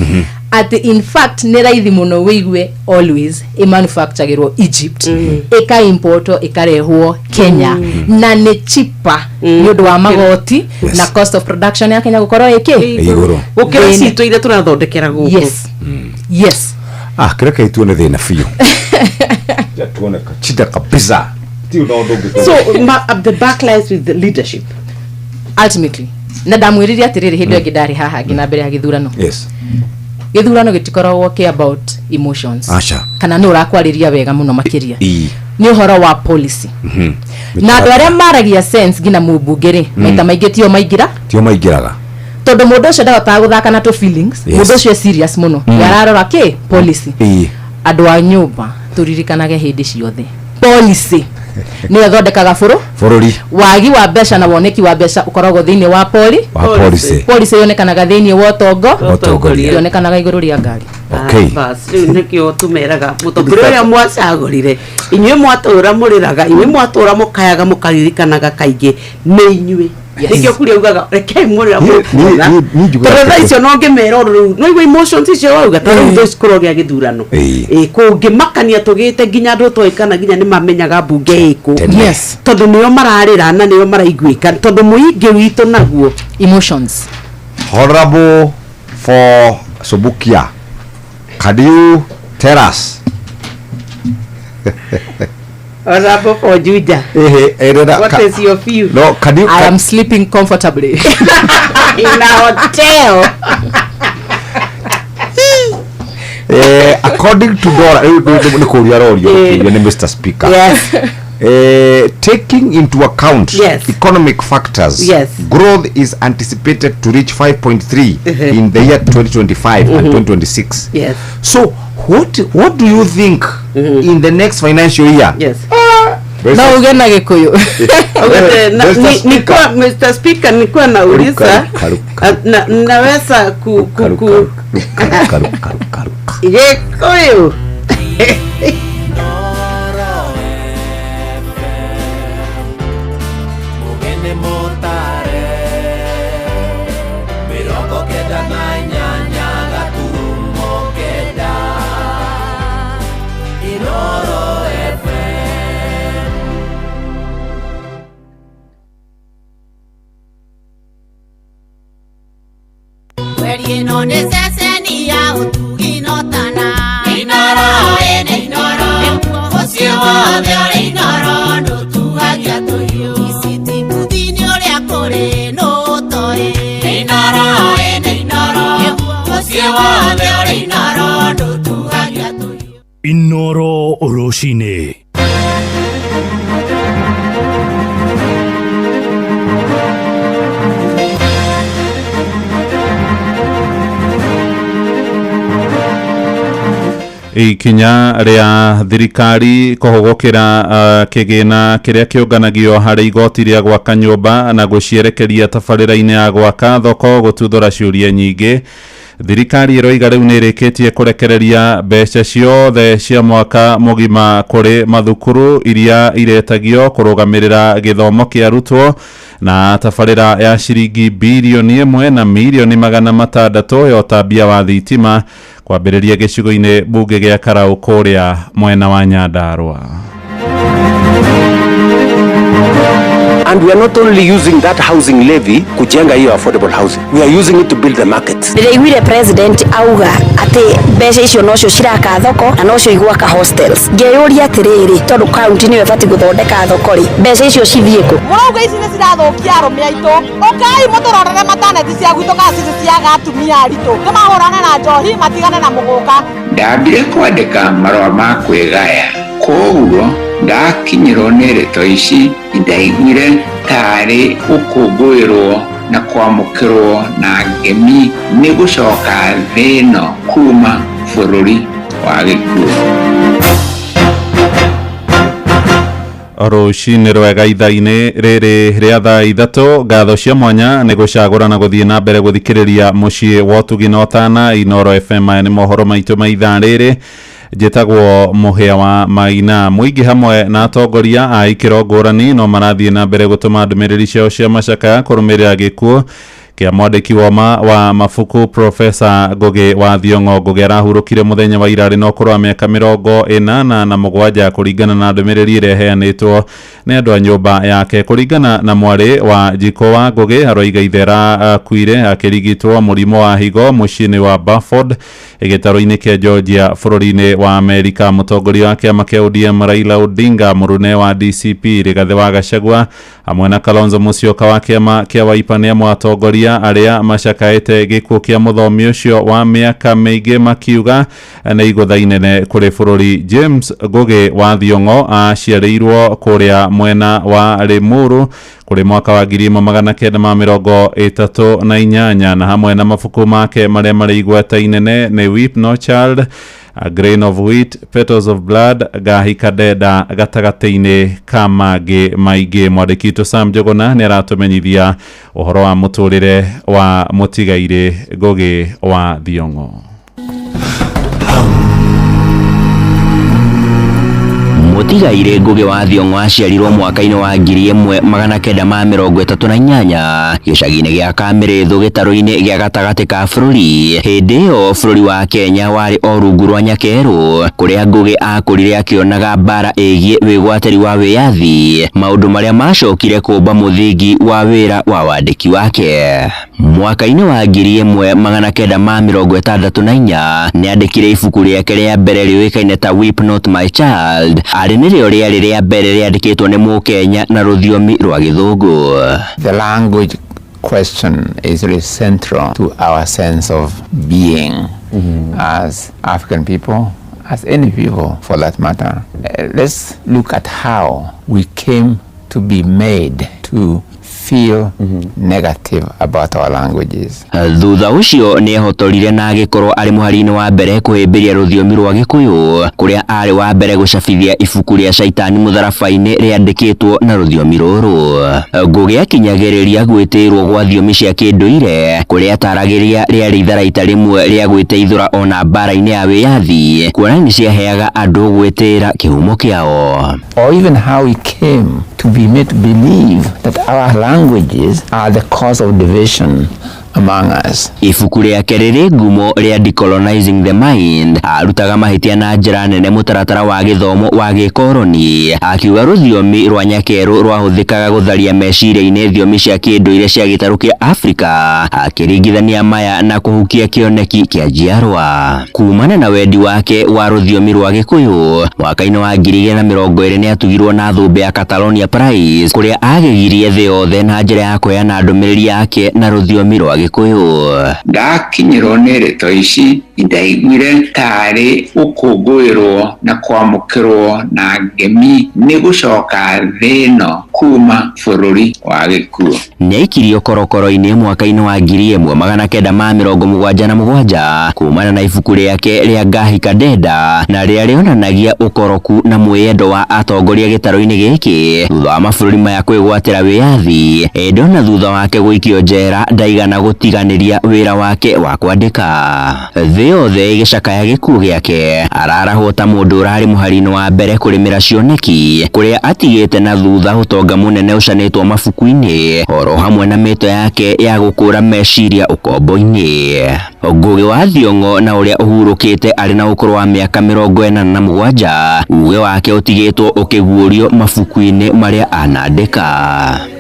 atĩ in fact nĩ raithi mũno wĩigue always ĩmanufacturagĩrwo Egypt, ĩkaimportwo ĩkarehwo Kenya, na nĩ cheaper nĩ ũndũ wa magoti na cost of production ya Kenya gũkorwo ĩkĩ Ĩ igũrũ. Gũkĩra Thĩna. citũ iria tũrathondekera gũkũ. Yes. Ah, kĩreke tuone thĩna biũ. Ja, tuone shida kabisa. Ti ũndũ ũngĩ. So the back lies with the leadership. Ultimately, na ndamwĩrire atĩrĩrĩ hĩndĩ ĩyo ĩngĩ ndarĩ haha ngĩ na mbere ya gĩthurano, gĩthurano gĩtikoragwo kĩ about emotions Aca. kana nĩ ũrakwarĩria wega mũno makĩria, nĩ ũhoro wa policy, na andũ arĩa maragia sense nginya mũmbunge rĩ, maita maingĩ tio maingĩra. Tio maingĩraga. Tondũ mũndũ ũcio ndahotaga gũthaka na tũ feelings. Mũndũ ũcio e serious mũno. We ararora kĩ policy. Andũ a nyũmba, tũririkanage hĩndĩ ciothe policy nĩyo ĩthondekaga bũrũ bũrũri. Wagi wa mbeca na woneki wa mbeca ũkoragwo thĩinĩ wa poli Wa policy. Policy yonekanaga thĩinĩ wa ũtongo. Ũtongoria. Yonekanaga igũrũ rĩa ngari. Okay. Bas rĩu nĩkĩo tũmeraga mũtongoria ũrĩa mwacagũrire, inyuĩ mwatũra mũrĩraga, inyuĩ mwatũra mũkayaga, mũkaririkanaga kaingĩ nĩ inyuĩ. Nĩkĩo kuria ugaga rekei mũrĩra mũkuona, Niĩ njugaga tondũ thaa icio no ngĩmera ũndũ rĩu no igua emotions icio wauga, ta rĩu thaa ici kũrogĩa gĩthurano. Ĩ kũngĩmakania tũgĩte nginya andũ toĩ kana nginya nĩ mamenyaga mbunge ĩkũ. Tene. Tondũ nĩo mararĩra na nĩo maraiguĩka, tondũ mũingĩ witũ naguo emotions. Honorable for Subukia, can you tell us? Honorable for Juja. Ehe, What is your view? No, can you I am sleeping comfortably in a hotel. According to Dora, rĩu nĩ kũũria arorio, kũũria nĩ Mr. Speaker. Taking into account economic factors, growth is anticipated to reach 5.3 in the year 2025 and 2026. So what do you think in the next financial year? No uge na Gikuyu. Nikuwa Mr. Speaker, nikuwa nauliza naweza ku Gikuyu. Inoro Oroshine. Ikinya rĩa thirikari kũhũgũkĩra kĩgĩna kĩrĩa kĩũnganagio harĩ igoti rĩa gwaka nyũmba na gũcierekeria tabarĩra-inĩ ya gwaka thoko gũtuthũra ciũria nyingĩ. Thirikari ĩroiga rĩu nĩ ĩrĩkĩtie kũrekereria mbeca ciothe cia mwaka mũgima kũrĩ mathukuru iria iretagio kũrũgamĩrĩra gĩthomo kĩa arutwo na tabarĩra ya ciringi birioni 1 na mirioni 600 ya ũtambia wa thitima kwambĩrĩria gĩcigo-inĩ mbunge gĩa Karau kũrĩa mwena wa Nyandarua. And we are not only using that housing levy kujenga hiyo affordable housing, we are using it to build the market. Ndĩraiguire president auga atĩ mbeca icio nocio ciraka thoko na nocio igwaka hostels. Ngeyũria atĩrĩrĩ, tondũ county nĩyo ĩbatiĩ gũthondeka thoko rĩ, mbeca icio cithiĩ kũ? Mũrauga ici nĩ cirathũkia arũme aitũ. Ũkai mũtũrorere mataneti cia gwitũ kana cici ciaga atumia aritũ. Tũmahũrane na njohi matigane na mũgũka. Ndambire kwandĩka marũa ma kwĩgaya, koguo ndakinyĩrwo nĩ ndeto ici ndaiguire tarĩ gũkũngũĩrwo na kwamũkĩrwo na ngemi nĩ gũcoka thĩ ĩno kuma bũrũri wa gĩkuũ. Rũcinĩ rwega ithaa-inĩ rĩrĩ rĩa thaa 3 ngatho cia mwanya nĩ gũcagũra na gũthiĩ na mbere gũthikĩrĩria mũciĩ wa ũtugi na ũtana Inoro FM. Aya nĩ mohoro maitũ ma ithaa rĩrĩ. Njĩtagwo Mũhĩa wa Maina. Mũingĩ hamwe na atongoria a ikĩro ngũrani no marathiĩ na mbere gũtũma ndũmĩrĩri ciao cia macakaya kũrũmĩrĩra gĩkuũ kĩa mwandĩki wa mabuku Profesa Ngugi wa Thiong'o. Ngugi arahurũkire mũthenya wa ira arĩ na ũkũrũ wa mĩaka 87 kũringana na ndũmĩrĩri ĩrĩa ĩheanĩtwo nĩ andũ a nyũmba yake. Kũringana na mwarĩ wa Njiko wa Ngugi, aroiga ithe arakuire akĩrigitwo mũrimũ wa higo mũciĩ-inĩ wa Burford gĩtarũ-inĩ kĩa Georgia bũrũri-inĩ wa Amerika. Mũtongoria wa kĩama kĩa ODM Raila Odinga, mũrune wa DCP Rigathĩ wa Gachagua hamwe na Kalonzo Musyoka wa kĩama kĩa Wiper nĩ amwe atongoria arĩa macakaĩte gĩkuũ kĩa mũthomi ũcio wa mĩaka mĩingĩ makiuga nĩ igũtha inene kũrĩ bũrũri. James Ngugi wa Thiong'o aciarĩirwo kũrĩa mwena wa Limuru kũrĩ mwaka wa 1938 na hamwe na mabuku make marĩa marĩ igweta inene nĩ Weep No Child, A Grain of Wheat, Petals of Blood, Gahika Deda gatagatĩ-inĩ ka mangĩ maingĩ. Mwandĩki witũ Sam Njuguna nĩ aratũmenyithia ũhoro wa mũtũrĩre wa mũtigairĩ Ngugi wa Thiong'o. Mũtigairĩ Ngugi wa Thiong'o aciarirwo mwaka-inĩ wa 1938 gĩcagi-inĩ gĩa Kamĩrĩthũ gĩtarũ-inĩ gĩa gatagatĩ ka bũrũri. Hĩndĩ ĩyo bũrũri wa Kenya warĩ o rungu rwa Nyakerũ, kũrĩa Ngugi akũrire akĩonaga mbara ĩgiĩ wĩgwatĩri wa wĩyathi, maũndũ marĩa macokire kũmba mũthingi wa wĩra wa wandĩki wake. Mwaka-inĩ wa 1964 nĩandĩkire ibuku rĩake rĩa mbere rĩũĩkaine ta Weep Not My Child, arĩ nĩrĩo rĩarĩ rĩa mbere rĩandĩkĩtwo nĩ Mũkenya na rũthiomi rwa Gĩthũngũ. The language question is really central to our sense of being as African people, as any people for that matter. Let's look at how we came to be made to feel negative about our languages. Thutha ũcio nĩ ehotorire na agĩkorwo arĩ mũhari-inĩ wa mbere kũhĩmbĩria rũthiomi rwa Gĩkũyũ, kũrĩa arĩ wa mbere gũcabithia ibuku rĩa Caitani Mũtharaba-inĩ rĩandĩkĩtwo na rũthiomi rũrũ. Ngũgĩ akinyagĩrĩria gwĩtĩĩrwo gwa thiomi cia kĩndũire, kũrĩa ataragĩria rĩarĩ itharaita rĩmwe rĩa gwĩteithũra ona mbara-inĩ ya wĩyathi, kuona nĩ ciaheaga andũ gwĩtĩĩra kĩhumo kĩao. Or even how we came to be made to believe that our languages are the cause of division among us. Ibuku rĩake rĩrĩ ngumo rĩa Decolonizing the Mind arutaga mahĩtia na njĩra nene mũtaratara wa gĩthomo wa gĩkoroni, akiuga rũthiomi rwa nyakerũ rwahũthĩkaga gũtharia meciria-inĩ thiomi cia kĩndũire cia gĩtarũ kĩa Afrika, akĩringithania maya na kũhukia kĩoneki kĩa njiarwa. Kumana na wendi wake wa rũthiomi rwa Gĩkũyũ, mwaka-inĩ wa 2020 nĩatugirwo na thũmbĩ ya Catalonia Prize, kũrĩa agegirie thĩ yothe na njĩra ya kũheana ndũmĩrĩri yake na rũthiomi rwa Gĩkũyũ. Ndakinyĩrwo nĩ ndeto ici ndaiguire tarĩ gũkũngũĩrwo na kwamũkĩrwo na ngemi nĩ gũcoka thĩ ĩno kuma bũrũri wa gĩkuũ. Nĩaikirio korokoro-inĩ mwaka-inĩ wa 1977 kumana na ibuku rĩake rĩa Ngahika Ndenda, na rĩrĩa rĩonanagia ũkoroku na mwĩyendo wa atongoria gĩtarũ-inĩ gĩkĩ thutha wa mabũrũri maya kwĩgwatĩra wĩyathi. Ĩndĩ ona thutha wake gũikio njera ndaigana gũtiganĩria wĩra wake wa kwandĩka. Thĩ yothe ĩgĩcakaya gĩkuũ gĩake, ararahwo ta mũndũ ũrarĩ mũhari-inĩ wa mbere kũrĩmĩra cioneki, kũrĩa atigĩte na thutha ũtonga mũnene ũcanĩtwo mabuku-inĩ oro hamwe na mĩto yake ya gũkũra meciria ũkombo-inĩ. Ngũgĩ wa Thiong'o na ũrĩa ũhurũkĩte arĩ na ũkũrũ wa mĩaka 87, uge wake ũtigĩtwo ũkĩguũrio mabuku-inĩ marĩa anandĩka.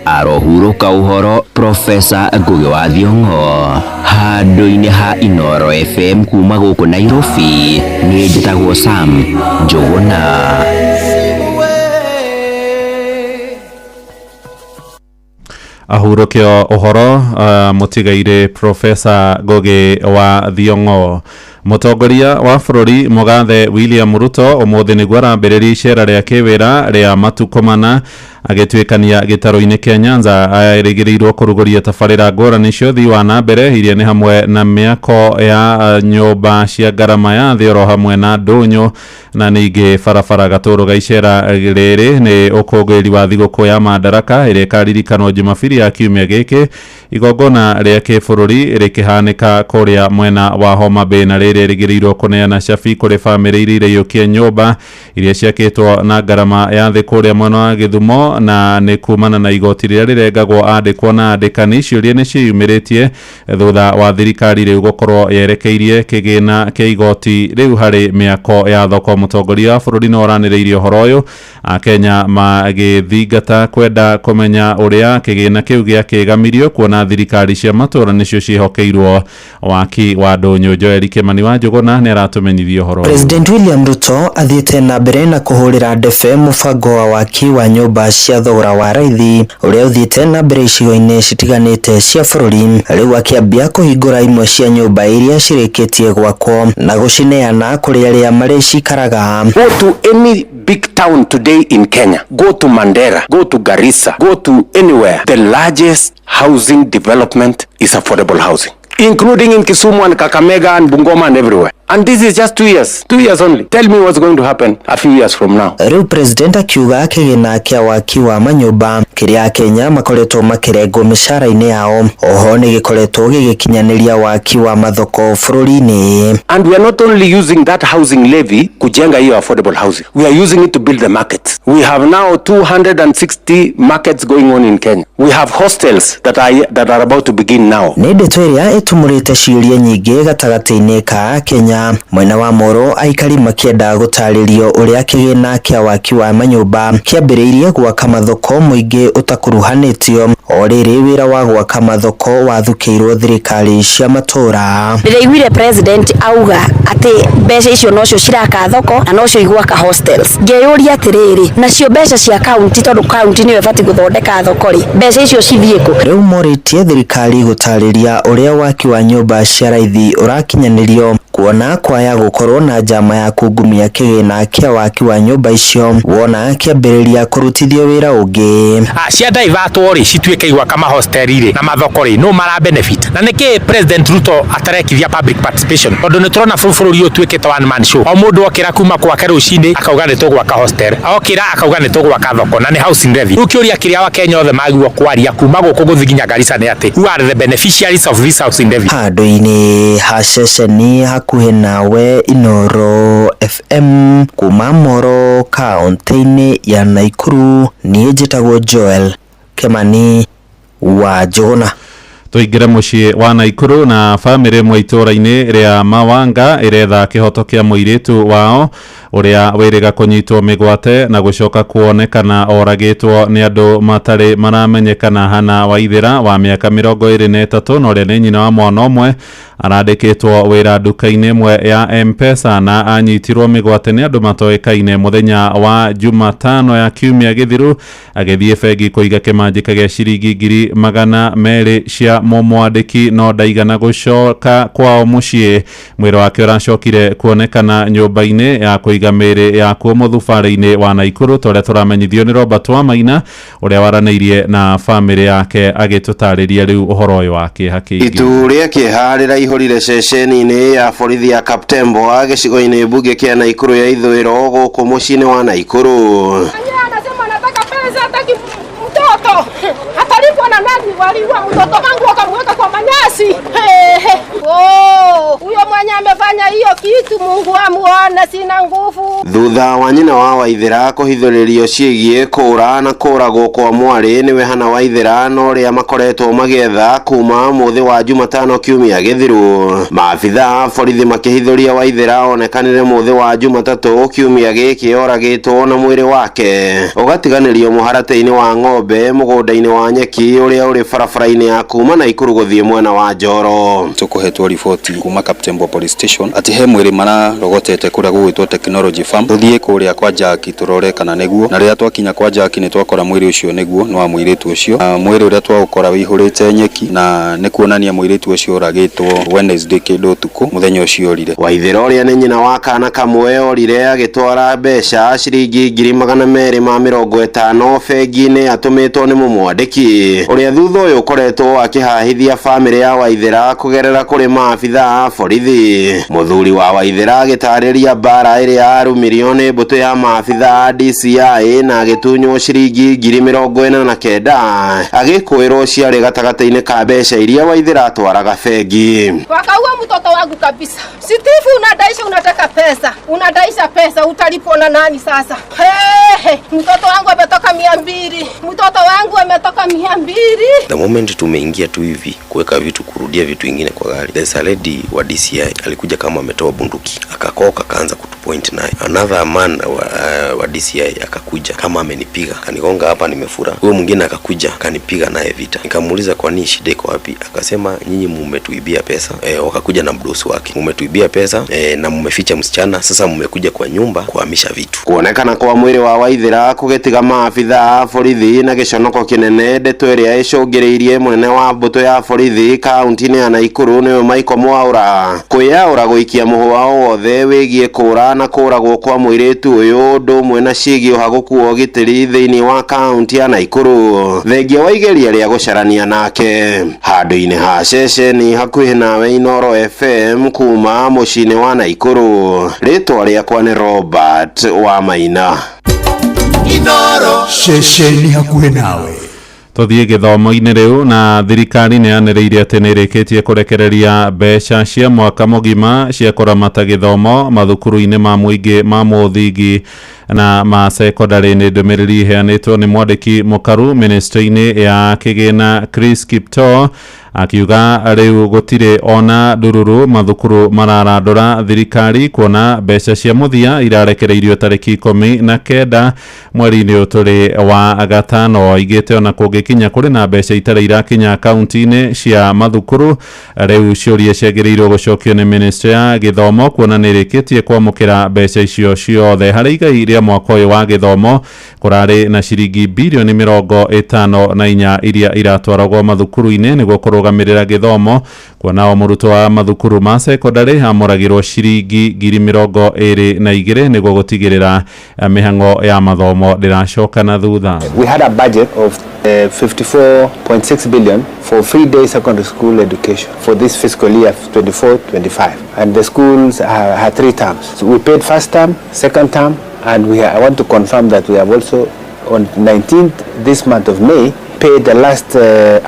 Arohurũka ũhoro Profesa Ngũgĩ wa Thiong'o. Handũ-inĩ ha Inooro FM kuma gũkũ Nairobi, niĩ njĩtagwo Sam Njũgũna. Ahurũkio ũhoro mũtigaire Profesa Ngũgĩ wa Thiong'o. Mũtongoria wa bũrũri Mũgathe William Ruto ũmũthĩ nĩguo arambĩrĩria icera rĩa kĩwĩra rĩa matukũ mana agĩtuĩkania gĩtarũ-inĩ kĩa Nyanza. Erĩgĩrĩirwo kũrugũria tabarĩra ngũrani cia ũthii wa na mbere iria nĩ hamwe na mĩako ya nyũmba cia ngarama ya thĩ oro hamwe na ndũnyũ na ningĩ barabara. Gatũrũ ga icera rĩrĩ nĩ ũkũngũĩri wa thigũkũ ya Madaraka ĩrĩa ĩkaririkanwo Jumabiri ya kiumia gĩkĩ, igongona rĩa kĩbũrũri rĩkĩhanĩka kũrĩa mwena wa Homa Bay, na rĩrĩ rĩgĩrĩirwo kũneana cabi kũrĩ bamĩrĩ iria iraiyũkia nyũmba iria ciakĩtwo na ngarama ya thĩ kũrĩa mwena wa Gĩthumo, na nĩ kumana na igoti rĩrĩa rĩrengagwo andĩkwo na andĩkani. Ciũria nĩ ciĩyumĩrĩtie thutha wa thirikari rĩu gũkorwo yerekeirie kĩgĩna kĩa igoti rĩu harĩ mĩako ya thoko. Mũtongoria wa bũrũri no ũranĩrĩirie ũhoro ũyũ, Akenya magĩthingata kwenda kũmenya ũrĩa kĩgĩna kĩu gĩakĩgamirio, kuona thirikari cia matũra nĩcio ciĩhokeirwo waki wa ndũnyũ. Joel Kimani wa Njũgũna nĩ aratũmenyithia ũhoro. President William Ruto athiĩte na mbere na kũhũrĩra ndebe mũbango wa waki wa nyũmba cia thogora wa raithi ũrĩa ũthiĩte na mbere icigo-inĩ citiganĩte cia bũrũri, rĩu akĩambia kũhingũra imwe cia nyũmba iria cirĩkĩtie gwakwo na gũcineana kũrĩ arĩa marĩcikaraga. Go to any big town today in Kenya, go to Mandera, go to Garissa, go to anywhere. The largest housing development is affordable housing, including in Kisumu and Kakamega and Bungoma and everywhere. And this is just 2 years, 2 years only. Tell me what's going to happen a few years from now. Rĩu President akiuga kĩgĩna kĩa waki wa manyũmba kĩrĩa Kenya makoretwo makĩrengwo mĩcara-inĩ yao oho nĩ gĩkoretwo gĩgĩkinyanĩria waki wa mathoko bũrũri-inĩ. And we are not only using that housing levy kujenga hiyo affordable housing, we are using it to build the markets. We have now 260 markets going on in Kenya. We have hostels that are about to begin now. Nĩ ndeto ĩrĩa ĩtumũrĩte ciũria nyingĩ gatagatĩ-inĩ ka Kenya. Mwena wa Moro aikari makĩenda gũtarĩrio ũrĩa kĩgĩna kĩa waki wa manyũmba kĩambĩrĩirie gwaka mathoko mũingĩ ũtakuruhanĩtio o rĩrĩ wĩra wa gwaka mathoko wathukĩirwo thirikari cia matũra. Ndĩraiguire president auga atĩ mbeca icio nocio ciraka thoko na nocio igwaka hostels. Ngeyũria atĩrĩrĩ, nacio mbeca cia county, tondũ county nĩyo ĩbatiĩ gũthondeka thoko rĩ, mbeca icio cithiĩ kũ? Rĩu morĩtie thirikari gũtarĩria ũrĩa waki wa nyũmba cia raithi ũrakinyanĩrio, Kuona kwaya gũkorwo na njama ya kungumia kĩgĩna kĩa waki wa nyũmba icio wona kĩambĩrĩria kũrutithio wĩra ũngĩ. Cia divertwo rĩ, cituĩke igwaka mahosteli rĩ na mathoko rĩ, no mara benefit? Na nĩkĩ President Ruto atarekithia public participation? Tondũ nĩ tũrona bũrũri ũyũ ũtuĩkĩte one man show. O mũndũ okĩra kuma kwake rũcinĩ akauga nĩ tũgwaka hostel, okĩra akauga nĩ tũgwaka thoko, na nĩ housing levy. Rĩu kĩũria kĩrĩa Wakenya othe magĩrĩirwo kwaria kuma gũkũ gũthiĩ nginya Garissa nĩ atĩ, who are the beneficiaries of this housing levy? Handũ-inĩ ha ceceni hakuhĩ nawe, Inoro FM, kuma Moro, kaunti-inĩ ya Nakuru, niĩ njĩtagwo Joel Kemani wa Njũgũna. Tũingĩre mũciĩ wa Naikuru, na bamĩrĩ ĩmwe itũũra-inĩ rĩa Mawanga ĩretha kĩhoto kĩa mũirĩtu wao ũrĩa wĩrĩga kũnyitwo mĩgwate na gũcoka kuonekana oragĩtwo nĩ andũ matarĩ maramenyekana. Hana Waithĩra wa mĩaka 23 na ũrĩa nĩ nyina wa mwana ũmwe arandĩkĩtwo wĩra nduka-inĩ ĩmwe ya M-Pesa, na anyitirwo mĩgwate nĩ andũ matoĩkaine mũthenya wa Jumatano ya kiumia gĩthiru agĩthiĩ bengi kũiga kĩmanjĩka gĩa ciringi 200,000 cia mũmwandĩki, no ndaigana gũcoka kwao mũciĩ. Mwĩrĩ wake ũracokire kuonekana nyũmba-inĩ ya kũiga mĩĩrĩ yakuo mũthubarĩ-inĩ wa Naikuru, ta ũrĩa tũramenyithio nĩ Robert Wamaina, ũrĩa waranĩirie na bamĩrĩ yake agĩtũtarĩria rĩu ũhoro ũyũ wa kĩeha kĩingĩ. Itu rĩa kĩeha rĩraihũrire ceceni-inĩ ya borithi ya Kaptembwa, gĩcigo-inĩ mbunge kĩa Naikuru ya ithũĩro, gũkũ mũciĩ-inĩ wa Naikuru. Anasema anataka pesa, hataki mtoto. Atalipwa na nani? Waliua mtoto wangu wakamweka kwa manyasi. He, he. Oh, huyo mwenye amefanya hiyo kitu, Mungu amuone, sina nguvu. Thutha wa nyina wa Waithĩra kũhithũrĩrio ciĩgiĩ kũũra na kũũragwo kwa mwarĩ nĩwe Hana Waithĩra na ũrĩa makoretwo magĩetha kuma mũthĩ wa Jumatano kiumia gĩthiru, maabitha a borithi makĩhithũria Waithĩra onekanire mũthĩ wa Jumatatũ kiumia gĩkĩ oragĩtwo, na mwĩrĩ wake ũgatiganĩrio mũharatĩ-inĩ wa ng'ombe mũgũnda-inĩ wa nyeki ũrĩa ũrĩ barabara-inĩ ya kuma Naikuru gũthiĩ mwena wa Njoro. Tukuhetwo riboti kuma Kaptembwa Police Station ati he mwĩrĩ mararogotete kũrĩa gũgwĩtwo Technology Farm. Tũthiĩ kũrĩa kwa Jaki tũrore kana nĩguo, na rĩrĩa twakinya kwa Jaki nĩ twakora mwĩrĩ ũcio nĩguo nĩ wa mũirĩtu ũcio. Na mwĩrĩ ũrĩa twaũkora wĩihũrĩte nyeki, na nĩ kuonania mũirĩtu ũcio oragĩtwo Wednesday kĩndũ ũtukũ, mũthenya ũcio orire. Waithĩra, ũrĩa nĩ nyina wa kana kamwe, orire agĩtwara mbeca ciringi 250,000 bengi-inĩ atũmĩtwo nĩ mũmwandĩki ũrĩa thutha ũyũ ũkoretwo akĩhahithia bamĩrĩ ya Waithĩra kũgerera kũrĩ maabitha a borithi. Mũthuri wa Waithĩra agĩtarĩria mbara ĩrĩa arumirio nĩ mbũtũ ya maabitha a DCI na agĩtunywo ciringi 49,000, agĩkũĩrwo ciarĩ gatagatĩ-inĩ ka mbeca iria Waithĩra atwaraga bengi. Wakaua mtoto wangu kabisa. Sitifu, unadaisha unataka pesa. Unadaisha pesa, utalipwa na nani sasa? He, he. Mtoto wangu ametoka 200. Mtoto wangu ametoka 200. The moment tumeingia tu hivi kuweka vitu, kurudia vitu vingine kwa gari, there's a lady wa DCI alikuja kama ametoa bunduki, akakoka, akaanza kutupoint naye. Another man wa DCI akakuja kama amenipiga, akanigonga hapa, nimefura. Huyo mwingine akakuja akanipiga naye vita. Nikamuuliza, kwa nini, shida iko wapi? Akasema, nyinyi mumetuibia pesa. Wakakuja na mdosi wake, mumetuibia pesa na mumeficha msichana, sasa mmekuja kwa nyumba kuhamisha vitu. Kuonekana kwa mwĩrĩ wa Waithĩra kũgĩtiga maabitha a borithi na gĩconoko kĩnene, ndeto ĩrĩa ĩcũngĩrĩirie mũnene wa mbũtũ ya borithi kaunti-inĩ ya Naikuru, nĩwe Michael Mwaura, kwĩyaũra gũikia mũhũa o wothe wĩgiĩ kũũra na kũũragwo kwa mũirĩtu ũyũ, ũndũ ũmwe na ciĩgiĩ ũhagũku wa ũgitĩri thĩinĩ wa kaunti ya Naikuru, thengia wa igeria rĩa gũcarania nake. Handũ-inĩ ha ceceni hakuhĩ nawe, Inoro FM, kuma mũciĩ-inĩ wa Naikuru, rĩtwa rĩakwa nĩ Robert wa Maina. Inoro. Ceceni hakuhĩ nawe. Tũthiĩ gĩthomo-inĩ rĩu, na thirikari nĩ yanĩrĩire atĩ nĩ ĩrĩkĩtie kũrekereria mbeca cia mwaka mũgima cia kũramata gĩthomo mathukuru-inĩ ma mũingĩ ma mũthingi na ma sekondarĩ. Nĩ ndũmĩrĩri iheanĩtwo nĩ mwandĩki mũkaru ministry-inĩ ya kĩgĩna Chris Kiptoo, akiuga rĩu gũtirĩ ona ndururu mathukuru mararandũra thirikari, kuona mbeca cia mũthia irarekereirio tarĩki 19 mweri-inĩ ũyũ tũrĩ wa gatano. Aigĩte ona kũngĩkinya kũrĩ na mbeca itarĩ irakinya kaunti-inĩ cia mathukuru, rĩu ciũria ciagĩrĩirwo gũcokio nĩ ministry ya gĩthomo, kuona nĩ ĩrĩkĩtie kwamũkĩra mbeca icio ciothe harĩ igai rĩa Kwambĩrĩria mwaka ũyũ wa gĩthomo kũrarĩ na ciringi bilioni 54 iria iratwaragwo mathukuru-inĩ nĩguo kũrũgamĩrĩra gĩthomo, kuona o mũrutwo wa mathukuru ma secondary amũragĩrwo ciringi 22,000 nĩguo gũtigĩrĩra mĩhang'o ya mathomo ndĩracoka na thutha. We had a budget of 54.6 billion for free day secondary school education for this fiscal year 24-25, and the schools had 3 terms. So we paid first term, second term, and I want to confirm that we have also on 19th this month of May paid the last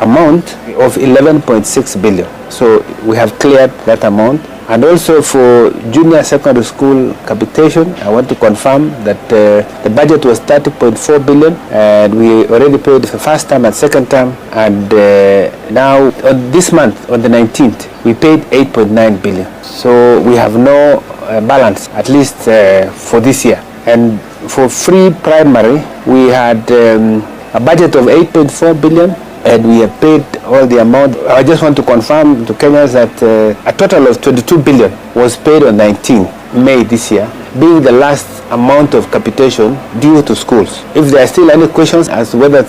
amount of 11.6 billion. So we have cleared that amount. And also for junior secondary school capitation, I want to confirm that the budget was 30.4 billion, and we already paid the first term and second term, and now on this month, on the 19th, we paid 8.9 billion. So we have no balance, at least for this year. And for free primary, we had a budget of 8.4 billion, and we have paid all the amount. I just want to confirm to Kenyans that a total of 22 billion was paid on 19 May this year, being the last amount of capitation due to schools. If there are still any questions as to whether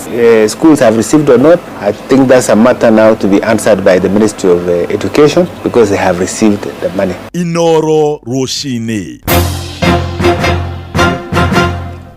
schools have received or not, I think that's a matter now to be answered by the Ministry of Education, because they have received the money. Inoro Roshini.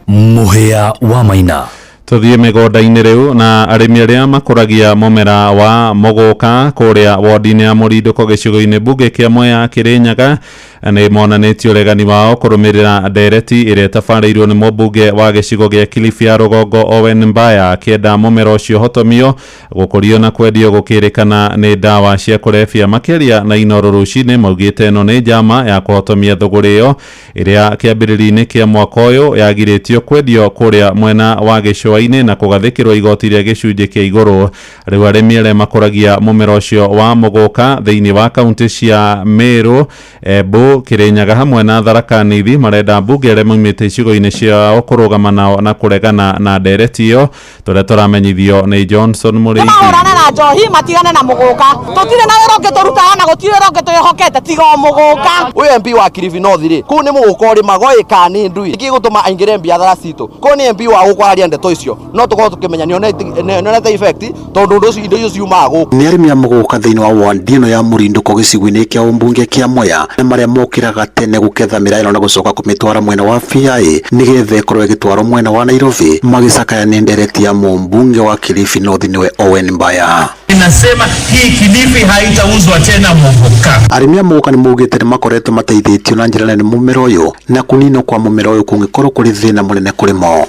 Muhea wa Maina. Tuthiĩ mĩgũnda-inĩ rĩu na arĩmi arĩa makũragia mũmera wa mũgũka kũrĩa wodi-inĩ ya Mũrindũko gĩcigo-inĩ mbunge kĩa Mwea Kĩrĩnyaga nĩ monanĩtie ũregani wao kũrũmĩrĩra ndereti ĩrĩa ĩtabarĩirwo nĩ mũmbunge wa gĩcigo gĩa Kilifi ya rũgongo Owen Mbaya, akĩenda mũmera ũcio hotomio gũkũrio na kwendio gũkĩrĩkana nĩ ndawa cia kũrebia. Makĩria na Inoro rũcinĩ maugĩte ĩno nĩ njama ya kũhotomia thũgũrĩ ĩyo ĩrĩa kĩambĩrĩria-inĩ kĩa mwaka ũyũ yagirĩtio kwendio kũrĩa mwena wa gĩcũa-inĩ na kũgathĩkĩrwo igoti rĩa gĩcunjĩ kĩa igũrũ. Rĩu arĩmi arĩa makũragia mũmera ũcio wa mũgũka thĩinĩ wa kaunti cia Meru, Embu, Kirinyaga hamwe na Tharaka Nithi marenda mbunge arĩa maumĩte icigo-inĩ ciao kũrũgama nao na kũregana na ndereti ĩyo. Tũrĩa tũramenyithio nĩ Johnson Mũrĩithi. Mahũrane na njohi matigane na mũgũka, tũtirĩ na wĩra ũngĩ tũrutaga na gũtirĩ wĩra ũngĩ twĩhokete tiga o mũgũka. Ũyũ MP wa Kilifi North rĩ, kũu nĩ mũgũka ũrĩmagwo ĩ kana nĩ ndui nĩkĩ gũtũma aingĩre biathara citũ? Kũu nĩ MP wa gũkwaria ndeto icio, no tũkorwo tũkĩmenya nĩonete effect tondũ ũndũ ũcio indo icio ciumaga gũkũ. Nĩ arĩmi a mũgũka thĩinĩ wa ward ĩno ya Mũrindũko gĩcigo-inĩ kĩa ũmbunge kĩa Mwea na marĩa mokĩraga tene gũketha mĩraa ĩno na gũcoka kũmĩtwara mwena wa BIA nĩgetha ĩkorwo ĩgĩtwarwo mwena wa Nairobi, magĩcakaya nĩ ndereti ya mũmbunge wa Kilifi North nĩwe Owen Mbaya. Inasema hii Kilifi haitauzwa tena muguka. Arĩmi a mũgũka nĩ maugĩte nĩ makoretwo mateithĩtio na njĩra nene mũmera ũyũ, na kũninwo kwa mũmera ũyũ kũngĩkorwo kũrĩ thĩna mũnene kũrĩ mo.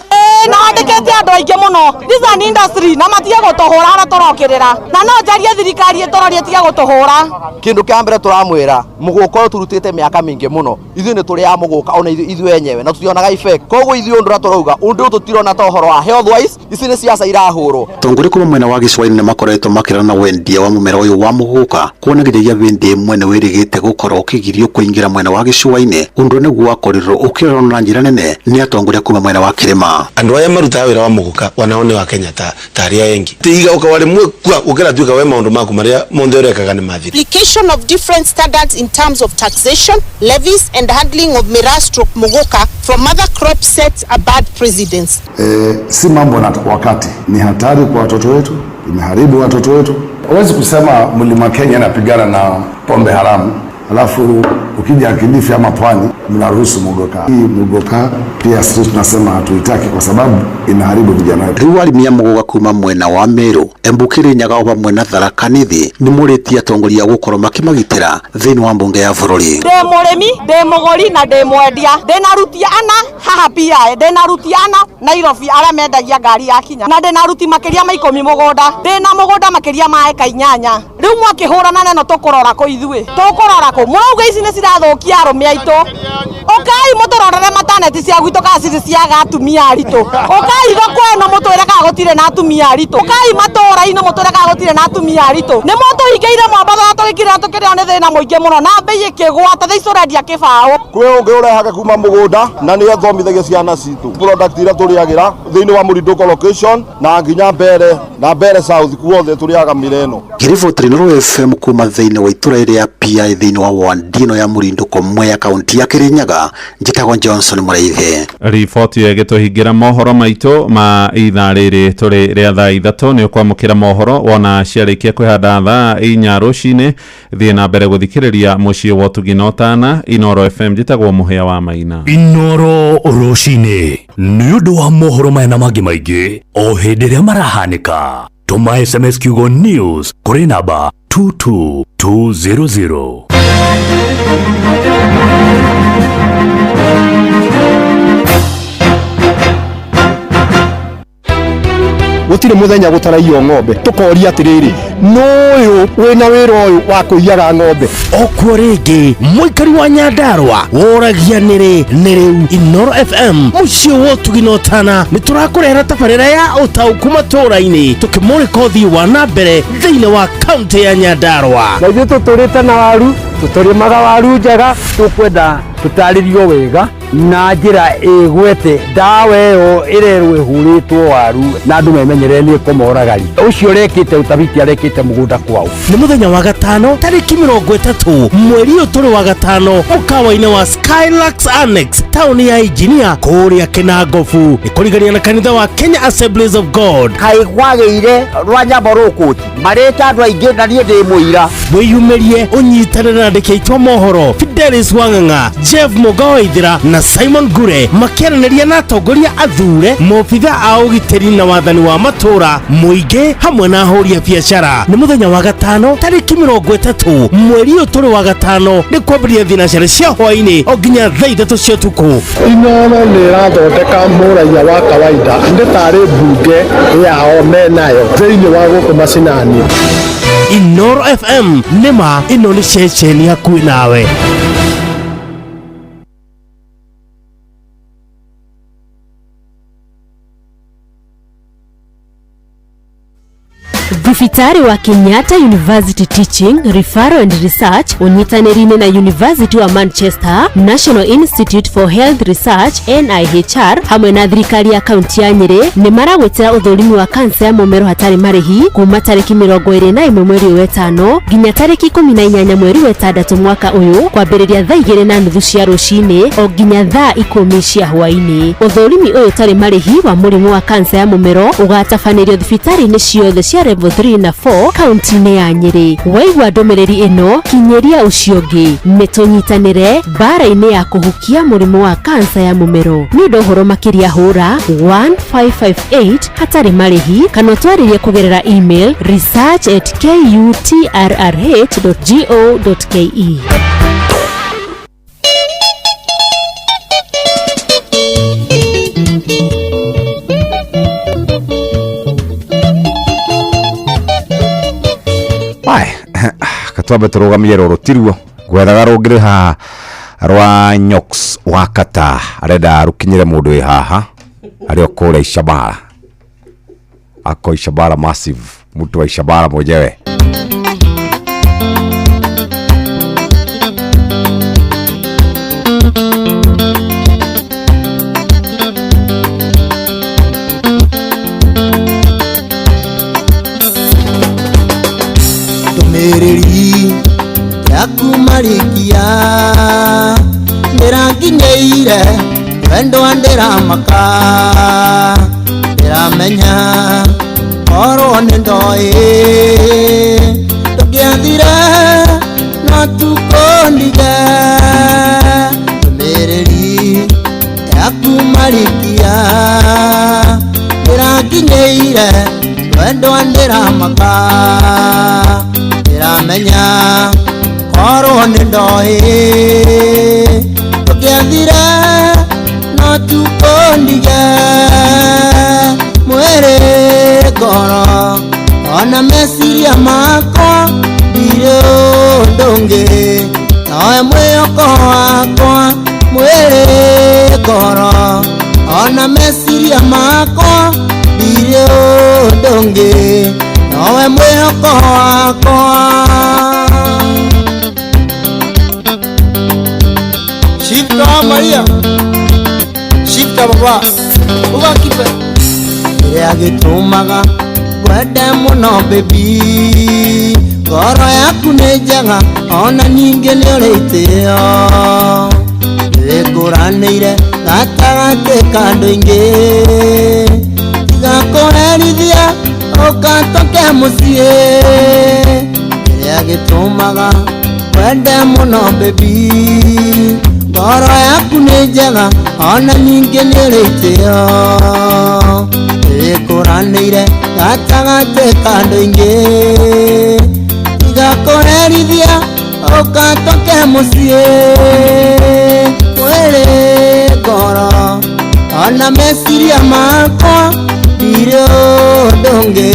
Na wandĩkĩte andũ aingĩ mũno, this is an industry na matige gũtũhũra harĩa tũrokĩrĩra, na no njarie thirikari ĩtũrorie ĩtige gũtũhũra. Kĩndũ kĩa mbere tũramwĩra, mũgũka ũyũ tũrutĩte mĩaka mĩingĩ mũno, ithuĩ nĩ tũrĩaga mũgũka ona ithuĩ enyewe na tũtionaga effect. Koguo ithuĩ ũndũ ũrĩa tũrauga, ũndũ ũyũ tũtirona ta ũhoro wa health wise, ici nĩ ciaca irahũrwo. Atongoria kuma mwena wa gĩcũa-inĩ nĩ makoretwo makĩrana na wendia wa mũmera ũyũ wa mũgũka, kuona nginyagia hĩndĩ ĩmwe nĩ wĩrĩgĩte gũkorwo ũkĩgirio kũingĩra mwena wa gĩcũa-inĩ, ũndũ nĩguo wakorirwo ũkĩrorwo na njĩra nene nĩ atongoria kuma mwena wa kĩrĩma. Andũ aya marutaga wĩra wa mũgũka wanao nĩ wa Kenya ta arĩa engi tiga ũkawarĩ mwe kwa ũkĩra tuĩka we maũndũ maku marĩa monthe ũrekaga nĩ mathiri. Application of different standards in terms of taxation, levies and handling of miraa stroke muguka from other crops sets a bad precedence. Si mambo na wakati, ni hatari kwa watoto wetu, imeharibu watoto wetu. Huwezi kusema Mlima Kenya inapigana na pombe haramu, alafu ukija Kilifi ama Pwani mnaruhusu muguka. Hii muguka pia sisi tunasema hatuitaki kwa sababu inaharibu vijana wetu. Rĩu arĩmi a mũgũka kuma mwena wa Meru, Embu, Kirinyaga o hamwe na Tharaka Nithi nĩ morĩtie atongoria gũkorwo makĩmagitĩra thĩinĩ wa mbunge ya bũrũri. Ndĩ mũrĩmi, ndĩ mũgũri na ndĩ mwendia, ndĩna aruti ana haha PIA, ndĩna aruti ana Nairobi arĩa mendagia ngari ya kinya, na ndĩna aruti makĩria ma 10 mũgũnda, ndĩna mũgũnda makĩria ma eka 8. Rĩu mwakĩhũrana neno tũkũrora kũ ithuĩ? Tũkũrora kũ? Mũrauga ici nĩ cirathũkia arũme aitũ. Ũkai mũtũrorere mataneti cia gwitũ kana cirĩ ciaga atumia aritũ. Ũkai thoko ĩno mũtwĩre kana gũtirĩ na atumia aritũ. Ũkai matũũra-inĩ mũtwĩre kana gũtirĩ na atumia aritũ. Nĩ mũtũhingĩire Mombatha na tũgĩkirĩra tũkĩrĩo nĩ thĩna mũingĩ mũno na mbei ĩkĩgũa ta thaa ici ũrendia kĩbaũ. Kwĩ ũngĩ ũrehaga kuma mũgũnda na nĩ athomithagia ciana citũ product iria tũrĩagĩra thĩinĩ wa Mũrindũko location na nginya Mbere na Mbere South kuothe tũrĩaga mĩreno. Ngĩriboti Inooro FM kuma thĩinĩ wa itũra rĩa PI thĩinĩ wa ward ĩno ya Mũrindũko Mwea kaunti ya Kirinyaga. Njĩtagwo Johnson Mũraithi. Riboti ĩyo ĩgĩtũhingĩra mohoro maitũ ma ithaa rĩrĩ tũrĩ rĩa thaa 3. Nĩ ũkwamũkĩra mohoro wona ciarĩkia kwĩhanda thaa 4 rũcinĩ. Thiĩ na mbere gũthikĩrĩria mũciĩ wa ũtugi na ũtana Inooro FM. Njĩtagwo Mũhĩa wa Maina. Inooro rũcinĩ nĩ ũndũ wa mohoro maya na mangĩ maingĩ o hĩndĩ ĩrĩa marahanĩka, tũma SMS kiugo news kũrĩ namba 22200. Gũtirĩ mũthenya gũtaraiywo ng'ombe. Tũkoria atĩrĩrĩ, nũyũ wĩna wĩra ũyũ wa kũiyaga ng'ombe? Okuo rĩngĩ mũikari wa Nyandarũa woragia nĩrĩ nĩ rĩu. Inooro FM mũciĩ wa ũtugi na ũtana nĩ tũrakũrehera tabarĩra ya ũtaũku matũũra-inĩ, tũkĩmũrĩka ũthii wa na mbere thĩinĩ wa kaunti ya Nyandarũa. Na ithuĩ tũtũrĩte na waru, tũtũrĩmaga waru njega. Tũkwenda tũtarĩrio wega na njĩra ĩgwete ndawa ĩyo ĩrerwo ĩhũrĩtwo waru na andũ memenyerere nĩ ĩkũmoragari. Ũcio ũrekĩte ũtabiti arekĩte mũgũnda kwao. Nĩ mũthenya wa gatano tarĩki 30 mweri ũyũ tũrĩ wa gatano, mũkawa-inĩ wa Skylux Annex, taũni ya Injinia kũrĩa Kĩnangobu, nĩ kũrigania na kanitha wa Kenya Assemblies of God. Kaĩ kwagĩire rwanyambo rũkũti marĩte andũ aingĩ na niĩ ndĩ mũira. Wĩyumĩrie ũnyitanĩre na andĩki aitũ a mohoro Fidelis Wang'ang'a, Jeff Mũga Waithĩra na Simon Ngure makĩaranĩria na atongoria athure, maobitha a ũgitĩri na wathani wa matũũra, mũingĩ hamwe na ahũri a biacara. Nĩ mũthenya wa gatano tarĩki 30 mweri ũyũ tũrĩ wa gatano, nĩ kwambĩrĩria thinacara cia hwaĩ-inĩ o nginya thaa 3 cia ũtukũ. Inooro nĩ ĩrathondeka mũraiya wa kawaida nĩ tarĩ mbunge yao menayo thĩinĩ wa gũkũ macinani. Inooro FM, nĩma ĩno nĩ ceceni hakuhĩ nawe. Thibitarĩ wa Kenyatta University Teaching, Referral and Research ũnyitanĩri-inĩ na University wa Manchester, National Institute for Health Research NIHR hamwe na thirikari ya kaunti ya Nyĩrĩ nĩ maragwĩtĩra ũthũrimi wa kansa ya mũmero hatarĩ marĩhi kuma tarĩki 21 mweri ũyũ wetano nginya tarĩki 18 mweri wetandatũ mwaka ũyũ, kwambĩrĩria thaa 2:30 cia rũcinĩ o nginya thaa 10 cia hwaĩ-inĩ. Ũthũrimi ũyũ ũtarĩ marĩhi wa mũrimũ wa kansa ya mũmero ũgatabanĩrio thibitarĩ-inĩ ciothe cia level 3 na 4 kaunti-inĩ ya Nyĩrĩ. Waigua ndũmĩrĩri ĩno, kinyĩria ũcio ũngĩ. Nĩ tũnyitanĩre mbara-inĩ ya kũhukia mũrimũ wa kansa ya mũmero. Nĩ ũndũ ũhoro makĩria hũra 1558 hatarĩ marĩhi kana ũtwarĩrie kũgerera email research@kutrrh.go.ke. Ai, katwambe tũrũgamie rũrũ tiruo gwethaga rũngĩrĩ haha rwa Nyox wa Kata arenda rũkinyĩre mũndũ wĩ haha arĩ o kũrĩa Ishabara, ako Ishabara massive, mtu wa Ishabara mwenyewe. Ndũmĩrĩri yaku marĩkia ndĩranginyĩire wendo ndĩramaka ndĩramenya korwo nĩ ndoĩ ndũngĩathire no tukũndige. Ndũmĩrĩri yaku marĩkia ndĩranginyĩire wendo ndĩramaka ndĩramenya korwo nĩ ndoĩ ndũngĩathire no tukũndige. Mwĩrĩ ngoro ona meciria makwa ndirĩ ũndũ ũngĩ nowe mwĩhoko wakwa. Mwĩrĩ ngoro ona meciria makwa ndirĩ ũndũ ũngĩ nowe mwĩhoko wakwa. Shifta Maria, shifta baba, ugakipe kĩrĩa gĩtũmaga ngwende mũno baby Ngoro yaku nĩ njega ona ningĩ nĩ ũrĩ itĩo. Nĩngũranĩire gatagatĩ ka andũ aingĩ. Tiga kũherithia ũkatoke mũciĩ. Kĩrĩa gĩtũmaga wende mũno baby. Ngoro yaku nĩ njega ona ningĩ nĩ ũrĩ itĩo. Nĩngũranĩire gatagatĩ ka andũ aingĩ. Tiga kũherithia ũkatoke mũciĩ. Mwĩrĩ ngoro ona meciria makwa ndirĩ ũndũ ũngĩ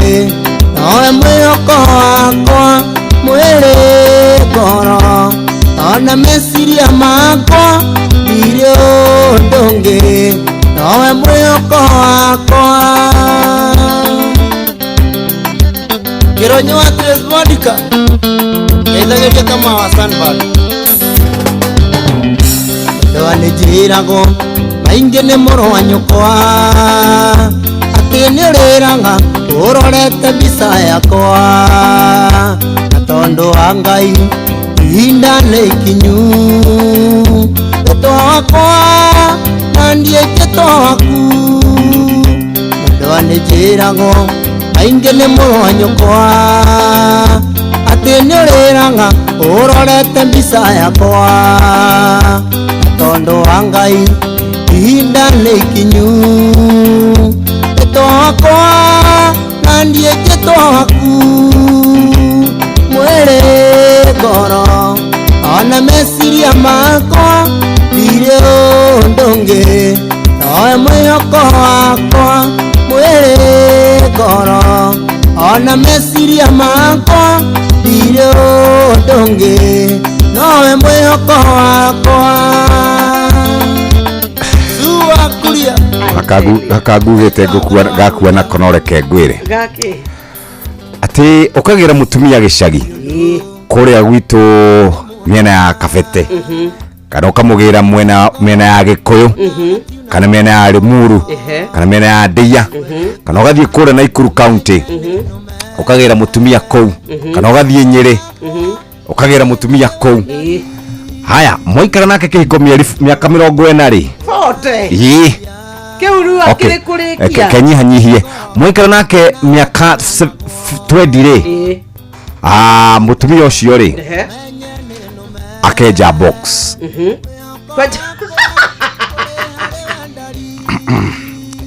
nowe mwĩhoko wakwa. Mwĩrĩ ngoro ona meciria makwa ndirĩ ũndũ ũngĩ nowe mwĩhoko wakwa. Kĩronyo wa Trace Monica ngeithagĩria kama wa Sunbird. Ndũa nĩnjĩragwo maingĩ nĩ mũrũ wa nyũkwa atĩ nĩũrĩraga ũrorete mbica yakwa. Na tondũ wa Ngai ihinda nĩ ikinyu wĩtwa wakwa na ndiĩ njĩtwa waku. Ndũa nĩnjĩragwo maingĩ nĩ mũrũ wa nyũkwa atĩ nĩũrĩraga ũrorete mbica yakwa. Na tondũ wa Ngai ihinda nĩ ikinyu wĩtwa wakwa na ndiĩ njĩtwa waku. Mwĩrĩ ngoro ona meciria makwa ndirĩ ũndũ ũngĩ nowe mwĩhoko wakwa. Mwĩrĩ ngoro ona meciria makwa ndirĩ ũndũ ũngĩ nowe mwĩhoko wakwa. Sua kuria Gakangugĩte ngũkua gakua nako no reke ngwĩre Gakĩ? atĩ ũkagĩra mũtumia gĩcagi kũrĩa gwitũ mĩena ya Kabete kana ũkamũgĩra mwena mĩena ya Gĩkũyũ kana mĩena ya Limuru kana mĩena ya Ndeia kana ũgathiĩ kũrĩa Nakuru County ũkagĩra mũtumia kũu kana ũgathiĩ Nyĩrĩ ũkagĩra mũtumia kũu. Haya mwaikara nake kĩhiko mĩaka 40 rĩ Forty. ĩĩ Kĩu rĩu Okay. akĩrĩ kũrĩkia. Kenyihanyihie mwaikara nake mĩaka 20 rĩ Ĩĩ. Mũtumia ũcio rĩ akenja box.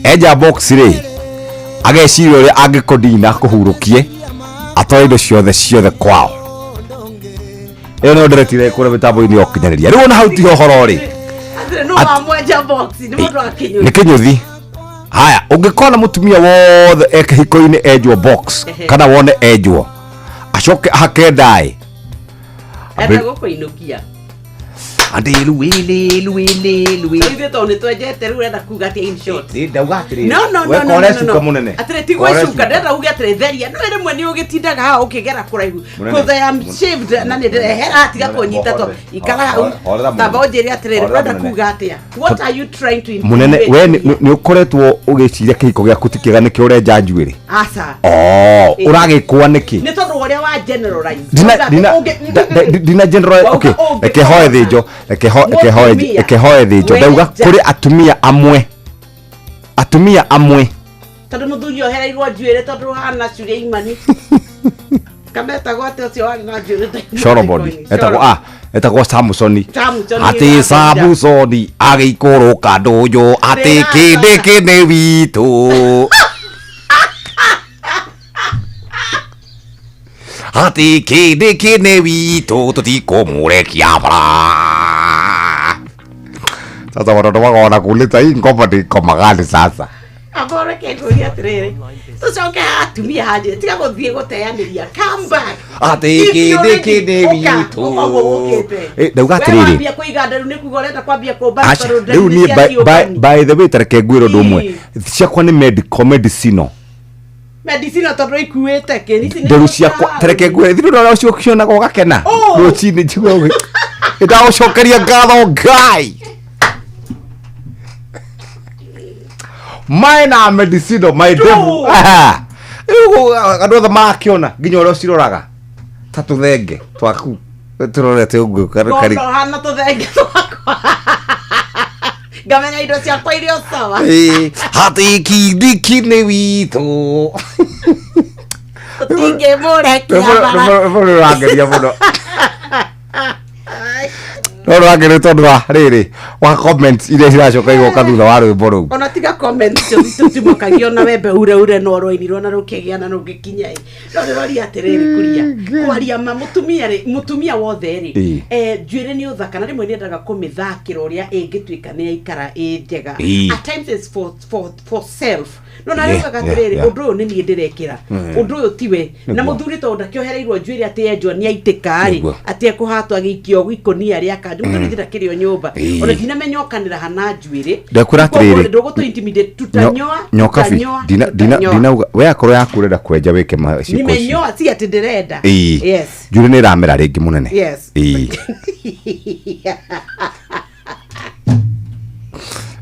Enja box rĩ ageciria ũrĩa angĩkũndina kũhurũkie atware indo ciothe ciothe kwao. Ĩyo nĩyo ndĩretire kũrĩa mĩtambo-inĩ ya ũkinyanĩria. Rĩu ona hau tiho ũhoro rĩ Atĩrĩ, nũ wamwenja box nĩ mũndũ wa kĩnyũthi. Nĩ kĩnyũthi. Haya ũngĩkona mũtumia wothe e kĩhiko-inĩ enjwo box kana wone enjwo acoke ahake ndaĩ Enda gũkũinũkia. Andĩ luwili luwili luwili. Ithuĩ tondũ nĩ twenjete rĩu ũrenda kuga atĩa in short? Ndauga atĩrĩrĩ No, no, we no, no, kore no, no, cuka no. mũnene. Atĩrĩ ti Kore gwĩcuka cuka. ndĩrenda uge atĩrĩ theria no rĩmwe nĩ ũgĩtindaga haha ũkĩgera kũraihu. Mũnene. Cause I am shaved na nĩ ndĩrehera tiga kũnyita to ikara hau. Horera mũnene. Tamba ũnjĩre atĩrĩrĩ Horera ũrenda mũnene. kuga atĩa? What are you trying to Mũnene insinuate we here? nĩ ũkoretwo ũgĩciria kĩhiko gĩaku ti kĩega nĩkĩo ũrenja njuĩrĩ. Aca. Oh, Ĩĩ. ũragĩkũa nĩkĩ? Nĩ tondũ wa ũrĩa wa generalize. Ndina Ũngĩ- ndina ndina general Wauga okay ũngĩ- reke hoe thĩnjo reke ho reke hoe Mũtumia. reke hoe thĩnjo ndauga Wenja. kũrĩ atumia amwe atumia amwe Tondũ mũthuri ohereirwo njuĩrĩ tondũ hana curia imani. Kametagwo atĩa ũcio warĩ na njuĩrĩ ta imani Solomon koini? etagwo etagwo Samsoni Samsoni atĩ nĩ Samsoni agĩikũrũka ndũnyũ atĩ kĩndĩ kĩnĩ witũ atĩ kĩndĩ kĩnĩ witũ tũtikũmũrekia bara. Sasa watoto wako wanakuuliza hii ngoma ni ngoma gani sasa? Amba reke ngũrie atĩrĩrĩ tũcoke haha atumia hanjĩre tiga gũthiĩ gũteanĩria come back. Atĩ If you're kĩndĩ ready, kĩnĩ ũka, witũ. ũka ũguo ũkĩte. Ndauga We atĩrĩrĩ wambia kũiga nderu nĩ kuga ũrenda kwambia kũmba Aca, tondũ nderu rĩu nĩ niĩ cia kĩũngani. by the way tareke ngwĩre ũndũ ũmwe ciakwa nĩ medical medicinal Medicine tondũ ikuĩte kĩ ici nĩ nderu ciakwa tareke ngwĩre thirĩ ũrĩa ũcio ũkĩonaga ũgakena Oh. rũcinĩ njigua ũgĩ ndagũcokeria ngatho Ngai mine are medicinal my devil. Rĩu andũ othe makĩona nginya ũrĩa ũciroraga Ta tũthenge twaku tũrorete ũguo Ngona ũhana tũthenge twakwa, ngamenya indo ciakwa irĩ o sawa. Hatikindiki nĩ witũ. Tũtingĩmũrekia bara. Rwĩmbo rũrangeria mũno, no rũrangeria tondũ wa rĩrĩ wa comments iria ciracoka igoka thutha wa rwĩmbo rũu. Ona tiga comments icio tũtimũkagio na wembe ure ure no rwainirwo na rũkĩgĩa na rũgĩkinya ĩ, no ndĩroria atĩrĩrĩ, kuria kwaria ma mũtumia rĩ, mũtumia wothe rĩ, njuĩrĩ nĩ ũthaka na rĩmwe nĩendaga kũmĩthakĩra ũrĩa ĩngĩtuĩka nĩ yaikara ĩ njega. At times it's for self, no na rĩugaga atĩrĩrĩ, ũndũ ũyũ nĩ niĩ ndĩrekĩra, ũndũ ũyũ tiwe na mũthuri, tondũ ndakĩohereirwo njuĩrĩ atĩ enjwo nĩ aitĩka rĩ, atĩ ekũhatwo agĩikio ikũnia rĩa kanjũ, mũthuri ndakĩrĩ o nyũmba, ona ndinamenya okanĩra hana njuĩrĩ. Ndakwĩra atĩrĩrĩ, ndũgũtũ intimidate, tutanyoa. Nyokabi. Tutanyoa, Ndina tutanyoa. Ndinauga we akorwo yaku ũrenda kwenja wĩke ma ciĩko icio. Nimenyoa, si atĩ ndĩrenda. Yes. Njuĩrĩ nĩ ĩramera rĩngĩ mũnene. Yes. Ĩĩ,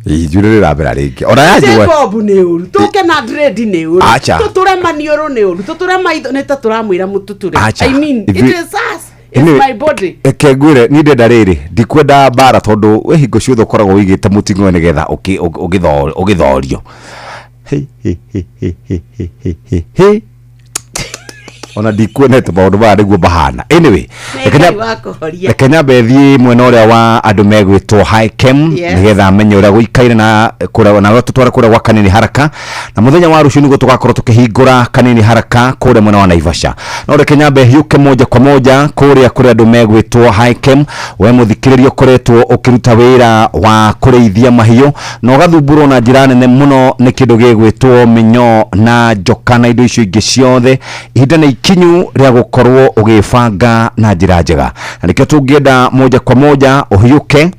njuĩrĩ nĩ ĩramera rĩngĩ ona yanjũa. Jacob nĩ ũru, tũke na dread nĩ ũru? Acha. Tũtũre maniũrũ nĩ ũru? Tũtũre maitho nĩ ta tũramwĩra mũtũtũre? Acha. I mean, it is us, it's my body. Reke ngwĩre, niĩ ndenda rĩrĩ, ndikwenda mbara, tondũ we hingo ciothe ũkoragwo wĩigĩte mũting'oe nĩgetha ũgĩthorio. Hĩ, hĩ, hĩ, hĩ, hĩ, hĩ, hĩ, hĩ, hĩ. Ona ndikuonete maũndũ maya nĩguo mahana. Anyway, Nĩ reke Ngai wa kũhoria. Reke nyambe thiĩ mwena ũrĩa wa andũ megwĩtwo Hikem, nĩgetha menye ũrĩa gũikaire na kũrĩa na tũtware kũrĩa gwa Kanini Haraka, na mũthenya wa rũciũ nĩguo tũgakorwo tũkĩhingũra Kanini Haraka kũrĩa mwena wa Naivasha. No reke nyambe hiũke moja kwa moja kũrĩa kũrĩ andũ megwĩtwo Hikem. We mũthikĩrĩria ũkoretwo ũkĩruta wĩra wa kũrĩithia mahiũ na ũgathumburwo na njĩra nene mũno nĩ kĩndũ gĩgwĩtwo mĩnyoo na njoka na indo icio ingĩ ciothe, ihinda nĩ ikinyu rĩa gũkorwo ũgĩbanga na njĩra njega, na nĩkĩo tũngĩenda moja kwa moja ũhiũke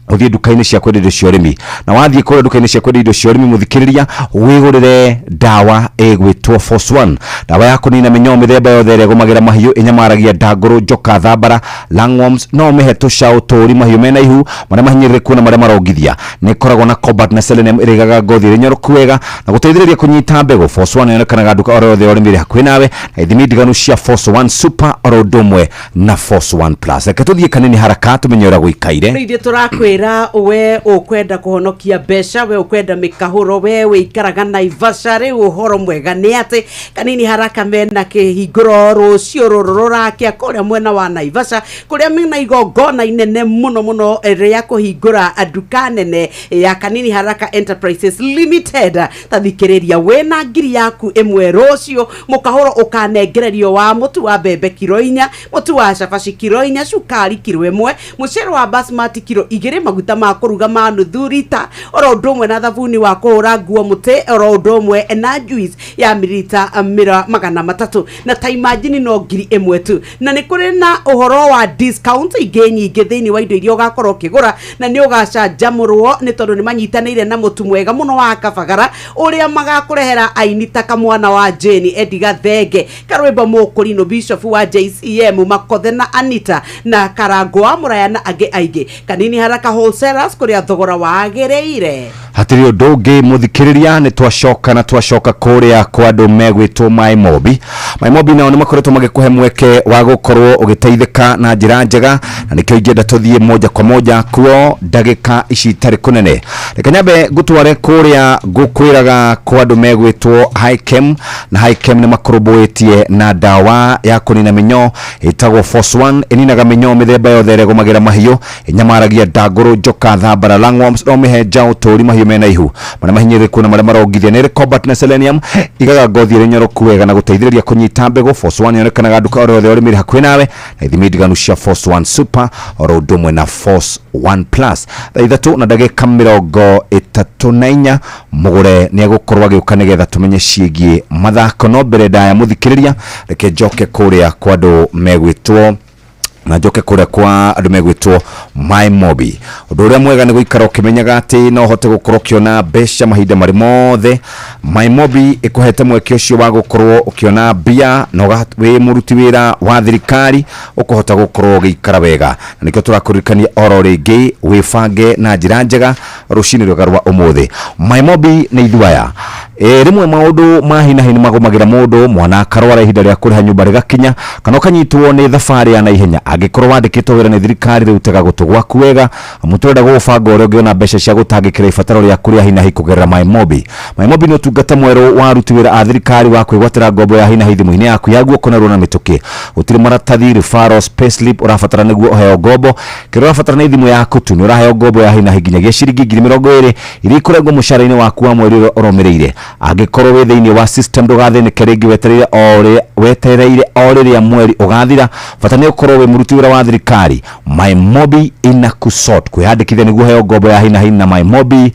ũthiĩ nduka-inĩ cia kwendia indo cia ũrĩmi. Na wathiĩ kũrĩa nduka-inĩ cia kwendia indo cia ũrĩmi, mũthikĩrĩria, wĩgũrĩre ndawa ĩgwĩtwo Force One, ndawa ya kũnina mĩnyoo mĩthemba yothe ĩrĩa ĩgũmagĩra mahiũ. Ĩnyamaragia ndangũrũ, njoka, thambara, lungworms. No ũmĩhe tũcaũ, tũri, mahiũ mena ihu, marĩa mahinyĩrĩrĩku na marĩa marongithia. Nĩ ĩkoragwo na cobalt na selenium ĩrĩa ĩigaga ngothi ĩrĩ nyoroku wega na gũteithĩrĩria kũnyita mbegũ. Force One yonekanaga nduka oro yothe ya ũrĩmi ĩrĩ hakuhĩ nawe, na ithimi ndiganu cia Force One Super oro ũndũ ũmwe na Force One Plus. Reke tũthiĩ Kanini Haraka tũmenye ũrĩa gũikaire. Rĩu ithuĩ tũrakwĩra, we ũkwenda kũhonokia mbeca, we ũkwenda mĩkahũro, we wĩikaraga Naivasha, rĩu ũhoro mwega nĩ atĩ Kanini Haraka mena kĩhingũro rũciũ rũrũ rũrakĩa kũrĩa mwena wa Naivasha, kũrĩa mena igongona inene mũno mũno rĩa kũhingũra nduka nene ya Kanini Haraka Enterprises Limited. Ta thikĩrĩria, wĩna 1000 rũciũ mũkahũro ũkanengererio wa mũtu wa mbembe kiro 4, mũtu wa cabaci kiro 4, cukari kiro 1, mũcere wa basmati kiro 2, maguta ma kũruga ma nuthu rita, oro ũndũ ũmwe na thabuni wa kũhũra nguo mũtĩ, oro ũndũ ũmwe na juice ya mililita 300. Na ta imagine, no 1000 tu. Na nĩ kũrĩ na ũhoro wa discount ingĩ nyingĩ thĩinĩ wa indo iria ũgakorwo ũkĩgũra, na nĩ ũgacanjamũrwo nĩ tondũ nĩ manyitanĩire na mũtu mwega mũno wa Kabagara, ũrĩa magakũrehera aini ta Kamwana wa Jane, Eddie Gathenge, Karwĩmbo, Mũkũrinũ, Bishop wa JCM, Makothe na Anita na Karango wa Mũraya na angĩ aingĩ. Kanini Haraka Wholesalers, kũrĩa thogora wagĩrĩire. Hatirĩ ũndũ ũngĩ, mũthikĩrĩria, nĩ twacoka na twacoka kũrĩa kwa andũ megwĩtwo Maĩ Mobi. Maĩ Mobi nao nĩ makoretwo magĩkũhe mweke wa gũkorwo ũgĩteithĩka na njĩra njega, na nĩkĩo ingĩenda tũthiĩ moja kwa moja kuo ndagĩka ici itarĩ kũnene. Reke nyambe ngũtware kũrĩa ngũkwĩraga kwa andũ megwĩtwo Hikem, na Hikem nĩ makũrũmbũĩtie na ndawa ya kũnina mĩnyoo ĩtagwo Force One. Ĩninaga mĩnyoo mĩthemba yothe ĩrĩa ĩgũmagĩra mahiũ. Ĩnyamaragia ndangũrũ, njoka, thambara, lungworms. No mĩhe njaũ, tũri, mahiũ mena ihu, marĩa mahinyĩrĩrĩku na marĩa marongithia. Nĩ ĩrĩ cobalt na selenium, igaga ngothi ĩrĩ nyoroku wega na gũteithĩrĩria kũnyita mbegũ. Force One yonekanaga nduka oro yothe ya ũrĩmi ĩrĩ hakuhĩ nawe, na ithimi ndiganu cia Force One Super oro ũndũ ũmwe na Force One Plus. Thaa 3 na ndagĩka 34, mũgũre nĩ egũkorwo agĩũka nĩgetha tũmenye ciĩgiĩ mathako. No mbere ndaya, mũthikĩrĩria, reke njoke kũrĩa kwa andũ megwĩtwo na njoke kũrĩa kwa andũ megwĩtwo My Mobi. Ũndũ ũrĩa mwega nĩ gũikara ũkĩmenyaga atĩ no ũhote gũkorwo ũkĩona mbeca mahinda marĩ mothe. My Mobi ĩkũhete mweke ũcio wa gũkorwo ũkĩona mbia na wĩ mũruti wĩra wa thirikari ũkũhota gũkorwo ũgĩikara wega, na nĩkĩo tũrakũririkania oro rĩngĩ wĩbange na njĩra njega rũcinĩ rwega rwa ũmũthĩ. My Mobi nĩ ithuaya. Rĩmwe maũndũ ma hi na hi nĩ magũmagĩra mũndũ, mwana akarwara ihinda rĩa kũrĩha nyũmba rĩgakinya, kana ũkanyitwo nĩ thabarĩ ya naihenya. Angĩkorwo wandĩkĩtwo wĩra nĩ thirikari, rĩu tega gũtũ gwaku wega, amu tũrenda gũgũbanga ũrĩa ũngĩona mbeca cia gũtangĩkĩra ibataro rĩaku rĩa hi na hi kũgerera MyMobi. MyMobi nĩ ũtungata mwerũ wa aruti wĩra a thirikari wa kwĩgwatĩra ngombo ya hi na hi thimũ-inĩ yaku ya guoko narua na mĩtũkĩ. Gũtirĩ maratathi, referrals, payslip ũrabatara nĩguo ũheo ngombo. Kĩrĩa ũrabatara nĩ thimũ yaku tu. Nĩ ũraheo ngombo ya hi na hi nginyagia ciringi 20,000 iria ikũrengwo mũcara-inĩ waku wa mweri ũrĩa ũrũmĩrĩire. Angĩkorwo wĩ thĩinĩ wa system, ndũgathĩnĩke rĩngĩ wetereire o rĩrĩa mweri ũgathira. Bata nĩ ũkorwo wĩ mũruti wĩra wa thirikari. MyMobi inakusort. Kwĩyandĩkithia nĩguo ũheo ngombo ya hi na hi na MyMobi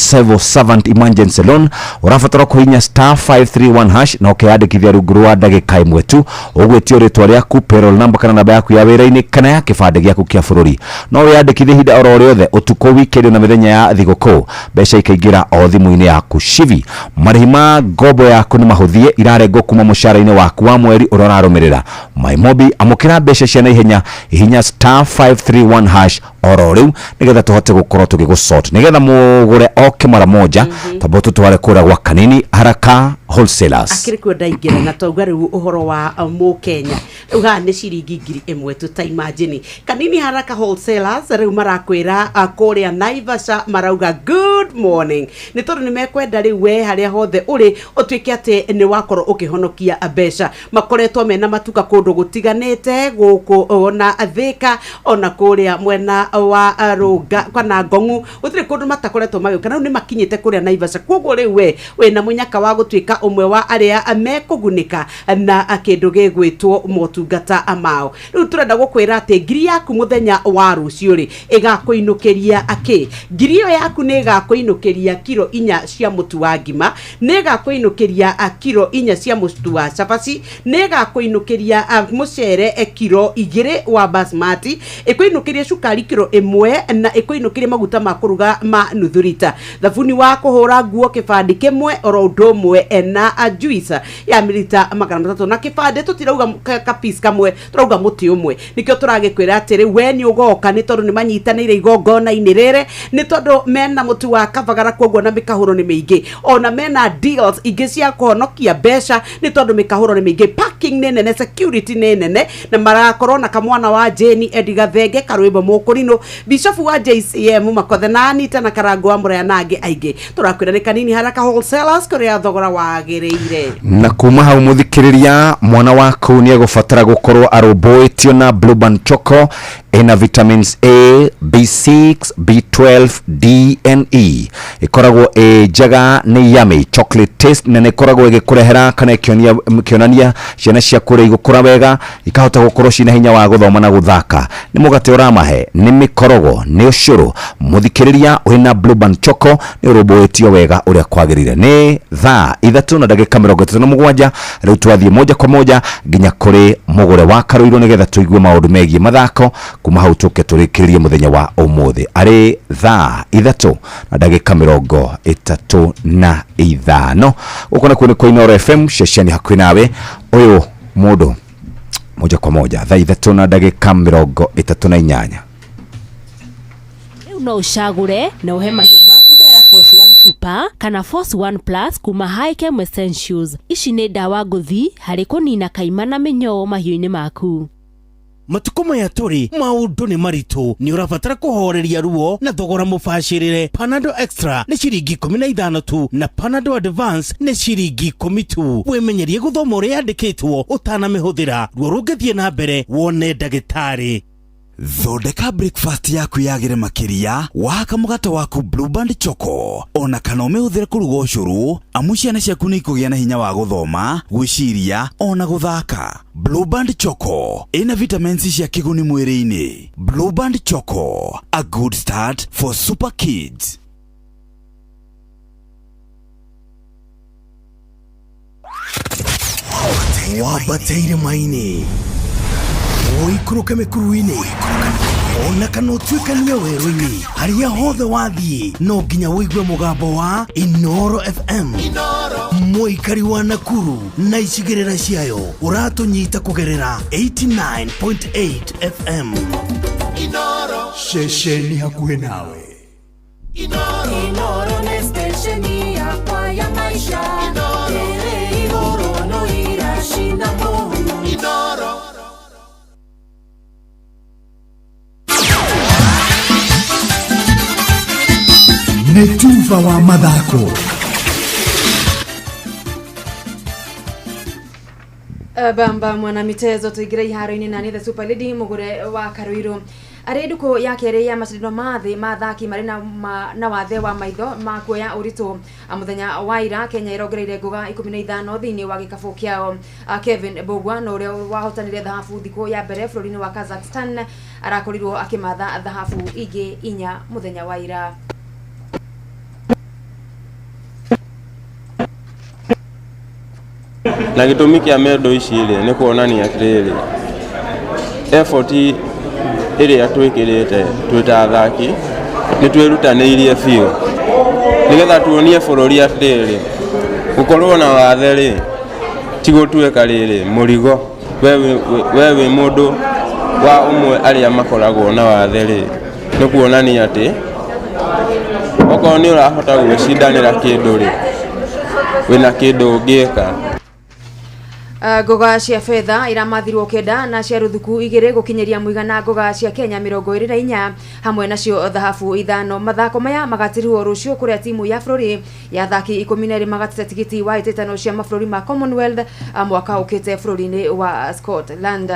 Civil Servant Emergency Loan, ũrabatara kũhihinya *531# na ũkeyandĩkithia rungu rwa ndagĩka ĩmwe tu. Ũgwĩtio rĩtwa rĩaku, payroll number kana namba yaku ya wĩra-inĩ, kana ya kĩbandĩ gĩaku kĩa bũrũri. No wĩyandĩkithie ihinda oro rĩothe, ũtukũ, weekend na mĩthenya ya thigũkũ, mbeca ikaingĩra o thimũ-inĩ yaku civi. Marĩhi ma ngombo yaku nĩ mahũthie, irarengwo kuma mũcara-inĩ waku wa mweri ũrĩa ũrarũmĩrĩra. MyMobi, amũkĩra mbeca cia naihenya. Hihinya *531# oro rĩu nĩgetha tũhote gũkorwo tũgĩgũsort, nĩgetha mũgũre oke mara moja. Tamba tũtware kũrĩa gwa Kanini Haraka Wholesalers. Akĩrĩ kuo ndaingĩra na twauga rĩu ũhoro wa mũkenya rĩu haha nĩ ciringi 1,000 tu. Ta imagine, Kanini Haraka Wholesalers rĩu marakwĩra kũrĩa Naivasha marauga good morning, nĩ tondũ nĩ mekwenda rĩu we harĩa hothe ũrĩ ũtuĩke atĩ nĩ wakorwo ũkĩhonokia mbeca. Makoretwo mena matuka kũndũ gũtiganĩte gũkũ, ona Thĩka, ona kũrĩa mwena wa Rũnga kana Ngong'u, gũtirĩ kũndũ matakoretwo magĩũka. Na rĩu nĩ makinyĩte kũrĩa Naivasha. Koguo rĩu we wĩna mũnyaka wa gũtuĩka ũmwe wa arĩa mekũgunĩka na kĩndũ gĩgwĩtwo motungata mao. Rĩu tũrenda gũkwĩra atĩ ngiri yaku mũthenya wa rũciũ rĩ ĩgakũinũkĩria akĩ? Ngiri ĩyo yaku nĩ ĩgakũinũkĩria kiro 4 cia mũtu wa ngima, nĩ ĩgakũinũkĩria kiro 4 cia mũtu wa cabaci, nĩ ĩgakũinũkĩria mũcere kiro 2 wa basmati, ĩkũinũkĩrie cukari kiro 1, na ĩkũinũkĩrie maguta ma kũruga ma nuthu rita, thabuni wa kũhũra nguo kĩbandĩ kĩmwe, oro ũndũ ũmwe na juice ya milita 300 na kĩbandĩ. Tũtirauga ka piece kamwe, tũrauga mũtĩ ũmwe. Nĩkĩo tũragĩkwĩra atĩrĩ, we nĩ ũgoka, nĩ tondũ nĩ manyitanĩire igongona-inĩ rĩrĩ, nĩ tondũ mena mũtu wa kabagara, koguo na mĩkahũro nĩ mĩingĩ, ona mena deals ingĩ cia kũhonokia mbeca, nĩ tondũ mĩkahũro nĩ mĩingĩ, parking nĩ nene, security nĩ nene, na marakorwo na kamwana wa Jane Eddie Gathenge Karwĩmbo Mũkũrinũ, Bishofu wa JCM Makothe, na Anita na Karango wa Mũraya na angĩ aingĩ. Tũrakwĩra nĩ Kanini Haraka Wholesalers, kũrĩa thogora wagĩrĩire. Na kuma hau, mũthikĩrĩria, mwana waku nĩ egũbatara gũkorwo arũmbũĩtio na Blueband Choco. Ĩna vitamins A, B6, B12, D and E. Ĩkoragwo ĩ njega, nĩ yummy chocolate taste, na nĩ ĩkoragwo ĩgĩkũrehera kana ĩkĩonania ciana ciaku ũrĩa igũkũra wega, ikahota gũkorwo ciĩna hinya wa gũthoma na gũthaka. Nĩ mũgate ũramahe, nĩ mĩkorogo, nĩ ũcũrũ, mũthikĩrĩria, wĩna Blueband Choco nĩ ũrũmbũĩtio wega ũrĩa kwagĩrĩire. Nĩ thaa 3:37. Rĩu twathiĩ moja kwa moja nginya kũrĩ mũgũre wa Karũirũ nĩgetha tũigue maũndũ megiĩ mathako. Kuma hau tũke tũrĩkĩrĩrie mũthenya wa ũmũthĩ arĩ thaa 3:35. Gũkũ nakuo nĩ kwa Inooro FM, ceceni hakuhĩ nawe. Ũyũ mũndũ moja kwa moja thaa 3:38. Rĩu no ũcagũre na ũhe mahiũ maku ndawa ya Force One Super kana Force One Plus kuma Hikem Essentials. Ici nĩ ndawa ngũthi harĩ kũnina kaima na mĩnyoo mahiũ-inĩ maku. Matukũ maya tũrĩ maũndũ nĩ maritũ, nĩ ũrabatara kũhoreria ruo na thogora mũbacĩrĩre. Panado Extra nĩ ciringi 15 tu, na Panado Advance nĩ ciringi 10 tu. Wĩmenyerie gũthoma ũrĩa yandĩkĩtwo ũtanamĩhũthĩra. Ruo rũngĩthiĩ na mbere, wone ndagĩtarĩ. Thondeka breakfast yaku yagĩre makĩria wahaka mũgate waku Blueband Choco, ona kana ũmĩhũthĩre kũruga ũcũrũ, amu ciana ciaku nĩ ikũgĩa na hinya wa gũthoma, gwĩciria ona gũthaka. Blueband Choco ĩna vitamins cia kĩguni mwĩrĩ-inĩ. Blueband Choco, a good start for super kids. Wambate irĩma-inĩ, ũikũrũke mĩkuru-inĩ, ona kana ũtuĩkanie werũ-inĩ, harĩa hothe wathiĩ no nginya ũigue mũgambo wa Inoro FM. Mũikari wa Nakuru na icigĩrĩra ciayo, ũratũnyita kũgerera 89.8 FM, ceceni hakuhĩ nawe. Inoro nĩ stesheni yakwa ya maisha. Tuba wa mathako. Bamba mwana mitezo tuingire iharo-inĩ na nĩ the super lady mũgũre wa Karuiru arĩ ndukũ ya kerĩ ya macindano ma thĩ ma athaki marĩ na, ma, na wathe wa maitho ma kuoya ũritũ. Mũthenya wa ira Kenya ĩrongereire ngũga 15 thĩinĩ wa gĩkabũ kĩao. Kevin Mbugua na ũrĩa wahotanire thahabu thikũ ya mbere bũrũri-inĩ wa Kazakhstan arakorirwo akĩmatha thahabu ingĩ 4 mũthenya wa ira. Na gĩtũmi kĩa mendo ici rĩ nĩ kuonania atĩrĩrĩ, effort ĩrĩa twĩkĩrĩte twĩ ta athaki nĩ twĩrutanĩirie biũ nĩgetha tuonie bũrũri atĩrĩrĩ, gũkorwo na wathe rĩ ti gũtuĩka rĩrĩ mũrigo. We wĩ mũndũ wa ũmwe arĩa makoragwo na wathe rĩ, nĩ kuonania atĩ okorwo nĩ ũrahota gwĩcindanĩra kĩndũ rĩ, wĩna kĩndũ ũngĩka. Ngoga cia betha iramathirwo 9 na cia ruthuku 2 gukinyiria muigana ngoga cia Kenya 24 hamwe nacio thahabu 5. Mathako maya magatirwo rucio kuria timu ya bururi ya athaki 12 magatete tigiti wa itano cia mabũrũri ma Commonwealth mwaka ukite bũrũri-inĩ wa Scotland.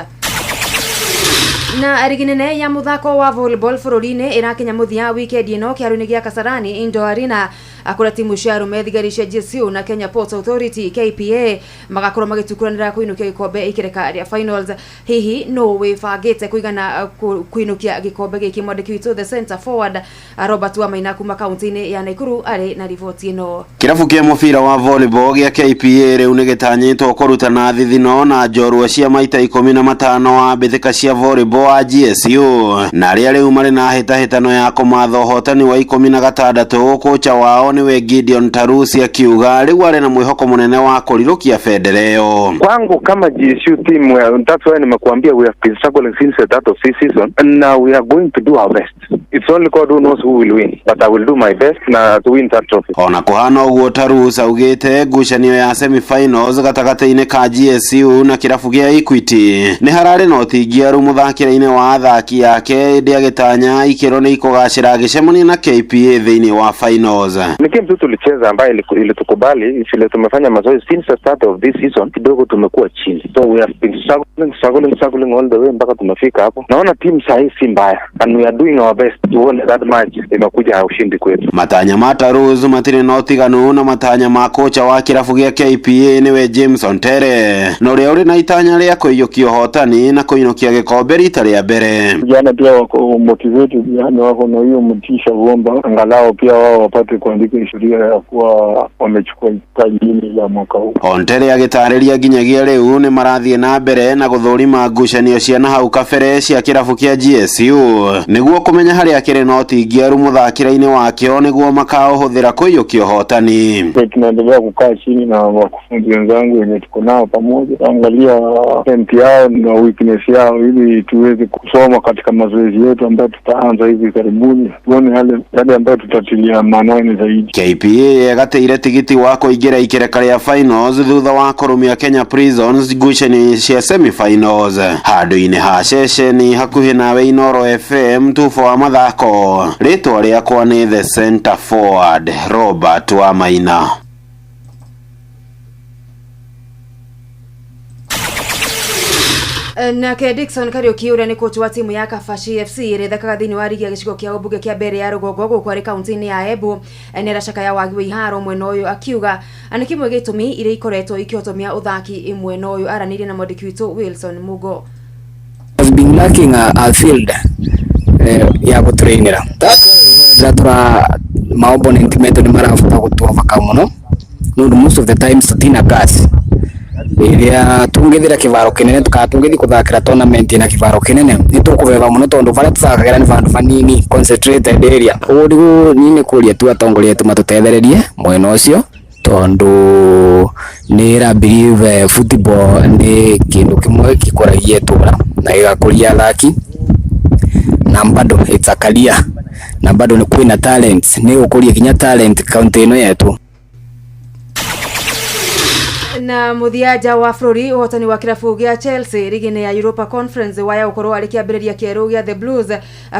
Na rigi nene ya muthako wa volleyball bũrũri-inĩ ĩrakinya mũthia weekend ĩno kĩharo-inĩ gĩa Kasarani Indoor Arena kũrĩa timu cia arũme thigari cia GSU na Kenya Ports Authority KPA magakorwo magĩtukuranĩra kũinũkia gĩkombe ikereka rĩa finals. Hihi no wĩbangĩte kũigana kũinũkia gĩkombe gĩkĩ? Mwandĩki witũ the center forward Robert Wamaina kuma kaunti-inĩ ya Nakuru arĩ na riboti ĩno. Kĩrabu kĩa mũbira wa volleyball gĩa KPA rĩu nĩ gĩtanyĩtwo kũrutana thithino na njorua cia maita 15 wa mbĩtĩka cia volleyball wa GSU na arĩa rĩu marĩ na hĩtahĩtano ya kũmatha ũhotani wa 16. Kocha wao nĩwe Gideon Tarusi akiuga rĩu arĩ na mwĩhoko mũnene wa kũrirũkia bendera ĩyo. Kwangu kama GSU team, that's why nimekuambia we have been struggling since the start of this season, and now we are going to do our best. It's only God who knows who will win, but I will do my best na to win that trophy. Ona kuhana ũguo Tarus augĩte ngucanio ya semi-finals gatagatĩ-inĩ ka GSU na kĩrabu gĩa Equity nĩ hararĩ na ũtingiaru mũthakĩre-inĩ wa athaki ake ĩndĩ agĩtanya ikĩro nĩ ikũgacĩra agĩcemania na KPA thĩinĩ wa finals. Ni game tu tulicheza ambayo ilitukubali vile tumefanya mazoezi since the start of this season, kidogo tumekuwa chini, so we have been struggling all the way mpaka tumefika hapo. Naona team sahi si mbaya and we are doing our best to win that match, imekuja ushindi kwetu. Matanya ma Tarus matirĩ na ũtiganu na matanya ma kocha wa kĩrabu gĩa KPA nĩwe James Ontere na ũrĩa ũrĩ na itanya rĩa kũiyũkia ũhotani na kũinũkia gĩkombe rita rĩa mbere. Vijana pia wako motivated, yani wako na hiyo motisha kuomba angalau pia wao wapate kuandika historia ya kuwa wamechukua taji hili la mwaka huu. Ontere agĩtarĩria nginyagia rĩu nĩ marathiĩ na mbere na gũthũrima ngucanio cia na hau kabere cia kĩrabu kĩa GSU nĩguo kũmenya harĩa kĩrĩ na ũtingiaru mũthakĩre-inĩ wakĩo nĩguo makaũhũthĩra kũiyũkia ũhotani. Tunaendelea kukaa chini na wakufunzi wenzangu wenye tuko nao pamoja, angalia strength yao na weakness yao ili tuweze kusoma katika mazoezi yetu ambayo tutaanza hivi karibuni, tuone yale ambayo tutatilia maanani zaidi. KPA yegateire tigiti wa kũingĩra ikereka rĩa finals thutha wa kũrũmia Kenya Prisons ngucanio cia semi-finals handũ-inĩ ha ceceni hakuhĩ nawe Inoro FM tufo wa mathako. Rĩtwa rĩakwa nĩ the center forward Robert Wamaina. Nake Dickson Kariuki ũrĩa nĩ coach wa timu ya Kabaci FC ĩrĩa ĩthakaga thĩinĩ wa rigi ya gĩcigo kĩa ũmbunge kĩa mbere ya rũgongo gũkũ arĩ kaunti-inĩ ya Embu nĩ aracakaya wagi wa iharo mwena ũyũ akiuga nĩ kĩmwe gĩa itũmi iria ikoretwo ikĩhotomia ũthaki mwena ũyũ. Aranĩirie na mwandĩki witũ Wilson Mugo. Has been lacking a field ya gũtrainĩra tura ma opponent metũ nĩ marabota gũtũovaka mũno nĩ ũndũ most of the times tũtina gas ĩrĩa tũngĩthira kĩbaro kĩnene kana tũngĩthiĩ kũthakĩra tournament na kĩbaro kĩnene nĩ tũkũbeba mũno tondũ barĩa tũthakagĩra nĩ bandũ banini concentrated area. Ũguo nĩguo niĩ nĩ kũria tu atongoria aitũ matũtethererie mwena ũcio tondũ nĩ ra believe football nĩ kĩndũ kĩmwe gĩkũragia itũra na gĩgakũria athaki na bado it's a career na bado nĩ kwĩna talents nĩ gũkũria kinya talent kaunti ĩno yetu. Na muthia nja wa bũrũri, ũhotani wa kĩrabu gĩa Chelsea rigi-inĩ ya Europa Conference waya gũkorwo arĩ kĩambĩrĩria kĩerũ gĩa The Blues,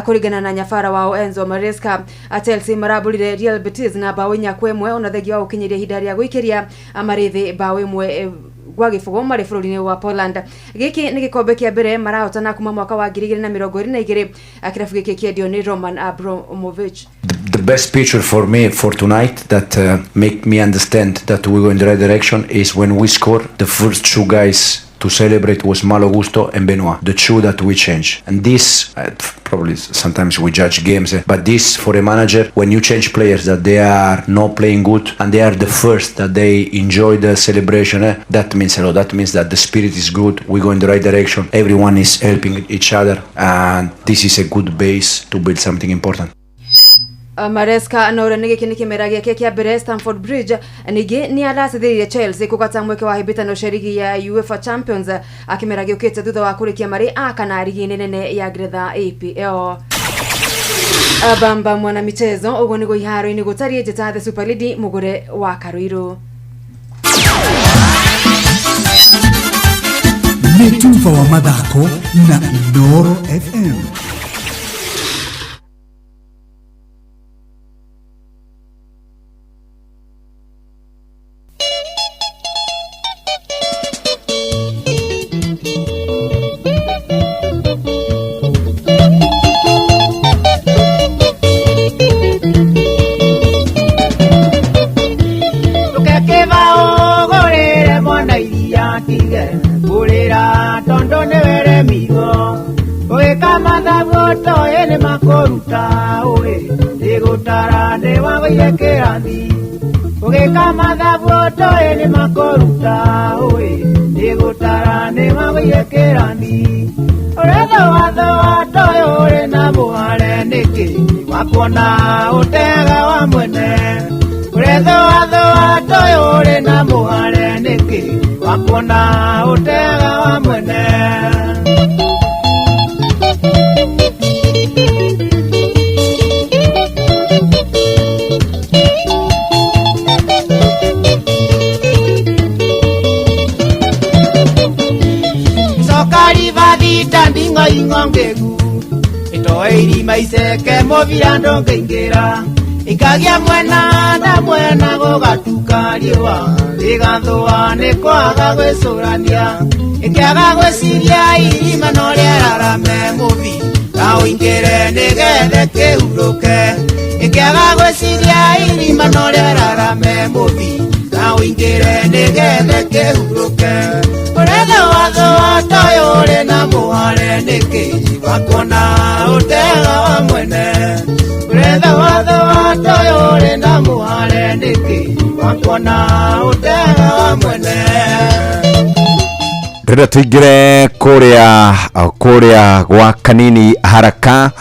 kũringana na nyabara wao Enzo Maresca. Chelsea marambũrire Real Betis na bao 4-1, ona thengia wa gũkinyĩria ihinda rĩa gũikĩria marĩ thĩ bao 1-0 marĩ bũrũri-inĩ wa Poland. Gĩkĩ nĩ gĩkombe kĩa mbere marahotana kuma mwaka wa 2022, kĩrabu gĩkĩ kĩendio nĩ Roman Abramovich. The best picture for me for tonight that make me understand that we go in the right direction is when we score, the first two guys to celebrate was Malo Gusto and Benoit, the two that we change. And this, probably sometimes we judge games, but this for a manager, when you change players that they are not playing good and they are the first that they enjoy the celebration, that means a lot. That means that the spirit is good, we go in the right direction, everyone is helping each other, and this is a good base to build something important. Maresca no nĩ gĩkĩ nĩ kĩmera gĩake kĩa mbere Stamford Bridge. Ningĩ nĩ aracithĩrĩire Chelsea kũgata mweke wa hĩmbĩtano cia rigi ya UEFA Champions kĩmera gĩũkĩte, thutha wa kũrĩkia marĩ a kana rigi-inĩ nene ya Ngeretha, EPL. Bamba mwana michezo, ũguo nĩguo iharo-inĩ gũtariĩ. Njĩta The Super Lady, mũgũre wa Karũirũ. Nĩ tuba wa mathako na Inooro FM. Ndũkekĩba mwana iria tige kũrĩra tondũ nĩweremirwo gwĩka mathabu toĩ nĩ makũruta ũĩ nĩgũtara nĩwagũire kĩrathi ũgĩka mathabu toĩ nĩ makũruta ũĩ nĩgũtara nĩwagũire kĩrathi ũretho watho wa toĩ ũrĩ na mũhare nĩkĩ wakuona ũtega wa mwene ũretho watho wa toĩ ũrĩ na mũhare nĩkĩ wakuona ũtega wa mwene. Icoka ribathita nding'oing'o ngĩgu ĩtoe irima iceke mũbira ndũngĩingĩra ikagia mwena na mwena gũgatuka riũa rĩgathũa nĩ kwaga gwĩcũrania ĩkĩaga gwĩciria irima no rĩararame mũbi ta ũingĩre nĩgethe kĩhurũke ĩkĩaga gwĩciria irima no rĩararame mũbi ta ũingĩre nĩgethe kĩhurũke ũretho watho wa toyo ũrĩ na mũhare nĩkĩ wakuona ũtega wa mwene ũretho watho wa toyo ũrĩ na mũhare nĩkĩ wakuona ũtega wa mwene. Ndĩrenda tũingĩre kũrĩa gwa Kanini Haraka.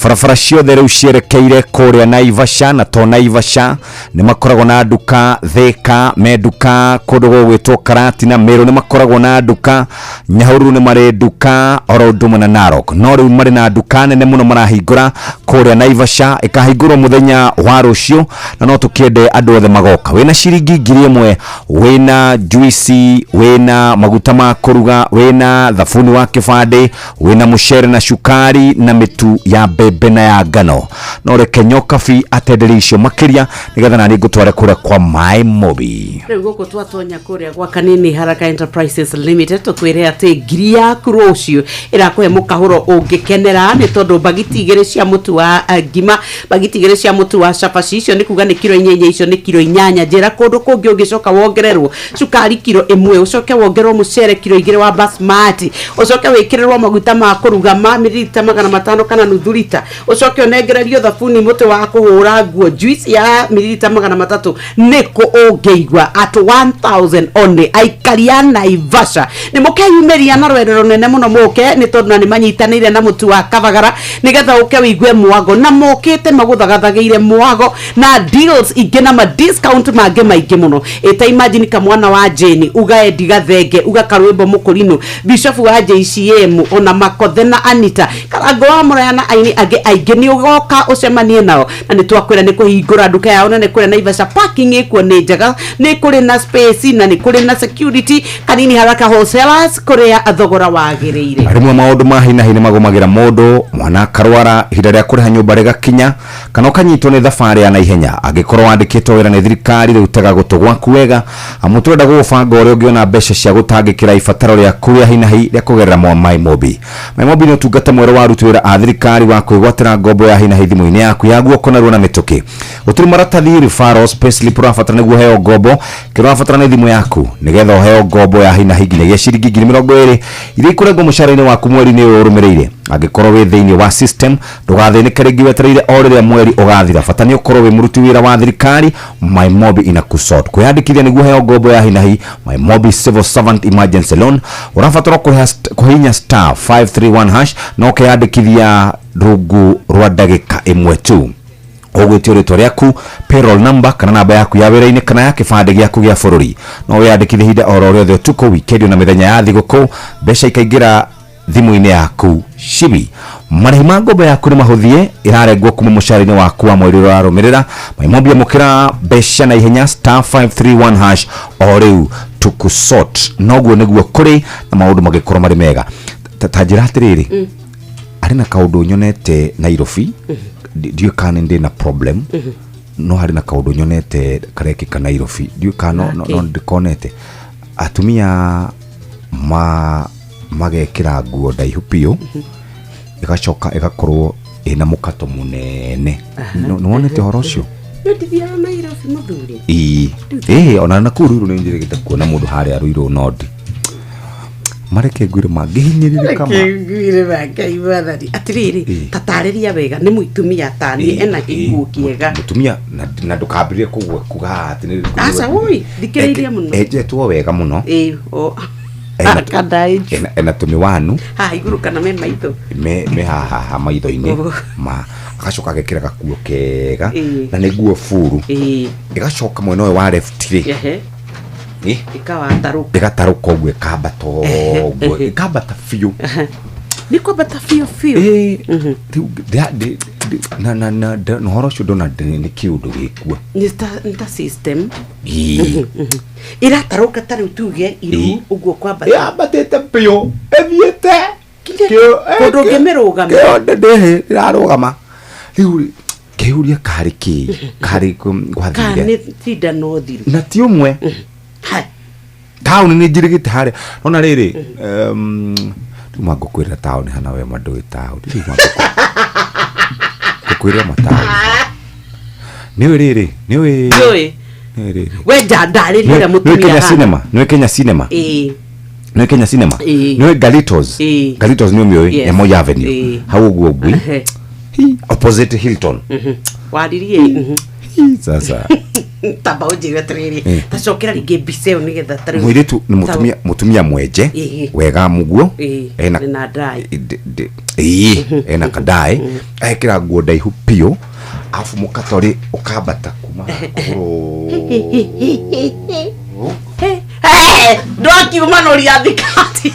Barabara ciothe rĩu cierekeire kũrĩa Naivasha, na to Naivasha nĩ makoragwo na nduka Thika, me nduka kũndũ gũgwĩtwo Karatina, Meru nĩ makoragwo na nduka, Nyahururu nĩ marĩ nduka, oro ũndũ ũmwe na Narok. No rĩu marĩ na nduka nene mũno marahingũra kũrĩa Naivasha, ĩkahingũrwo mũthenya wa rũciũ, na no tũkĩende andũ othe magoka. Wĩna ciringi 1000, wĩna juici, wĩna maguta ma kũruga, wĩna thabuni wa kĩbandĩ, wĩna mũcere na cukari na mĩtu ya mbembe na ya ngano. No reke Nyokabi atenderie icio makĩria nĩgetha nani ngũtware kũrĩa kwa Maĩ Mobi. Rĩu gũkũ twatonya kũrĩa gwa Kanini Haraka Enterprises Limited, tũkwĩre atĩ ngiri yaku rũciũ ĩrakũhe mũkahũro ũngĩkenera, nĩ tondũ mbagiti 2 cia mũtu wa ngima, mbagiti 2 cia mũtu wa cabaci, icio nĩ kuga nĩ kiro 4, icio nĩ kiro 8. Njĩra kũndũ kũngĩ ũngĩcoka wongererwo cukari kiro 1, ũcoke wongererwo mũcere kiro 2 wa basmati, ũcoke wĩkĩrĩrwo maguta ma kũruga ma mililita 500 kana nuthu rita, ũcoke ũnengererio thabuni mũtĩ wa kũhũra nguo, juice ya mililita 300, nĩkũ ũngĩigua at 1000 only. Aikari a Naivasha nĩ mũkeyumĩria na rwendo rũnene mũno mũke, nĩ tondũ na nĩ manyitanĩire na mũtu wa Kabagara nĩgetha ũke wĩigue mwago, na mokĩte magũthagathagĩire mwago na deals ingĩ na ma discount mangĩ maingĩ mũno. Ĩta imagine kamwana wa Jane uga Eddie Gathenge uga Karwĩmbo Mũkũrinũ Bishop wa JCM ona Makothe na Anita Karango wa Mũraya na aini angĩ. angĩ aingĩ nĩ ũgoka ũcemanie nao na nĩ twakwĩra nĩ kũhingũra nduka yao na nĩ kũrĩ Naivasha parking ĩkuo nĩ njega nĩ kũrĩ na space na nĩ kũrĩ na security Kanini Haraka Wholesalers kũrĩa thogora wagĩrĩire. Rĩmwe maũndũ ma hinahi nĩ magũmagĩra mũndũ, mwana akarwara, ihinda rĩa kũrĩha nyũmba rĩgakinya, kana ũkanyitwo nĩ thabarĩ ya naihenya. Angĩkorwo wandĩkĩtwo wĩra nĩ thirikari, rĩu tega gũtũ gwaku wega, amu tũrenda gũgũbanga ũrĩa ũngĩona mbeca cia gũtangĩkĩra ibataro rĩaku rĩa hinahi rĩa kũgerera MyMobi. MyMobi nĩ ũtungata mwerũ wa aruti wĩra a thirikari wa kwĩgwatĩra ngombo ya hinahi thimũ-inĩ yaku ya guoko narua na mĩtũkĩ. Gũtirĩ maratathi, referrals, payslip ũrabatara nĩguo ũheo ngombo. Kĩrĩa ũrabatara nĩ thimũ yaku nĩgetha ũheo ngombo ya hinahi nginyagia ciringi 20,000 iria ikũrengwo mũcara-inĩ waku mweri-inĩ ũyũ ũrũmĩrĩire. Angĩkorwo wĩ thĩinĩ wa system, ndũgathĩnĩke rĩngĩ wetereire o rĩrĩa mweri ũgathira. Bata nĩ ũkorwo wĩ mũruti wĩra wa thirikari. MyMobi inakusort. Kwĩyandĩkithia nĩguo ũheo ngombo ya hinahi MyMobi Civil Servant Emergency Loan, ũrabatara kũhihinya star 531 hash na ũkeyandĩkithia rungu rwa ndagĩka ĩmwe tu. Ũgwĩtio rĩtwa rĩaku, payroll number kana namba yaku ya wĩra-inĩ kana ya kĩbandĩ gĩaku gĩa bũrũri. No wĩyandĩkithie ihinda oro rĩothe ũtukũ, wikendi na mĩthenya ya thigũkũ, mbeca ikaingĩra thimũ-inĩ yaku cibi. Marĩhi ma ngombo yaku nĩ mahũthie, ĩrarengwo kuma mũcara-inĩ waku wa mweri ũrĩa ũrarũmĩrĩra. MyMobi, amũkĩra mbeca na ihenya, star 531 hash o rĩu tukusort. Noguo nĩguo kũrĩ na maũndũ magĩkorwo marĩ mega. Ta njĩra atĩrĩrĩ, arĩ na kaũndũ nyonete Nairobi, ndiũĩ kana nĩ ndĩ na problem, no harĩ na kaũndũ nyonete karekĩka Nairobi, ndiũĩ kana no ndĩkonete. Atumia magekĩra nguo ndaihu biũ, ĩgacoka ĩgakorwo ĩna mũkato mũnene. Nĩwonete ũhoro ũcio? No ndithiaga Nairobi mũthuri. Ĩĩ, ĩĩ, ona nakũu Ruiru nĩ njĩrĩgĩte kuona mũndũ harĩa Ruiru Nodi. Mareke ngwĩre mangĩhinyĩrĩrĩka ma Ngwĩre ma Ngai mwathani atĩrĩrĩ, tatarĩria wega nĩ mũtumia tani ena gĩkuo kĩega. Mũtumia na ndũkambĩrĩrie kũgwe kuga atĩ Aca woi, thikĩrĩria mũno. Enjetwo wega mũno. Ĩĩ, o Ena- ena tũmĩwanu haha igũrũ kana me maitho. Me haha haha maitho-inĩ. Oh. Ma agacoka agekĩra gakuo kega Ĩĩ. na nĩ nguo buru. Ĩĩ. Ĩgacoka mwena ũyũ wa left rĩ, Ehe. ĩ, Ĩkawatarũka. Ĩgatarũka ũguo, ĩkambata ũguo, ĩkambata biũ. Nĩ kwambata biũ biũ. Ĩĩ, rĩu na ũhoro ũcio ndona nĩ kĩũndũ gĩkuo. Nĩ ta system. Ĩĩ. Ĩratarũka ta rĩu tuge iru Ĩĩ. ũguo kwambata. Yambatĩte biũ ĩthiĩte Kũndũ ũngĩmĩrũgamia. Kĩo ndĩrarũgama rĩu rĩ, kĩũria karĩ kĩ karĩ Kana gwathire nĩ cindano thiru. Na ti ũmwe taũni nĩ njirĩgĩte harĩa nona rĩrĩ, rĩu mangũkwĩrĩra taũni hana we mandũĩ taũni rĩu ngũkwĩrĩra mataũni nĩũĩ rĩrĩ nĩũĩ. Ndiũĩ. Nĩũĩ rĩrĩ. We njandarĩria ũrĩa Nĩũĩ mũtumia Kenya ahana. Cinema, nĩũĩ Kenya Cinema? Ĩĩ. Nĩũĩ Kenya Cinema? Ĩĩ. Nĩũĩ Galitos? Ĩĩ. Galitos nĩ ũmĩũĩ? Yes. Ya Moi Avenue. Ĩĩ. Hau ũguo ngui Ehe. opposite Hilton. Waririe. Sasa Tamba ũnjĩre atĩrĩrĩ, Ĩĩ. tacokera rĩngĩ mbica ĩyo nĩgetha ta rĩu- Mũirĩtu nĩ mũtumia, mũtumia mwenje Ĩĩ. wega mũguo. Ĩĩ, Ena nĩ na ndai. Ĩĩ, ena kadaĩ, ekĩra nguo ndaihu biũ, arabu mũkato rĩ ũkambata kuma kũgũrũ. Ndwakiumanũria thikati.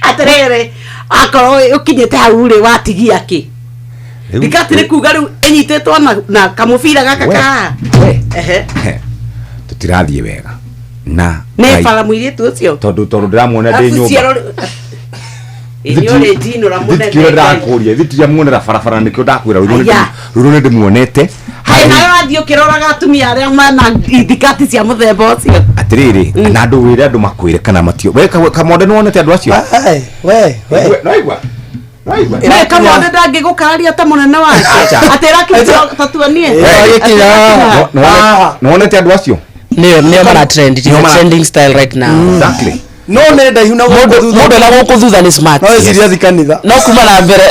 Atĩrĩrĩ, akorwo ũkinyĩte hau rĩ, watigia kĩ? Rĩu- Thikati nĩ kuga rĩu ĩnyitĩtwo na kamũbira gaka We, ka we. Ehe. Tũtirathiĩ wega na Nĩ Ngai- bara mũirĩtu ũcio. Tondũ ndĩramuona ndĩ Arabu nyũmba. ciaro ĩ nĩ ũrĩ njinũra mũnene. Thikĩrĩa ndĩrakũria thitiriamuonera barabara nĩkĩo ndakwĩra Aya. rũrũ nĩ ndĩmuonete. Kaĩ nawe wathiĩ ũkĩroraga atumia arĩa mana ithikati cia mũthemba ũcio? Atĩrĩrĩ, na andũ wĩre andũ makwĩre kana matio we Kamonde nĩ wonete andũ acio? We we. Noigua. Nĩ Kamonde ndangĩgũkararia ta mũnene wake Acha. atĩ ĩrakinya tatuanie. Nĩ wonete andũ acio? Nĩo mara trend. It is Nĩo a trending style right now. Exactly. No nĩ ndaihu na gũkũ thutha. Mũndũ na gũkũ thutha nĩ smart. No ĩciria thi kanitha. No kuma na mbere.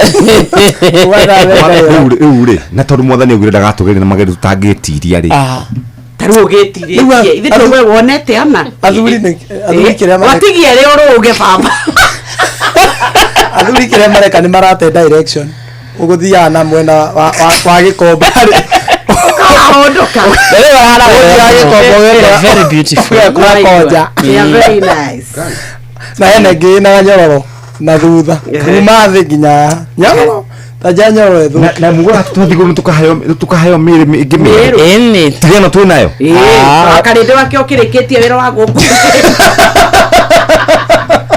Rĩu rĩ, na tondũ mwathani augire ndagatũgerie na magerio tũtangĩtiria rĩ. Ta rĩu ũgĩtirĩtie ithe we wonete ana Athuri nĩ athuri kĩrĩa mareka. Watigie rĩ ũrũge baba. Athuri kĩrĩa mareka nĩ marate direction. Ũgũthiaga na mwena wa gĩkomba rĩ. Ũkahũndũka. Ũgũthiaga gĩkomba They are ũgekora very beautiful. ũgekora konja. They are very nice. Na hena ĩngĩ na nyororo na thutha kuma thĩ nginya nyororo ta nja nyororo ĩthũke. Na mugo twathi gå tukaheo mĩrĩ ĩngĩ mĩerũ. Ĩni. Tiga ĩno twĩ nayo. Wakarĩndĩ wake ũkĩrĩkĩtie wĩra wa gũkũ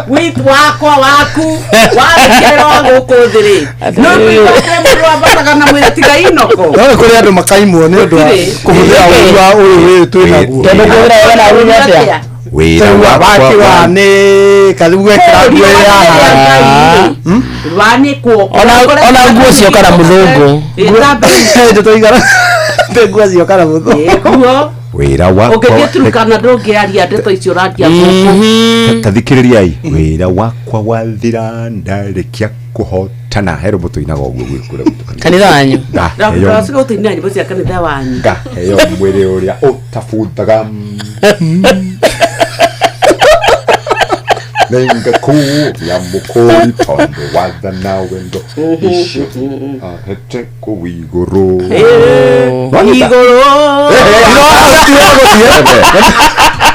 wit wakwa waku warĩkia wĩra wa gũkũ thĩ rĩ no kũigua mũndũ wambataga na mwĩrĩ tiga inoko. No nĩ kũrĩ andũ makaimwo nĩ ũndũ wa Gũtirĩ. kũhũthĩra ũru wa ũyũ wĩyũ twĩ naguo. Tondũ kũhũthĩra wega na ũru nĩ atĩa? Wĩra Waki wa nĩ karibu gwekĩra nguo ya wanĩkwo. Ona nguo cio kana mũthũngũ. Tũigara nguo cio kana mũthũngũ. Kuo wĩra wakwa ũngĩthiĩ Turkana ndũngĩaria ndeto icio ũraria gũkũ. Tathikĩrĩriai, wĩra wakwa wathira ndarĩkia kũhotana, he rwĩmbo tũinaga ũguo gwĩ kũrĩa gwitũ kanitha. Kanitha wanyu. Ngaheo Ndagũtũinĩra nyĩmbo cia kanitha wanyu. Ngaheo mwĩrĩ ũrĩa ũtabuthaga, nĩngakũria mũkũri tondũ wathana wendo icio ahete kũu igũrũ. Wanyita? Igũrũ.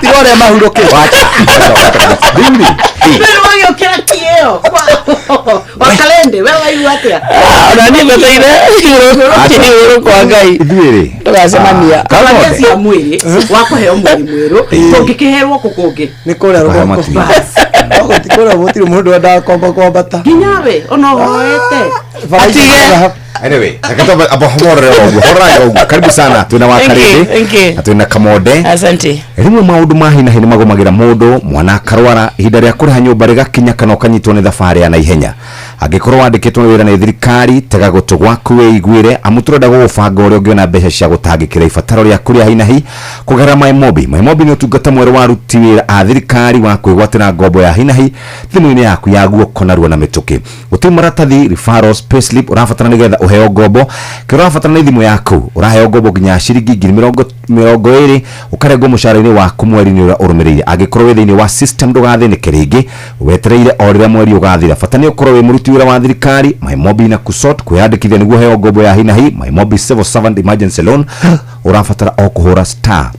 Tiga ũrĩa mahurũkĩte. Rĩu-rĩ, Rĩu wagĩũkĩra kĩeo wakalende we waigua atĩa? Ona niĩ mbeteire igũrũ kwa Ngai. Ithuĩ-rĩ Tũgacemania. Twaria cia mwĩrĩ wa kũheo mwĩrĩ mwerũ tũngĩkĩherwo kũ kũngĩ? Nĩ kũrĩa rũgongo. Ti kũrĩa, gũtirĩ mũndũ wendaga kwamba kwambata. Nginya we ona ũhoete. Atige. Anyway, reke twambe amba horere ũguo, horeraga ũguo. Karibu sana, twĩna Thank you, Wakarĩndĩ thank you. na twĩna Kamonde. Asante. Rĩmwe maũndũ ma hi na hi nĩ magũmagĩra mũndũ, mwana akarwara, ihinda rĩa kũrĩha nyũmba rĩgakinya kana ũkanyitwo nĩ thabarĩ ya naihenya. Angĩkorwo wandĩkĩtwo nĩ wĩra nĩ thirikari, tega gũtũ gwaku wĩiguĩre, amu tũrenda gũgũbanga ũrĩa ũngĩona mbeca cia gũtangĩkĩra ibataro rĩaku rĩa hi na hi kũgerera MyMobi. MyMobi nĩ ũtungata mwerũ wa aruti wĩra a thirikari wa kwĩgwatĩra ngombo ya hi na hi thimũ-inĩ yaku ya guoko narua na mĩtũkĩ. Gũtirĩ maratathi, referrals, payslip ũrabatara nĩgetha ũheo ngombo. Kĩrĩa ũrabatara nĩ thimũ yaku. Ũraheo ngombo nginya ciringi 20,020 ũkarengwo mũcara-inĩ waku mweri-inĩ ũrĩa ũrũmĩrĩire. Angĩkorwo wĩ thĩinĩ wa system ndũgathĩnĩke rĩngĩ, wetereire o rĩrĩa mweri ũgathira. Bata nĩ ũkorwo wĩ mũruti wĩra wa thirikari. MyMobi na kusort kwĩyandĩkithia nĩguo ũheo ngombo ya hi na hi. MyMobi Civil Servant Emergency Loan ũrabatara o kũhũra star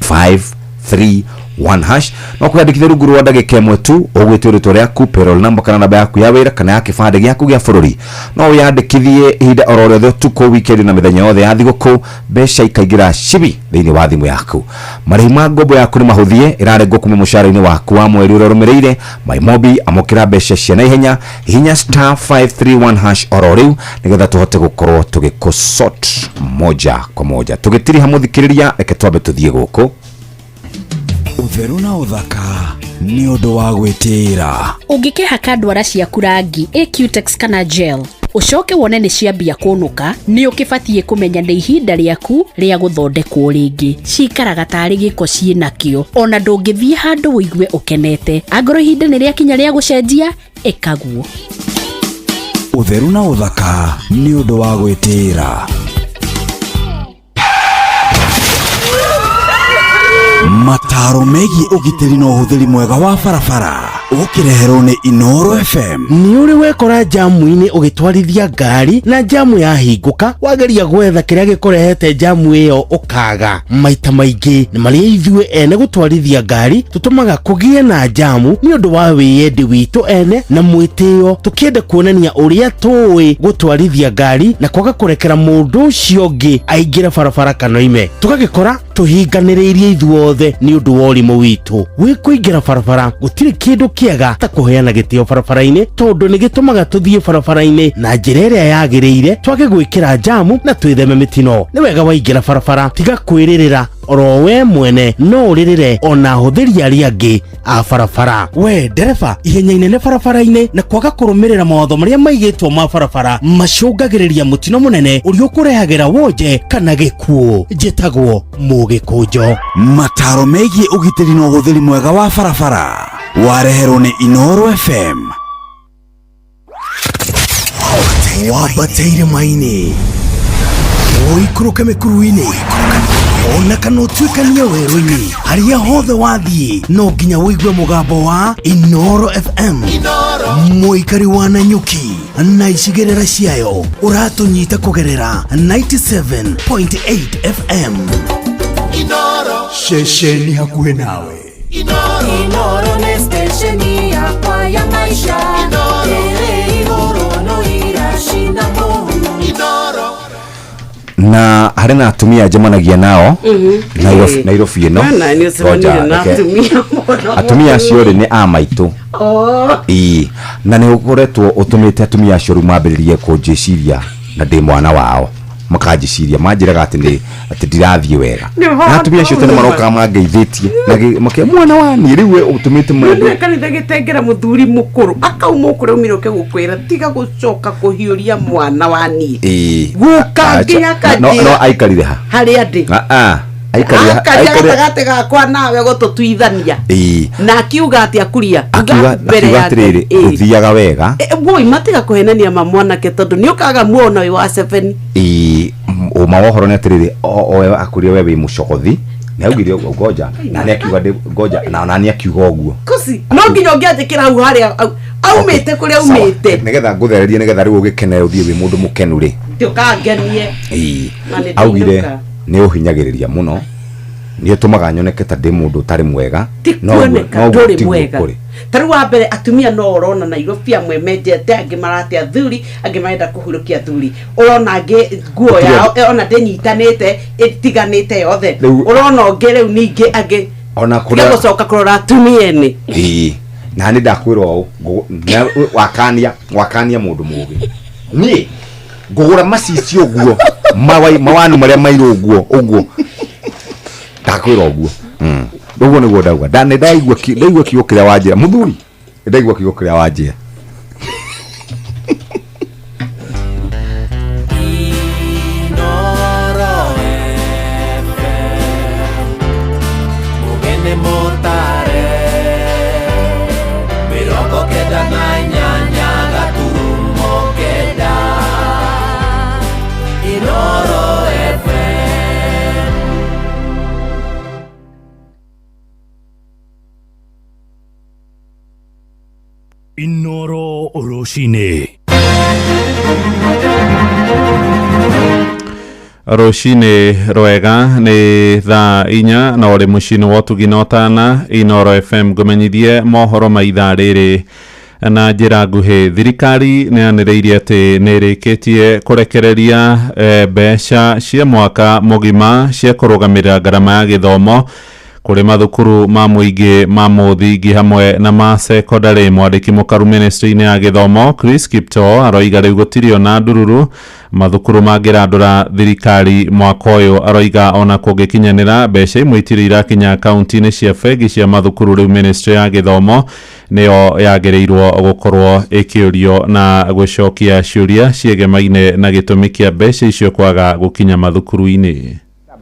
531 hash no kwĩyandĩkithia rungu rwa ndagĩka ĩmwe tu. Ũgwĩtio rĩtwa rĩaku, payroll number kana namba yaku ya wĩra kana ya kĩbandĩ gĩaku gĩa bũrũri. No wĩyandĩkithie ihinda oro rĩothe, ũtukũ, weekend na mĩthenya yothe ya thigũkũ, mbeca ikaingĩra cibi thĩinĩ wa thimũ yaku. Marĩhi ma ngombo yaku nĩ mahũthie, ĩrarengwo kuma mũcara-inĩ waku wa mweri ũrĩa ũrũmĩrĩire. MyMobi, amũkĩra mbeca cia naihenya, hihinya star 531 hash oro rĩu nĩgetha tũhote gũkorwo tũgĩkũsort moja kwa moja. Tũgĩtiriha mũthikĩrĩria, reke twambe tũthiĩ gũkũ. Ũtheru na ũthaka nĩ ũndũ wa gwĩtĩĩra. Ũngĩkĩhaka ndwara ciaku rangi Acutex kana gel ũcoke wone nĩ ciambia kũnũka, nĩ ũkĩbatiĩ kũmenya nĩ ihinda rĩaku rĩa gũthondekwo rĩngĩ. Cikaraga tarĩ gĩko ciĩ nakĩo, ona ndũngĩthiĩ handũ ũigue ũkenete. Angorwo ihinda nĩ rĩakinya rĩa gũcenjia, ĩkaguo. Ũtheru na ũthaka nĩ ũndũ wa gwĩtĩĩra. Mataro megiĩ ũgitĩri na ũhũthĩri mwega wa barabara ũkĩreherwo nĩ Inoro FM. Nĩ ũrĩ wekora jamu-inĩ ũgĩtwarithia ngari na jamu yahingũka, wageria gwetha kĩrĩa gĩkũrehete jamu ĩyo ũkaga. Maita maingĩ nĩ marĩa ithuĩ ene gũtwarithia ngari tũtũmaga kũgĩe na jamu nĩ ũndũ wa wĩyendi witũ ene na mwĩtĩo, tũkĩenda kuonania ũrĩa tũĩ gũtwarithia ngari na kwaga kũrekera mũndũ ũcio ũngĩ aingĩre barabara kana oime. Tũgagĩkora tũhinganĩrĩirie ithuothe nĩ ũndũ wa ũrimũ witũ. Wĩ kũingĩra barabara gũtirĩ kĩndũ kĩega ta kũheana gĩtĩo barabara-inĩ, tondũ nĩ gĩtũmaga tũthiĩ barabara-inĩ na njĩra ĩrĩa yagĩrĩire, twage gwĩkĩra jamu na twĩtheme mĩtino. Nĩ wega waingĩra barabara tiga kwĩrĩrĩra oro we mwene, no ũrĩrĩre ona ahũthĩri arĩa angĩ a barabara. We ndereba, ihenya inene barabara-inĩ na kwaga kũrũmĩrĩra mawatho marĩa maigĩtwo ma barabara macũngagĩrĩria mũtino mũnene ũrĩa ũkũrehagĩra wonje kana gĩkuũ. Njĩtagwo Mũgĩkũnjo. Mataro megiĩ ũgitĩri na ũhũthĩri mwega wa barabara wareherwo nĩ Inoro FM. Wambate irĩma-inĩ, ũikũrũke mĩkuru-inĩ, ona kana ũtuĩkanie werũ-inĩ, harĩa hothe wathiĩ no nginya ũigue mũgambo wa Inoro FM. Mũikari wa Nanyuki na icigĩrĩra ciayo ũratũnyita kũgerera 97.8 FM. Inoro. Ceceni hakuhĩ nawe. Inoro nĩ stesheni. yakwa ya maisha ĩrĩ igũrũ no iracina mũhu. Inoro. Na harĩ na atumia njemanagia nao Nairobi ĩno. Bana, nĩ ũcemanirie Ngoja, na atumia mũno. Atumia acio rĩ, nĩ a maitũ. Oh. Ĩĩ, na nĩ ũkoretwo ũtũmĩte atumia acio rĩu mambĩrĩrie kũnjĩciria na ndĩ mwana wao, makanjĩciria manjĩraga atĩ nĩ atĩ ndirathiĩ wega. Nĩ Na atumia acio tene marokaga mangeithĩtie na makia mwana wa niĩ rĩu we ũtũmĩte mũndũ Nĩ kanitha gĩtengera mũthuri mũkũrũ akauma ũkũrĩa umire ũke gũkwĩra tiga gũcoka kũhiũria mwana wa niĩ. Ĩĩ. Guka Acha, nginya no kanjĩra aikarire ha harĩa ndĩ. Ah, ah, aikarire Akaria aikarire gatagatĩ gakwa nawe gũtũtuithania Ĩĩ. na akiuga atĩ akuria Akiuga mbere akiuga ya atĩrĩrĩ, Ĩĩ. gũthiaga wega. Woi, matiga kũhenania ma mwanake tondũ nĩ ũkaga muona ũyũ wa seven. Ĩĩ, ũma wa ũhoro nĩ atĩrĩrĩ, o akũria we wĩ mũcogothi, nĩ augire ũguo ngoja na nĩ akiuga ngoja na nani akiuga ũguo. Kosi no nginya ũngĩanjĩkĩra hau harĩa aumĩte kũrĩa Sawa. aumĩte. Nĩgetha ngũthererie, nĩgetha rĩu ũgĩkene ũthiĩ wĩ mũndũ mũkenu rĩ. Ndũkangenie. Ĩĩ. Na nĩ Augire ndainũka. nĩ ũhinyagĩrĩria mũno, nĩ ũtũmaga nyoneke ta ndĩ mũndũ ũtarĩ mwega. Ti No ũguo- kuoneka no ũguo ndũrĩ tiguo mwega. kũrĩ. Ta rĩu wa mbere atumia no ũrona Nairobi amwe menjete, angĩ marate athuri, angĩ marenda kũhurũkia athuri, ũrona angĩ nguo Gũtirĩ yao ona ndĩnyitanĩte, ĩtiganĩte yothe. Rĩu- Ũrona ũngĩ rĩu ningĩ angĩ ona tiga kũrĩa gũcoka kũrora atumia ene. Ĩĩ, na nĩ ndakwĩra ũũ, wakania wakania mũndũ mũgĩ, niĩ ngũgũra macici ũguo mawanu marĩa mairũ ũguo ũguo, ndakwĩra ũguo. Ũguo nĩguo ndauga. Nĩ ndaigua ndaigua kiugo kĩrĩa wanjĩra mũthuri, nĩ ndaigua kiugo kĩrĩa wanjĩra. Inoro FM, mugene mutare 98.9 Inoro FM. Inoro Rũcinĩ. Rũcinĩ rwega, nĩ thaa 4 na ũrĩ mũciĩ-inĩ wa ũtugi na ũtana Inoro FM, ngũmenyithie mohoro ma ithaa rĩrĩ na njĩra nguhĩ. Thirikari nĩ yanĩrĩirie atĩ nĩ ĩrĩkĩtie kũrekereria mbeca cia mwaka mũgima cia kũrũgamĩrĩra ngarama ya gĩthomo kũrĩ mathukuru ma mũingĩ ma mũthingi hamwe na ma sekondarĩ. Mwandĩki mũkaru ministry-inĩ ya gĩthomo Chris Kiptoo aroiga rĩu gũtirĩ ona ndururu mathukuru mangĩrandũra thirikari mwaka ũyũ. Aroiga ona kũngĩkinyanĩra mbeca imwe itirĩ irakinya kaunti-inĩ cia bengi cia mathukuru, rĩu ministry ya gĩthomo nĩyo yagĩrĩirwo gũkorwo ĩkĩũrio na gũcokia ciũria ciegemaine na gĩtũmi kĩa mbeca icio kwaga gũkinya mathukuru-inĩ.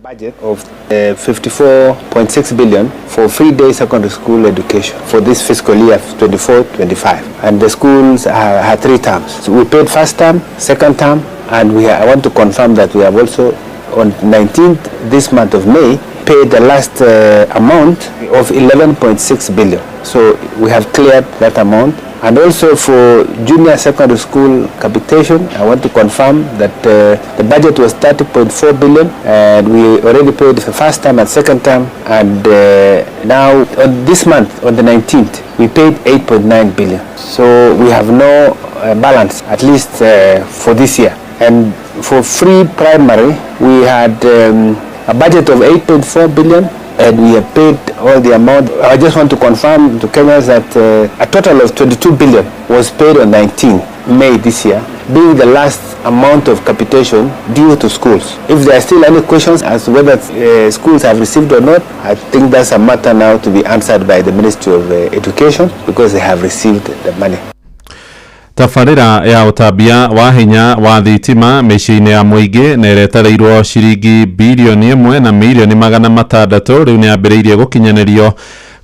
Budget of 54.6 billion for free day secondary school education for this fiscal year 24-25, and the schools had 3 terms. So we paid first term, second term, and I want to confirm that we have also on 19th this month of May paid the last amount of 11.6 billion. So we have cleared that amount. And also for junior secondary school capitation, I want to confirm that the budget was 30.4 billion, and we already paid the first term and second term, and now on this month, on the 19th, we paid 8.9 billion. So we have no balance, at least for this year. And for free primary, we had a budget of 8.4 billion, and we have paid all the amount. I just want to confirm to Kenyans that a total of 22 billion was paid on 19 May this year, being the last amount of capitation due to schools. If there are still any questions as to whether schools have received or not, I think that's a matter now to be answered by the Ministry of Education, because they have received the money. Tabarĩra ya ũtambia wa hinya wa thitima mĩciĩ-inĩ ya mũingĩ na ĩretereirwo ciringi birioni 1 na mirioni 600 rĩu nĩ yambĩrĩirie gũkinyanĩrio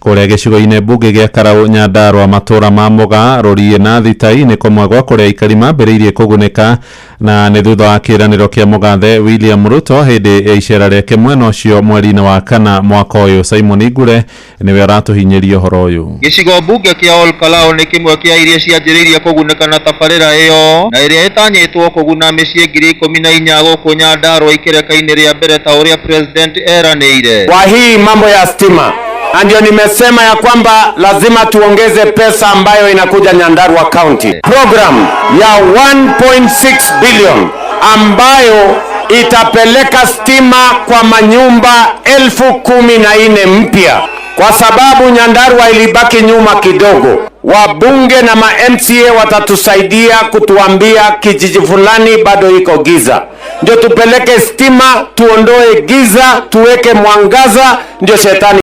kũrĩa gĩcigo-inĩ mbunge gĩa Karau, Nyandarua, matũra ma Mũgaa, Rũriĩ na Thitai nĩ kũmwe gwa kũrĩa aikari mambĩrĩirie kũgunĩka, na nĩ thutha wa kĩĩranĩro kĩa mũgathe William Ruto hĩndĩ ya icera rĩake mwena ũcio mweri-inĩ wa kana mwaka ũyũ. Simon Ngure nĩwe ũratũhinyĩria ũhoro ũyũ. Gĩcigo mbunge kĩa Ol Kalou nĩ kĩmwe kĩa iria cianjĩrĩirie kũgunĩka na tabarĩra ĩyo, na ĩrĩa ĩtanyĩtwo kũguna mĩciĩ 14,000 gũkũ Nyandarua ikereka-inĩ rĩa mbere ta ũrĩa president eranĩire. Kwa hii mambo ya stima, Na ndio nimesema ya kwamba lazima tuongeze pesa ambayo inakuja Nyandarua County. Program ya 1.6 billion ambayo itapeleka stima kwa manyumba 14,000 mpya, kwa sababu Nyandarua ilibaki nyuma kidogo. Wabunge na ma MCA watatusaidia kutuambia kijiji fulani bado iko giza, ndio tupeleke stima, tuondoe giza, tuweke mwangaza, ndio shetani